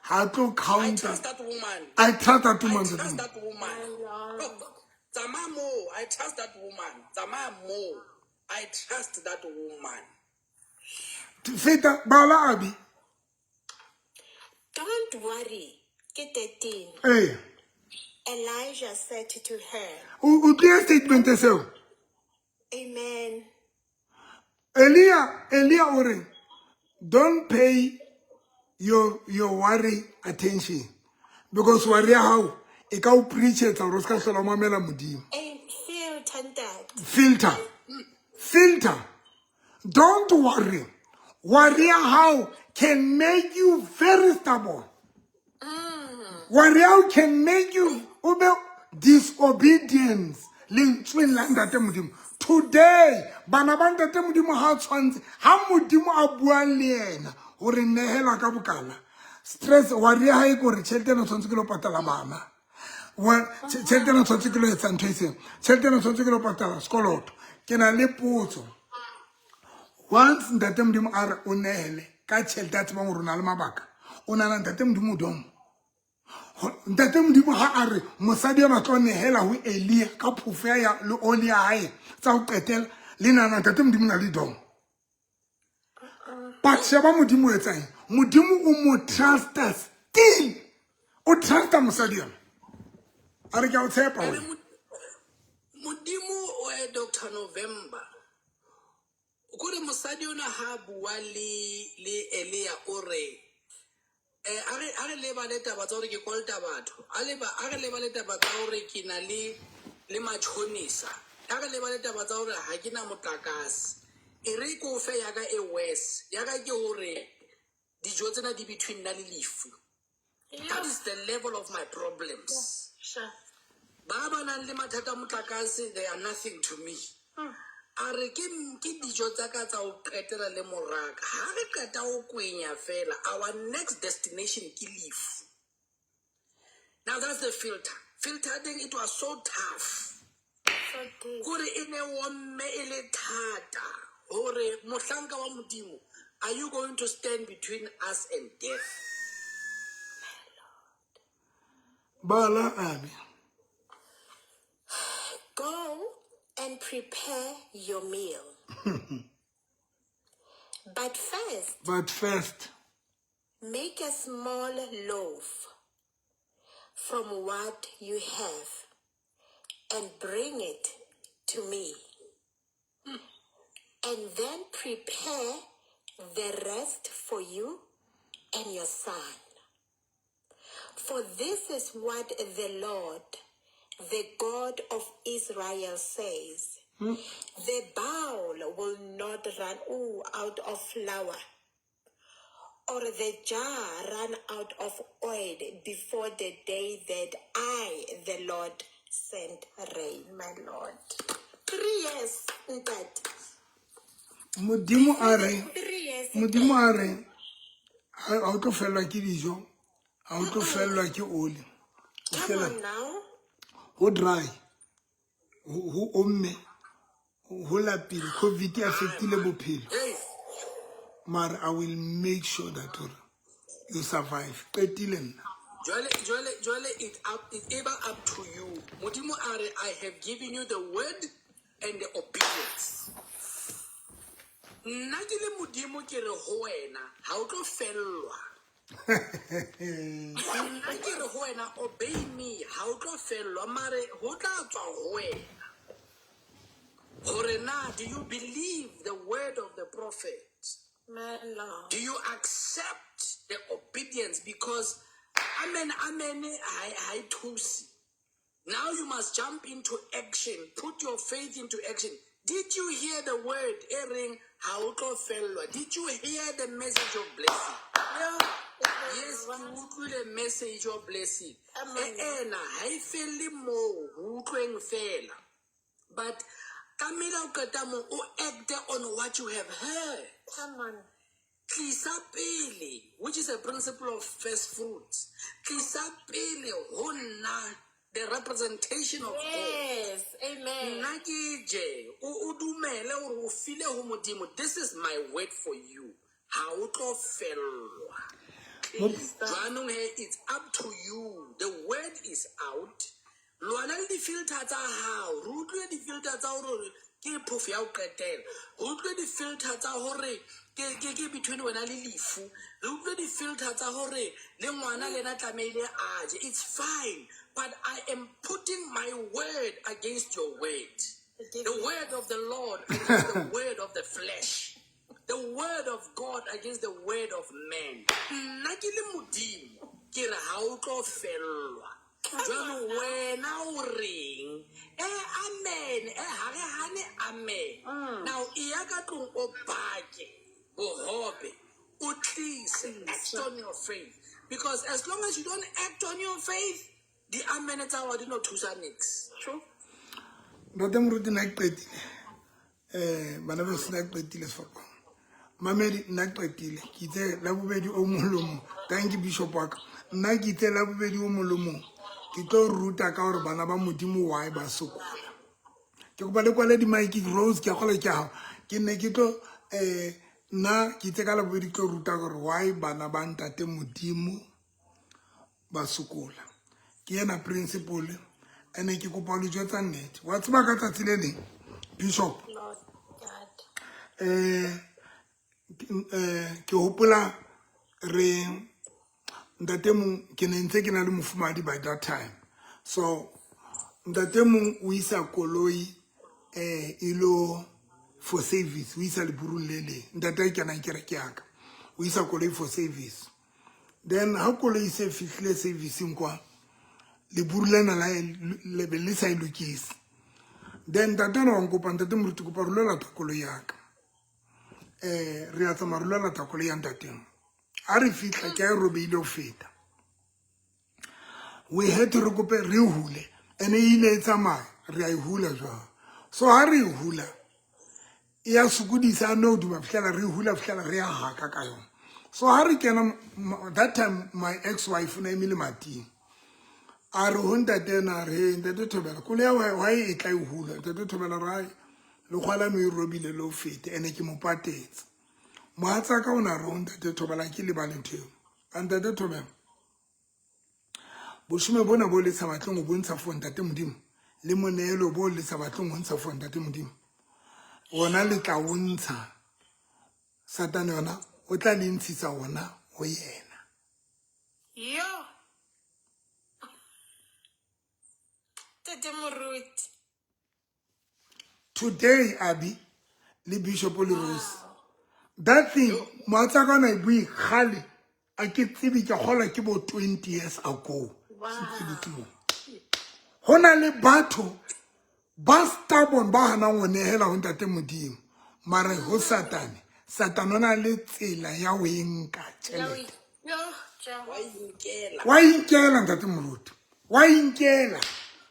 S1: Ha tlo
S6: I
S1: counter.
S6: trust that woman.
S1: I trust that
S6: I
S1: woman.
S6: trust that woman.
S3: My Lord.
S6: Oh, Tsamaya moo. I trust that woman. Tsamaya moo. I trust that woman.
S1: Feta bala abi.
S3: Don't worry. Ke 13.
S1: Eh.
S3: Elijah said to her,
S1: O clear statement seo.
S3: Amen.
S1: Elia o re don't pay your worry attention because worry ya hao e ka o preachetsa hore o ska hlola o mamela modimo.
S3: Filter that.
S1: Filter. Filter. Don't worry. Worry how can make you very stubborn. Worry how can make you obe disobedience. Lentsweng la ntate Modimo. Today, bana ba ntate Modimo ha tshwantse, ha Modimo a bua le yena hore nehela ka bokana. Stress worry ha e kore tjhelete ena tshwantse ke lo patala bana. Tjhelete ena tshwantse ke lo etsa ntho e itseng. Tjhelete ena tshwantse ke lo patala sekoloto. Ke na le potso. Once ntate Modimo a re o nehele ka tjhelete a tsebang hore o na le mabaka, o nahana ntate Modimo o domo. Ntate Modimo ha a re mosadi ena tlo nehela ho Elia ka phofo ya le oli ya hae tsa ho qetela, le nahana ntate Modimo na le domo. But sheba Modimo o etsang. Modimo o mo trusta still. O trusta mosadi ena. A re ke a o tshepa wena.
S6: Modimo o Dr. November. Kore mosadi ona ha bua le Elia o re a re lebale taba tsa hore ke kolota batho. A re lebale taba tsa hore ke na le matjhonisa. A re lebale taba tsa hore ha ke na motlakase. E re ke o fe ya ka e worse. Ya ka ke hore dijo tsena di between nna le lefu. That is the level of my problems.
S3: Sure.
S6: Ba ba nang le mathata a motlakase, they are nothing to me. A re ke dijo tsa ka tsa ho qetela le moraka. Ha re qeta ho kwenya fela, our next destination ke lefu. Now that's the filter. Filter thing, it was so tough.
S3: So deep.
S6: Kore e ne womme e le thata hore mohlanka wa Modimo, are you going to stand between us and death?
S1: Bala abi.
S3: Go and prepare your meal. But first,
S1: But first,
S3: make a small loaf from what you have and bring it to me. And then prepare the rest for you and your son. For this is what the Lord, the God of Israel, says. The bowl will not run out of flour, or the jar run out of oil before the day that I, the Lord, send rain, my Lord. 3 years, ntate.
S1: Modimo a re
S3: 3 years.
S1: Modimo a re ha o tlo fellwa ke dijo, ha o tlo fellwa ke oli. O
S3: Come
S1: fela
S3: on now.
S1: ho dry, ho omme, ho lapile, COVID e affectile bophelo.
S6: Hey.
S1: Mara I will make sure that hore you survive. Qetile nna.
S6: Jwale it eba up to you. Modimo a re, I have given you the word and the obedience. Nna ke le Modimo ke re ho wena, ha o tlo fellwa. Nna ke re ho wena, obey me, ha o tlo fellwa, mare ho tla tswa ho wena. Hore na, do you believe the word of the prophet?
S3: My Lord.
S6: Do you accept the obedience? Because amen, amen, I thuse. Now you must jump into action. Put your faith into action. Did you hear the word erring? Ha o tlo fellwa? Did you hear the message of blessing?
S3: Yeah.
S6: Yes, ke utlwile message of blessing.
S3: Amen.
S6: E ena ha e felle moo, ho utlweng fela. But tlamehile o qeta moo, o act on what you have heard.
S3: Come on.
S6: Tlisa pele, which is a principle of first fruits. Tlisa pele ho nna, the representation of God.
S3: Yes, amen.
S6: Nna ke je, o dumele hore o file ho Modimo. This is my word for you. Ha o tlo fellwa. Jwanong he, it's up to you. The word is out. Lwana le di-filter tsa hao. Re utlwile di-filter tsa hore ke phofo ya ho qetela. Re utlwile di-filter tsa hore ke between wena le lefu. Re utlwile di-filter tsa hore le ngwana le yena tlamehile a je. It's fine, but I am putting my word against your word. The word of the Lord against the word of the flesh. The word of God against the word of man. Nna ke le Modimo, ke re ha o tlo fellwa. Jwale wena o reng? Amen. Ha re hane amen. Now, e ya ka tlung o bake bohobe, o tlise, act on your faith. Because as long as you don't act on your faith, the amen tsa hao di no thusa niks.
S4: True.
S1: Ntate Moruti, nna ke qetile. Bana ba sena ke qetile sefapano. Mamedi, nna ke qetile. Ke itse la bobedi o mong le mong. Thank you, Bishop wa ka. Nna ke itse la bobedi o mong le mong. Ke tlo ruta ka hore bana ba Modimo why ba sokola. Ke kopa le kwale di-mic, Rose, ke a kgolwa ke hao. Ke ne ke tlo, nna ke itse ka la bobedi ke tlo ruta hore why bana ba ntate Modimo ba sokola. Ke ena principle, ene ke kopa ho le jwetsa nnete. Wa tseba ka tsatsi le leng, Bishop,
S3: Lord God.
S1: Ke hopola re ntate mong, ke ne ntse ke na le mofumahadi by that time. So ntate mong o isa koloi, ilo for service, o isa leburung le leng. Ntate a kenang kereke ya ka, o isa koloi for service. Then ha koloi e se fihlile servicing kwa, leburu lena la le be le sa e lokise. Then ntate ona wa nkopa, ntate Moruti, kopa re lo lata koloi ya ka. Re a tsamaya re lo lata koloi ya ntateng. Ha re fihla ke a e robeile ho feta. We had to re kope re hule, ene e ile e tsamaya, re a e hula jwang. So ha re e hula, e ya sokodisa, a no duma fihlela re hula fihlela re ya haka ka yona. So ha re kena, that time my ex-wife o ne eme lemating. A re ho ntate ena, a re, hey, ntate Thobela, koloi ya hao ha e tla e hula. Ntate Thobela re, hai, lekgwa la me e robile le ho feta, ene ke mo patetse. Mohatsaka o na re ho ntate Thobela, ke lebale ntho eo. A ntate Thobela, boshome bona bo le sa batleng ho bontsha for ntate Modimo, le monehelo bo le sa batleng ho ntsha for ntate Modimo, ona le tla o ntsha. Satane yona o tla le ntshisa ona ho yena.
S3: Yo. Ntate Moruti.
S1: Today, Abby, le Bishop le Rose. That thing, mohatsaka ona e bue kgale, a ke tsebe, ke kgolwa ke bo 20 years ago.
S3: Wow.
S1: Ho na le batho ba stubborn ba hanang ho nehela ho ntate Modimo. Mare ho Satane, Satane o na le tsela ya ho e nka tjhelete.
S3: Yo, Jehova.
S6: Wa inkela.
S1: Wa inkela ntate Moruti. Wa inkela.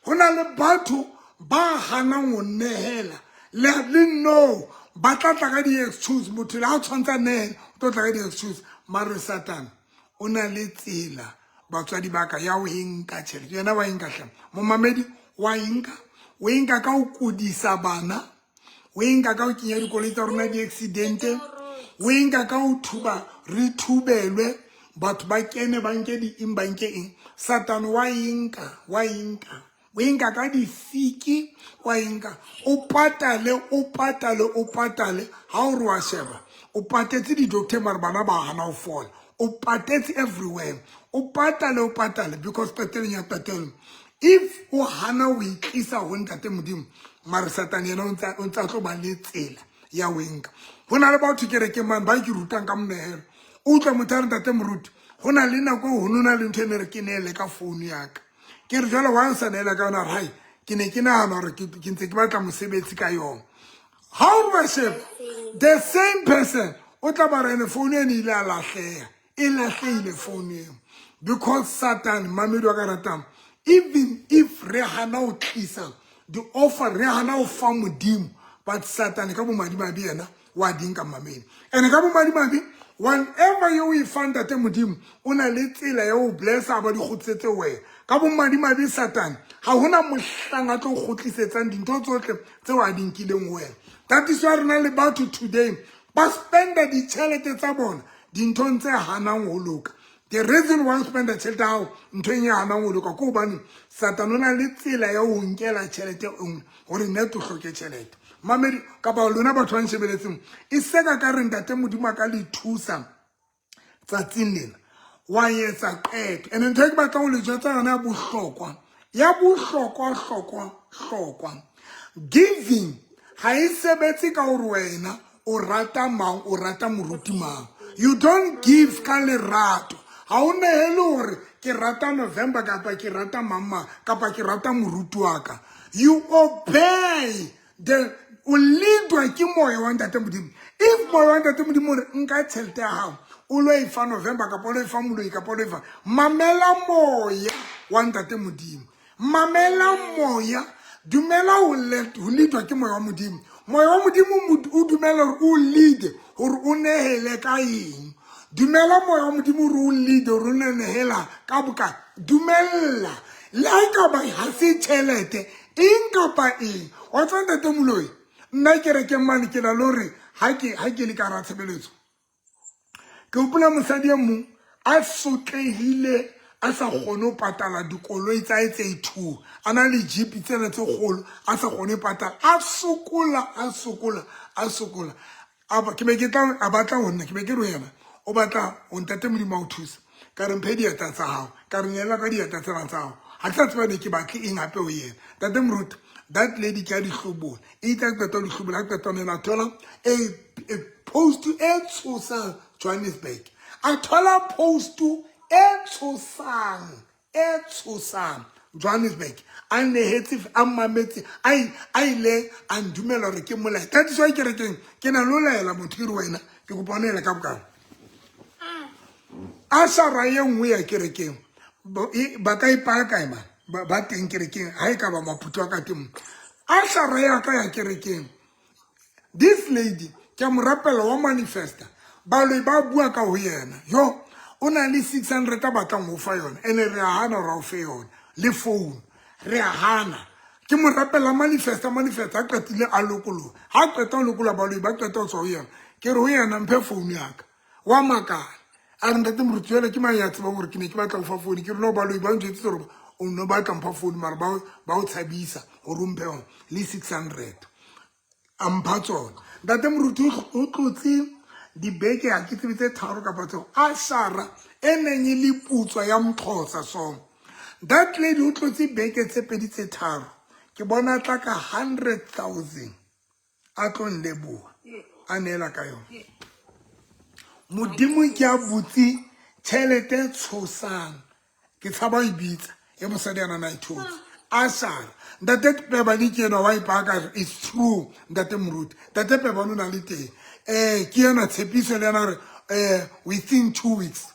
S1: Ho na le batho ba hanang ho nehela. Le no, ba tla tla ka di-excuse. Motho le ha o tshwantse a nehela, o tlo tla ka di-excuse. Mare Satane o na le tsela, batswadi ba ka, ya ho e nka tjhelete. Yena wa e nka hle. Momamedi wa e nka. O e nka ka ho kodisa bana. O e nka ka ho kenya dikoloi tsa rona di-accident-eng. O e nka ka ho thuba, re thubelwe, batho ba kene ba nke di-eng, ba nke eng. Satane wa e nka, wa e nka. O e nka ka difiki, wa e nka. O patale, o patale, o patale. Ha o re wa sheba, o patetse di-doctor mare bana ba hana ho fola. O patetse everywhere. O patale, o patale, because qetellong ya qetello, if o hana ho e tlisa ho ntate Modimo, mare Satane yena o ntsa tlo ba le tsela ya ho e nka. Ho na le batho kerekeng mane ba ke rutang ka monehelo. O utlwa motho a re, ntate Moruti, ho na le nako eo ho no na le ntho e ne re ke neele ka founu ya ka. Ke re jwale wa sa neela ka yona, hai, ke ne ke nahana hore ke ntse ke batla mosebetsi ka yona. Ha o re sheba, the same person o tla ba re ene founu ene ile a lahleha. E lahlehile founu eo. Because Satan, mamedi wa ka ratang, even if re hana ho tlisa the offer, re hana ho fa Modimo, But Satane ka bomadimabe yena wa di nka mamedi. And ka bomadimabe, whenever you e fa ntate Modimo, o na le tsela ya ho blessa ba di kgutlisetse wena. Ka bomadimabe Satane ha hona mohlang a tlo kgutlisetsang dintho tsohle tseo a di nkileng ho wena. That is why re na le batho today ba spenda ditjhelete tsa bona dinthong tse hanang ho loka. The reason why o spenda tjhelete ya hao nthong e hanang ho loka ke hobane Satane o na le tsela ya ho nkela tjhelete e nngwe hore net o hloke tjhelete. Mamedi kapa lona batho ba nshebeletseng, e seka ka re ntate Modimo a ka le thusa tsatsing lena wa etsa qeto. And ntho e ke batlang ho le jwetsa yona ya bohlokwa, ya bohlokwa hlokwa hlokwa, giving ha e sebetse ka hore wena o rata mang, o rata moruti mang. You don't give ka lerato. Ha o nehele hore ke rata November kapa ke rata mama kapa ke rata moruti wa ka. You obey the o leadwa ke moya wa ntate Modimo. If moya wa ntate Modimo o re nka tjhelete ya hao o lo e fa November kapa o lo e fa moloi kapa o lo e fa, mamela moya wa ntate Modimo. Mamela moya, dumela ho leadwa ke moya wa Modimo. Moya wa Modimo o dumela hore o lead hore o nehele ka eng. Dumela moya wa Modimo hore o lead hore o nehela ka boka. Dumella le ha e ka ba ha se tjhelete eng kapa eng. Wa tseba ntate Moloi, nna kerekeng mane ke na le hore ha ke le ka hara tshebeletso, ke hopola mosadi e mong a sotlehile a sa kgone ho patala dikoloi tsa hae tse two, a na le jeep tsena tse kgolo, a sa kgone ho patala, a sokola a sokola a sokola. Ke be ke tla a batla ho nna, ke be ke re ho yena o batla ho ntate Modimo a o thusa, ka re mphe dieta tsa hao, ka re neela ka dieta tsena tsa hao. Ha ke sa tseba ne ke batle eng hape ho yena. Ntate Moruti, that lady ke a di hlobola, e itse a qeta ho di hlobola, a qeta ho nena thola a post e tshosang Johannesburg. A thola post e tshosang, e tshosang Johannesburg. A nehetse, a mmametse, a ile a ndumela hore ke molae. That is why kerekeng ke na le ho laela motho ke re wena ke kopa o neele ka bokana. A shara e nngwe ya kerekeng, ba ka ipaka ema ba teng kerekeng ha e ka ba maphutho a ka teng. A shara ya ka ya kerekeng, this lady ke a mo rapela wa manifesta, baloi ba bua ka ho yena, yo o na le 600 a batlang ho fa yona, ene re a hana hore a o fe yona le phone, re a hana. Ke mo rapela manifesta, manifesta a qetile a lokoloha. Ha qeta ho lokoloha baloi ba qeta ho tswa ho yena, ke re ho yena mphe phone ya ka. Wa makala a re ntate Moruti jwale ke mang ya tsebang hore ke ne ke batla ho fa phone? Ke re no, baloi ba ntjwetsitse hore o no batla mpha phone, mara ba o tshabisa hore o mphe yona le 600. A mpha tsona. Ntate Moruti o tlotse dibeke ha ke tsebe tse tharo kapa tseo, a shara e neng e le putswa ya Mxhosa. So that lady o tlotse beke tse pedi tse tharo, ke bona tla ka 100,000 a tlo nleboha, a neela ka yona. Modimo ke a butse tjhelete e tshosang, ke tshaba ho e bitsa, e mosadi a nana e thotse a shara. Ntate Pebane ke enwa wa ipaka, it's true ntate Moruti. Ntate Pebane o na le teng, ke ena tshepiso le yena hore within 2 weeks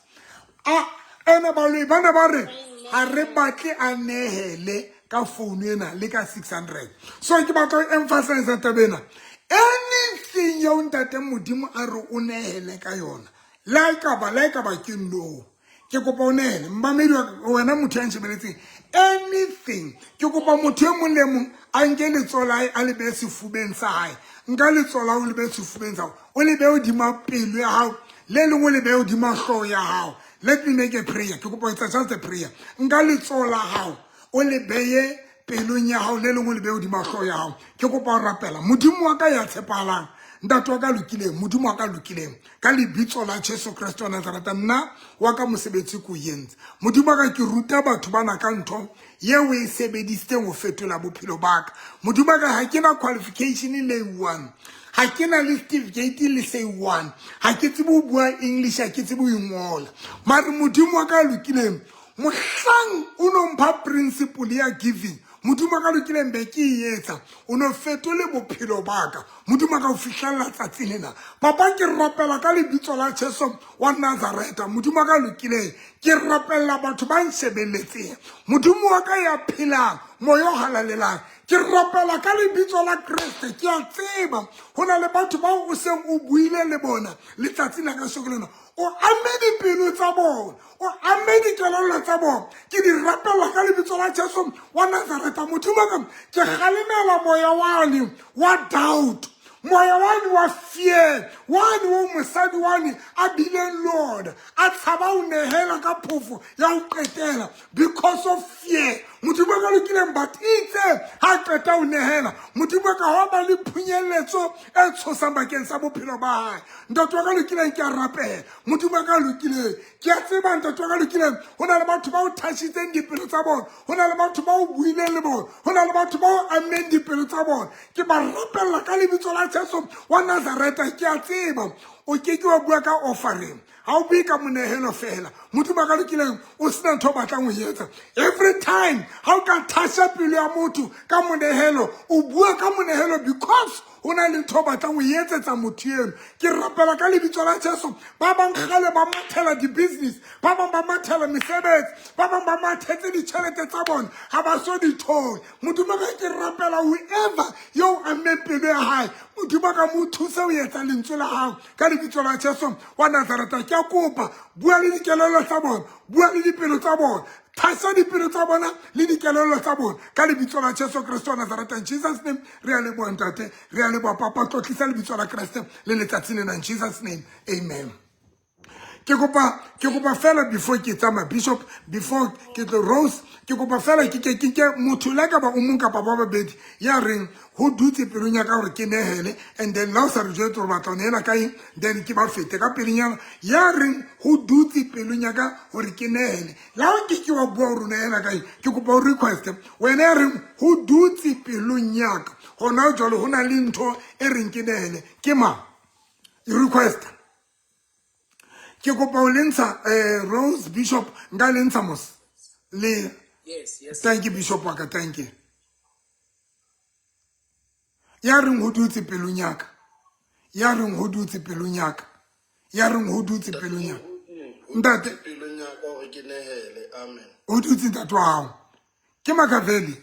S1: a ene baloi ba ne ba re ha re batle a nehele ka phone ena le ka 600. So ke batla ho emphasize taba ena, anything eo ntate Modimo a re o nehele ka yona, le ha e ka ba ke no, ke kopa o nehele. Mmamedi wena motho ya nshebeletseng, anything, ke kopa motho e mong le mong a nke letsoho la hae a le behe sefubeng sa hae. Nka letsoho la hao o le behe sefubeng sa hao, o le behe hodima pelo ya hao, le lengwe o le behe hodima hlooho ya hao. Let me make a prayer. Ke kopa ho etsa just a prayer. Nka letsoho la hao o le behe pelong ya hao, le lengwe o le behe hodima hlooho ya hao. Ke kopa ho rapela. Modimo wa ka ya tshepahalang, ntate wa ka lokileng, Modimo wa ka lokileng, ka lebitso la Jesu Kreste wa Nazareta, nna wa ka mosebetsi ke o entse. Modimo wa ka, ke ruta batho bana ka ntho yeo e sebedisitseng ho fetola bophelo ba ka. Modimo wa ka, ha ke na qualification le one, ha ke na le certificate le say one, ha ke tsebe ho bua English, ha ke tsebe ho ingola, mare Modimo wa ka lokileng, mohlang o no mpha principle ya giving, Modimo wa ka lokileng, be ke e etsa, o no fetole bophelo ba ka. Modimo wa ka, ho fihlella tsatsi lena, Papa, ke rapela ka lebitso la Jesu wa Nazareta. Modimo wa ka lokileng, ke rapella batho ba nshebeletseng. Modimo wa ka ya phelang, moya o halalelang, Ke rapela ka lebitso la Kreste. Ke a tseba ho na le batho bao o seng o buile le bona letsatsi la kasheko lena. O amme dipelo tsa bona, o amme dikelello tsa bona. Ke di rapela ka lebitso la Jesu wa Nazareta. Modimo wa ka, ke kgalemela moya wane wa doubt, moya wane wa fear, wane o mosadi wane a bileng le ona, a tshaba ho nehela ka phofo ya ho qetela because of fear. Modimo wa ka lokileng, but itse ha qeta ho nehela, Modimo wa ka hwa ba le phunyeletso e tshosang bakeng sa bophelo ba hae. Ntate wa ka lokileng, ke a rapela. Modimo wa ka lokileng, ke a tseba ntate wa ka lokileng, ho na le batho ba o thashitseng dipelo tsa bona, ho na le batho ba o buileng le bona, ho na le batho ba o ammeng dipelo tsa bona. Ke ba rapella ka lebitso la Jesu wa Nazareta. Ke a tseba o ke ke wa bua ka offering, ha o bue ka monehelo fela. Modimo wa ka lokileng, o sena ntho o batlang ho etsa. Every time ha o ka thasha pelo ya motho ka monehelo, o bua ka monehelo because ho na le ntho o batlang ho etsetsa motho eno. Ke rapela ka lebitso la Jesu, ba bang kgale ba mathela di-business, ba bang ba mathela mesebetsi, ba bang ba mathetse ditjhelete tsa bona, ha ba so di thole. Modimo ka ke rapela whoever yo ammeng pelo ya hae, Modimo ka mo thuse ho etsa lentswe la hao ka lebitso la Jesu wa Nazareta. Ke a kopa, bua le dikelello tsa bona, bua le dipelo tsa bona, thasa dipelo tsa bona le dikelello tsa bona ka lebitso la Jesu Kreste wa Nazareta. In Jesus name, re a leboha ntate, re a leboha papa, tlotlisa lebitso la Kreste le letsatsi lena. In Jesus name, amen. Ke kopa fela before ke tsamaya, Bishop, before ke tlo Rose, ke kopa fela ke ke ke motho le ka ba o mong kapa ba babedi ya reng ho dutse pelong ya ka hore ke nehele, and then la o sa re jwetse hore batla ho nehela ka eng, then ke ba fete ka pelenyana. Ya reng ho dutse pelong ya ka hore ke nehele, la o ke ke wa bua hore o nehela ka eng, ke kopa o request wena ya reng ho dutse pelong ya ka hona jwale ho na le ntho e reng ke nehele, ke mang request? Ke kopa o le ntsha Rose, Bishop, nka le ntsha mos le.
S6: Yes.
S1: Thank you, Bishop wa ka, thank you. Ya reng ho dutse pelong ya ka, ya reng ho dutse pelong ya ka, ya reng ho dutse pelong ya ka. Ntate.
S7: Pelong ya ka hore ke nehele. Amen.
S1: Ho dutse ntate wa hao. Ke Makaveli.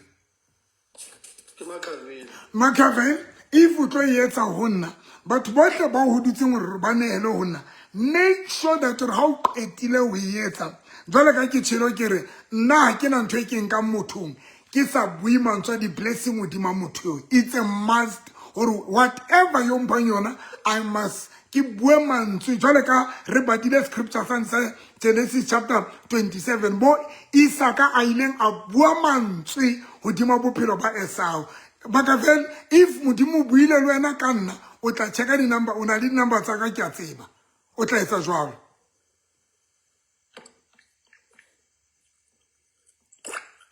S7: Ke Makaveli.
S1: Makaveli, if o tlo e etsa ho nna, batho bohle ba ho dutseng hore ba nehele ho nna, make sure that hore ha o qetile ho e etsa, jwale ka ke tjhelo ke re, nna ha ke na ntho e ke nkang mothong, ke sa bue mantswe a di-blessing hodima motho eo. It's a must hore whatever yo mphang yona, I must ke bue mantswe. Jwale ka re badile scripture sa sa Genesis chapter 27, bo Isaka a ileng a bua mantswe hodima bophelo ba Esau. Bakavel, if Modimo o buile le wena ka nna, o tla checka di-number, o na le di-number tsa ka, ke a tseba. O tla etsa jwalo.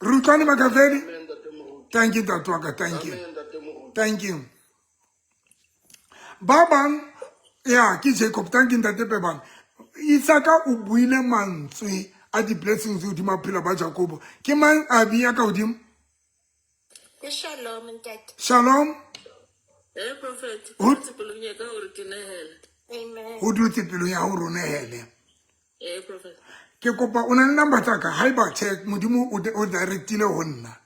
S1: Re utlwane, Makaveli?
S7: Amen, Ntate Moruti.
S1: Thank you, ntate wa ka, thank you.
S7: Amen, Ntate Moruti.
S1: Thank you. Ba bang, ya ke Jacob, thank you ntate Pebang. Isaka o buile mantswe a di-blessings hodima bophelo ba Jacobo. Ke mang a bia ka hodimo?
S3: Ke Shalom ntate.
S1: Shalom.
S5: Prophet,
S1: Ho-
S5: dutse pelong ya ka hore ke nehele.
S3: Amen.
S1: Ho dutse pelong ya hore o nehele.
S5: Prophet.
S1: Ke kopa o na le number tsa ka, haeba check Modimo o directile ho nna.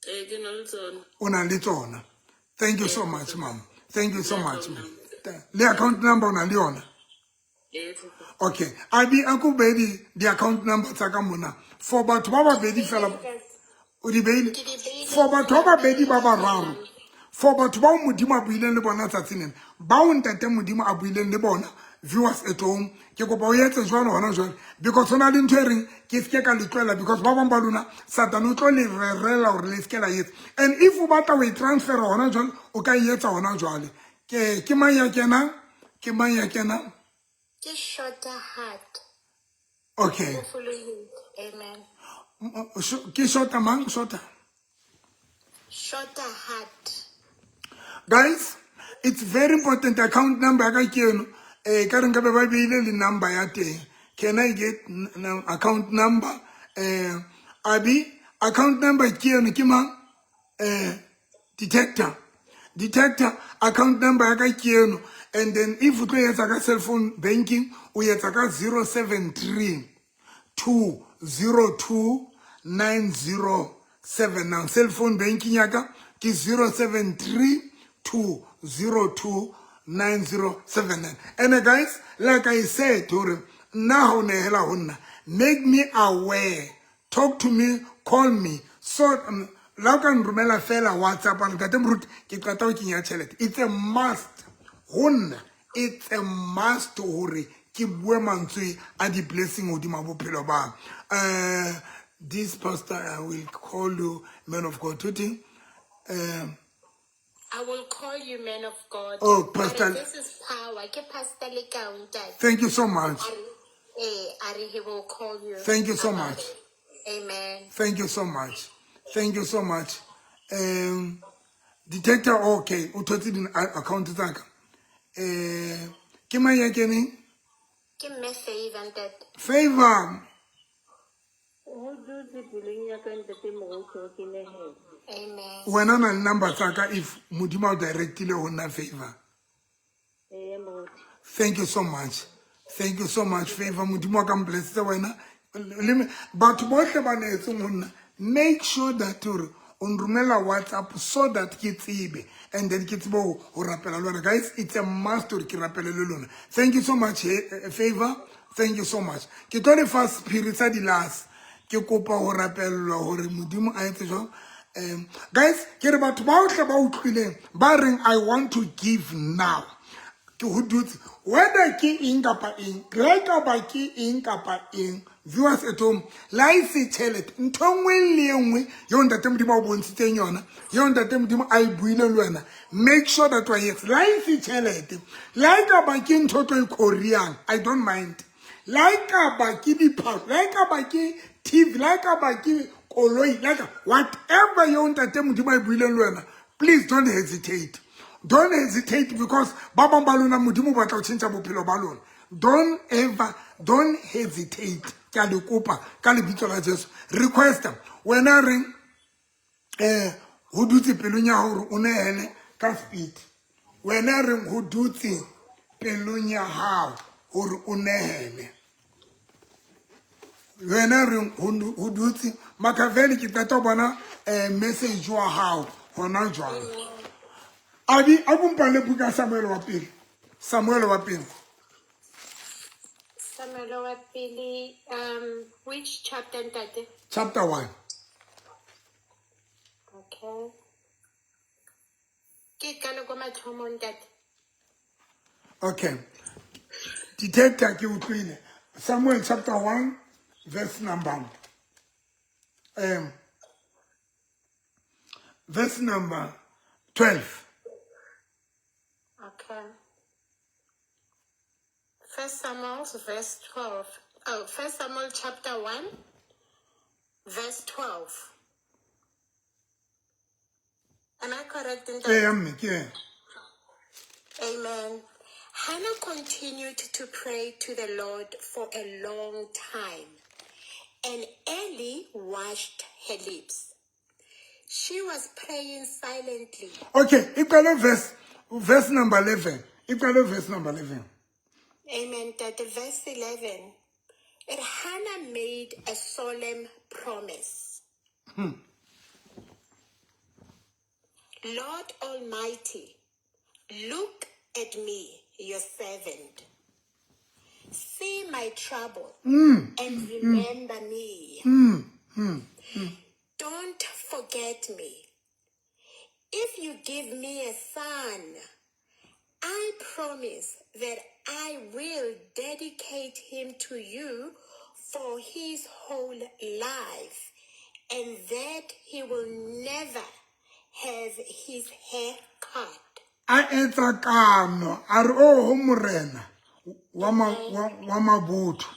S5: Ke na le tsona.
S1: O na le tsona. Thank you so much, ma'am. Thank you so much, ma'am. Le account number o na le yona?
S5: Prophet.
S1: Okay. Abi a ko behe di account number tsa ka mona. For batho ba babedi fela, o di beile?
S3: Ke di beile.
S1: For batho ba babedi ba bararo. For batho bao Modimo a buileng le bona tsatsing lena, bao ntate Modimo a buileng le bona, viewers at home, ke kopa o etse jwalo hona jwale, because ho na le ntho e reng ke seke ka le tlohela, because ba bang ba lona Satane o tlo le rerela hore le seke la etsa. And if o batla ho e transfera hona jwale, o ka e etsa hona jwale. Ke mang ya kenang? Ke mang ya kenang?
S3: Ke Shorter Heart.
S1: Okay.
S3: O folohile. Amen.
S1: Ke Shorter mang? Shorter.
S3: Shorter Heart.
S1: Guys, it's very important. Account number ya ka ke eno. Ka re nka be ba beile le number ya teng. Can I get account number? Abi, account number ke eno, ke mang? Detector. Detector, account number ya ka ke eno. And then if o tlo etsa ka cell phone banking, o etsa ka 073 202 90. 79. Cell phone banking ya ka ke 073 202 9079. And guys, like I said, hore nna ha o nehela ho nna, make me aware, talk to me, call me. So la o ka nromela fela WhatsApp, a ntate moruti, ke qeta ho kenya tjhelete. It's a must ho nna, it's a must hore ke bue mantswe a di-blessing hodima bophelo ba this pastor. I will call you man of God. Tuti,
S3: I will call you man of God.
S1: Oh, Pastor-
S3: Are, this is power. Ke Pastor Lekau, ntate.
S1: Thank you so much.
S3: Are, he will call you.
S1: Thank you so
S3: about
S1: much.
S3: it. Amen.
S1: Thank you so much, thank you so much. Detector, okay, o thotse di-account tsa ka. Ke mang ya keneng?
S3: Ke mme Favor, ntate.
S1: Favor.
S2: Ho dutse pelong ya ka, ntate moruti, hore ke nehele.
S3: Amen.
S1: Wena o na le number tsa ka if Modimo a o directile ho nna, Favor?
S2: Ee, moruti.
S1: Thank you so much, thank you so much, Favor. Modimo wa ka mblessitse wena le batho bohle ba neetseng ho nna. Make sure that hore o nromela WhatsApp so that ke tsebe and then ke tsebe ho rapela le wena. Guys, it's a must hore ke rapele le lona. Thank you so much, Favor, thank you so much. Ke tlo le fa sephiri sa dilase. Ke kopa ho rapellwa hore Modimo a etse jwang. Guys, ke re batho ba ohle ba utlwileng ba reng, "I want to give now," ke ho dutse, whether ke eng kapa eng, le kapa ke eng kapa eng, viewers at home, le ha e se tjhelete, ntho e nngwe le e nngwe eo ntate Modimo a o bontshitseng yona, eo ntate Modimo a e buileng le wena, make sure that wa etsa. Le ha e se tjhelete, le ha e kapa ke ntho o tlo e koreang, I don't mind. Le ha e kaba ke diphahlo, le ha e kaba ke TV, le ha e kaba ke koloi, le ha whatever eo ntate Modimo a e buileng le wena, please don't hesitate, don't hesitate, because ba bang ba lona Modimo o batla ho tjhentjha bophelo ba lona. Don't ever, don't hesitate. Ke a le kopa ka lebitso la Jesu. Requesta wena reng ho dutse pelong ya hore o nehele ka speed. Wena reng ho dutse pelong ya hao hore o nehele, wena reng ho dutse. Makaveli, ke qeta ho bona message wa hao hona jwale. Abi a kumpale buka Samuel wa pele, Samuel wa pele.
S3: Samuel wa pele, which chapter, ntate?
S1: Chapter 1.
S3: Okay. Ke qale ko mathomong, ntate.
S1: Okay, detector, ke utlwile. Samuel chapter 1, verse number 12.
S3: Okay. First Samuel, verse 12. Oh, First Samuel chapter 1, verse 12. Am I correct in that?
S1: Ee, mme ke ena.
S3: Amen. Hannah continued to pray to the Lord for a long time, and Eli washed her lips. She was praying silently.
S1: Okay, iqale verse number 11. Iqale verse number 11.
S3: Amen. That the verse 11. And Hannah made a solemn promise. "Lord Almighty, look at me, your servant. See my trouble and remember me. Don't forget me. If you give me a son, I promise that I will dedicate him to you for his whole life and that he will never have his hair cut."
S1: A etsa kano, a re, "O ho Morena wa mabotho,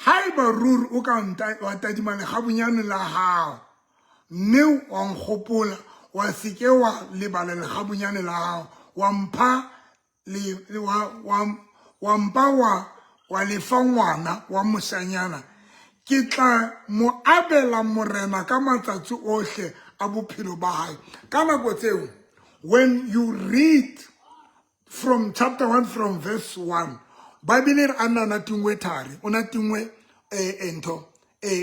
S1: haeba ruri o ka wa tadima lekgabunyane la hao mme wa nkgopola, wa se ke wa lebala lekgabunyane la hao, wa mpha le wa mpa wa lefa ngwana wa moshanyana, ke tla mo abela Morena ka matsatsi ohle a bophelo ba hae." Ka nako tseo, when you read from chapter 1, from verse 1, Bible e re a nna na tingwe thari, o na tingwe ntho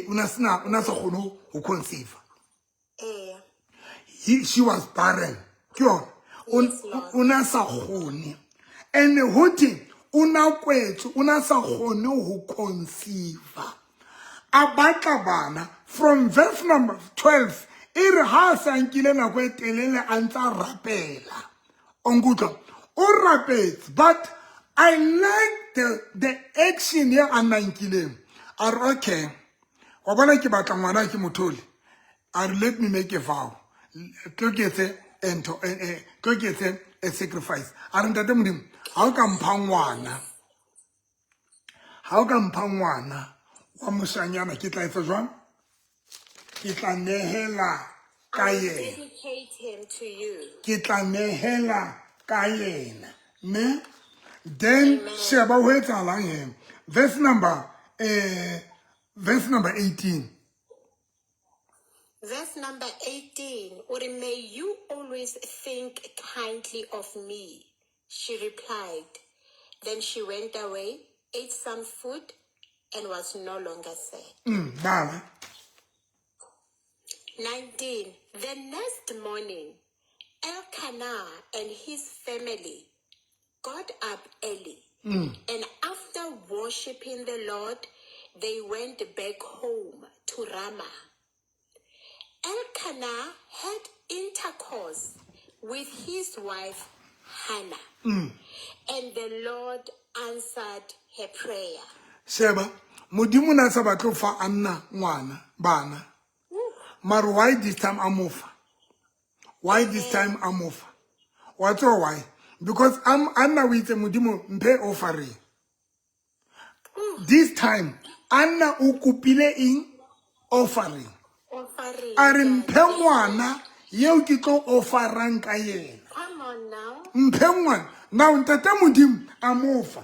S1: o na sena, o na sa kgone ho conceive. She was barren. Ke yona. O na sa kgone. And hothi o na kwetse, o na sa kgone ho conceive. A batla bana from verse number 12 e re ha a sa nkile nako e telele a ntsa rapela. O nkutlwa? O rapetse, but I like the action ye a nna nkileng. A re okay, wa bona ke batla ngwana ke mothole. A re let me make a vow. Tlo ke etse ntho, tlo ke etse a sacrifice. A re ntate Modimo, ha o ka mpha ngwana, ha o ka mpha ngwana wa moshanyana ke tla etsa jwang? Ke tla nehela ka yena.
S3: Dedicate him to you.
S1: Ke tla nehela ka yena. Ne? Then sheba ho etsahalang he. Verse number 18.
S3: Verse number 18, or may you always think kindly of me, she replied. Then she went away, ate some food, and was no longer sad.
S1: Bala.
S3: 19. The next morning, Elkanah and his family got up early. And after worshiping the Lord, they went back home to Ramah. Elkanah had intercourse with his wife Hannah, and the Lord answered her prayer.
S1: Sheba, Modimo na sa batle ho fa Anna ngwana, bana. Mara why this time a mo fa? Why this time a mo fa? Wa tseba why? Because Anna o itse Modimo mphe offering. This time Anna o kopile eng? Offering.
S3: Offering.
S1: A re mphe ngwana yeo ke tlo offerang ka yena.
S3: Come on now.
S1: Mphe ngwana. Now ntate Modimo a mo fa.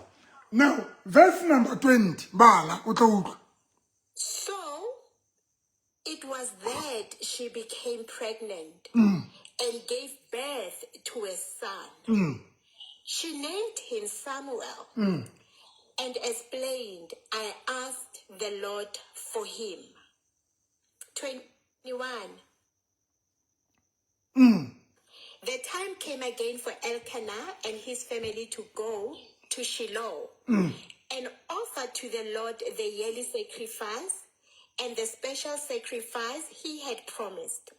S1: Now verse number 20 bala o tlo utlwa.
S3: So it was that she became pregnant and gave birth to a son. She named him Samuel and explained, I asked the Lord for him. 21. The time came again for Elkanah and his family to go to Shiloh and offer to the Lord the yearly sacrifice and the special sacrifice he had promised.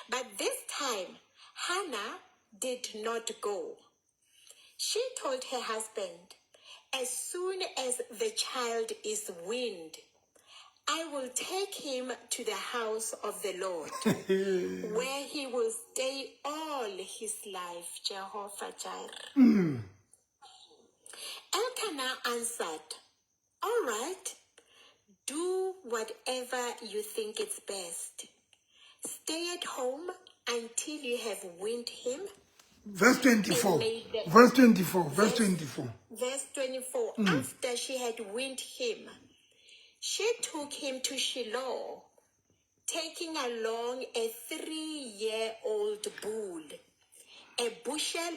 S3: But this time, Hannah did not go. She told her husband, as soon as the child is weaned, I will take him to the house of the Lord, where he will stay all his life, Jehovah Jireh. Elkanah answered, all right, do whatever you think is best. Stay at home until you have weaned him.
S1: Verse 24. Verse 24. Verse 24.
S3: Verse 24. After she had weaned him, she took him to Shiloh, taking along a 3-year-old bull, a bushel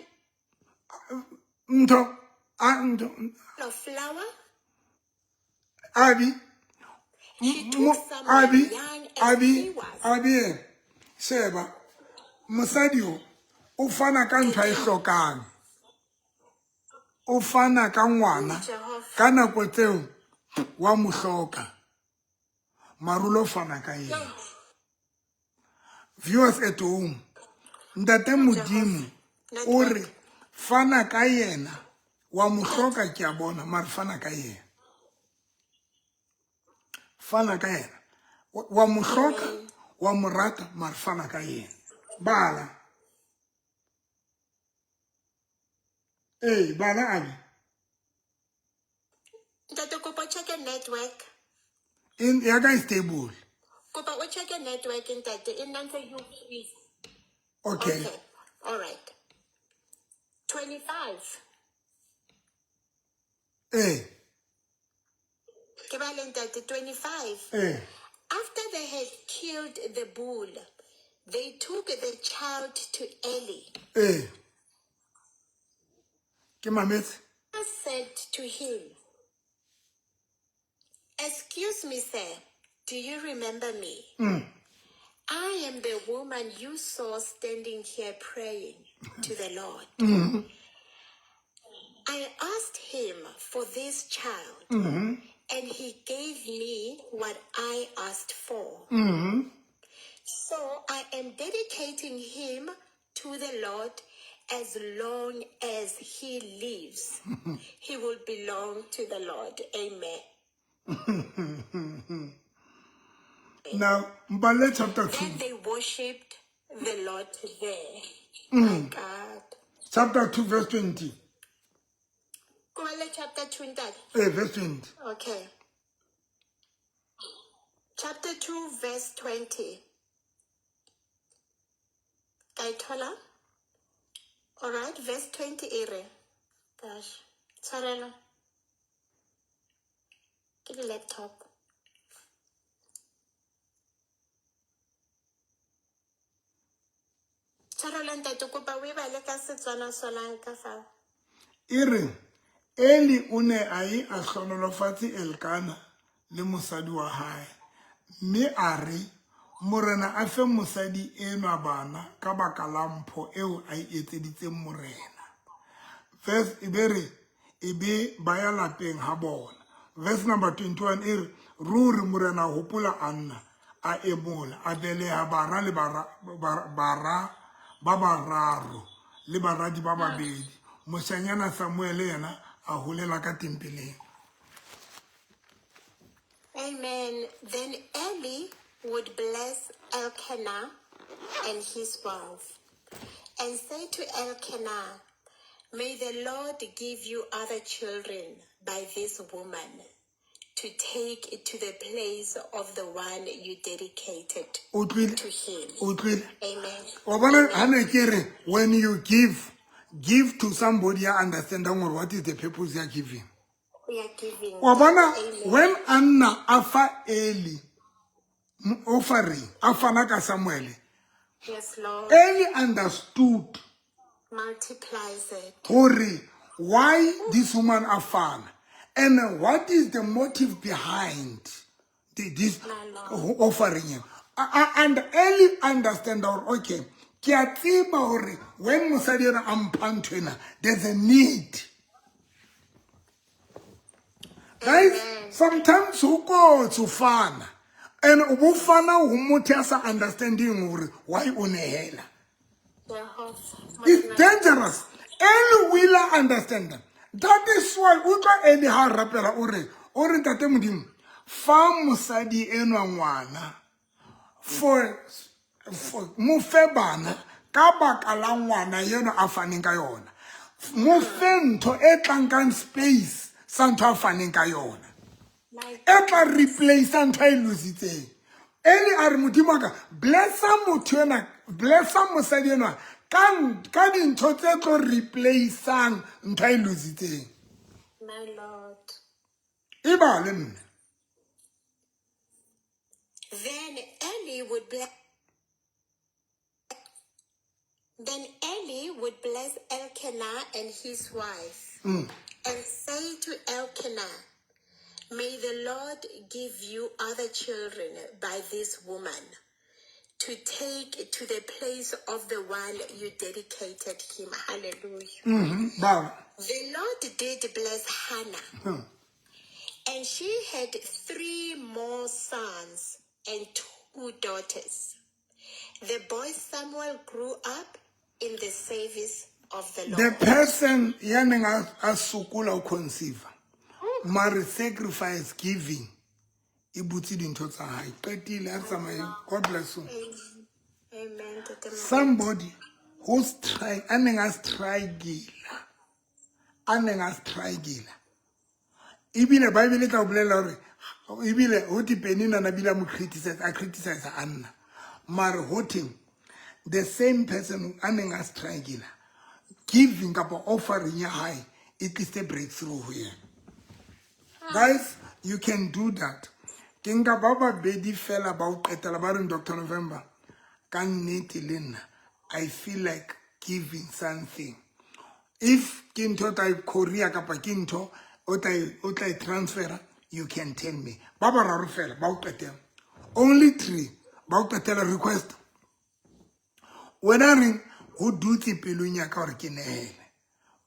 S1: Ntho, a ntho,
S3: of flour.
S1: Abi,
S3: She took Samuel
S1: Abi,
S3: young as
S1: Abi,
S3: he was.
S1: Abi, sheba, mosadi o fana ka ntho a e hlokang. O fana ka ngwana ka nako tseo wa mo hloka. Marulo o fana ka yena. Viewers at home, ntate Modimo o re fana ka yena, wa mo hloka ke a bona, mare fana ka yena. Fana ka yena. Wa mo hloka, wa mo rata, mare fana ka yena. Bala. Ee, bala Abi.
S3: Ntate, kopa check network.
S1: In ya ka e stable.
S3: Kopa o check network ntate, e nna ntse you freeze.
S1: Okay.
S3: Okay. All right. 25.
S1: Eh.
S3: Ke bale ntate, 25.
S1: Eh.
S3: After they had killed the bull, they took the child to Eli.
S1: Eh. Ke mametse.
S3: Said to him, excuse me, sir, do you remember me? I am the woman you saw standing here praying to the Lord. I asked him for this child, and he gave me what I asked for. So I am dedicating him to the Lord as long as he lives. He will belong to the Lord. Amen.
S1: Now, Mbale chapter 2.
S3: Then they worshipped the Lord there. My God.
S1: Chapter 2, verse 20.
S3: Kwale chapter 2 ntate.
S1: Verse 20.
S3: Okay. Chapter 2 verse 20. Ka e thola? All right, verse 20 e re. Gosh. Tshwarelo. Ke di laptop. Tshwarelo ntate kopa o e bale ka Setswana solang ka fa.
S1: E re, Eli o ne a ye a hlohonolofatse Elkana le mosadi wa hae, mme a re, Morena a fe mosadi enwa bana ka baka la mpho eo a e etseditseng Morena. Verse e be re, e be ba ya lapeng ha bona. Verse number 21 e re, ruri Morena a hopola Anna, a emola, a beleha bara le bara, bara ba bararo le baradi ba babedi. Moshanyana Samuel yena a holela ka tempeleng.
S3: Amen. Then Eli would bless Elkanah and his wife and say to Elkanah, May the Lord give you other children by this woman to take to the place of the one you dedicated
S1: Utlwile?
S3: to him.
S1: Utlwile?
S3: Amen.
S1: Wa bona ha ne ke re when you give, give to somebody ya understandang gore what is the purpose ya giving.
S3: We are giving.
S1: Wa bona
S3: Amen.
S1: when Anna a fa Eli offering, a fana ka Samuel,
S3: Yes, Lord.
S1: Eli understood
S3: Multiplies it.
S1: hore why this woman a fana and what is the motive behind this
S3: My Lord.
S1: offering. And Eli understand hore okay, ke a tseba hore when mosadi ena a mpha ntho ena, there's a need. Guys, sometimes ho kotsi ho fana. And o bo fana ho motho ya sa understanding hore why o nehela.
S3: Jehovah.
S1: It's dangerous. Eli will understand them. That is why utlwa Eli ha rapela o re, o re ntate Modimo, fa mosadi enwa ngwana for mo fe bana ka baka la ngwana eno a faneng ka yona. Mo fe ntho e tlang ka space sa ntho a faneng ka yona.
S3: My
S1: E tla replace ntho a e lositseng. Eli a re Modimo wa ka, blessa motho enwa, blessa mosadi enwa ka dintho tse tlo replaceang ntho a e lositseng.
S3: My Lord.
S1: E bale mme.
S3: Then Eli would bless. Then Eli would bless Elkanah and his wife and say to Elkanah, May the Lord give you other children by this woman to take to the place of the one you dedicated him. Hallelujah.
S1: Bala.
S3: The Lord did bless Hannah, and she had 3 more sons and 2 daughters. The boy Samuel grew up in the service of the
S1: The
S3: Lord.
S1: person ya neng a sokola ho conceive, mare sacrifice giving e butse dintho tsa hae. Qetile a tsamaye. God bless you.
S3: Amen. Amen. Ntate Moruti.
S1: Somebody who's trying, a neng a struggle, a neng a struggle. Ebile Bible e tla o bolella hore ebile ho thwe Penina na bile a mo criticize, a criticize Anna. Mare ho thwe the same person a neng a struggle, giving kapa offering ya hae e tlise breakthrough ho yena. Guys, you can do that. Ke nka ba babedi fela ba o qetela ba reng Doctor November, ka nnete le nna, I feel like giving something. If ke ntho o tla e courier kapa ke ntho o tla e transfera, you can tell me. Ba bararo fela ba o qetela. Only 3. Ba o qetela request. Wena reng ho dutse pelong ya ka hore ke nehele.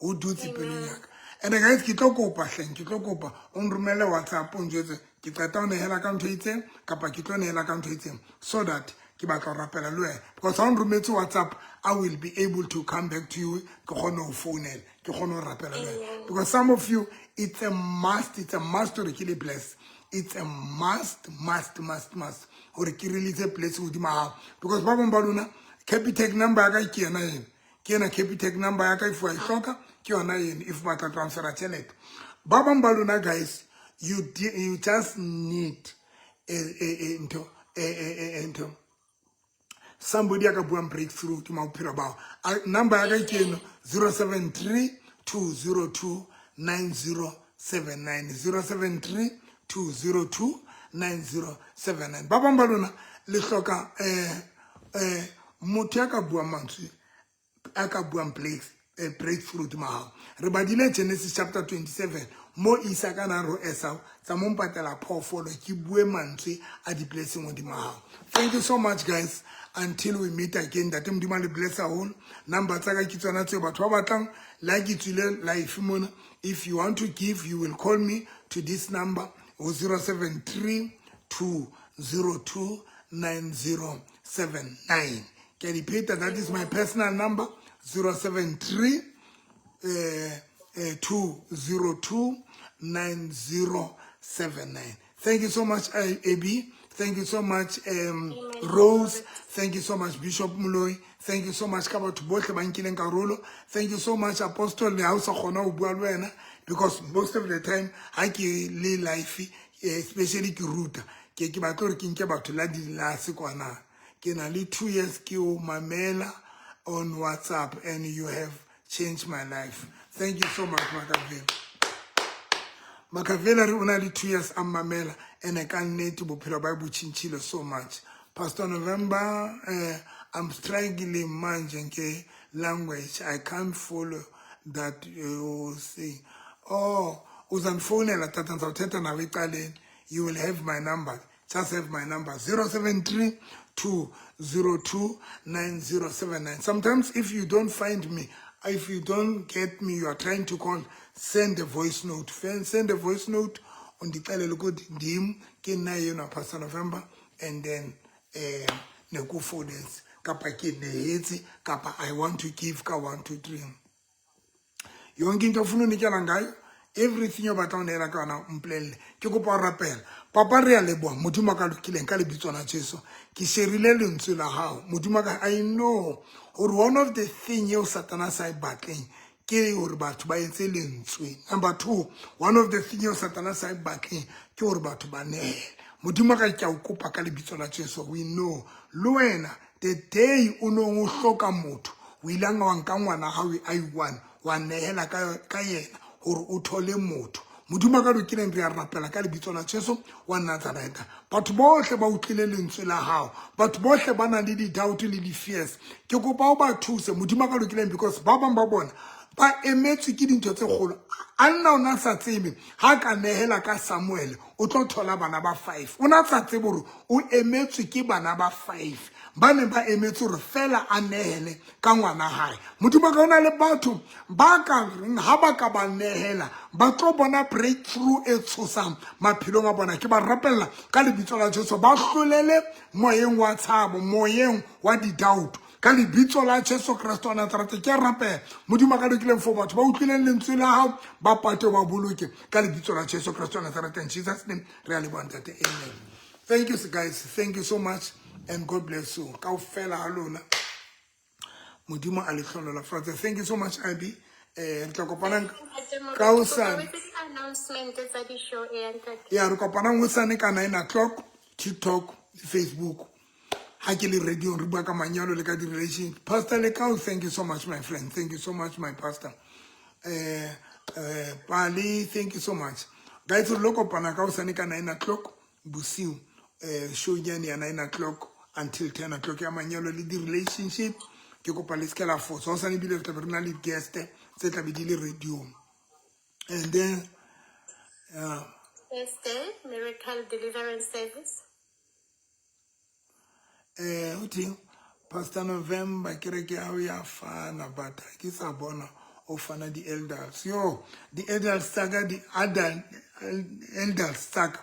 S1: O dutse pelong ya ka. And guys, ke tlo kopa hleng, ke tlo kopa o nromelle WhatsApp o njwetse ke qeta ho nehela ka ntho e itseng kapa ke tlo nehela ka ntho e itseng, so that ke batla ho rapela le wena, because ha o nrometse WhatsApp, I will be able to come back to you, ke kgone ho founela, ke kgone ho rapela le wena, because some of you, it's a must, it's a must hore ke le bless. It's a must, must, must, must hore ke release blessing hodima hao, because ba bang ba lona, Capitec number ya ka ke yena ena, ke ena Capitec number ya ka. If wa e hloka, ke yona eno. If batla transfera tjhelete, ba bang ba lona guys, you just need a ntho a ntho, somebody ya ka buang breakthrough ke maphelo bao. Number ya ka ke eno, 073 202 9079, 073 202 9079. Ba bang ba lona le hloka motho ya ka buang mantswe a ka buang place breakthrough hodima hao. Re badile Genesis chapter 27 mo Isaka na ro Esau tsa mo mpatela phoofolo, ke bue mantswe a di-blessing hodima hao. Thank you so much, guys. Until we meet again, ntate Modimo a le bless haholo. Number tsa ka ke tsona tseo. Batho ba batlang la ke tswile live mona, if you want to give, you will call me to this number, 073 202 9079. Ke a di pheta, that is my personal number, 073 202 9079. Thank you so much, Ab. Thank you so much, Rose. Thank you so much, Bishop Moloi. Thank you so much ka batho bohle ba nkileng karolo. Thank you so much, Apostle. Le ha o sa kgona ho bua le wena, because most of the time ha ke le live, especially ke ruta, ke batla hore ke nke batho la di-last kwana. Ke na le 2 years ke o mamela on WhatsApp and you have changed my life. Thank you so much, Makavela. Makavela re o na le 2 years a mmamela, ene ka nnete bophelo ba bo tjhentjhile so much. Pastor November, I'm struggling manje nke language. I can't follow that you say. Oh, uzandifonela tata, ndizawuthetha nawe ecaleni. You will have my number. Just have my number, 073 202 9079. Sometimes if you don't find me, if you don't get me, you are trying to call, send a voice note. Send a voice note undixelele ukuthi ndim, ke nna yena Pastor November, and then ne ke o founetse kapa ke nehetse kapa I want to give ka 1 2 3. Yonke into ofuna unikela ngayo, everything o batlang ho nehela ka yona, mpolelle. Ke kopa ho rapela. Papa, re a leboha. Modimo a ka lokileng, ka lebitso la Jesu, ke sherile lentswe la hao. Modimo ka, I know hore one of the thing eo Satana sa e batleng ke hore batho ba etse lentswe. Number two, one of the thing eo Satana sa e batleng ke hore batho ba nehele. Modimo ka, ke a o kopa ka lebitso la Jesu. We know le wena, the day o nong o hloka motho, o ile wa nka ngwana hao a i-one, wa nehela ka yena hore o thole motho. Modimo ka lokileng, re a rapela ka lebitso la Jesu wa Nazareta. Batho bohle ba utlwile lentswe la hao, batho bohle ba nang le di-doubt le di-fears, ke kopa o ba thuse, Modimo ka lokileng, because ba bang ba bona ba emetswe ke dintho tse kgolo. Anna o na sa tsebe ha ka nehela ka Samuel o tlo thola bana ba five. O na sa tsebe hore o emetswe ke bana ba five ba ne ba emetse hore fela a nehele ka ngwana hae. Modimo ka, o na le batho ba ka reng ha ba ka ba nehela, ba tlo bona breakthrough e tshosang maphelong a bona. Ke ba rapella ka lebitso la Jesu, ba hlolele moyeng wa tshabo, moyeng wa di-doubt, ka lebitso la Jesu Kreste wa Nazareth. Ke a rapela, Modimo ka lokileng, for batho ba utlwileng lentswe la hao, ba pate, ba boloke ka lebitso la Jesu Kreste wa Nazareth. In Jesus name re a leboha, ntate. Amen. Thank you, guys. Thank you so much and God bless you kaofela ha lona. Modimo a le hlonolofatse. Thank you so much, Ib. Re tla kopanang ka hosane.
S3: Announcement tsa di-show e ya ntate.
S1: Ya, re kopanang hosane ka 9 o'clock, TikTok, Facebook, ha ke le radio, re bua ka manyalo le ka di-relation. Pastor Lekau, thank you so much, my friend. Thank you so much, my pastor. Pali, thank you so much, guys. Re lo kopana ka hosane ka 9 o'clock bosiu, show nyane ya 9 o'clock until 10 o'clock ya manyalo le di-relationship. Ke kopa le seke la fosa hosane, ebile re tlabe re na le guest tse tlabe di le radio and then
S3: Thursday, Miracle Deliverance Service.
S1: Uthi Pastor November, kereke ya hao ya fana, but ha ke sa bona o fana di-elders. Yo, di-elders tsaka, di-adult elders tsaka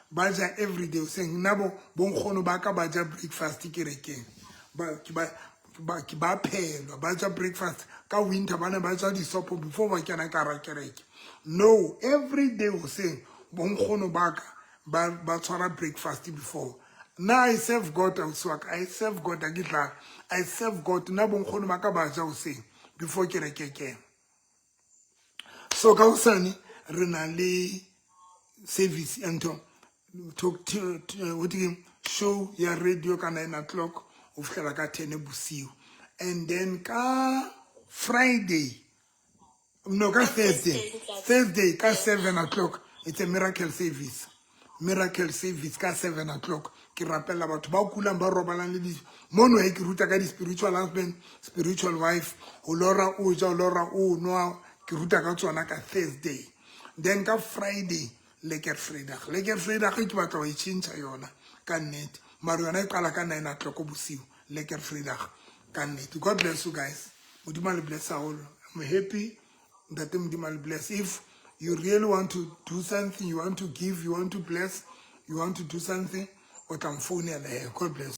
S1: ba ja everyday hoseng. Nna bo bonkgono ba ka ba ja breakfast kerekeng, ba ke ba ke ba phelwa, ba ja breakfast ka winter, ba ne ba ja disopo before ba kena ka hara kereke. No, every day hoseng bonkgono ba ka ba tshwara breakfast before. Nna I serve God, ausi wa ka, I serve God, ha ke dlala, I serve God. Nna bonkgono ba ka ba ja hoseng before kereke kena. So ka hosane re na le service ntho what ke show ya radio ka 9 o'clock ho fihlela ka 10 bosiu. And then ka Friday, no, ka Thursday, Thursday ka 7 o'clock, it's a miracle service. Miracle service ka 7 o'clock, ke rapella batho ba kulang, ba robalang le di mono. He ke ruta ka di-spiritual husband, spiritual wife, ho lora o ja, ho lora o nwa, ke ruta ka tsona ka Thursday. Then ka Friday, Lekker Vrydag. Lekker Vrydag ke batla ho e tjhentjha yona ka nnete, mara yona e qala ka 9 o'clock bosiu. Lekker Vrydag ka nnete. God bless you guys. Modimo a le bless haholo. I'm happy. Ntate Modimo a le bless. If you really want to do something, you want to give, you want to bless, you want to do something, o tla mfounela he. God bless.